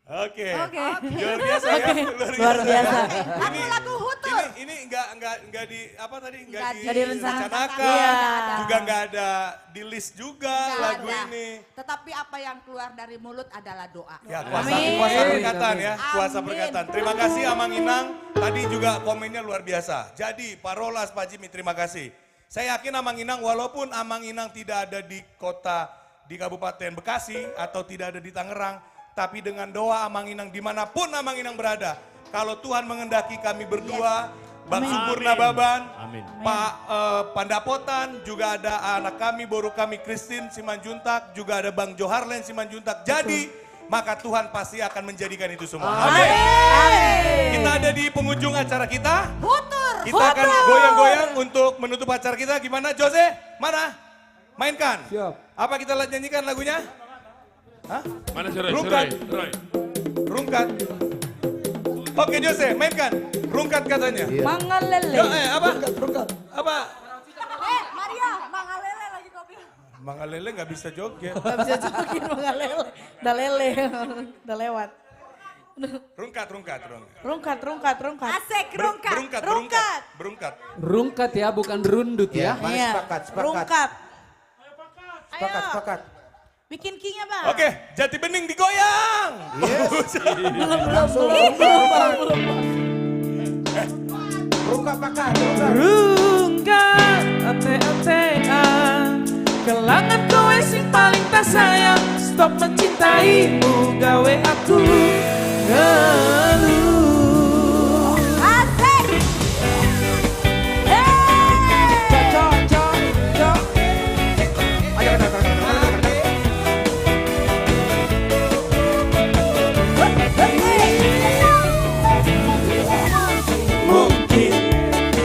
Oke. Oke. Luar biasa ya. Oke. Luar biasa. Luar biasa. Ini, lagu-lagu Hutur. Ini, ini nggak, nggak, nggak di, apa tadi? Nggak nggak di- direncanakan. Nggak direncanakan. Iya. Juga nggak ada di list juga lagu ini. Nggak ada. Tetapi apa yang keluar dari mulut adalah doa. Ya, kuasa, amin. Kuasa perkataan ya, kuasa perkataan. Amin. Terima kasih Amang Inang. Tadi juga komennya luar biasa. Jadi, Parolas, Pak Jimmy, terima kasih. Saya yakin Amang Inang, walaupun Amang Inang tidak ada di kota, di Kabupaten Bekasi, atau tidak ada di Tangerang, tapi dengan doa Amang Inang, dimanapun Amang Inang berada, kalau Tuhan menghendaki kami berdua, yes. Bang Amin. Subur Nababan, amin. Pak, eh, Pandapotan, juga ada anak kami, boru kami Christine Simanjuntak, juga ada Bang Joharlen Simanjuntak. Betul. Jadi, maka Tuhan pasti akan menjadikan itu semua. Amin. Amin. Kita ada di penghujung acara kita. Hutur. Kita akan goyang-goyang untuk menutup acara kita. Gimana, Jose? Mana? Mainkan. Siap. Apa kita la-, nyanyikan lagunya? Hah? Mana si Roy? Si Rungkat. Roy, Roy. Rungkat. Oke, Jose, mainkan. Rungkat katanya. Iya. Mangalele. Yo, eh, apa? Rungkat, rungkat. Apa? Eh, Maria, mangalele lagi kau bilang. Mangalele nggak bisa joget. Nggak bisa joget, mangalele. Udah lele. Udah lewat. Rungkat, rungkat, rungkat. Rungkat, rungkat, rungkat. Asik, ber-, rungkat. Berungkat, berungkat, berungkat. Rungkat. Rungkat ya, bukan rundut ya. Iya, mari sepakat, sepakat. Rungkat. Sepakat, ayo. Sepakat. Bikin key-nya, Bang. Oke, Jati Bening digoyang. Yes. Belum, belum, belum, belum, belum. Rungkat, pakat, rungkat. Rungkat, ate, ate, ah. Kelangan kowe sing paling tak sayang. Stop mencintaimu, gawe aku ngeluh. Asik. Hei. Cok, cok, cok, cok. Ayo, ayo, ayo, ayo, ayo, ayo. Mungkin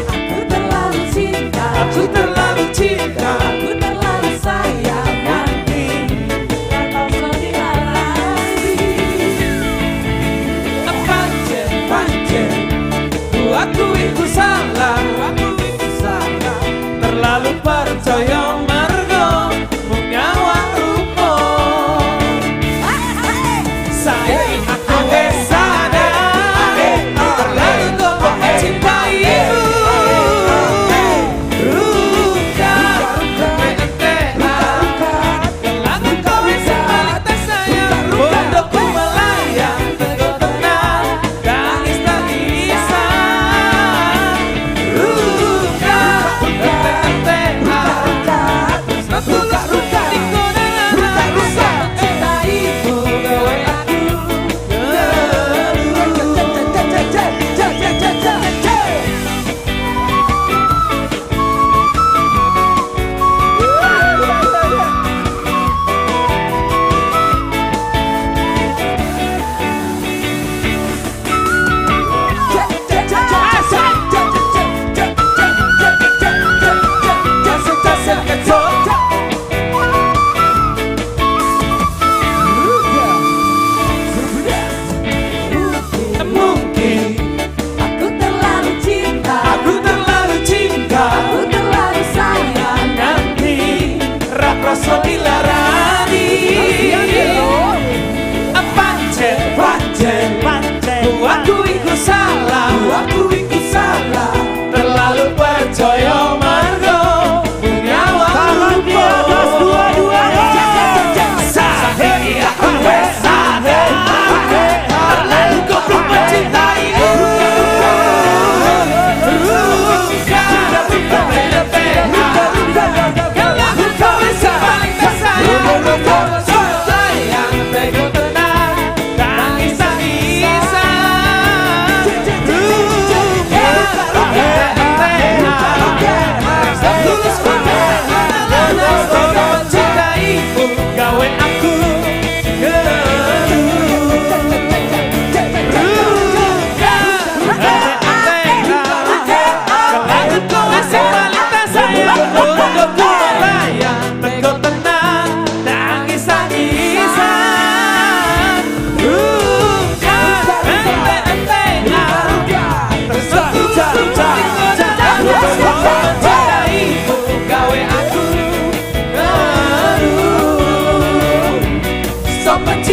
aku terlalu cinta, aku terlalu cinta, aku terlalu sayang nanti kau so dilalasi.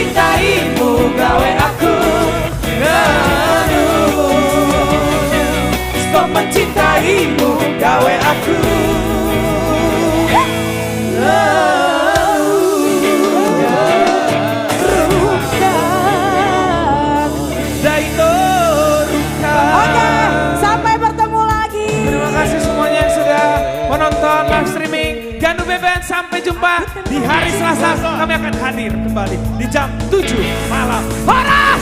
Mencintaimu gawe aku nganu. Stop mencintaimu gawe aku nganu. Rungkat. Daito rungkat. Oke, sampai bertemu lagi. Terima kasih semuanya yang sudah menonton live streaming. Jangan lupa, sampai jumpa di hari Selasa. Kami akan hadir kembali di jam tujuh malam. Horas!